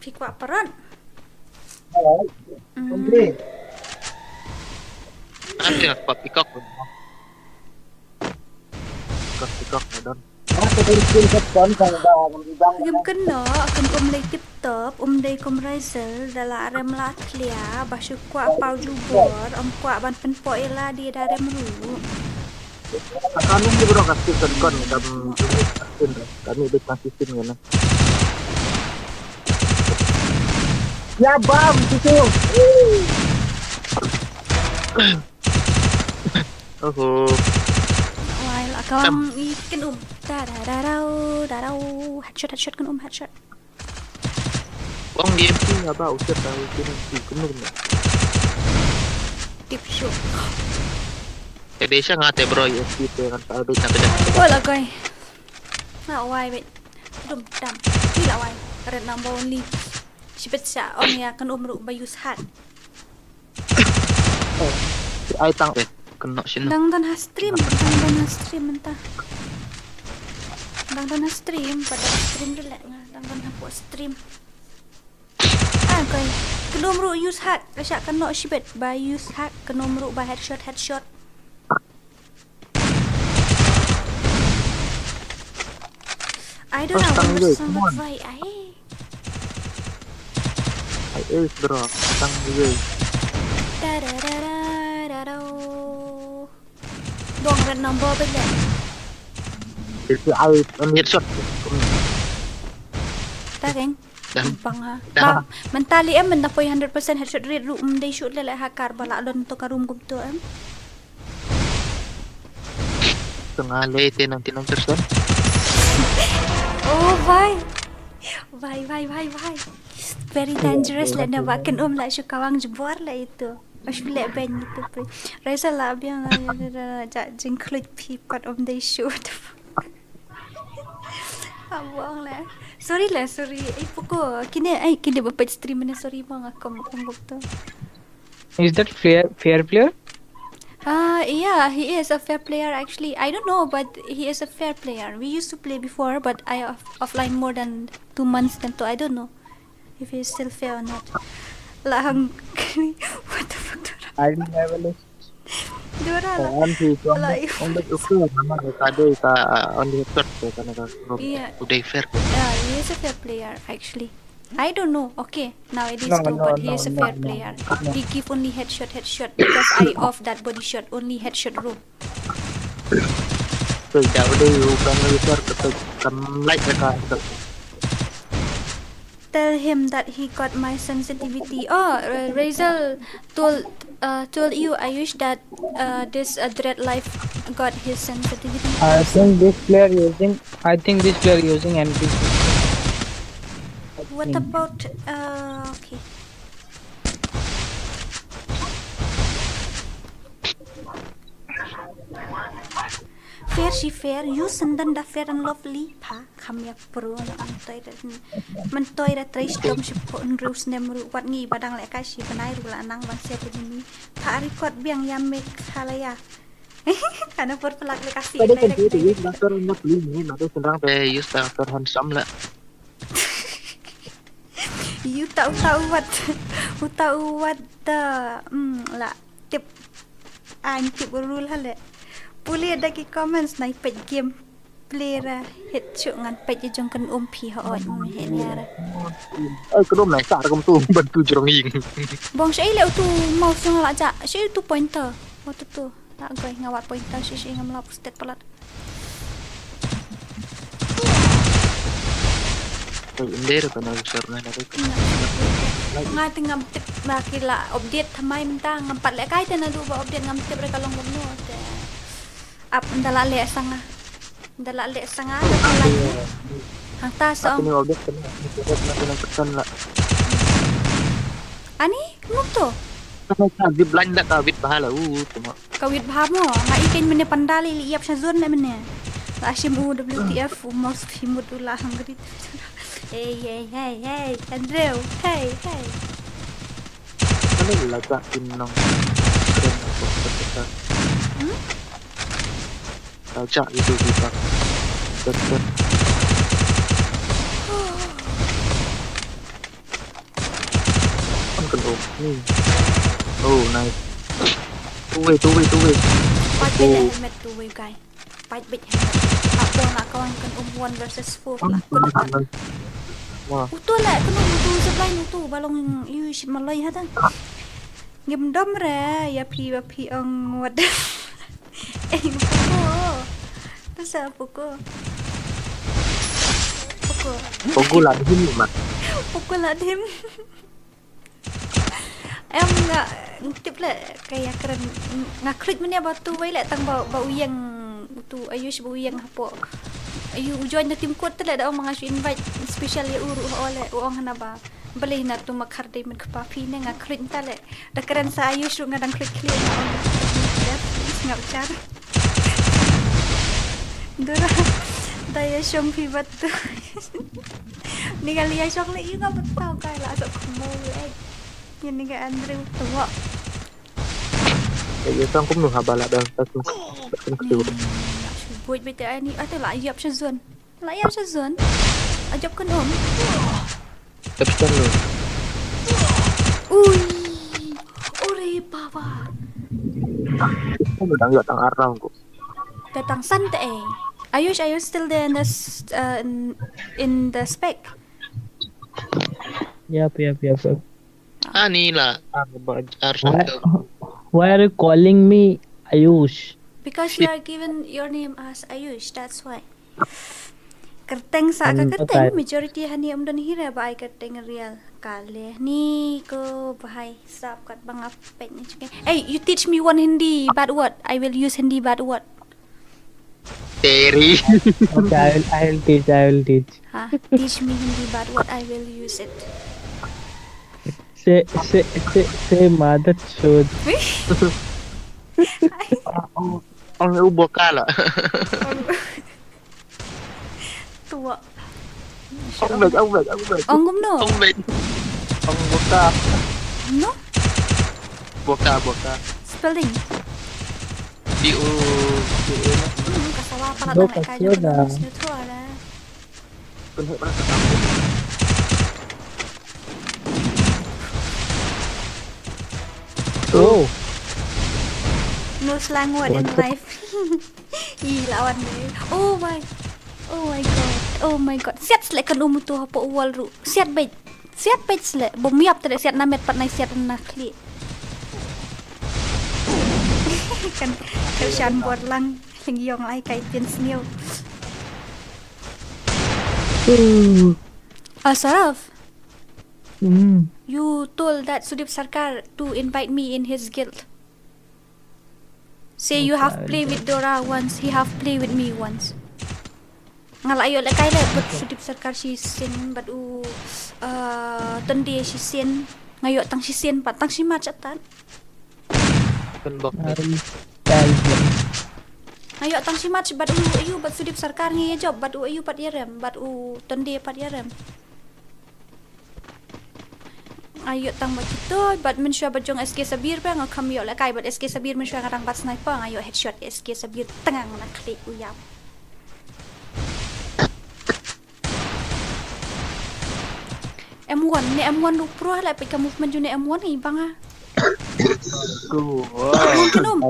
Phi kwah parot. Alright. Nanti nak pap ikok. Ikok ikok na don. Ngim kynnoh, kan um lei tip top, um dei kum Razel, da la rem la thlia, ba shu kwah paw jubor, um kwah ban pynpoh ïa la dei da rem ruh. Kami ni bro kasih tekan kam kami dek kasih tin ngana. Ya bam situ. Oho. Wai la kawang i kan um. Da da da da da. Headshot headshot kan um headshot. Wang di M P nga ba usir da usir M P kunu kunu. Tip show. Te dei sha nga te bro M P te ngan ta dei na beda. Wala koi. Na wai bet. Dum dam. Ila wai. Red number only. Shibet sha ong ïa kan um ruh ba use hack. Ai tang eh kena sini. Dang don ha stream, dang don ha stream mynta. Dang don ha stream, pada stream dulu nga. Dang don ha stream. Ah, koi. Kan um ruh use hack, ka shah kan noh shibet ba use hack, kan um ruh ba headshot headshot. I don't know, tang what's wrong with my eye. Ai eh bro, tang wei. Da da da da da da. Dong red number ba nya. Itu ai an headshot. Ta keng. Bang ha. Bang. Mentally em menda poi hundred percent headshot rate ruh mendai shoot le le hakar ba la don to ka room gum to em. Tengah le te ninety nine percent. Oh, bhai. Bhai, bhai, bhai, bhai. Very dangerous le na ba kan um la shu kawang jubor la itu. Ba shu le ben itu pe. Raisa la biang la ja jingkluit pi pat um dei shu. Abang le. Sorry le, sorry. Ai poko kine ai kine ba pet stream ne sorry bang aku mukong tu. Is that fair, fair player? Uh, yeah, he is a fair player actually. I don't know, but he is a fair player. We used to play before, but I off offline more than two months then, so I don't know. If he's still fair or not. Lah hang. What the fuck? Dora. Dora lah. Only to only to fair, nama ka dei ka only shot ka na ka. Yeah. Udah fair. Yeah, he is a fair player actually. I don't know. Okay, now it is no, two, no, but he no, is a fair no, player. No. He give only headshot, headshot because I off that body shot. Only headshot rule. So that would you can refer to come like the car. Tell him that he got my sensitivity. Oh, uh, Razel told uh, told you, Ayush, that uh, this uh, Dread Life got his sensitivity. I think this player using. I think this player using M P. What about uh, okay. Fair shi fair, you send them the fair and lovely pa. Kham ïa pro na myntoi da myntoi da trei stom shi phew hynriew snem ruh wat ngi ba dang lehkai shi bnai ruh la nang ban set ïa ni. Pha record biang ïa Meghalaya. Kane por phlak lehkai shi. Ka dei kan tu tu ïa doctor na pli ni na tu sendang te use doctor handsome la. Ïa uta uta u wat uta u wat da mm la tip. Ain tip rule hale. Pule da ki comments nai peit game. Play ra hit shu ngan peit jong kan um phi ha oi um he nia ra. Oi kdom nai sa kum tu ban tu jrong ing. Bong shi le utu mouse jong la ja shi utu pointer. Utu tu. La goi nga wat pointer shi shi ngam lap stet palat. Oi inde ra kana usar na na. Nga te ngam tip ba ki la update thymmai mynta ngam pat lehkai te naduh ba update ngam tip re ka long kumno te. Ap ynda la leh sa nga. Ynda la leh sa nga te ka la ïa. Hangta sa Aku ong. Ni update kana. Update na kana pesan la. Ani? Kumno to? Kana ka zip line da ka bit bahala u tuma. Ka wit bha mo, nga i keiñ mynne pandal i ïap sha zone ne mynne. La shim u W T F u mouse phi mut u la hungry. Hey hey hey hey Andrew, hey hey. Kana la ka in nong. Kren ko ko ko. Hmm? Ka ja itu kita. Betul. Kan kena ni. Oh nice. Two way, two way, two way. Fight bit le helmet two way guy. Fight bit helmet. Hap dong nak kawan kan um one versus four lah. Kena kan. Wah, Utu le kena utu zip line utu balong yu shit malai hata. Ngim dom re ya phi ba phi ong what the. Eh, poko. Pasa poko. Poko. pogo lah him mat. Poko lah dim. Em nga tip le kaya keren nga klik mene ba tu wei le tang ba ba uyang tu Ayush ba uyang hapo. Ayu u join da tim kot le da ong nga shu invite special ya uru ho le u ong hana ba. Bale na tu ma khar dei min kpa phi ne nga klik ta le. Da keren sa Ayush ru nga dang klik klik nga ong. Nga ucar. Dora. Da ya shong phi bat tu. Ni kali ya shong le yu nga bat tau kai la sok mo le. Ni ni ka Andrew tu. Ya sang kum nu haba la dang tas kum. Kum Ni tu. Buat bete ai ni ate la yap sha zone. La yap sha zone. Ajop kan om. Tapi kan lu. Ui. Ore baba. Kum dang ya tang arang ko. Datang sante eh. Ayush, are you still there in this uh, in, in the spec? Yep, yep, yep, yep. Ani la. Ar ba ar Why, why are you calling me Ayush? Because you are given your name as Ayush, that's why. Kerteng sa ka Hmm, kerteng okay. Majority hani um don hira ba ai kerteng real. Kale ni ko bahai sap kat bang apet ni chike. Hey, you teach me one Hindi bad word. I will use Hindi bad word. Teri. Okay, I will, I will teach, I will teach. Ha, teach me Hindi bad word. I will use it. Say, say, say, say, mother chod. Ang ubo kala. Tua. Ang beg, ang beg, ang beg. Ong kumno? Ang beg. Ang boka. No? Boka, boka. Spelling. B O K A. Hmm, kasawa pala Boka tang kai siya jong na. Snew Tour eh. Kena mana? Oh. No slang word in life. I la wan dei. Oh my. Oh my god. Oh my god. Siat sle kan um tu hapoh wall ruh. Siat beit. Siat beit sle. Bom yap tele siat na met pat nai siat na khlieh. Kan kan shan bor lang. Ling yong lai kai tin sniew. Oh. Asaraf. Hmm. You told that Sudip Sarkar to invite me in his guild. Say you have play with Dora once, he have play with me once. Nga la ïoh lehkai leh bad Sudip Sarkar shisien bad u uh, Tande shisien. Nga ïoh tang shisien pat tang shi match atan. Kan bok ni. Ari Calvin. Nga ïoh tang shi match bad u ayu bad Sudip Sarkar ngi ïa jop bad u ayu pat ïa rem bad u Tande pat ïa rem. Ayu tang ba kito bad mynshuwa ba jong S K Sabir ba nga kham ïoh lehkai bad S K Sabir mynshuwa nga dang bat sniper nga ïoh headshot S K Sabir tengang na khlieh u ïap. M one ne M one ruh pro la pika movement ju ne M one i banga. Go. Anu kenum.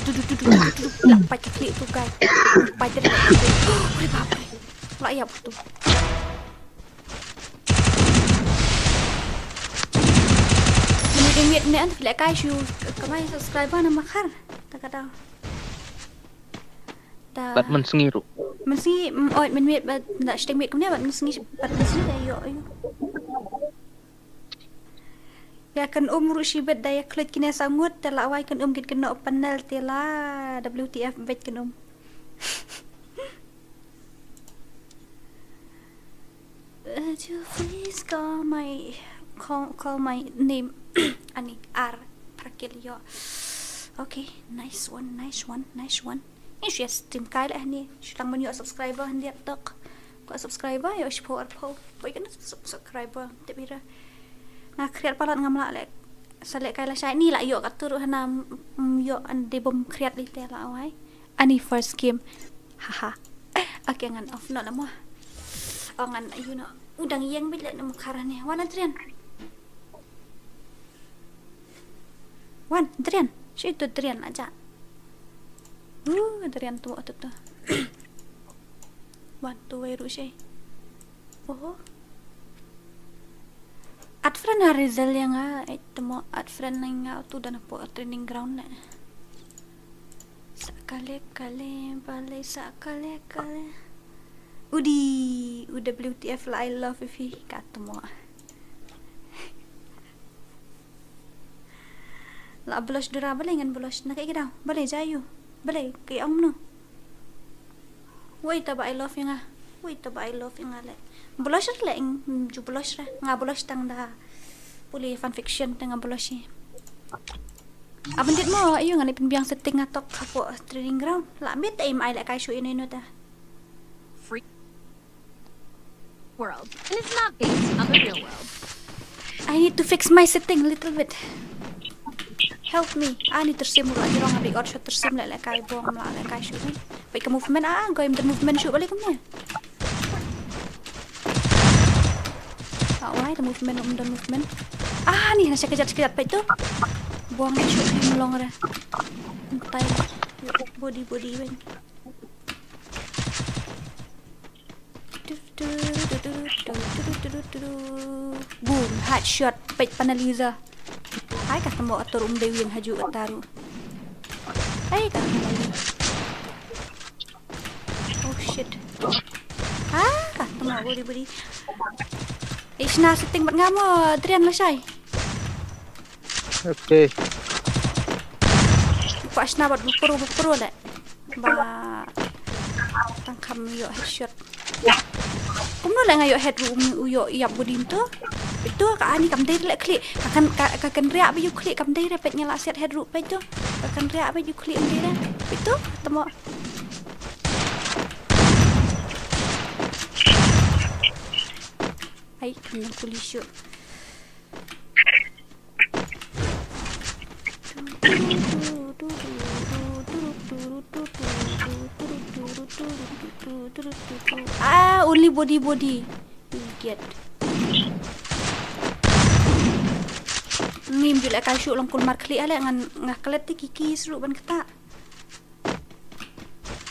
Tudu tudu tudu tudu tudu. Pat ka khlieh tu guy. Pat ka khlieh tu. Oi bap. La ïap tu. Mani ding miet ne an lehkai shu kamai subscriber na makhar. Ta ka dau. Ta. Bad man sngi ruh. Man sngi oi man miet bad da sting miet kumne bad man sngi bad man sngi da ïoh ïoh. Ïa kan um ruh shi bet da ïa khleit kine sa ngut te la wai kan um kit kan noh panel te la W T F bet kan um. Would you please call my call, call my name? Ani ar prakil yo. Okay, nice one, nice one, nice one. Ni shu stream kai lah ni. Shu lang men yo subscriber hynrei tok. Ko subscriber yo shu power po. Boy kan subscriber te bira. Nga create palat ngam lah leh. Sa lehkai lashai ni la ïoh ka turu hana ïoh an de bom create li te la wai. Ani first game. Haha. Okay ngan off no la mo. Oh ngan you know. Udang ïeng bit leh na mukhara ni. Wan Adrian. Wan Adrian. Shi tu Adrian aja. Uh Adrian tu tu tu. Wan tu wai ruh shi. Oho. At friend ha Rizal ïa nga, eh, temo at friend na nga tu dan hapoh training ground na. Sa kale kale bale sa kale kale. Udi, U W T F la I love if he ka temo. La blush dura bale ngan blush na kai gida. Bale jayu. Bale kai ong no. Wait taba I love ïa nga. Wait taba I love ïa nga le. Blush le ing ju blush re. Nga blush tang da. Puli fan fiction tang nga blush. Abang dit mo ayu nga ni pynbiang setting nga tok hapoh training ground. La mit im ai le kai shu ino ino ta. Free world. And it's not based on the real world. I need to fix my setting a little bit. Help me. Ani tersim ruh aja rong abi or shot tersim le le kai bong la le kai shu. Pai ka movement ah, go im the movement shu balik kumne. Ah, why the movement um the movement. Ah, ni na shakajat shakajat pai tu. Bong ni shu ni melong re. Entai. Body body wen. Boom, headshot, peit panaliza. Hai ka temo atur um dei wing haju ataru. Hai ka temo. Oh shit. Ah, ka temo body body. Ishna setting bat ngamo Adrian lashai. Okay. Kwa shna bat bupuru bupuru le. Ba tang kham ïoh headshot. Kumno la nga ïoh head ruh u ïoh ïap budim tu. Itu ka ani kam dei le klik. Ka kan ka, ka kan riak ba ïoh klik kam dei re pet nga la siat head ruh pet tu. Ka kan riak ba ïoh klik kam dei re. Itu temo. Ai kan kuli shu. Ah, only body body. Idiot. Ngim ju lehkai shuh long kulmar khlieh ale ngan nga klet te ki keys ruh ban ktah.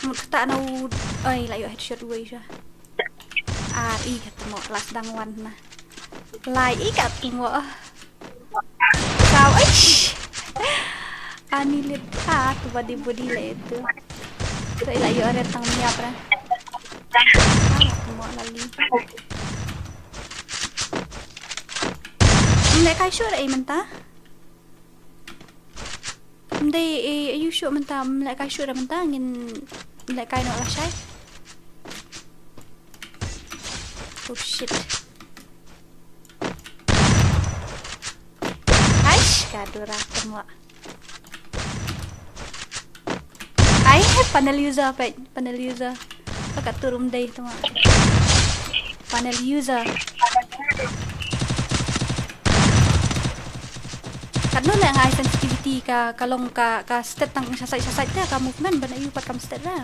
Mut ktah na u, ai la ïoh headshot uwei sha. Ar i ka tmo last dang wan na. Lai i ka tmo. Saw, eish. Ani lit ha tu body body le itu. Tu i la ïoh red tang miap ra. Ah, tmo la li. Ym lehkai shuh ra i mynta. Ym dei, eh, ayu shuh mynta, ym lehkai shuh ra mynta, ngin lehkai noh lashai. Oh shit. Aish, ka dura tmo. Ai, panel user, peit, panel user. Ka tur um dei tmo. Panel user. Katno leh nga ai sensitivity ka, ka long ka, ka stet tang sha side, sha side te ka movement ban ayu pat kam stet ra.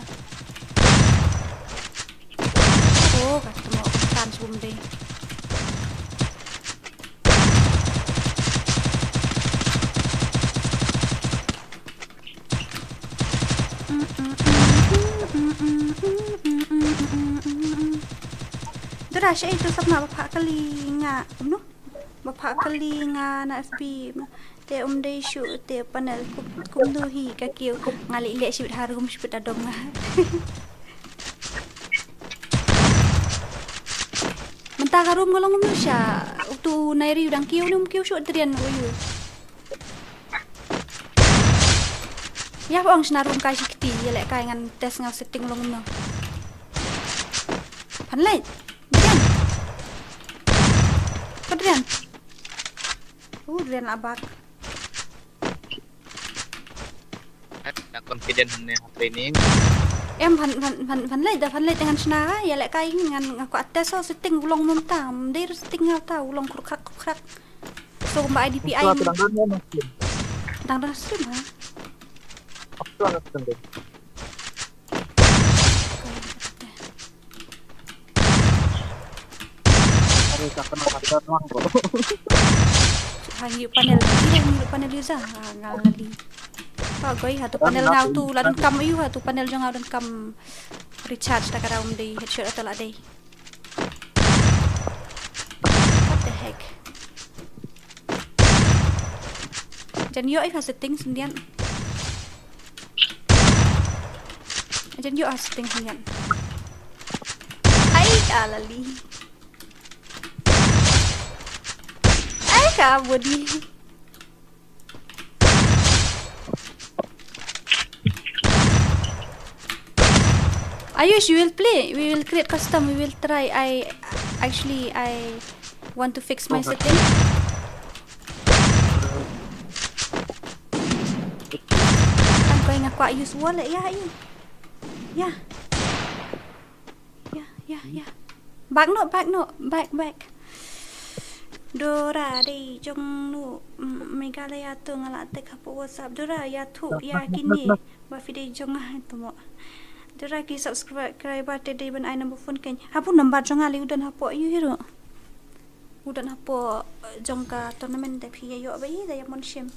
Oh, ka tmo, kan sum dei. Dura sha itu sapna ba phah kali nga, kumno? Ba phah kali nga na F B. Te um dei shuh te panel kum, kumno hi ka kiew. Nga leh leh shibit harum shibit adong nga. Mynta ka room ka long kumno sha. Utu Nairi u dang kiew ne um kiew shuh Adrian u yu. Ïa ba ong shna room kai shi kti, ïa lehkai ngan test nga setting long kumno. Phan leit. Adrian. Ko Adrian. Uh, Adrian la bak. Nga confident ne training. Em phan, phan, phan, phan leit da, phan leit ngan shna ka, ïa lehkai ngan, nga kwah test o setting u long mynta, ym dei setting nga ta, u long khrukhrak khrukhrak. So kumba I D P I. Dang dang stream ha. Are ka kena kata doang, bro. Ha, ngi panel, ngi panel user. Ha, nga lali. Ha, goi, ha tu panel nga tu la donkam ayu, ha tu panel jong nga donkam recharge ta ka daw ym dei headshot ata la dei. What the heck? Jan ïoh ïa ka setting syndiat. Jan ïoh ïa ka setting syndiat. Ai ka lali. Ai ka body. Ayush, we will play. We will create custom. We will try. I actually I want to fix my setting. Tang ko nga kwah use wall ïa ïa. Ïa. Ïa, ïa, ïa. Back noh, back noh, back, back. Dora dei jong no, mm, Meghalaya to nga la text hapoh WhatsApp. Dora ïathuh ïa kine ba phi dei jong nga to mo. Dora ki subscriber te dei ban ai number phone kein. Hapoh number jong nga lei u don hapoh ïu hi ruh. U don hapoh, eh, jong ka tournament te phi ïa ïoh ba i da ïa mon shim.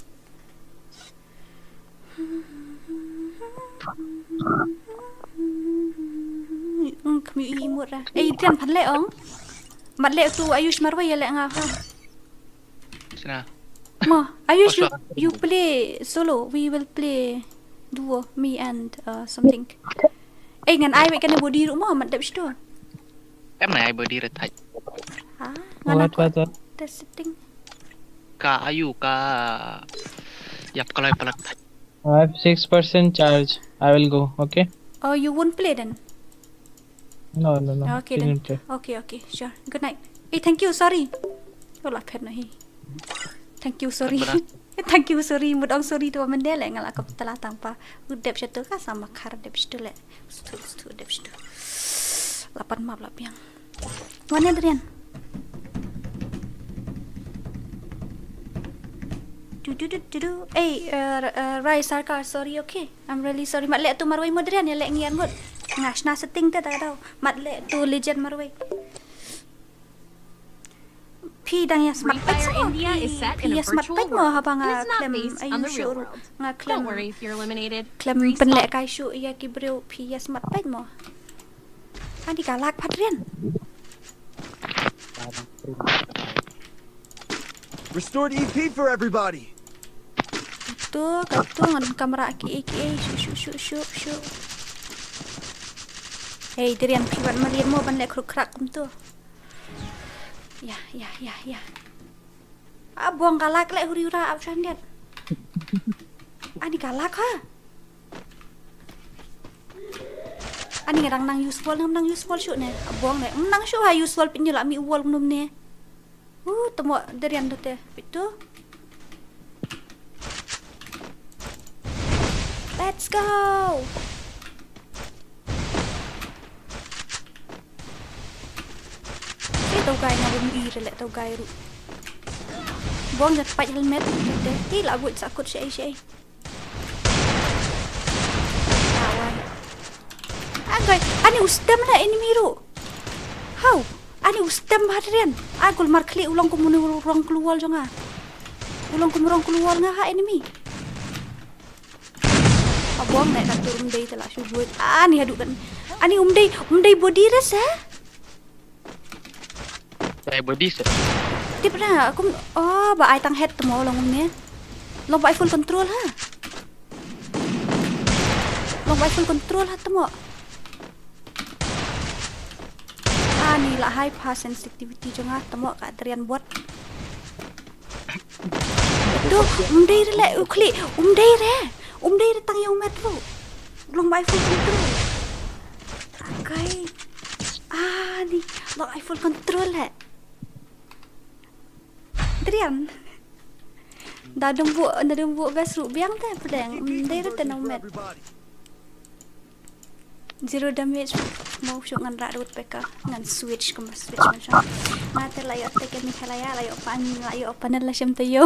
Ong kham ïohi mut ra. Eh, Adrian phan leh ong. Mat leh tu Ayush marwei ïa leh nga ha. Sna. Mo, Ayush, you, you play solo. We will play duo, me and, uh, something. Eh, ngan ai wei kane body ruh mo, mat dep shitu. Em na ai body re thai. Ha? What, what, what? Test setting. Ka Ayu ka ïap kalai palat. I have six percent charge. I will go, okay? Oh, you won't play then? No, no, no. Okay then. Didn't play. Okay, okay, sure. Good night. Eh, thank you, sorry. Oh, la phet na hi. Thank you, sorry. Thank you, sorry. Mut ong sorry tu mendel eh, nga la kop tala tang pa. U dep shitu ka sama khar dep shitu le. Stu, stu, dep shitu. Lapan map la biang. Wan Adrian. Du, du, du, du, du. Eh, eh, eh, Rai Sarkar, sorry, okay? I'm really sorry. Mat leh tu marwei mo Adrian, ïa leh ngi ar ngut. Nga shna setting te ta daw. Mat leh tu legend marwei. P Phi dang ïa smat peit mo. Phi ïa smat peit mo haba nga khlem ïa shuh ruh. Nga khlem, khlem pynlehkai shuh ïa ki briew, phi ïa smat peit mo. Ani ka lak pat rian. Restored E P for everybody. Kato, kato ngan kamra ki ei ki ei, shu, shu, shu, shu, shu. Hei, dei rian phi wan malian mo ban leh khruk khrak kumto. Ya, ya, ya, ya. A bong ka lak leh huri hura ap shan diat. Ani ka lak ha. Ani nga dang nang use wall, ngam nang use wall shuh ne. A bong ne. Ngam nang shuh ha use wall pynjulak mi wall ngum ne. Uh, temo dei rian tu te. Pitu. Let's go. Te tau guy nga bum i re le tau guy ru. Bong jat pat helmet. Te ti la buit sakut shi ai shi ai. Agai, ani u stem la enemy ru. How? Ani u stem ba hadrian. Agul mar khli u long kum u rong klur wall jong nga. U long kum u rong klur wall nga ha enemy. Abong ne ka tur um dei te la shu buit. Ani hadu kan. Ani um dei, um dei body rest eh. Dai body se. Tip na, kum, oh, ba ai tang head temo long ne. Long ba ai full control ha. Long ba ai full control ha temo. Ani la high pass sensitivity jong nga temo ka hadrian bot. Tu, um dei re le, u khli, um dei re. Um dei re tang ïa u met ru. Long ba ai full control. Agai. Ani, long ai full control le. Hadrian. Da dum bu, da dum bu best ru biang te pdeng. Um dei re tang u met. Zero damage. Mo shu ngan rak dut peka. Ngan switch kum switch macam. Nga te la ïoh te ke Meghalaya la ïoh pan la ïoh panel la shem te yo.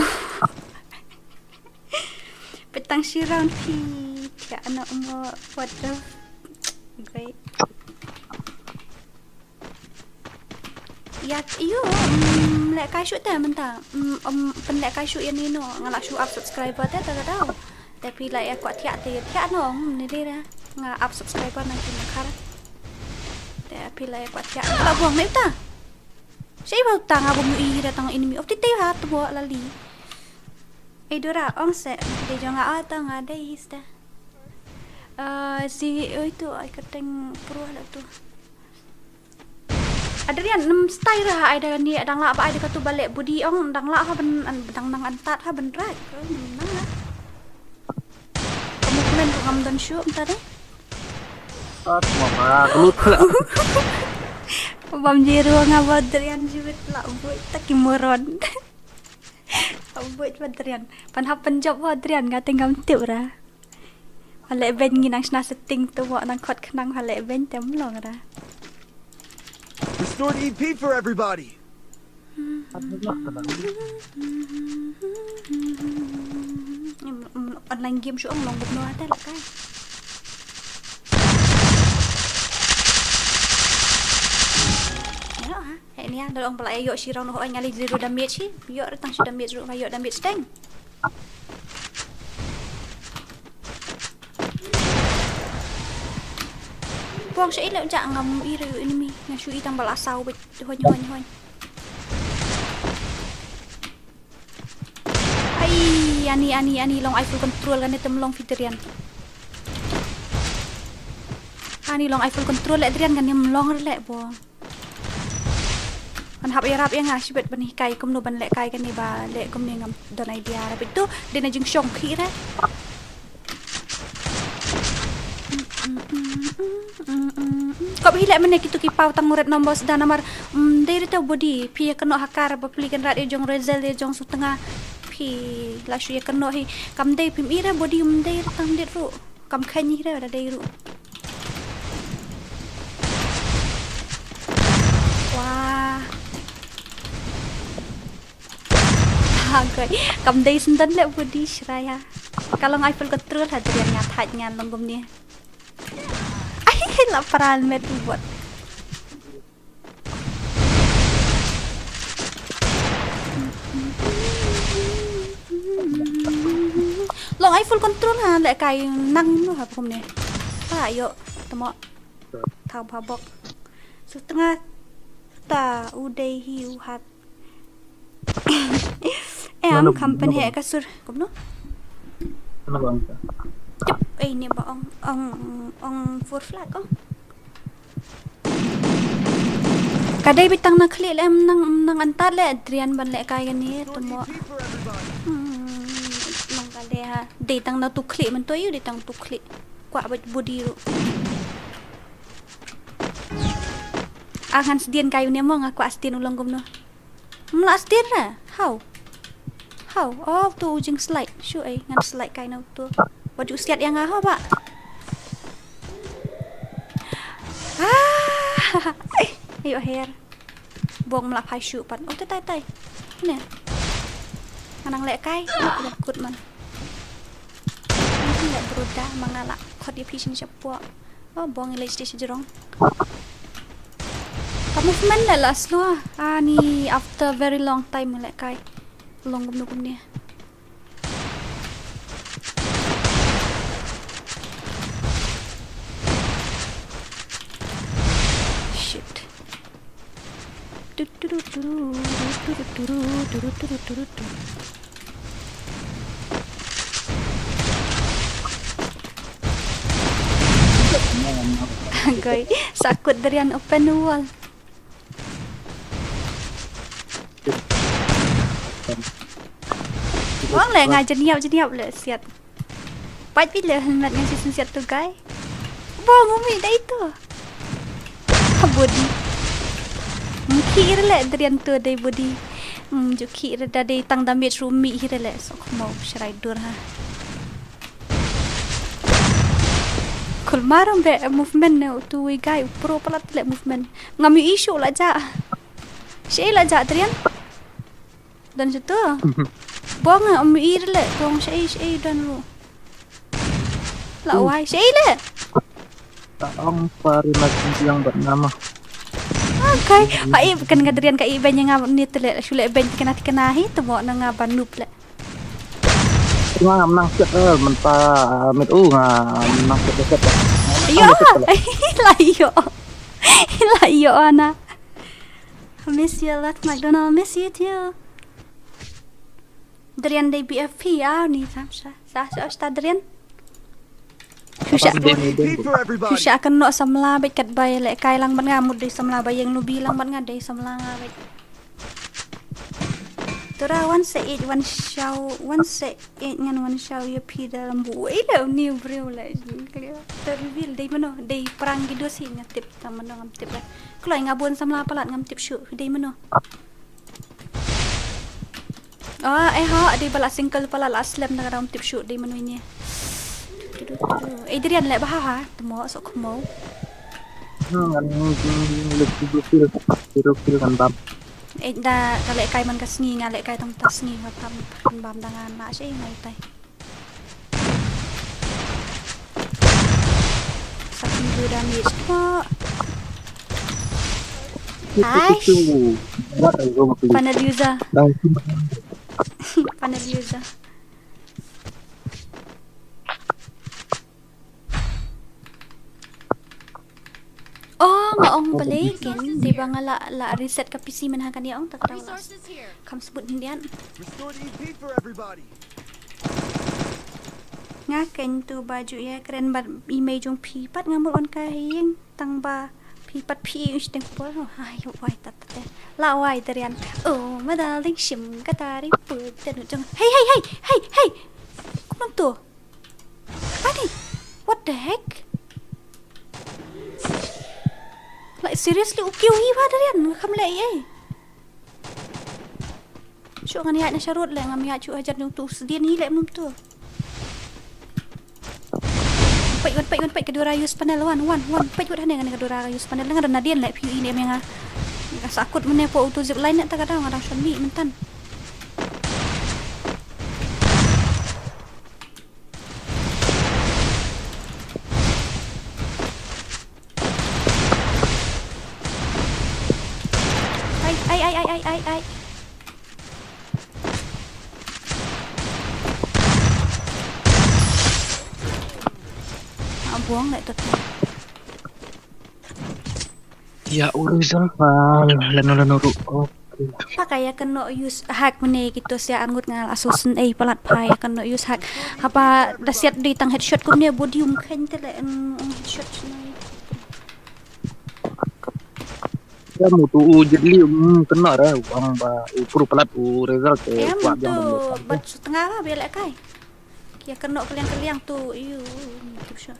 Petang shi round phi. Tiak anak umur. What the. Great. Ïa, ïo, mm, lehkai shuh te mynta. Mm, mm, pynlehkai shuh ïa ni no, nga la shu up subscriber te, te ka dau. Te phi la ïa kwah thiah te, thiah no, mm, ni dei re. Nga up subscriber na ki Meghalaya. Te phi la ïa kwah thiah. La buang ni ta. Sha iba ta nga bum ïohi re tang enemy of the day ha, te buh la li. Ei Dora, ong se, dei jong nga, oh, ta nga dei his te. Eh, si, oi tu, ai ka teng pro la tu. Hadrian, nem style ha ai da ni, dang lah ba ai da katu ba leh body ong, dang lah ha ban, an, dang nang antat ha ban rai. Ka movement ruh ngam don shuh mynta dei. Ah, mama, kelut pula. Bam jiru nga ba Hadrian jiwit la buit ta ki moron. Buit ba Hadrian. Pan hap pan jop ba Hadrian, nga te ngam tip ra. Hale ben ngi nang shna setting tu wak nang kot khnang hale ben tem long ra. Restored E P for everybody. Online game shu ong long buk no ata la kai. Ya ha. Hei ni ah, da ong pala ïoh shi round noh, nga leh zero damage hi. Ïoh re tang shi damage ruh, nga ïoh damage teng. Buang shi leh ja ngam i re enemy, nga shu i tang bala saw bit, hon, hon, hon. Ai, ani, ani, ani long ai full control kane tem long Hadrian. Ani long ai full control le Hadrian kane mlong re le buang. Ngan hap ïarap ïa nga shibit ban hikai kumno ban lehkai kane ba leh kumne ngam don idea ra bit tu dei na jingshong khih re. Kop hi leh mynne kitu ki paw tang ret nombor sda namar, mm, dei rite u body phi ïa kynnoh ha kar ba pli kan rat ïa jong Razel ïa jong Sutnga phi la shu ïa kynnoh hi kam dei phim i re body um dei re tang dit ruh. Kam kheiñ hi re da dei ruh. Wah. Ha, goi. Kam dei sendon le body Shreya. Ka long ai full control ha dei nga thait ngan long gum ni. Ai, la pral met bot. Ai full control ha, leh kai nang no ha kumne. Ha, ïoh, temo. Thaw bha bok. Sutnga ta u dei hi u hat. Em, kam pynheh ka sur. Kumno? Tip, eh, ni ba ong, ong, ong four flag, ong. Ka dei beit tang na khlieh leh, em nang, em nang antad leh, Adrian ban leh kai kane, temo. Hmm, nang ka dei ha. Dei tang na tu khlieh mynta ïoh, dei tang tu khlieh. Kwah beit body ruh. Ah, ngan sdien kai une mo, nga kwah sdien u long kumno. Mla sdien ra. How? How? Oh, tu u jingslide. Shu ei, ngan slide kai na utu. Wat ju siat ïa nga ha ba. Ah! Ayo her. Bong mla phai shu pat. Oh, tai tai tai. Ne. Ngan nang leh kai. Leh kut man. Ngan leh broda ma nga la khot ïa phi shin shapoh. Oh, bong i leh sdie shi jrong. Ka movement leh la slow. Ani after very long time leh kai. Long kumno kumne. Shit. Goi, sakut darian open wall. Wang le nga jeniap jeniap le siat. Pat pi le helmet ngan si siat tu gai. Bong umi dai tu. Body. Mungkin le darian tu dai body. Hmm, juki rada dei tang damage rumi hi rele sok mo shrai dur ha. Kulmar be movement ne utu wi gai u pro palat le movement. Ngam yu issue la ja. Shei la ja Adrian. Dan situ. Bong am i rele bong shei shei dan ru. La wai shei le. Ta ong pari na jingbiang bad nama. Okay. Ba i kan nga darian ka i ben nga ni tele shule ben tikana tikana hi temo na nga banup le. Nga ngam nang siat eh mynta mit u nga ngam nang siat siat. Yo. La yo. La yo ana. I miss you a lot, McDonald. Miss you too. Darian dei B F P ya ni sam sa sa sa sta Darian. Shisha. Shisha kan no samla bet kat bai le kai lang ban nga mut dei samla bai yang nubi lang ban nga dei samla nga bet. Tura wan se ej wan shaw wan se ej ngan wan shaw ya phi da lambu. Ei le ni breu le. Ter reveal dei mano dei perang gitu sih ngatip tam mano ngam tip le. Kloi nga bun samla palat ngam tip shu dei mano. Ah, eh ha, dei bala single pala la slem na kadang tip shoot dei manu ini. Adrian le baha ha, temo sok mo. Hmm, kan le tu feel, tu feel kan bam. Eh da ka le kai man ka sngi nga le kai tong ta sngi wa tam kan bam dangan na shi ngai tai. Fucking good damage. Hai. Panel user. Panel user. Oh, nga ong balei kin dei ba nga la la reset ka P C mynha kane ong tak tau. Kam sebut hyndiat. Nga ken tu ba ju ïa kren bad i mei jong phi pat nga mut wan ka hieng tang ba phi pat phi u shteng por. Ai wai tat tat. La wai Darian. Oh, ma darling shim ka tari put te nu jong. Hey hey hey hey hey. Kumno tu? Ani, what the heck? Like seriously, u kiew hi ba Darian, nga kham leh ei. Shu ngan ïaid na sharud leh ngam ïaid shu hajar nung tu sdien hi leh mum tu. Peit wan peit wan peit ka dura use panel wan wan wan peit wan hane ngan ka dura use panel ngan na dien leh phi ne me nga. Nga sakut mene po u tu zip line ne ta ka dang nga dang shon mi mentan. Ai ai ai ai ai ai ai. Buang leh to. Ïa u result ba lano lano ruh. Okay. Paka ïa kano use hack mane kito sia arngut nga la susen ei palat pha ïa kano use hack. Haba da siat dei tang headshot kumne body um khein te leh, mm, headshot shnai. Ïa mu tu u Jet Li, mm, kena re, u ong ba u pru palat u result te. Ïa mu kwah biang tu ban leh. Bat sutnga ba biar leh kai. Ki ïa keno keliang keliang tu, ïu, tu sha.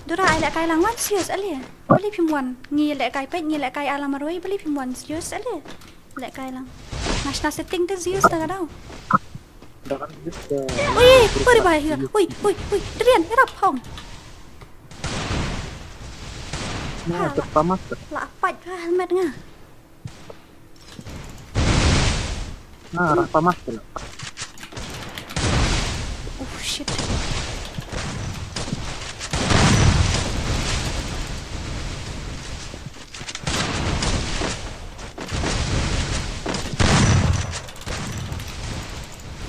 Dura ai leh kai lang wan, serious ale. Beli phim wan, ngi leh kai peit, ngi leh kai ala marwei, beli phim wan, serious ale. Leh kai lang. National setting te serious ta ka dau. Ui, ui, bai, ui, ui, ui, Drian, ïarap hong. Nah, ha, la, la pat ha helmet nga. Ah, rasa mas pula. Oh shit.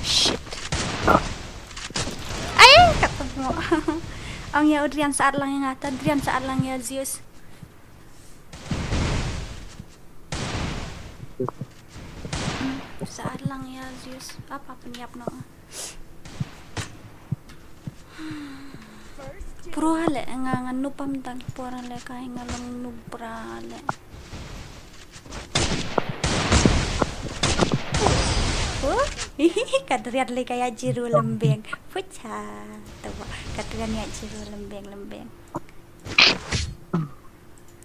Shit. Ai, kat tengok. Ong ïa u Drian sa'at lang ïa nga, ta Drian sa'at lang ïa Zeus. Sa'at lang ïa Zeus, apa pynïap noh. Pura leh nga, nga nupam tang pura leh kai nga long nubra leh. Oh, ka Drian leh kai ïa jiru lembeng. Pucha. Tawa, ka Drian ïa jiru lembeng, lembeng.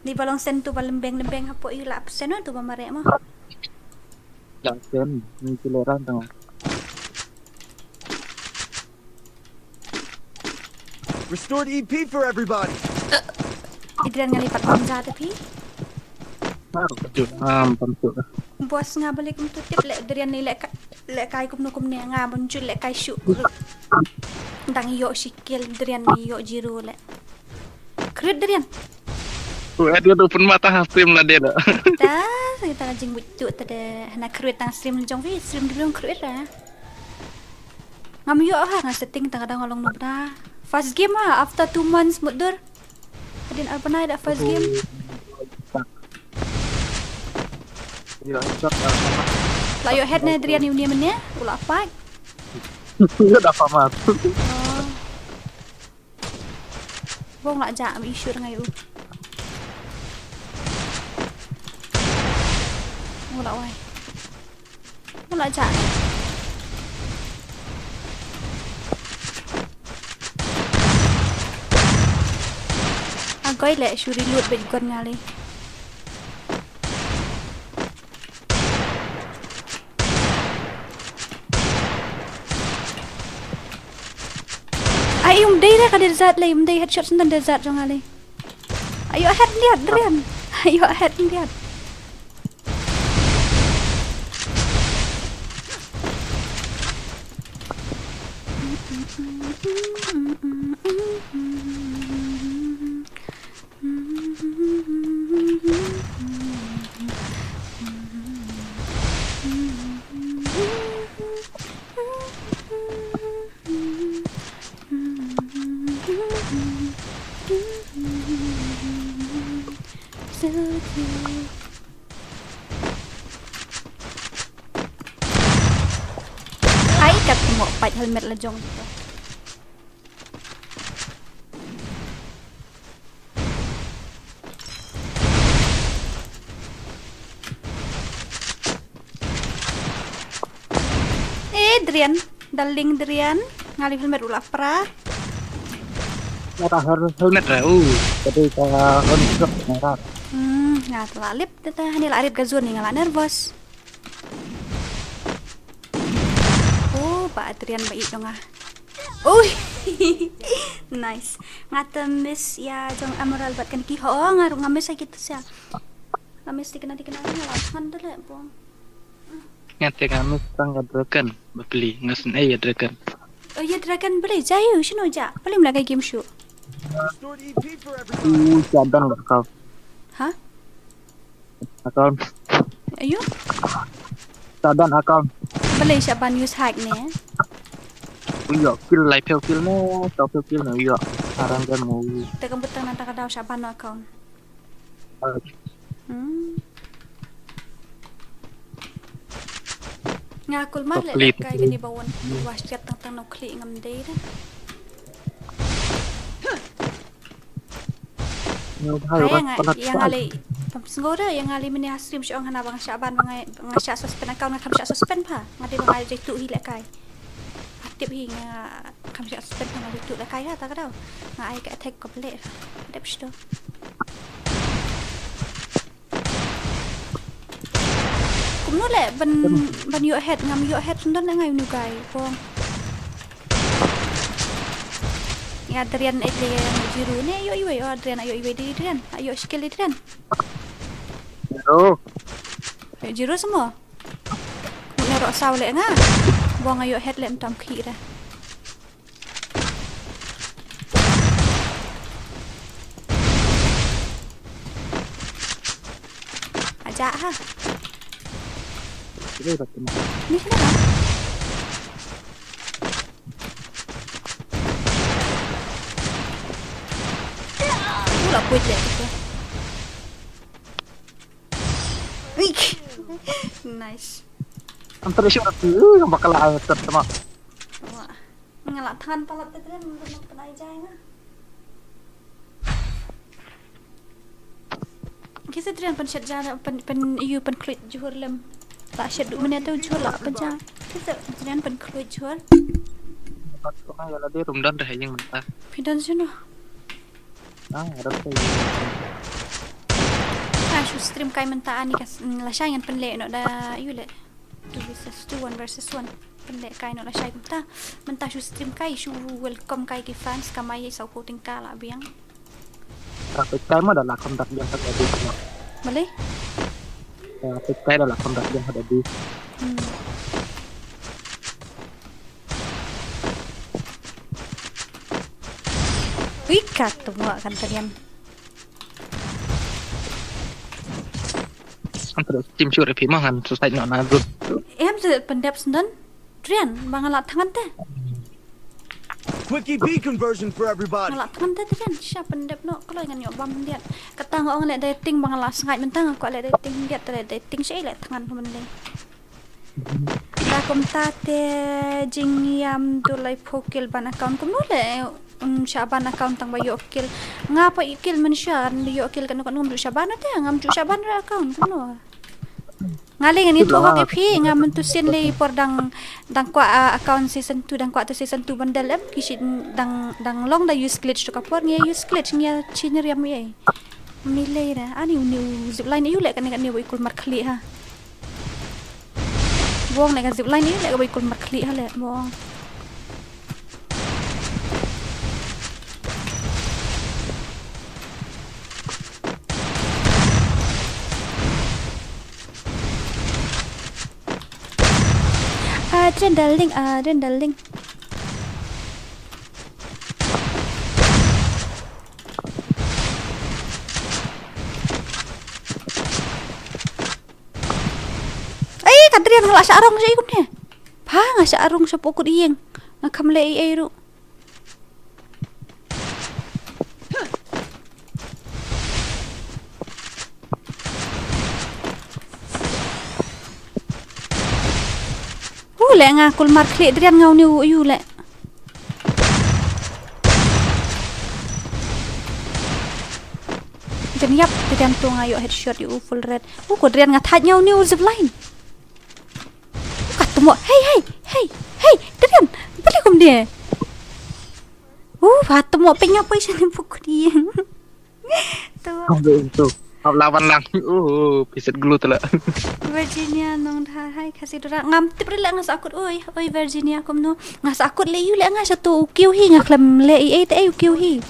Di ba long sen tu ba lembeng lembeng hapoh ïu la absen tu ba mareh mo. La absen ni ki lorang tang. Restored E P for everybody. Adrian ngali pat bam ja te phi. Baru kejut am pam tu. Bos nga balik untuk tip leh Adrian ni leh ka-, leh kai kumno kumne nga ban jut leh kai shu. Dang ïoh shi kill Adrian ni ïoh jiru leh. Crit Adrian. Oh, Adrian open mata ha stream la dia dah. Ta, sa kita ka jingbuit tu ta de hana crit tang stream jong vi, stream di belum crit dah. Ngam ïoh ha, nga setting tang kadang along nuk dah. First game ha, after two months mutdur. Adin albanai dah first game. Ya, headshot dah sama. La ïoh head ne Adrian ni ni mene, ula fight. Ïoh dah sama. Oh. Bong la ja am issue ngai u. Bong la wai. Bong la ja. Agoi le shu reload bad gun ngali. Ai, um dei da ka desert lei, um dei headshot sendang desert jong ale. Ayo head liat, Drian. Ayo head liat. Ai, kat mo pat helmet la jong. Eh, Drian, darling Drian, ngali helmet ula pra. Nata hel-, helmet ra, uh, tadi ka helmet ra. Hmm, nga telah lip tata hani la arit ka zone ni nga la nervous. Oh, ba Adrian ba i dong ah. Oh. Nice. Nga te miss ïa jong Emerald bad kan ki ho nga ruh nga miss ïa kita sia. Nga miss tikna tikna nga la than dele bong. Nga te nga miss tang ka dragon ba pli nga sngewsih ïa dragon. Oh ïa dragon bli ja ïu shino ja. Pli mla ka game show. Restored E P for everybody. U Shadan la ka. Ha? Account. Ayo. Shadan account. Balei Shaban use hack ne? Uyo, kill lai phew kill ne, saw phew kill ne, uyo. Arang kan movie. Te kam butang nanta ka daw shah ban account. Hmm. Nga kulmar leh kai kani ba wan wa shtiat tang tang no khlieh ngam dei da. Nga bha. Ai, nga, ïa nga lei. Pam sngew da ïa nga lei mynne ha stream shu ong hana ba nga shah ban ba nga, nga shah suspend account, nga kham shah suspend pha. Nga dei ba nga jai tuh hi leh kai. Tip hi nga kham shah suspend pha, nga jai tuh leh kai ha ta ka daw. Nga ai ka attack ko pele. Dep shto. Kumno leh ban, ban ïoh head, ngam ïoh head sendon na ngai unu kai. Pong. Ïa Adrian eh leh ïa Jiru ne ïoh iwei, oh Adrian ïoh iwei di Adrian. Ïoh skill di Adrian. Jiru. Ïoh Jiru semua. Mut ne rok saw leh nga. Bong ïoh head leh entam khi dah. Aja ha. Sini dah kena. Ni sini dah. Pula kuit leh tu. Wih. Nice. Antar isi orang tu, yang bakal antar sama. Wah. Nga la thngan palat te tren, nga la thngan jai nga. Kisa tren pan shet jai, pan, pan yu pan klit juhur lem. La shet du mene tu juhur la pan jai. Kisa tren pan klit juhur. Pat ko ya la de rum dan dah yang mentah. Pindan sino. Ah, ada tu. Ah, shu stream kai mynta ani ka s-, mm, lashai ngan pynleh noh da yu leh. Two versus two, one versus one. Pynleh kai noh lashai mynta. Mynta shu stream kai, shu welcome kai ki fans, kamai saw ko tyngka la biang. Ka peit kai ma da la kham dak biang ha da di ma. Balei? Ka peit kai da la kham dak biang ha da di. Hmm. Ui, kat tu ma kan tadian. Antar tim sure phi ma ngan suicide noh na group. Em se pyndep sendon. Trian, ba nga la thngan te. Quickie B conversion for everybody. Nga la thngan te Trian, sha pyndep noh, kloi ngan ïoh bam diat. Kata nga ong leh dating ba nga la sngaid mynta nga kwah leh dating diat, leh dating sha leh thngan ko mynlei. Da kumta te jingïam dulai pho kill ban account kumno leh, um, shah ban account tang ba ïoh kill. Nga pa ïoh kill mynshuwa, ïoh kill kano kano ngam ju shah ban te, ngam ju shah ban re account kumno. Nga lei ngan ïathuh hok ïa phi, nga mynta sien lei por dang, dang kwah, ah, account season two, dang kwah te season two bundle em, ki shi dang, dang long da use glitch to ka por, ngi use glitch, ngi ïa chin riam ïa. Mni lei da, ani uni u zipline ïa u leh kane kane ba i kulmar khlieh ha. Bong leh ka zipline ïa u leh ka ba i kulmar khlieh ha leh, bong. Ah, Adrian darling, ah, Adrian darling. Ai, ka Adrian nga la shah rong sha i kumne. Pha nga shah rong sha pokut ïing. Nga kham leh ei ei ruh. U leh nga kulmar khlieh Adrian nga uni u yu leh. Jan yap Adrian tu nga ïoh headshot ïa u full red. U ko Adrian nga thait nga uni u zipline. Ka tmo, hey, hey, hey, hey, Adrian, beli kum dia. Uh, ka tmo pengap poi sini pukul dia. Tu. Ambil itu. Hap lawan lang. Oh, piset gelu tu lah. Virginia nong da hai kasi dura ngam tip rila nga sakut oi, oi Virginia kumno. Nga sakut le yu le nga satu ukiu hi nga klem le i ei te ei ukiu hi.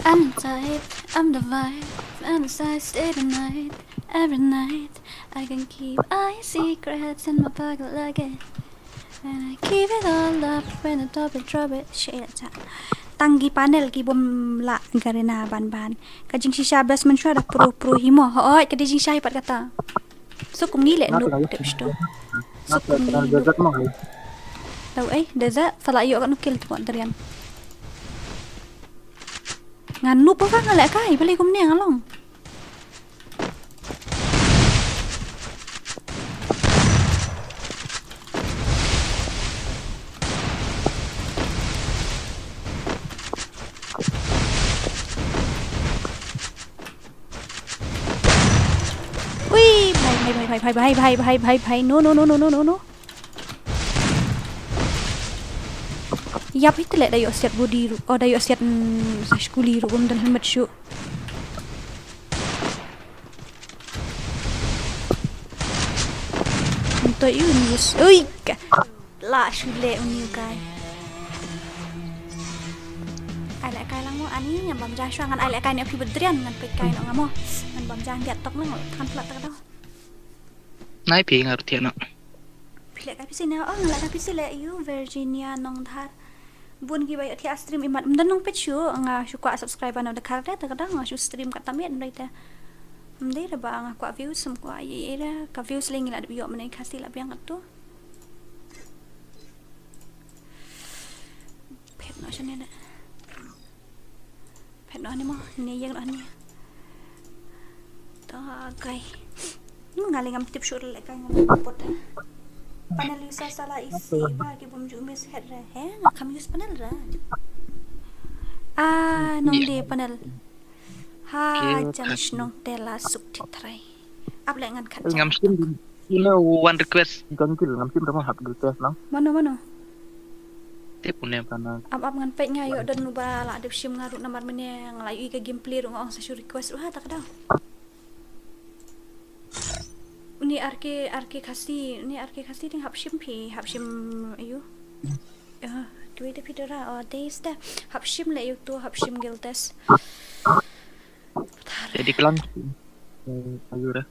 I'm tight, I'm the vibe, and I stay the night, every night. I can keep our secrets in my pocket like it. And I keep it all up when I drop it, drop it. Shit. Tang ki panel ki bom la Garena ban ban. Ka jingshisha best mynshuwa da pro pro hi mo. Hooid, ka dei jingshisha hi pat kata. So kum ngi leh noob, tip shto. So kum ngi noob. Tau ei, da za, sa la ïoh katno kill tu, Adrian. Nga noob ba nga lehkai, balei kumne nga long. Ui, bhai, bhai, bhai, bhai, bhai, bhai, bhai, bhai, bhai, no, no, no, no, no, no, no. Ïap hi te leh da ïoh siat body ruh, oh, da ïoh siat, mm, sa skuli ruh, um, don helmet shuh. Nto ïu ni us. Ui, ka. La shu leh uni u kai. Ai lehkai lang mo ani, ngan bam ja shuwa ngan ai lehkai ne phi ba Adrian ngan peit kai noh nga mo. Ngan bam ja ngiat tok nang than plat tak dau. Nai phi ngar thiah noh. Phi lehkai phi seh ne, oh, nga lehkai phi seh leh ïu Virginia Nongdhar. Bun kiba ïoh thiah stream imat. Ym don nong peit shuh, nga shu kwah subscriber na da kar de, ta ka dang nga shu stream kat tam ïa, ym dei te. Ym dei re ba nga kwah views, ym kwah ïa, ïa, ïa, ka views lei ngi la dep ïoh mynne Khasi la biang kat tu. Phet noh shane de. Phet noh ni mo, ni ïeng noh ni. Ta kai. Nga lei ngam tip shuh lehkai ngam pot. Panel user sa la isi ba ki bym ju miss head re. He, nga kam use panel re. Ah, nong de panel. Ha, jan shnong te la suk thik trai. Ap leh ngan khat. Ngam sim. Ina one request jungle ngam sim da ma hap guilty nang. Mano, mano? Tip une pana. Ap, ap ngan peit nga ïoh don uba la dep shim nga ruh namar mynne nga la ïohi ka gameplay ruh nga ong sa shu request ruh ha ta ka dau. Uni R K, R K Khasi, uni R K Khasi ding hap shim phi, hap shim ayu. Ah, dwi de phi dora, oh, days de. Hap shim leh ïa uto, hap shim guild test. Jadi kelang. Hmm, ayu dah.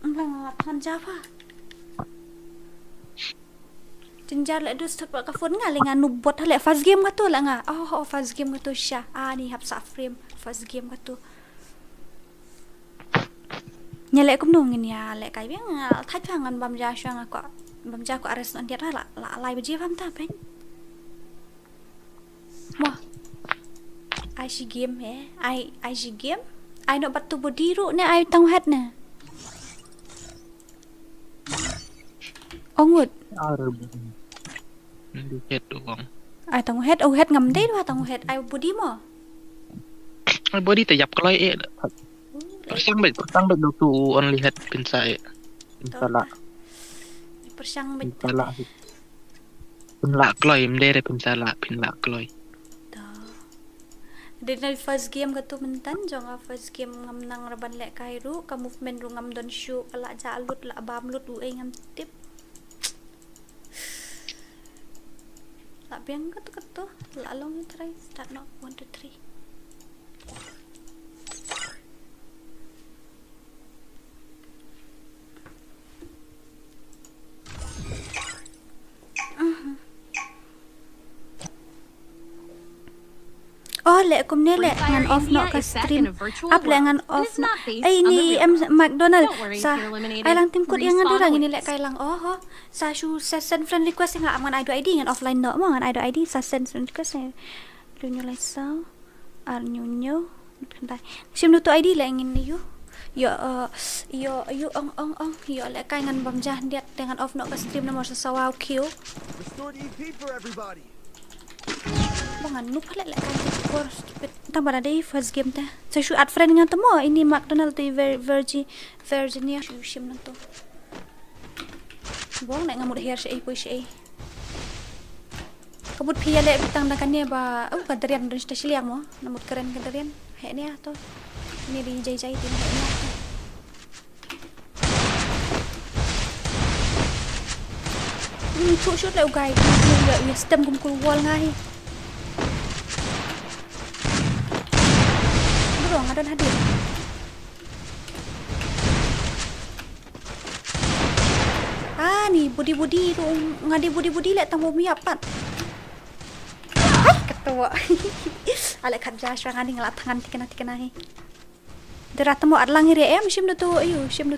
Lang la than java. Jynjar leh dus thot ka phone nga leh nga noob bot leh first game kato leh nga. Oh, oh, first game kato sha. Ah, ni hap sa frame first game kato. Nya leh kumno ngin ïa lehkai biang nga thait pha ngan bam ja shuwa nga kwah bam ja kwah arrest noh diat la la lai baje bam ta pen. Mo. Ai shi game he. Ai, ai shi game. Ai noh bad tu body ruh ne ai tang head ne. Ong ut. Ar. Di head tu bang. Ai tang head, oh head ngam dei ruh tang head. Ai body mo. Ai body te ïap kloi eh. Pyrshang bad, pyrshang bad tu only head pynsa eh. Pynsa lah. Pyrshang bad. Pynsa lah. Pynlah kloi, ym dei re pynsa lah, pynlah kloi. To. Dei na first game kato myntan, jong nga first game ngam nang ra ban lehkai ruh, ka movement ruh ngam don shuh, ka lah jah lut, lah bam lut, uei ngam tip. Lah biang kato kato, lah long try, start noh, one, two, three. Oh, leh kumne leh ngan off noh ka stream. Ap leh ngan off noh. Ei ni em McDonald. Sa ai lang tim kut ïa nga dura ngin lehkai lang. Oh ho. Sa shu sa send friend request nga ap ngan ai do I D ngan offline noh mo ngan ai do I D sa send friend request. Lu nyu lai sa. Ar nyu nyu. Khandai. Shim nu tu I D leh ngin ïoh. Ïoh, eh, ïoh, ïoh, ong, ong, ong. Ïoh lehkai ngan bam ja diat te ngan off noh ka stream namar sa sawa u kiew. Restored E P for everybody. Ba ngan noob leh lehkai te kor stupid. Tang ba dei first game te. Sa shu add friend ngan te mo ini McDonald te Vir-, Virgi-, Virginia. Shu shim nangtu. Bong ne nga mut hiar sha ei poi sha ei. Ka mut phi ïa leh bad tang da kane ba, oh, ka darian don shata shiliang mo. Na mut karen ka darian. Heh ne to. Ni di jai jai tin heh ne to. Ni chu shut leh u guy. Ni ïa ïa stem kum kul wall nga hi. Bro, nga don hadit. Ah, ni budi budi tu nga di budi budi leh tang bom ïap pat. Ai, ketua. Ale khat ja shwa nga ni nga la thangan tikna tikna hi. Dera tamo at lang hi re em shim do tu ayu shim do tu.